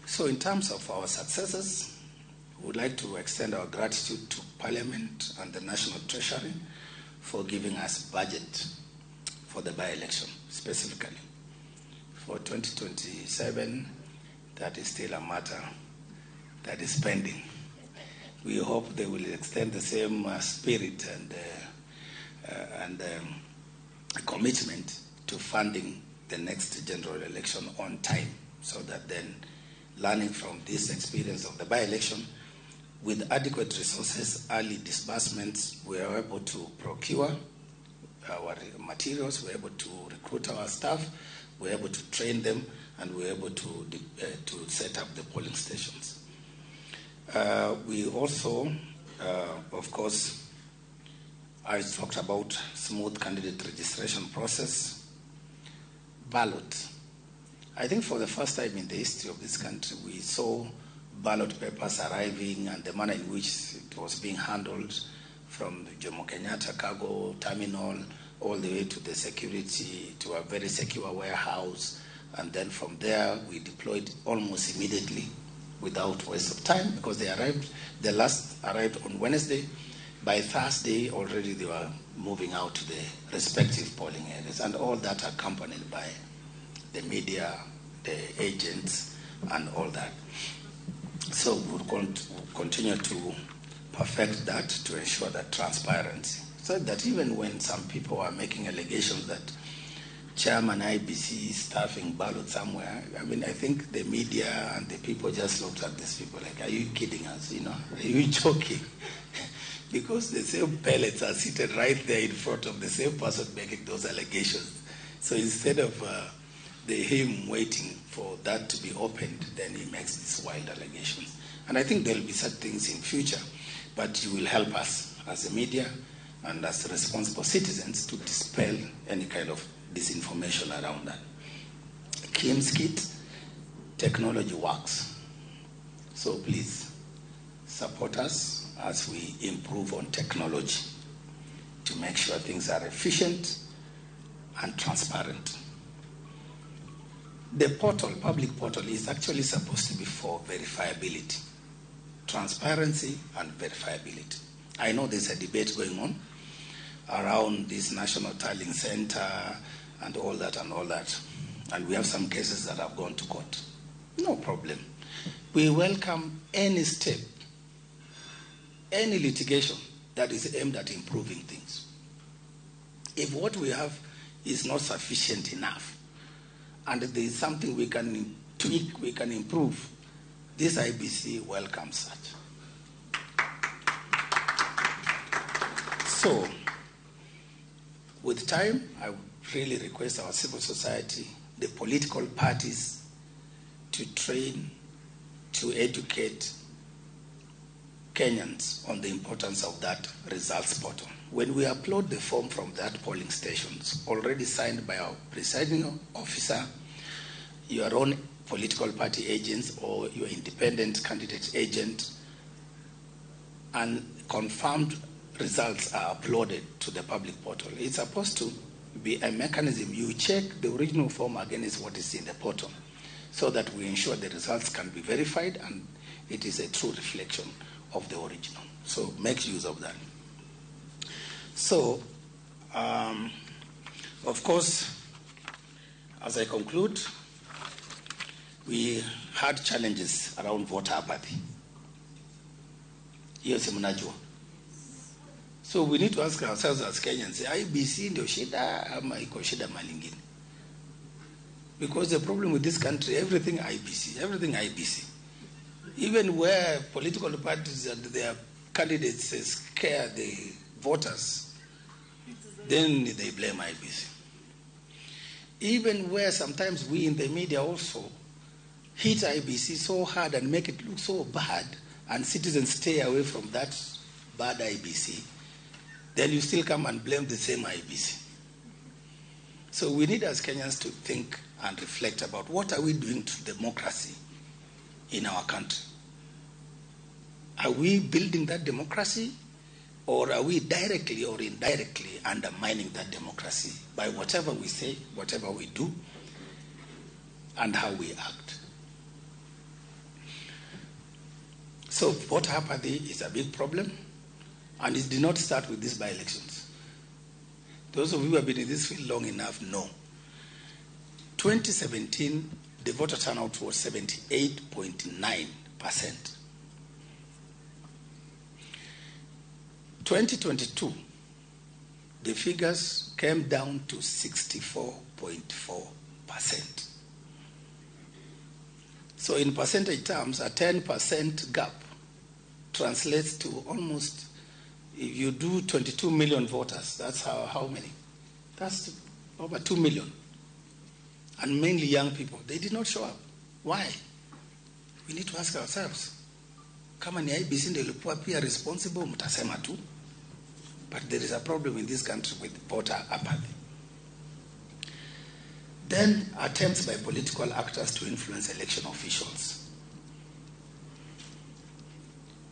So in terms of our successes, we would like to extend our gratitude to Parliament and the National Treasury for giving us budget for the by-election specifically. For 2027, that is still a matter that is pending. We hope they will extend the same spirit and commitment to funding the next general election on time, so that then, learning from this experience of the by-election, with adequate resources, early disbursements, we are able to procure our materials, we are able to recruit our staff, we are able to train them, and we are able to set up the polling stations. We also, of course, I talked about smooth candidate registration process, ballot. I think for the first time in the history of this country, we saw ballot papers arriving and the manner in which it was being handled from the Jomo Kenyatta cargo terminal all the way to the security, to a very secure warehouse And then from there, we deployed almost immediately without waste of time, because they arrived, the last arrived on Wednesday. By Thursday, already they were moving out to the respective polling areas, and all that accompanied by the media, the agents, and all that. So we'll continue to perfect that to ensure that transparency, so that even when some people are making allegations that chairman IBC is stuffing ballot somewhere, I mean, I think the media and the people just looked at these people like, are you kidding us, you know? Are you joking? Because the same pellets are seated right there in front of the same person making those allegations. So instead of him waiting for that to be opened, then he makes these wild allegations. And I think there will be such things in future, but you will help us as a media and as responsible citizens to dispel any kind of disinformation around that. KIEMS kit, technology works. So please support us as we improve on technology to make sure things are efficient and transparent. The portal, public portal, is actually supposed to be for verifiability, transparency and verifiability. I know there's a debate going on around this National Tallying Center and all that and all that. And we have some cases that have gone to court. No problem. We welcome any step, any litigation that is aimed at improving things. If what we have is not sufficient enough, and there is something we can tweak, we can improve, this IBC welcomes such. So, with time, I would really request our civil society, the political parties, to train, to educate Kenyans on the importance of that results portal. When we upload the form from that polling stations, already signed by our presiding officer, your own political party agents or your independent candidate agent, and confirmed results are uploaded to the public portal. It's supposed to be a mechanism. You check the original form against what is in the portal so that we ensure the results can be verified and it is a true reflection of the original. So make use of that. So, of course, as I conclude, we had challenges around voter apathy. Hiyo si mnajua. So we need to ask ourselves as Kenyans, IBC ndio shida ama iko shida mahali ingine? Because the problem with this country, everything IBC, everything IBC. Even where political parties and their candidates scare the voters, then they blame IBC. Even where sometimes we in the media also hit IBC so hard and make it look so bad, and citizens stay away from that bad IBC, then you still come and blame the same IBC. So we need as Kenyans to think and reflect about what are we doing to democracy in our country. Are we building that democracy, or are we directly or indirectly undermining that democracy by whatever we say, whatever we do, and how we act? So voter apathy is a big problem, and it did not start with these by-elections. Those of you who have been in this field long enough know. 2017, the voter turnout was 78.9%. 2022, the figures came down to 64.4%. So in percentage terms, a 10% gap translates to almost, if you do 22 million voters, that's how many? That's over 2 million. And mainly young people. They did not show up. Why? We need to ask ourselves. Kama ni IBC ndio ilikuwa pia responsible, mtasema tu. But there is a problem in this country with voter apathy. Then attempts by political actors to influence election officials.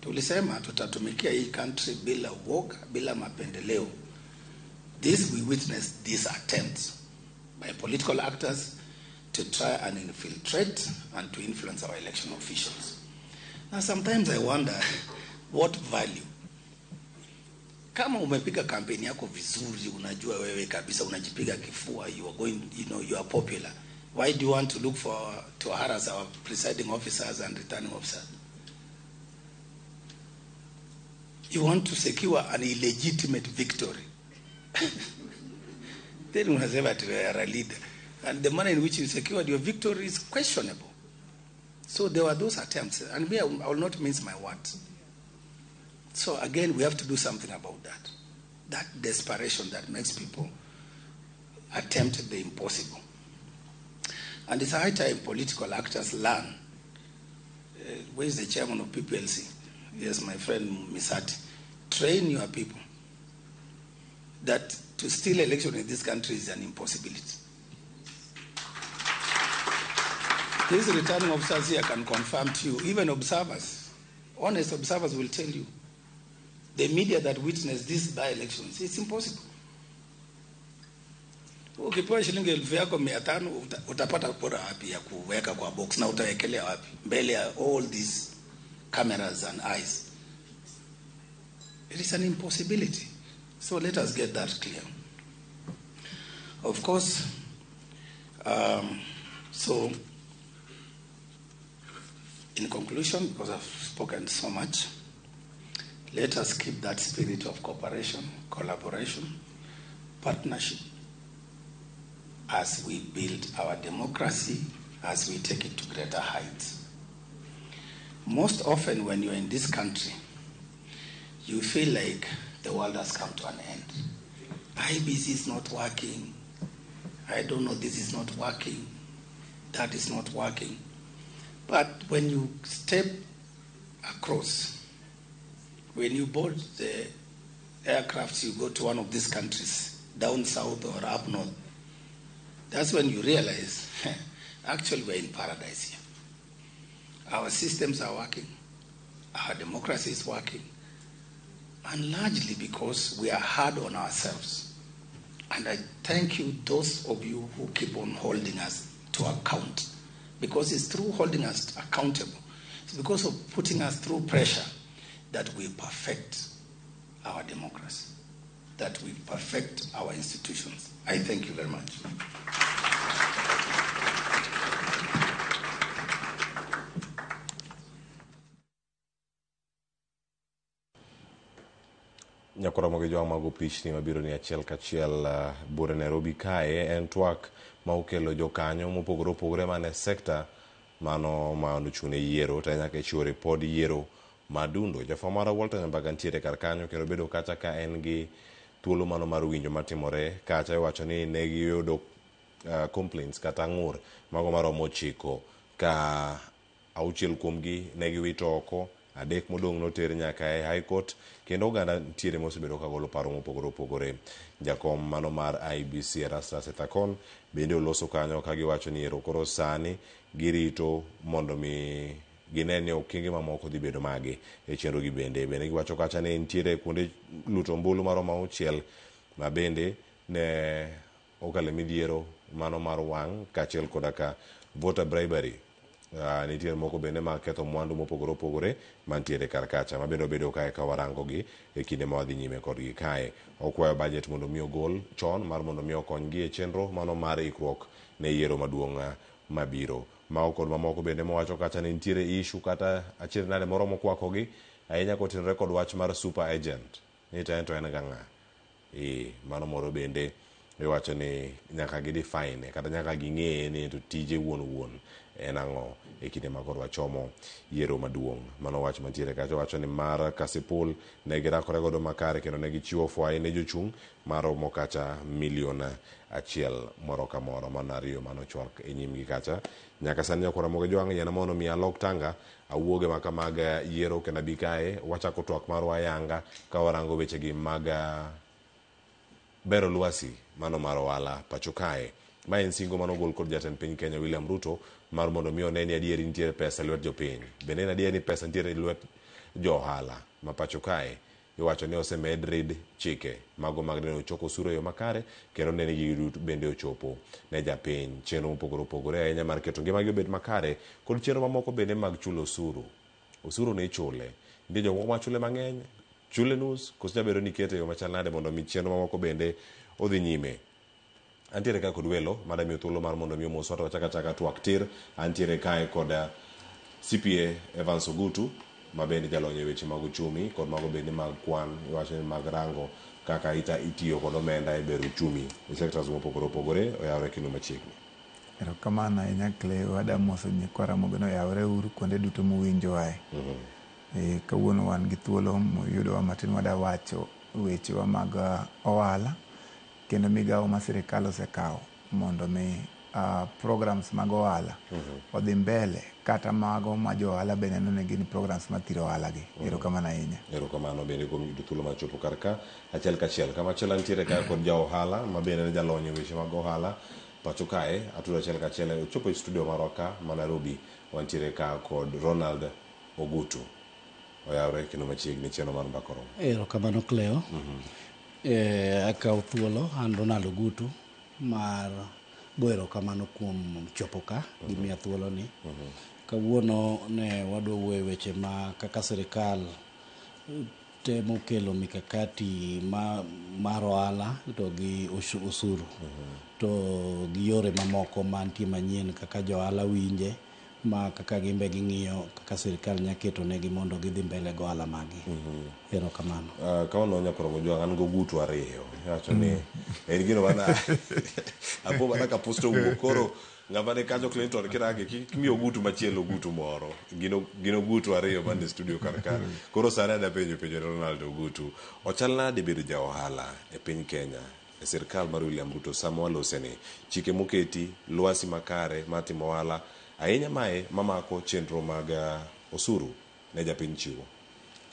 Tulisema tutatumikia hii country bila uoga, bila mapendeleo. This we witnessed these attempts by political actors to try and infiltrate and to influence our election officials. Now, sometimes I wonder what value. Kama umepiga kampeni yako vizuri, unajua wewe kabisa unajipiga kifua, you are going, you are popular. Why do you want to look for to harass our presiding officers and returning officers? You want to secure an illegitimate victory. Then unasema ati we are a leader. And the manner in which you secured your victory is questionable. So there were those attempts. And me, I will not mince my words. So again, we have to do something about that. That desperation that makes people attempt the impossible. And it's high time political actors learn. Where is the chairman of PPLC? Yes, my friend Misati. Train your people that to steal election in this country is an impossibility. These returning officers here can confirm to you, even observers, honest observers will tell you, the media that witnessed these by-elections, it's impossible. Ukipewa shilingi 5,500 utapata kura wapi ya kuweka kwa box na utawekelea wapi mbele ya all these cameras and eyes? It is an impossibility. So let us get that clear. Of course, so in conclusion, because I've spoken so much, let us keep that spirit of cooperation, collaboration, partnership as we build our democracy, as we take it to greater heights. Most often when you're in this country, you feel like the world has come to an end. IBC is not working. I don't know, this is not working. That is not working. But when you step across, when you board the aircraft, you go to one of these countries, down south or up north, that's when you realize, actually we're in paradise here. Our systems are working, our democracy is working, and largely because we are hard on ourselves. And I thank you, those of you who keep on holding us to account, because it's through holding us accountable, it's because of putting us through pressure that we perfect our democracy, that we perfect our institutions. I thank you very much. Nyakora mogejo mago pichni mabiro ni achiel kachiel bure Nairobi kae en twak ma okelo jokanyo mopogore opogore mane sekta mano ma nochung' ne yiero to nyaka chiwo ripod yiero madundo. Jafwambo marwa Walter Nyambaga ntiere kar kanyo kendo bedo kacha ka en gi thuolo mano mar winjo matimore kacha. Iwacho ni ne giyudo complaints kata ng'ur mago maromo 9 ka 6 kuomgi ne giwito oko, 3 modong' noter nyaka e High Court kendo oganda ntiere mosebedo ka golo paro mopogore opogore. Jakom mano mar IBC Erastus Ethakon bende oloso kanyo ka giwacho ni ero koro sani girito mondo mi gine ni okenge mamoko dhi bedo mage e chenro gi bende. Bende giwacho kacha ni nitiere kuonde luto ombulu maromo 6 ma bende ne okale midhiero mano mar wang' kaachiel koda ka voter bribery. Nitiere moko bende ma ketho mwandu mopogore opogore mantiere kar kacha ma bende obedo kae ka warango gi e kinde ma wadhi nyime kodgi kae. Okwayo budget mondo mi ogol chon mar mondo mi okonygi e chenro mano mar ikruok ne yiero maduong' mabiro. Mago kod mamoko bende mowacho kacha ni nitiere issue kata achiel nade moro mokwakogi ahinya kotenore kod wach mar super agent ni to en ga ng'a. Mano moro bende iwacho ni nyaka gi define kata nyaka ging'e ni to tije wuon wuon en ang'o e kinde ma koro wachomo yiero maduong'. Mano wach mantiere kacha. Wacho ni mar Kasipul ne girakore godo makare kendo ne gichiwo fwai ne jochung' maromo kacha 1 million moro ka moro. Mano 2 mano chwak e nyimgi kacha. Nyaka sani nyakwara mogo jwang' yiena mondo mi alok tanga awuoge maka mag yiero kendo abi kae wachako twak marwa ayanga ka warango wechegi mag bero lwasi mano mar ohala pacho kae. Ma en singo manogol kod jatend piny Kenya William Ruto mar mondo mi one ni adieri nitiere pesa e lwet jopiny. Bende en adier ni pesa nitiere e lwet jo ohala ma pacho kae. Iwacho ni osemed rid chike mago mag neno choko osuru e yo makare kendo neno ni gigi duto bende ochopo ne japiny. Chenro mopogore opogore ahinya mar keto ngimagi obed makare kod chenro mamoko bende mag chulo osuru. Osuru ni ichule. Nitie jomoko machule mang'eny, chule nus, koso nyalo bedo ni ikete e yo machal nade mondo mi chenro mamoko bende odhi nyime. Antiere ka kod welo madamiyo thuolo mar mondo mi omoswa to wachak achaka twak tir. Antiere kae kod CPA Evans Ogutu ma bende jalony e weche mag uchumi kod mago bende mag kwan iwacho ni mag rango kaka ita itiyo kod omenda e bero uchumi e sectors mopogore opogore oyawre kendo machiegni. Erokamano ahinya Cleo, adwa moso nyikwa Ramogi ni oyawre uru kuonde duto muwinjowae. Kawuono wan gi thuolo moyudowa matin wadwa wacho wechewa mag ohala kendo migawo ma sirikal osekawo mondo mi programs mag ohala odhi mbele kata mago ma jo ohala be neno ni gin programs mathiro ohala gi. Erokamano ahinya. Erokamano bende kuom yudo thuolo mar chopo kar ka achiel kachiel. Kamachielo antiere ka kod ja ohala ma bende en jalony e weche mag ohala pacho kae atudo achiel kachiel ochopo e studio marwa ka ma Nairobi wantiere ka kod Ronald Ogutu. Oyawre kendo machiegni chenro mar Mbaka Oromo. Erokamano Cleo. Akawo thuolo an Ronald Ogutu mar goyo erokamano kuom chopo ka gi miya thuolo ni. Kawuono ne wadwa wuoyo e weche ma kaka sirikal temo kelo mikakati mar ohala to gi osuru to gi yore mamoko mantie manyien kaka jo ohala winje ma kaka gimbe ging'iyo kaka sirikal nya keto negi mondo gidhi mbele go ohala magi. Erokamano. Ka wanonya koro Ojwang' an gogutu ariyo. Iwacho ni en gino mana apo mana ka posto owuok koro ng'ama ni kacho Clinton kirange kik mi ogutu machielo ogutu moro. Gin ogutu ariyo man e studio kar ka. Koro sani adwa penjo penjo ne Ronald Ogutu. Ochal nade bedo ja ohala e piny Kenya e sirkal mar William Ruto sama waloseni? Chike moketi, lwasi makare mar timo ohala, ahinya mae mamako chenro mag osuru ne japiny chiwo.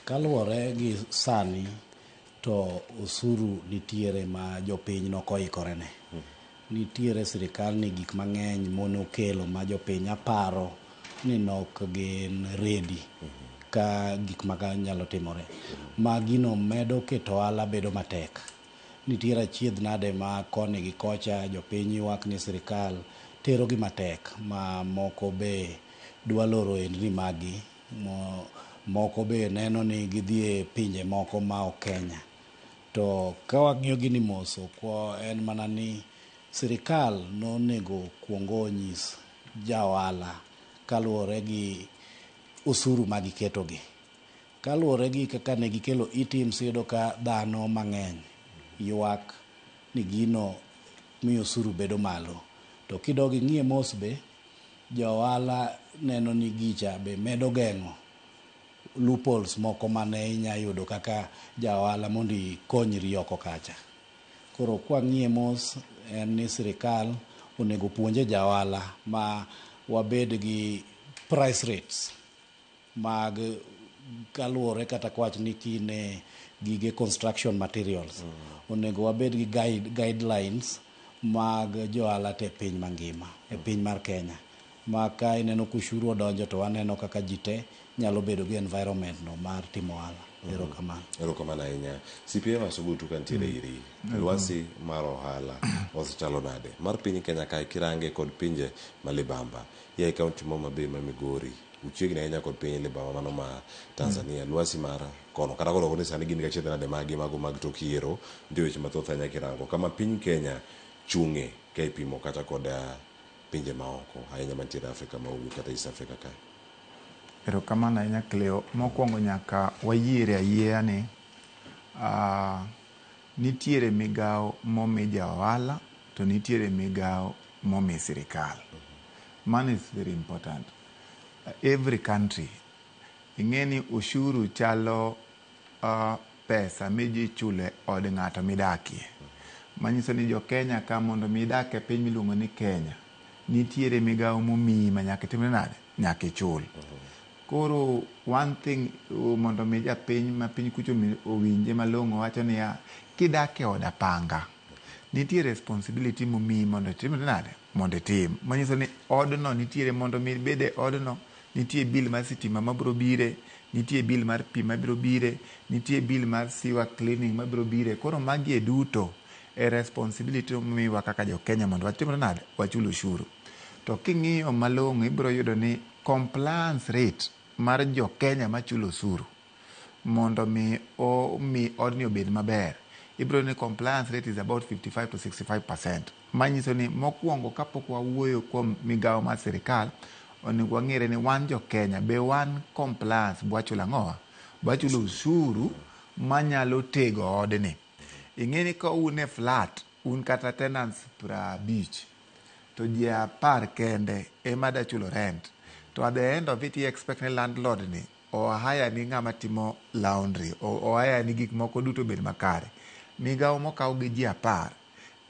Kaluwore gi sani to osuru nitiere ma jopiny nokoikore ne. Nitiere sirikal ni gik mang'eny monokelo ma jopiny aparo ni nok gin ready ka gik maka nyalo timore. Ma gino medo keto ohala bedo matek. Nitiere achiedh nade ma koni gi kocha jopiny ywak ni sirikal tero gi matek ma moko be dwa loro ohendni magi moko be neno ni gidhi e pinje moko ma ok Kenya. To ka wang'iyo gini mos ok en mana ni sirikal nonego kuongo onyis ja ohala kaluwore gi osuru magiketogi. Kaluwore gi kaka ne gikelo eTIMS iyudo ka dhano mang'eny ywak ni gino miyo osuru bedo malo. To kidok ing'iye mos be, jo ohala neno ni gicha be medo geng'o loopholes moko mane inya yudo kaka ja ohala mondo ikonyri oko kacha. Koro kwang'iye mos en ni sirikal onego puonje ja ohala ma wabed gi price rates mag kaluwore kata kwach ni kine gige construction materials. Onego wabed gi guidelines mag jo ohala te piny mangima, e piny mar Kenya. Ma ka ineno ka ushuru odonjo to waneno kaka ji te nyalo bedo gi environment no mar timo ohala. Erokamano. Erokamano ahinya. CPA Evans Ogutu kantiere iri. Lwasi mar ohala osechalo nade? Mar piny Kenya kae kirange kod pinje ma libamba. Ya e kaunti ma Homa Bay ma Migori. Uchiegni ahinya kod piny libamba mano ma Tanzania. Lwasi mar kono kata koro ni sani gin gachiedh nade magi mago mag tok yiero. Nitie weche mathoth ahinya kirango. Kama piny Kenya chung'e ka ipimo kata kod pinje maoko ahinya mantiere Afrika ma ugwe kata East Africa kae. Erokamano ahinya Cleo. Mokwongo nyaka wayiere ayieya ni nitiere migawo momi ja ohala to nitiere migawo momi sirikal. Mano is very important. Every country ing'e ni ushuru chalo pesa miji chulo e od ng'ato midakie. Manyiso ni jo Kenya ka mondo mi idak e piny miluongo ni Kenya, nitiere migawo momiyi ma nyaka itimre nade? Nyaka ichul. Koro one thing mondo mi japiny ma piny kucho owinje malong'o wacho niya, kidak e od apanga, nitie responsibility momiyi mondo itimre nade? Mondo itim. Manyiso ni odno nitiere mondo mi ibed e odno, nitie bill mar sitima mabiro bire, Nitie bill mar pi mabiro bire, nitie bill mar sewer cleaning mabiro bire. Koro magi e duto e responsibility momiwa kaka jo Kenya mondo watimre nade? Wachul ushuru. To king'iyo malong'o ibiro yudo ni compliance rate mar jo Kenya machulo osuru mondo mi omi odni obed maber, ibiro yudo ni compliance rate is about 55 to 65%. Manyiso ni mokwongo kapok wawuoyo kuom migawo mar sirikal, onego wang'ere ni wan jo Kenya be wan compliance bwachulo ang'owa? Bwachulo ushuru manyalo tego odni. Ing'e ni ka un e flat, un kata tenants 50, to ji 10 kende ema da chulo rent. To at the end of it, i expect ni landlord ni o hire ni ng'ama timo laundry, o hire ni gik moko duto bed makare. Migawo mokaw gi ji 10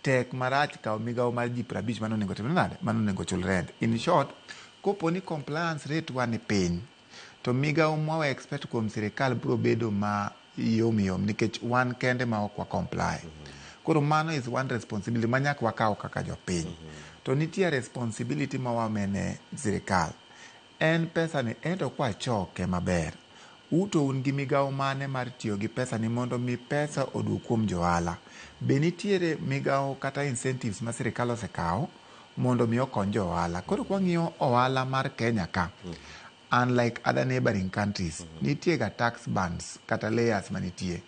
tek marach kawo migawo mar ji 50 mano onego timre nade? Mano onego chul rent. In short, kopo ni compliance rate wa ni piny, to migawo mwa expect kuom sirikal biro bedo ma yom yom nikech wan kende ma ok wa comply. Koro mano is one responsibility ma nyaka wakaw kaka jopiny. To nitie responsibility ma wamene sirikal. En pesa ni ento kwachoke maber, uto un gi migawo mane mar tiyo gi pesa ni mondo mi pesa oduog kuom johala. Be nitiere migawo kata incentives ma sirikal osekawo mondo mi okony jo ohala. Koro kwang'iyo ohala mar Kenya ka, unlike other neighboring countries, nitie ga tax bands kata layers manitie.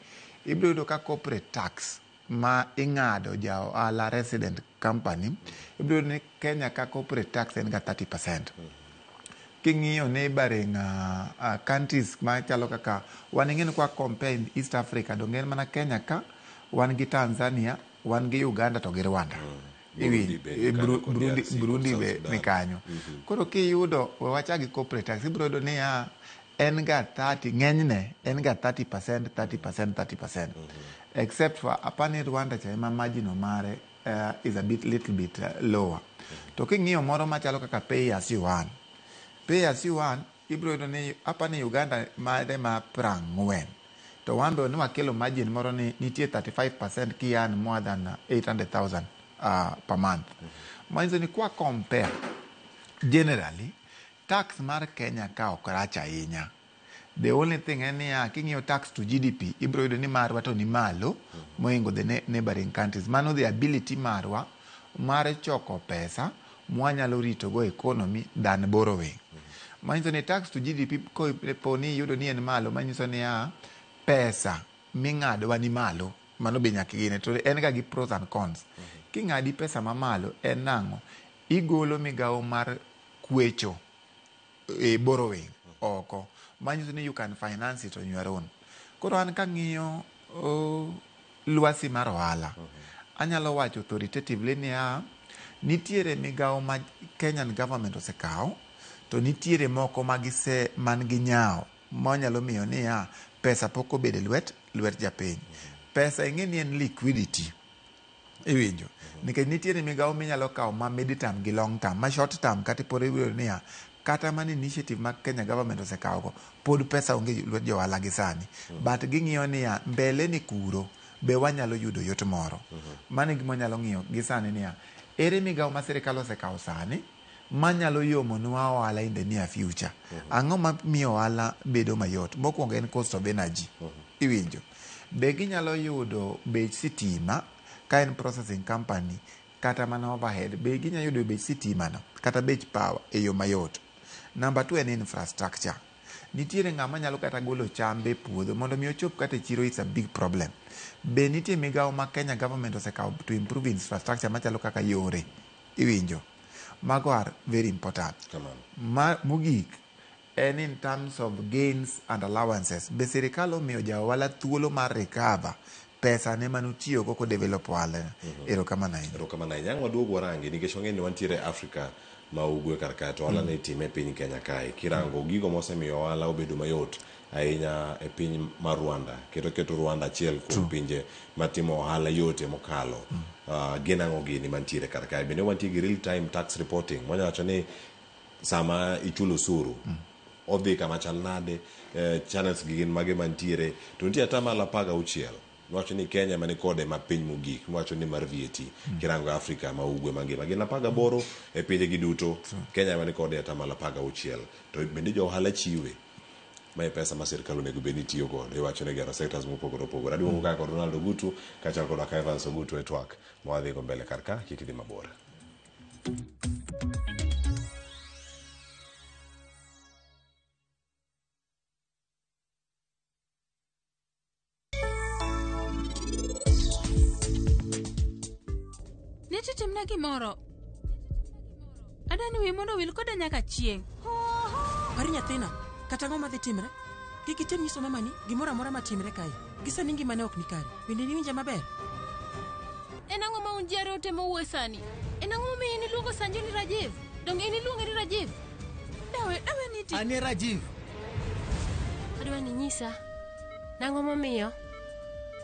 Ibiro yudo ka corporate tax ma ing'ado ja ohala resident company, ibiro yudo ni Kenya ka corporate tax en ga 30%. King'iyo neighboring countries machalo kaka wan ing'e ni kwa compare in East Africa, donge en mana Kenya ka, wan gi Tanzania, wan gi Uganda to gi Rwanda. Burundi be ni kanyo kod Burundi, DRC kod Burundi South be Sudan. ni kanyo. Koro kiyudo we wachak gi corporate tax, ibiro yudo niya en ga 30, ng'enyne en ga 30%, 30%, 30%. Except for apani Rwanda cha ema margin mare is a bit little bit lower. To king'iyo moro machalo kaka pay as you earn. Pay as you earn, ibiro yudo ni apani Uganda mare ma 40. To wan be ne wakelo margin moro ni nitie 35% ki earn more than 800,000 per month. Manyiso ni kwa compare generally tax mar Kenya ka ok rach ahinya. The only thing en niya king'iyo tax to GDP ibiro yudo ni marwa to ni malo mohingo the neighboring countries. Mano the ability marwa mar choko pesa mwanyalo ritogo economy than borrowing. Manyiso ni tax to GDP kopo ni iyudo ni en malo manyiso niya pesa ming'adowa ni malo. Mano be nyaka igine to en ga gi pros and cons. King'adi pesa mamalo en nang'o? Igolo migawo mar kwecho e borrowing oko manyiso ni you can finance it on your own. Koro an kang'iyo lwasi mar ohala, anyalo wacho authoritatively niya nitiere migawo ma Kenyan government osekawo to nitiere moko magise man gi nyawo manyalo miyo niya pesa pok obedo e lwet japiny. Pesa ing'e ni en liquidity. Iwinjo? Nikech nitiere migawo minyalo kawo ma mid term gi long term. Ma short term kata pod ibiro yudo niya kata mana initiative ma Kenya government osekawo go pod pesa onge lwet jo ohala gi sani. But ging'iyo niya mbele ni kuro be wanyalo yudo yot moro. Mano e gima wanyalo ng'iyo gi sani niya ere migawo ma sirikal osekawo sani manyalo yomonwa ohala in the near future. Ang'o mamiyo ohala bedo mayot? Mokwongo en cost of energy. Iwinjo? Be ginyalo yudo bech sitima ka en processing company kata mana overhead be ginyalo yudo bech sitima no kata bech power e yo mayot. Number 2 en infrastructure. Nitiere ng'ama nyalo kata golo chambe e puodho mondo mi ochop kata e chiro is a big problem. Be nitie migawo ma Kenya government osekawo to improve infrastructure machalo kaka yore. Iwinjo? Mago are very important. Ma, mogik en in terms of gains and allowances. Be sirikal omiyo ja ohala thuolo mar recover pesa ne manotiyogo ko develop ohala. Erokamano ahinya. Erokamano ahinya. Ang' waduog warangi nikech wang'eyo ni wantiere Afrika ma ugwe kar kae to ohala ne itime e piny Kenya kae. Kirango gigo mosemiyo ohala obedo mayot ahinya e piny mar Rwanda kendo keto Rwanda achiel kuom pinje matimo ohala yote mokalo. Gin ang'o gini mantiere kar kae? Bende wantie gi real time tax reporting mwanya wacho ni sama ichulo osuru odhi kama chal nade, channels gi gin mage mantiere to nitie atamalo 16 miwacho ni Kenya mani kode ma piny mogik miwacho ni mar VAT kirango Afrika ma ugwe mangima gin 18 e pinje gi duto Kenya mani kode atamalo 16 to bende jo ohala chiwe. Ma e pesa ma sirkal onego bed ni tiyo godo. Iwacho ni gero sectors mopogore opogore. Aduogo ka kod Ronald Ogutu kaachiel koda ka Evans Ogutu e twak ma wadhigo mbele kar ka, kik idhi mabor. Nitie timna gimoro. Adani wiyi mondo owil koda nyaka chieng'. Par nyathina, kata ang'o madhi timre? Kik item nyiso mamani gimoro amora matimre kae. Gisani ngimane ok ni kare. Bende iwinja maber? En ang'o ma un ji ariyo utemo wuoyo sani? En ang'o momiyo in iluongo Sanju ni Rajiv? Donge in iluonge ni Rajiv? Dawe, dawe niti. An e Rajiv. Adwa ni inyisa. Nang'o momiyo?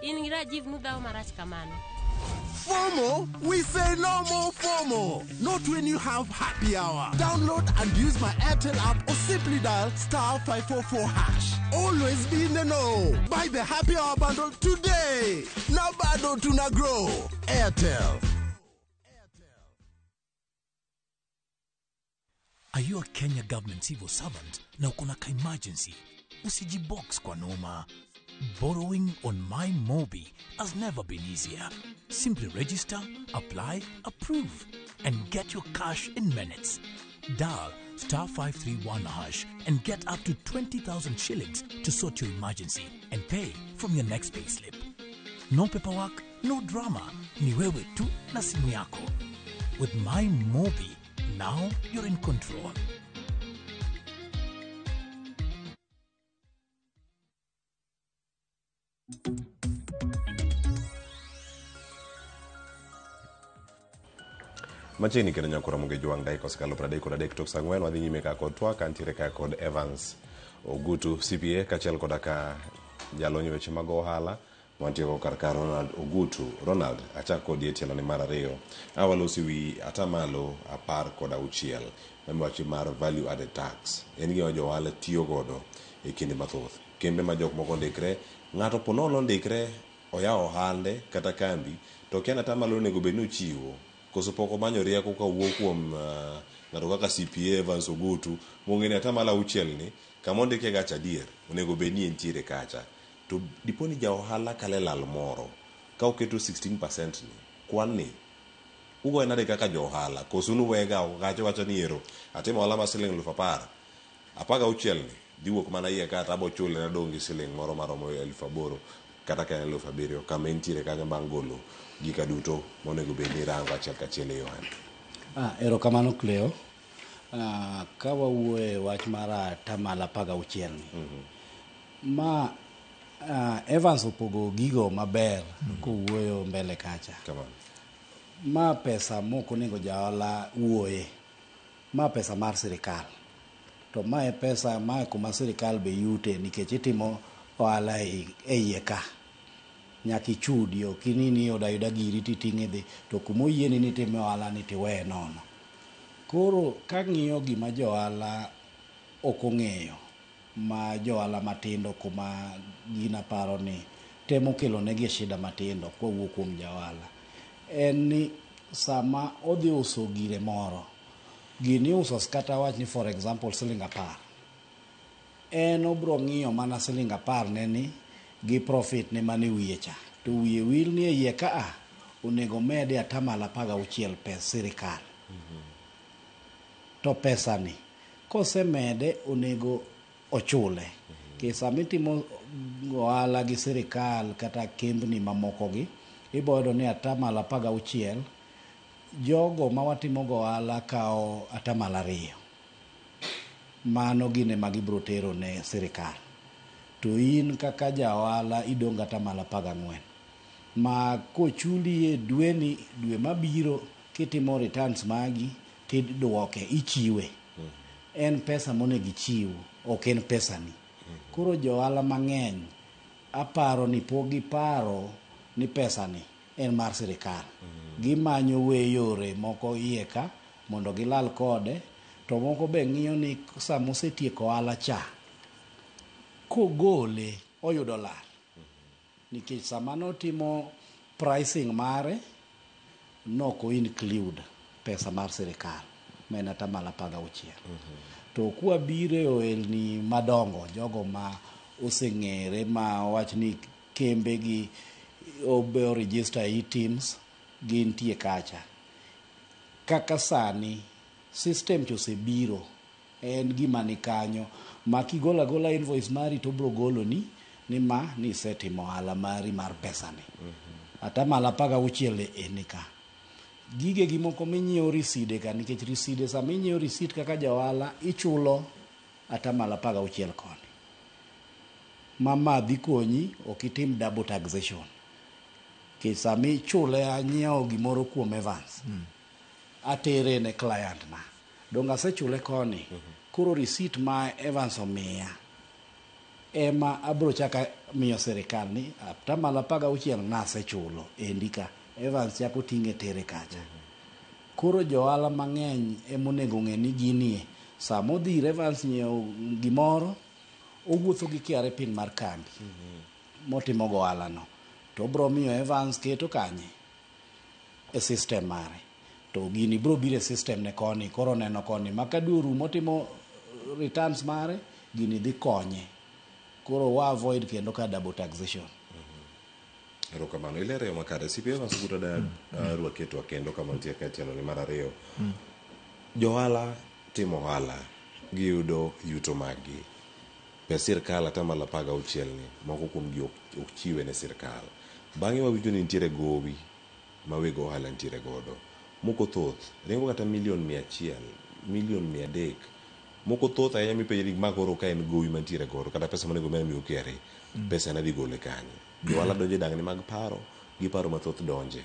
In gi Rajiv nudhawo marach kamano. FOMO? We say no more FOMO. Not when you have happy hour. Download and use my Airtel app or simply dial star 544 hash. Always be in the know. Buy the happy hour bundle today. Now bado tuna grow. Airtel. Are you a Kenya government civil servant na uko na ka emergency? Usijibox kwa noma. Borrowing on MyMobi has never been easier. Simply register, apply, approve, and get your cash in minutes. Dial star 531 hash and get up to 20,000 shillings to sort your emergency and pay from your next payslip. No paperwork, no drama. Ni wewe tu na simu yako. With MyMobi, now you're in control. Machiegni kendo nyakora Ramogi Jwang' dakika osekalo 33 tok saa 4 wadhi nyime ka kod twak antiere ka kod Evans Ogutu CPA kaachiel koda ka jalony e weche mag ohala wantie go kar ka Ronald Ogutu. Ronald, achak kodi e tielo ni mar ariyo. A walosi wi atamalo 16 mamiwacho mar value added tax. En gima jo ohala tiyo godo e kinde mathoth. Kembe ma jok moko ondikre, ng'ato po nono ondikre oyawo ohande kata kambi to okia ni atamalo onego bed ni ochiwo koso pok omanyo rieko kawuok kuom ng'ato kaka CPA Evans Ogutu mong'e ni atamalo 6 ni kama ondike gacha adier onego bed ni entiere kacha. To dipo ni ja ohala kale lal moro ka oketo 16% ni kwan ni ugoye nade kaka jo ohala koso nuwega oko kacha wacho ni ero atimo ohala mar siling 10,000 16 ni dhi wuok mana iye ka to abo chule nadong' gi siling moro maromo 8,000 kata ka en 7,000 kama entiere kanyo bang' golo gika duto monego bed ni irango achiel kachiel e ohandi. Erokamano Cleo. Ka wawuoyo e wach mar atamalo 16 ni, ma Evans opogo gigo maber kowuoyo mbele kacha. Ma pesa mok onego jaohala wuoye. Ma pesa mar sirikal. To ma e pesa ma kuma sirikal be yute nikech itimo ohala e iye ka. Nyaka ichudi, ok inini iyudo ayuda giri titing'e idhi, to kuma oyieni ni itime ohala ni tiweye nono. Koro kang'iyo gima jo ohala ok ong'eyo, ma jo ohala matindo kuma gin aparo ni temo kelo negi shida matindo kowuok kuom ja ohala, en ni sama odhi uso gire moro, gini iuso kata wach ni for example siling 10, en obro ng'iyo mana siling 10 ne ni gi profit ne mane wiye cha, to wiye wil ni e iye ka a onego mede atamalo 16 pes sirikal. To pesa ni kosemede onego ochule. Ke sama itimo ohala gi sirikal kata kembni mamoko gi, ibo yudo ni atamalo 16 jogo ma watimo go ohala kawo atamalo 2. Mano gin ema gibiro tero ne sirikal. To in kaka ja ohala idong' atamalo 14. Ma kochuli e dweni, dwe mabiro kitimo returns magi tiduoke, ichiwe. En pesa monego ichiw, ok en pesani. Koro jo ohala mang'eny aparo ni pok giparo ni pesani en mar sirikal. Gimanyo we yore moko iye ka mondo gilal kode, to moko be ng'iyo ni sama osetieko ohala cha, kogole oyudo lal. Nikech sama notimo pricing mare, nok o include pesa mar sirikal. ma en 16%. To kwabiro e ohelni madongo, jogo ma oseng'ere ma wach ni kembe gi obe register eTIMS gintie kacha. Kaka sani system cha osebiro, en gima ni kanyo ma kigolo agola invoice mari to obro goloni ni ma ni isetimo ohala mari mar pesani. 16% en ka. Gige gi moko minyiewo riside ka, nikech riside sama inyiewo risit kaka ja ohala ichulo 16% koni. Ma dhi konyi ok itim double taxation. Nikech sama ichule anyiewo gimoro kuom Evans, atere ne client na. Donge asechule koni, koro receipt ma Evans omiya ema abro chaka miyo sirikal ni 16% nasechulo endi ka. Evans chako ting'e tere kacha. Koro johala mang'eny emonego ng'e ni ginie sama odhi ir Evans nyiewo gimoro, owuotho gi KRA pin mar kambi motimo go ohala no. To obro miyo Evans keto kanye e system mare. To gini bro biro e system ne koni, koro oneno koni. Ma ka dwe orumo otimo returns mare, gini dhi konye. Koro wa avoid kendo ka double taxation. Erokamano. Ilero yo makare. CPA Evans Oguta da rwaketwa kendo kama nitie ka tielo ni mar ariyo. Johala timo ohala, giyudo yuto maggi. Pes sirkal 16% ni, moko kuom gi ok chiwe ne sirkal. Bang'e wawinjo ni nitiere gowi ma weg ohala nitiere godo. Moko thoth, ringo kata milion 100, milion 300. Moko thoth ahinya mipenjri ma koro ka en gowi mantiere godo, kata pesa monego bed ni miyo KRA, pesa en adhi gole kanye. Johala donjo e dangni mag paro, gi paro mathoth donje.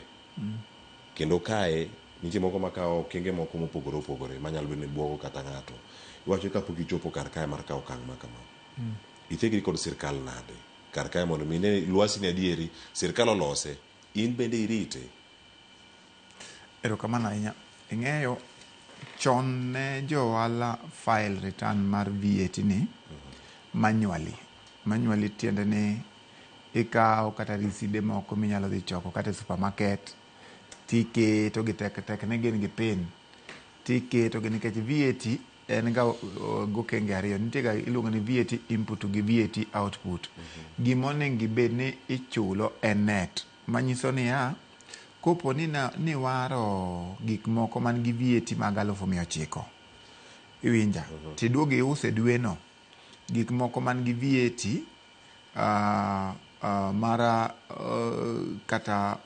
Kendo kae, nitie moko makawo okenge moko mopogore opogore manyalo bedo ni buogo kata ng'ato. Iwacho kapok ichopo kar kae mar kawo okang' ma kama. Ithegri kod sirkal nade? Kar kae mondo mi ine lwasi ni adieri, sirkal olose, in bende irite. Erokamano ahinya. Ing'eyo, chon ne johala file return mar VAT ni manually. Manually tiende ni ikawo kata riside moko minyalo dhi choko kata e supermarket tiketo gi tek tek ni gin gi pin tiketo gi nikech VAT en ga gokenge ariyo nitie ga iluongo ni VAT input gi VAT output. Gima onego ibed ni ichulo en net manyiso niya kopo ni niwaro gik moko man gi VAT mag 900,000 iwinja tiduogo iuse dwe no gik moko man gi VAT mara kata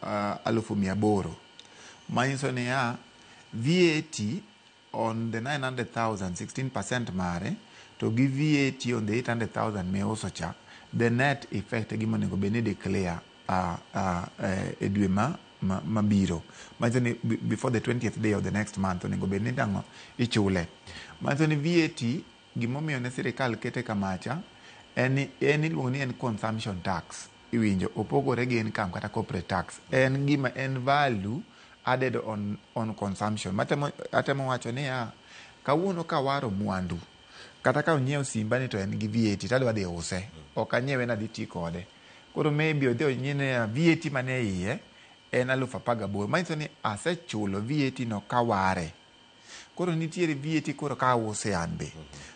800,000 manyiso niya VAT on the 900,000 16% mare to gi VAT on the 800,000 miuso cha the net effect gima onego bed ni declare e dwe mabiro manyiso ni before the 20th day of the next month onego bed ni dang'o ichule manyiso ni VAT gimomiyo ne sirikal kete kamacha en iluongo ni en consumption tax iwinjo opogore gi income kata corporate tax en gima en value added on consumption matemo atemo wacho niya kawuono kawaro mwandu kata ka onyiewo simba ni to en gi VAT tadwa dhi use ok anyiewe nadhi ti kode koro maybe odhi onyie niya VAT mane iye en 18,000 manyiso ni asechulo VAT no kaware koro nitiere VAT koro ka ause an be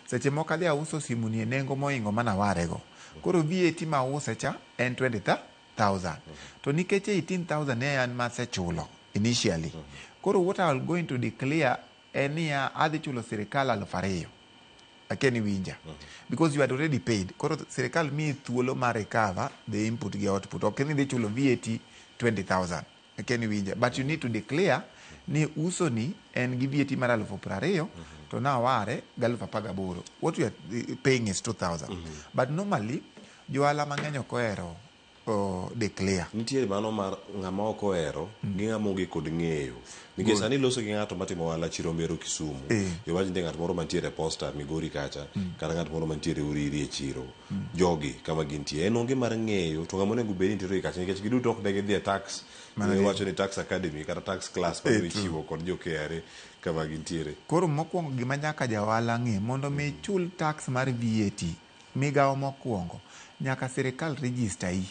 seche moko adhi auso simu ni e nengo mohingo manawarego koro VAT ma ause cha en 20,000 to nikech 18,000 ne an masechulo initially koro what I will going to declare en niya adhi chulo sirikal 2,000 akia ni winja because you had already paid koro sirikal miyi thuolo mar recover the input gi output ok ni idhi chulo VAT 20,000 akia ni winja but you need to declare ni uso ni en gi VAT mar 20,000 to naware gi 18,000 what you are paying is 2,000 but normally johala mang'eny ok ohero declare. Nitie mano mar ng'ama ok ohero gi ng'ama onge kod ng'eyo. Nikech sani iloso gi ng'ato matimo ohala Chiromero Kisumu. Iwach nitie ng'at moro mantiere Posta Migori kacha, kata ng'at moro mantiere Uriri e chiro. Jogi kama gintie. En onge mar ng'eyo to ng'ama onego bed ni nitiere kacha nikech giduto ok ne gidhi e tax. Iwacho ni tax academy kata tax class ma ichiwo kod jo KRA kama gintiere. Koro mokwongo gima nyaka ja ohala ng'e mondo mi ichul tax mar VAT migawo mokwongo nyaka sirikal register yi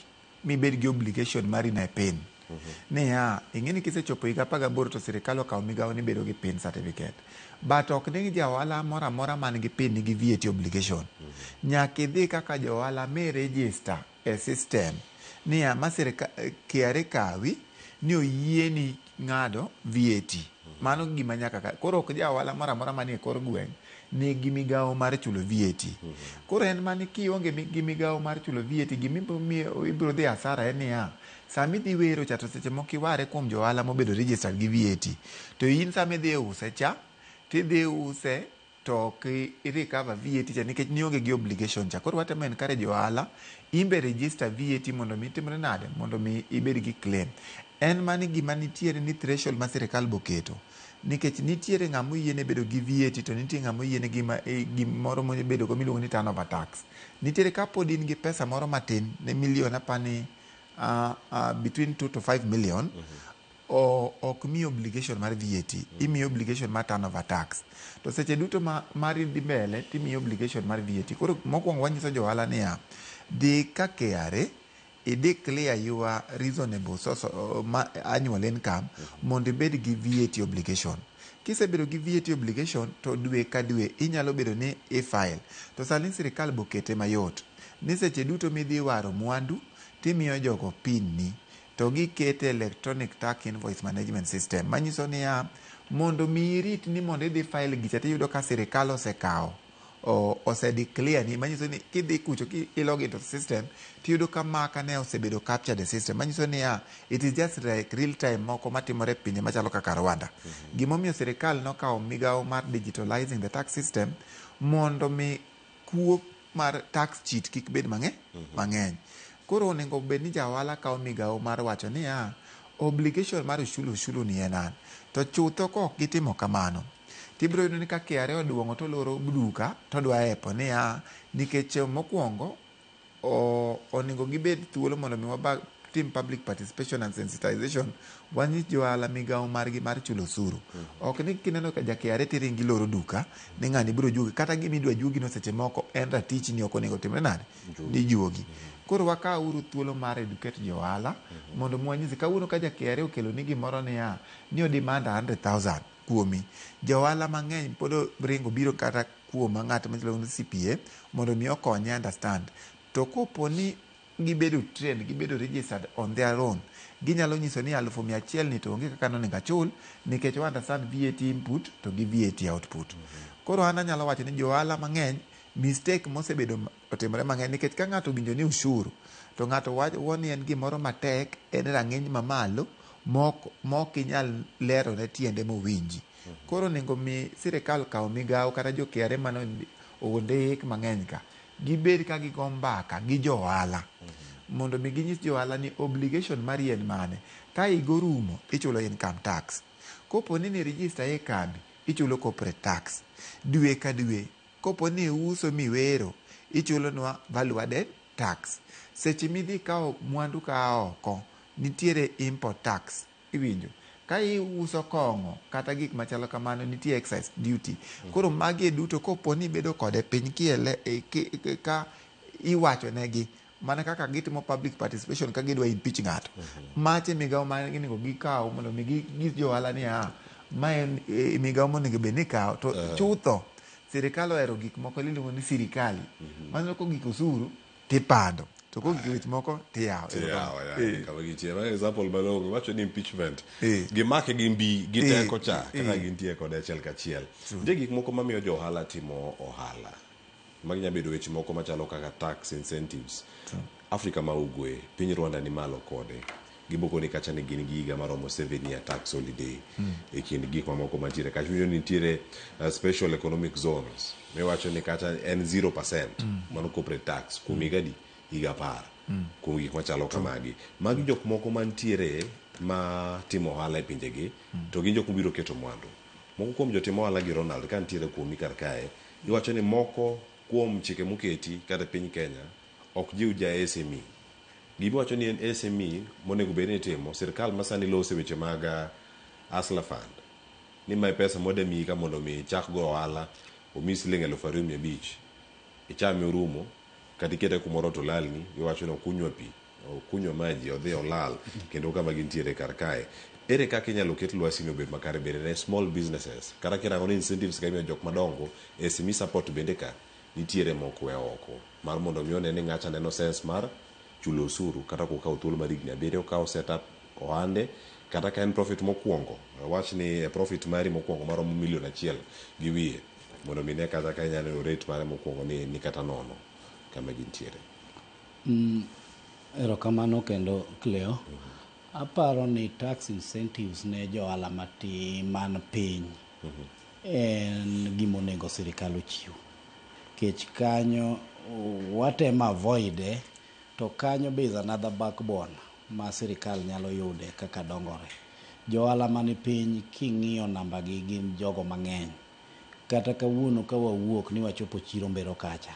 mibed gi obligation mari ne pin niya ing'e ni kisechopo higa 18 to sirikal okawo migawo ni bedo gi pin certificate But ok ni ja ohala moro amora man gi PIN nigi VAT obligation. Nyaka idhi kaka ja ohala mi register e system niya ma sirika KRA kawi ni oyieni ng'ado VAT. Mano gima nyaka ka. Koro ok ja ohala moro amora manie kor gweng' nigi migawo mar chulo VAT. Koro en mani kionge gi migawo mar chulo VAT, gima ibiro dhi asara en niya, sama idhi wero cha to seche moko iware kuom jo ohala mobedo registered gi VAT. To in sama idhi use cha, tidhi use to ok i recover VAT cha nikech nionge gi obligation cha. Koro watemo encourage jo ohala, in be register VAT mondo mi itimre nade? Mondo mi ibed gi claim. En mani gima nitiere ni threshold ma sirikal boketo. Nikech nitiere ng'ama oyiene bedo gi VAT to nitie ng'ama oyiene gima gimoro mobedo go miluongo ni turnover tax. Nitiere kapod in gi pesa moro matin ne million apani between 2 to 5 million, ok miyi obligation mar VAT, imiyi obligation mar turnover tax. To seche duto ma mari dhi mbele timiyi obligation mar VAT. Koro mokwongo wanyiso jo ohala niya, dhi ka KRA, i declare your reasonable source annual income mondo ibed gi VAT obligation. Kisebedo gi VAT obligation to dwe ka dwe inyalo bedo ni i file. To sani sirikal bokete mayot ni seche duto midhi waro mwandu timiyo jogo PIN ni to gikete electronic tax invoice management system manyiso niya mondo mi irit ni mondo idhi file gicha tiyudo ka sirikal osekawo ose declare ni manyiso ni kidhi kucho ki log into the system tiyudo ka maka ne osebedo captured e system manyiso niya it is just like real time moko matimore e pinje machalo kaka Rwanda. Gimomiyo sirikal nokawo migawo mar digitalizing the tax system mondo mi kuo mar tax cheat kik bed mang'eny. Koro onego bed ni ja ohala kawo migawo mar wacho niya obligation mar ushuru ni en an. To chutho kok gitimo kamano, tibiro yudo ni ka KRA oduong'o to oloro duka to odwa epo niya nikech mokwongo onego gibed thuolo mondo mi watim public participation and sensitization wanyis jo ohala migawo margi mar chulo osuru. Ok ni kineno ka ja KRA tiringo iloro duka ni ng'ani biro juogi kata gima idwa juogi no seche moko en ratichni ok onego timre nade ni juogi. Koro wakawuru thuolo mar educate jo ohala mondo mi wanyisi kawuono ka ja KRA okelo ni gimoro niya ni o demand 100,000 kuomi. Jo ohala mang'eny pod ringo biro kata kuoma ng'at miluongo ni CPA mondo mi okonye understand. To kopo ni gibedo trained, gibedo registered on their own, ginyalo nyiso ni 100,000 ni to onge kaka nonego achul nikech o understand VAT input to gi VAT output. Koro an anyalo wacho ni jo ohala mang'eny mistake mosebedo otimore mang'eny nikech ka ng'ato owinjo ni ushuru to ng'ato wacho ni en gimoro matek, en rang'iny mamalo mok inyal lero ne tiende mowinji. Koro onego mi sirikal kaw migawo kata jo KRA mane ondik mang'eny ka gibed ka gigo mbaka gi jo ohala mondo mi ginyis jo ohala ni obligation mari en mane. Ka higa orumo ichulo income tax. Kopo ni ni register e kambi ichulo corporate tax. Dwe ka dwe kopo ni iuso miwero ichulonwa value added tax. Seche midhi kawo mwandu ka oko nitiere import tax iwinjo. Ka iuso kong'o kata gik machalo kamano nitie excise duty. Koro magi duto kopo ni ibedo kode piny ka iwacho negi mana kaka gitimo public participation ka gidwa impeach ng'ato. Mache migawo ma onego gikaw mondo mi ginyis jo ohala niya ma en migawo monego bed ni ikawo to chutho sirikal ohero gik moko iluongo ni sirikali. Mano kogik osuru tipando to kogik weche moko tiyawo. Tiyawo, ya, kama gintie. Mano example malong'o wacho ni impeachment gimake gi mbi gi teko cha kaka gintie kode achiel kachiel. Nitie gik moko mamiyo jo ohala timo ohala. Magi nyalo bedo weche moko machalo kaka tax incentives. Afrika ma ugwe, piny Rwanda ni malo kode. Giboko ni kacha ni gin gi higa maromo 7 year tax holiday e kind gik mamoko mantiere kacha. Winjo ni nitiere special economic zones miwacho ni kacha en 0% mano corporate tax kuom higa adi? Higa 10 kuom gik machalo kamagi. Magi jok moko mantiere ma timo ohala e pinjegi to gin jok mobiro keto mwandu. Moko kuom jotim ohala gi Ronald ka nitiere kuomi kar kae, iwacho ni moko kuom chike moketi kata e piny Kenya ok jiw ja SME. Gimiwacho ni en SME monego bed ni itimo, sirkal masani lose weche mag Hustler Fund ni mae pesa mode miyi ka mondo mi ichak go ohala omiyi siling 2,500 ichame orumo kata ikete kumoro to lalni iwacho ni okunywa pi okunywa maji odhi olal kendo kama gintiere kar kae. Ere kaka inyalo ket lwasi ni obed makare bende ne small businesses kata kirango ni incentives ka imiyo jok madongo SME support bende ka nitiere mok we oko mar mondo mi one ni ng'acha neno sense mar chulo osuru kata kokawo thuolo mar higni abiriyo ka o set up ohande kata ka en profit mokwongo wach ni e profit mari mokwongo maromo milion achiel gi wiye mondo mi ne kata ka inyalo yudo rate mare mokwongo ni, ni kata nono kama gintiere. Erokamano kendo Cleo. Aparo ni tax incentives ne johala matin man piny en gima onego sirikal ochiw. Kech kanyo watemo avoid e to kanyo be is another backbone ma sirikal nyalo yude kaka dongore. Johala mani piny king'iyo namba gi gin jogo mang'eny. Kata kawuono ka wawuok ni wachopo chiro Mbero kacha.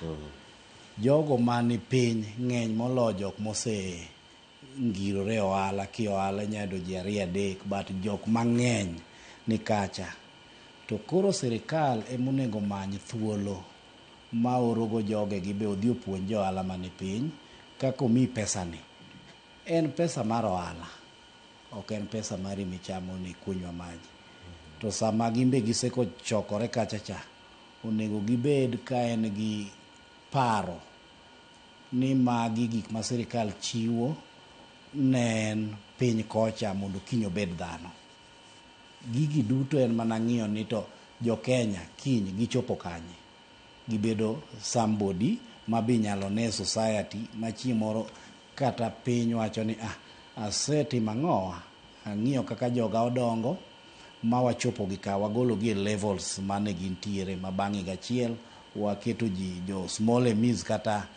Jogo mani piny ng'eny moloyo jok mose ngirore e ohala ki ohala inyalo yudo ji ariyo adek but jok mang'eny ni kacha. To koro sirikal emonego many thuolo ma orogo jogegi be odhi opuonj johala mani piny kaka omiyi pesani. En pesa mar ohala, ok en pesa mari michamo ni kunywa maji. To sama gin be gisekochokore kacha cha, onego gibed ka en gi paro ni magi gik ma sirikal chiwo ne en piny kocha mondo kiny obed dhano. Gigi duto en mana ng'iyo ni to jo Kenya kiny gichopo kanye. Gibedo somebody ma be inyalo ne e society ma chieng' moro kata piny wacho ni ah, asetimo ang'owa, ang'iyo kaka joga odongo ma wachopo gi ka, wagolo gi e levels mane gintiere ma bang' higa achiel waketo ji jo small SMEs kata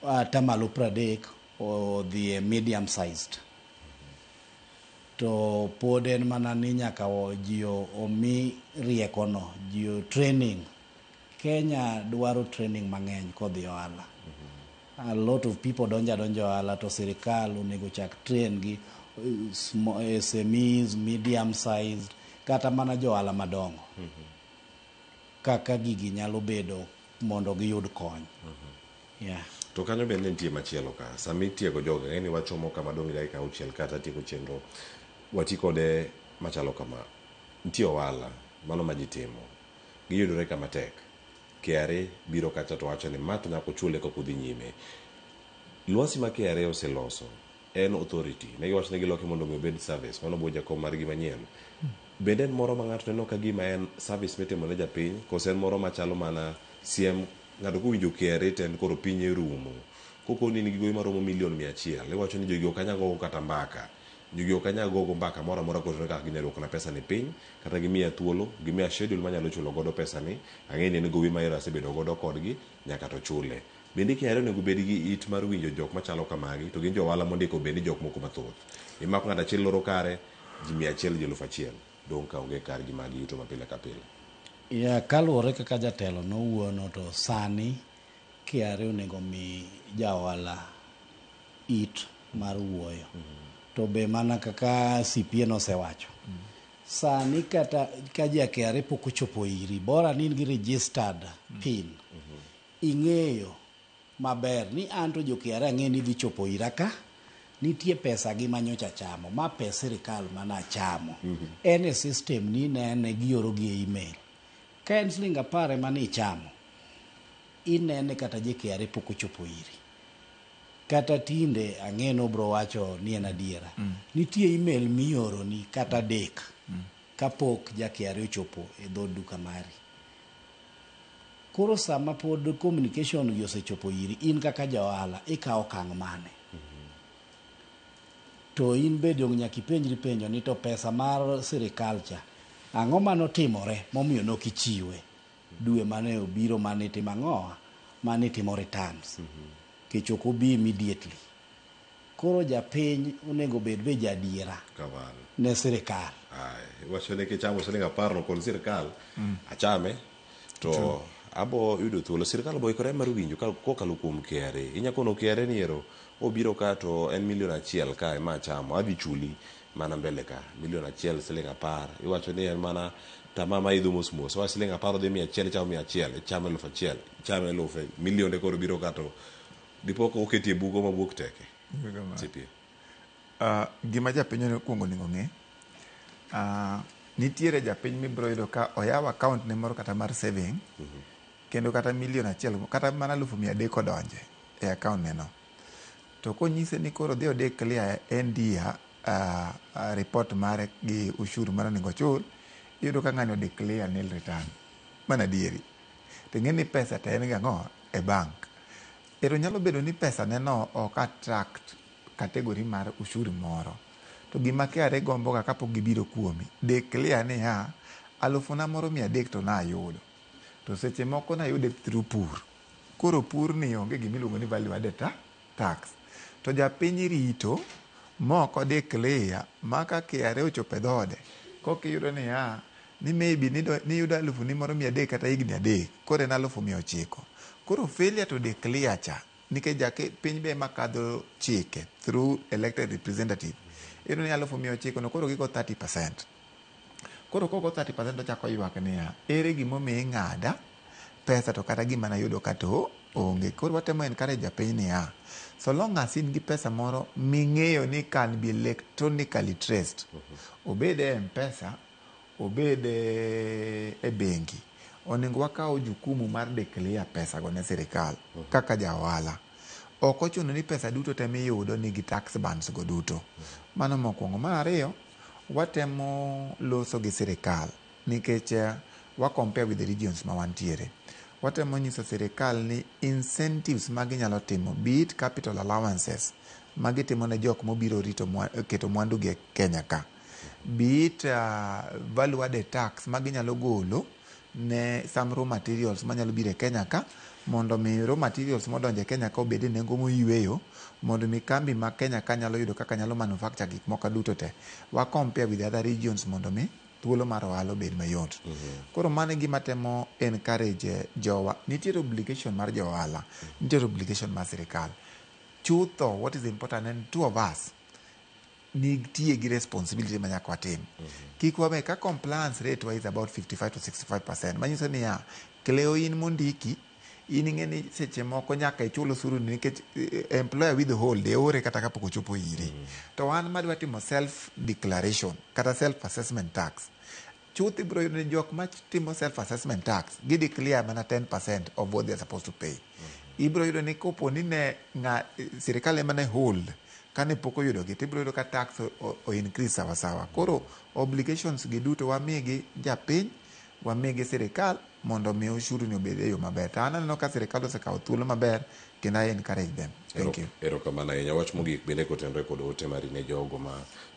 atamalo 30 odhi e medium sized. To pod en mana ni nyaka ji omi riekono, ji training. Kenya dwaro training mang'eny kodhi ohala. A lot of people donjo adonja ohala to sirikal onego chak train gi SMEs, medium sized, kata mana jo ohala madongo. Kaka gigi nyalo bedo mondo giyud kony. Yeah. To kanyo bende nitie machielo ka. Sama itiego jogo, ang'e ni wachomo kama dong' gi dakika auchiel kata tieko chenro. Wati kode machalo kama. Nitie ohala, mano ma ji timo. Giyudore kama tek. KRA biro kacha to wacho ni ma to nyaka uchule kapok udhi nyime. Lwasi ma KRA oseloso en authority. Ne giwacho ni giloke mondo mi obed service. Mano bo jakom margi manyien. Bende en moro ma ng'ato neno ka gima en service mitimo ne japiny, koso en moro machalo mana siem ng'ato kowinjo KRA to en koro pinye rumo. Kokoni in gi gowi maromo milion 100, iwacho ni jogi ok anyal gogo kata mbaka. Jogi ok anyal gogo mbaka moro amora kotenore kaka ginyalo duokona pesa ni piny, kata gimiya thuolo, gimiya schedule manyalo chulo godo pesa ni, ang'e ni en gowi ma ero asebedo godo kodgi, nyaka to chule. Bende KRA onego bed gi it mar winjo jok machalo kamagi, to gin jo ohala mondiko bende jok moko mathoth. Imako ng'ato achiel loro kare, ji 100 ji 1000 dong' ka onge kargi mag yuto ma pile ka pile. Yeah, kaluwore kaka jatelo nowuono to sani KRA onego mi ja ohala it mar wuoyo. To be mana kaka CPA nosewacho. Sani kata ka ja KRA pok ochopo iri, bora ni in gi registered PIN. Ing'eyo maber ni an to jo KRA ang'e ni dhi chopo ira ka nitie pesa gi manyocha chamo ma pes sirikal mana chamo. En e system ni inene gioro gi e email. Ka en siling 10 ema ni ichamo, inene kata jo KRA pok ochopo iri. Kata tinde ang'e ni obro wacho ni en adiera. Nitie email mioroni kata adek kapok ja KRA ochopo e dho duka mari. Koro sama pod communication gi osechopo iri, in kaka ja ohala ikawo okang' mane? To in be dong' nyaka ipenjri penjo ni to pesa mar sirikal cha, ang'o manotimore momiyo nok ichiwe dwe mane obiro mane itimo ang'owa mane itimo returns kech ok obi immediately. Koro japiny onego bed be jaadiera Kamano. ne sirikal. Ai, iwacho ni kichamo siling 10 no kod sirikal, achame to abo yudo thuolo. Sirikal bo ikore mar winjo kokalo kuom KRA. Inya kono KRA ni ero obiro ka to en milion 1 ka ema achamo, adhi chuli mana mbele ka milion 1 siling 10. Iwacho ni en mana tamaa ma idho mos mos. Wa siling 10 odhi 100, ichamo 100, ichamo 1000, ichamo 1000, milionde koro biro ka to dipo ka oketi e bugo ma buok teke. CPA. Gima japiny onego kuongo onego ng'e, nitiere japiny mibiro yudo ka oyawo account ne moro kata mar saving, kendo kata milion achiel kata mana 300,000 odonje e account ne no. To konyise ni koro dhi o declare NDA report mare gi ushuru mane onego ochul, iyudo ka ng'ani o declare nil return. Mano adieri. To ing'e ni pesa to en gang'o e bank. Ero nyalo bedo ni pesa ne no ok attract category mar ushuru moro. To gima KRA gombo ga kapok gibiro kuomi, declare niya, alufuna moro 300 to nayudo. To seche moko nayude through pur. Koro pur ni onge gimiluongo ni value added tax. To japiny rito mok o declare ma ka KRA ochopo e dhode, kokiyudo niya, ni maybe niyudo alufuni moro 300 kata higni 3, koro en 900,000. Koro failure to declare cha, nikech japiny be ema kadho chike through elected representative. Iyudo ni 900,000 no koro gigo 30%. Koro kogo 30% ochako ywak niya, ere gimomiyo ing'ada pesa to kata gima nayudo ka to onge. Koro watemo encourage japiny niya, so long as in gi pesa moro ming'eyo ni can be electronically traced, obed e M-Pesa, obed e bengi, onego wakaw jukumu mar declare pesa go ne sirikal kaka ja ohala. Ok ochuno ni pesa duto te miyudo nigi tax bands go duto. Mano mokwongo. Mar ariyo, watemo loso gi sirikal nikech wa compare with the regions ma wantiere. Watemo nyiso sirikal ni incentives ma ginyalo timo, be it capital allowances ma gitimo ne jok mobiro rito keto mwandu gi e Kenya ka, be it value added tax ma ginyalo golo ne some raw materials manyalo biro e Kenya ka, mondo mi raw materials modonjo e Kenya ka obed e nengo moyweyo, mondo mi kambi ma Kenya ka nyalo yudo kaka nyalo manufacture gik moko duto te. Wa compare with the other regions mondo mi thuolo mar ohala obed mayot. Koro mano e gima temo encourage jowa. Nitiere obligation mar jo ohala, nitiere obligation mar sirikal. Chutho, what is important en two of us nitie gi responsibility ma nyaka watim. Kik wawe ka compliance rate wa is about 55 to 65%. Manyiso niya, Cleo in mondiki, in ing'e ni seche moko nyaka ichul osuru ni nikech employer withhold e ore kata kapok ochopo iri. To an madwa timo self declaration kata self assessment tax. Chuth ibiro yudo ni jok matimo self assessment tax gi declare mana 10% of what they are supposed to pay. Ibiro yudo ni kopo ni ne ng'a sirikal ema ne hold kane pok oyudo gi tibiro yudo ka tax o increase sawa sawa. Koro obligations gi duto wamigi japiny, wamigi sirikal mondo mi ushuru ni obed e yo maber. To an aneno ka sirikal osekawo thuolo maber kendo I encourage them. Thank you. Erokamano ahinya. Wach mogik bende kotenore kod ote mari ne jogo ma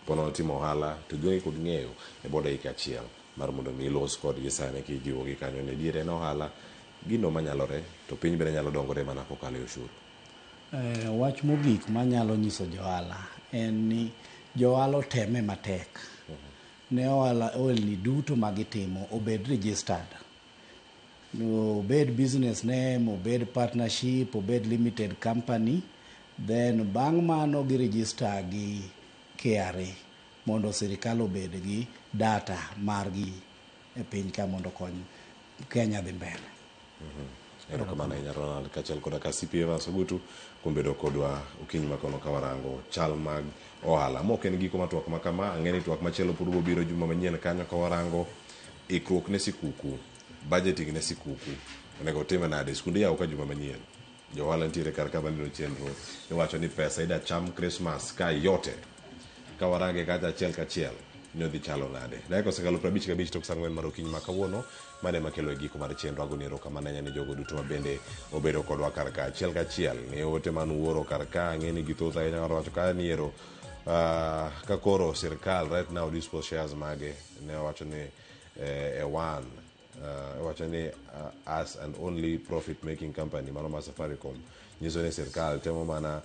pono timo ohala to gionge kod ng'eyo e bwo dakika achiel mar mondo mi ilos kodgi sani kijiwogi kanyo ni diere en ohala gino manyalore to piny bende nyalo dongore mana kokalo e ushuru. Wach mogik manyalo nyiso johala en ni johala oteme matek. Ne ohala ohelni duto magitimo obed registered. Obed business name, obed partnership, obed limited company, then bang' mano gi register gi KRA mondo sirikal obed gi data margi e piny ka mondo okony Kenya dhi mbele. Erokamano ahinya Ronald kaachiel koda ka CP Evans Ogutu kuom bedo kodwa okinyi ma kono ka warango chal mag ohala. Mok en giko mar twak ma kama, ang'e ni twak machielo pod biro juma manyien kanyo ka warango ikruok ne sikuku, budgeting ne sikuku. Onego time nade? Skunde yaw ka juma manyien. Jo ohala nitiere kar ka maneno chenro. Iwacho ni pesa ida cham Christmas ka yote. Ka warange kacha achiel kachiel ni odhi chalo nade. Dakika osekalo 55 tok saa 4 mar okinyi ma kawuono, mano ema kelo e giko mar chenro. Agoni erokamano ahinya ne jogo duto ma bende obedo kodwa kar ka achiel kachiel. Ne ote man wuoro kar ka, ang'e ni githoth ahinya ng'ato wacho ka ni ero ka koro sirkal right now dispose shares mage ne owacho ni e one owacho ni as an only profit making company mano mar Safaricom nyiso ni sirkal temo mana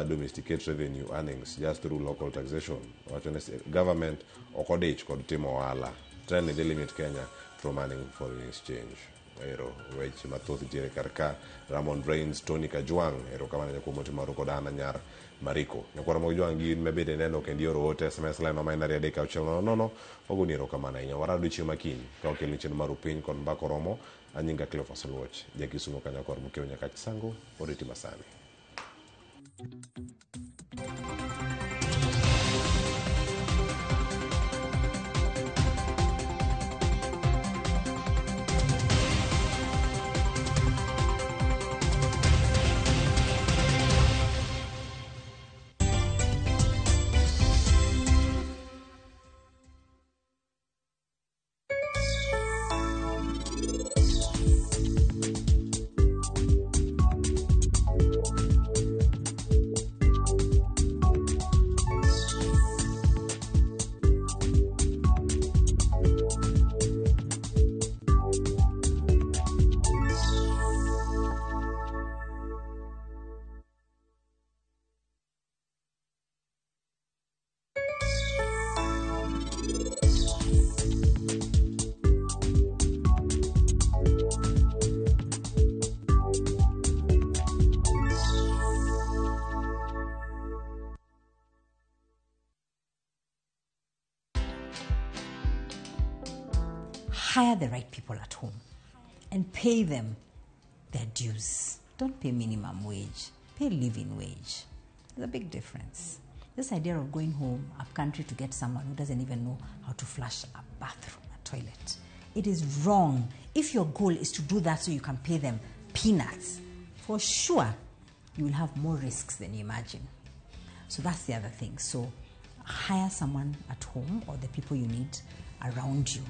domesticate revenue earnings just through local taxation. Owacho ni government ok odich kod timo ohala. Trend ni dhi limit Kenya from earning foreign exchange. Ero weche mathoth nitiere kar ka. Ramon Brains, Tony Kajwang', erokamano ahinya kuom ote maru kod Anna Nyar Mariko. Nyakwar Mojwang' gin ma bende neno kendo ioro ote SMS line ma en 23600. Wagoni erokamano ahinya. Warado chieng' makiny ka wakelni chenro mar Upiny kod Mbaka Oromo. Anyinga Cleophas Oluoch, ja Kisumo ka nyakwar Mokeo Nyakach Sango, oriti masani. Hire the right people at home and pay them their dues. Don't pay minimum wage, pay living wage. There's a big difference. This idea of going home up country to get someone who doesn't even know how to flush a bathroom, a toilet. It is wrong. If your goal is to do that so you can pay them peanuts, for sure you will have more risks than you imagine. So that's the other thing. So hire someone at home or the people you need around you.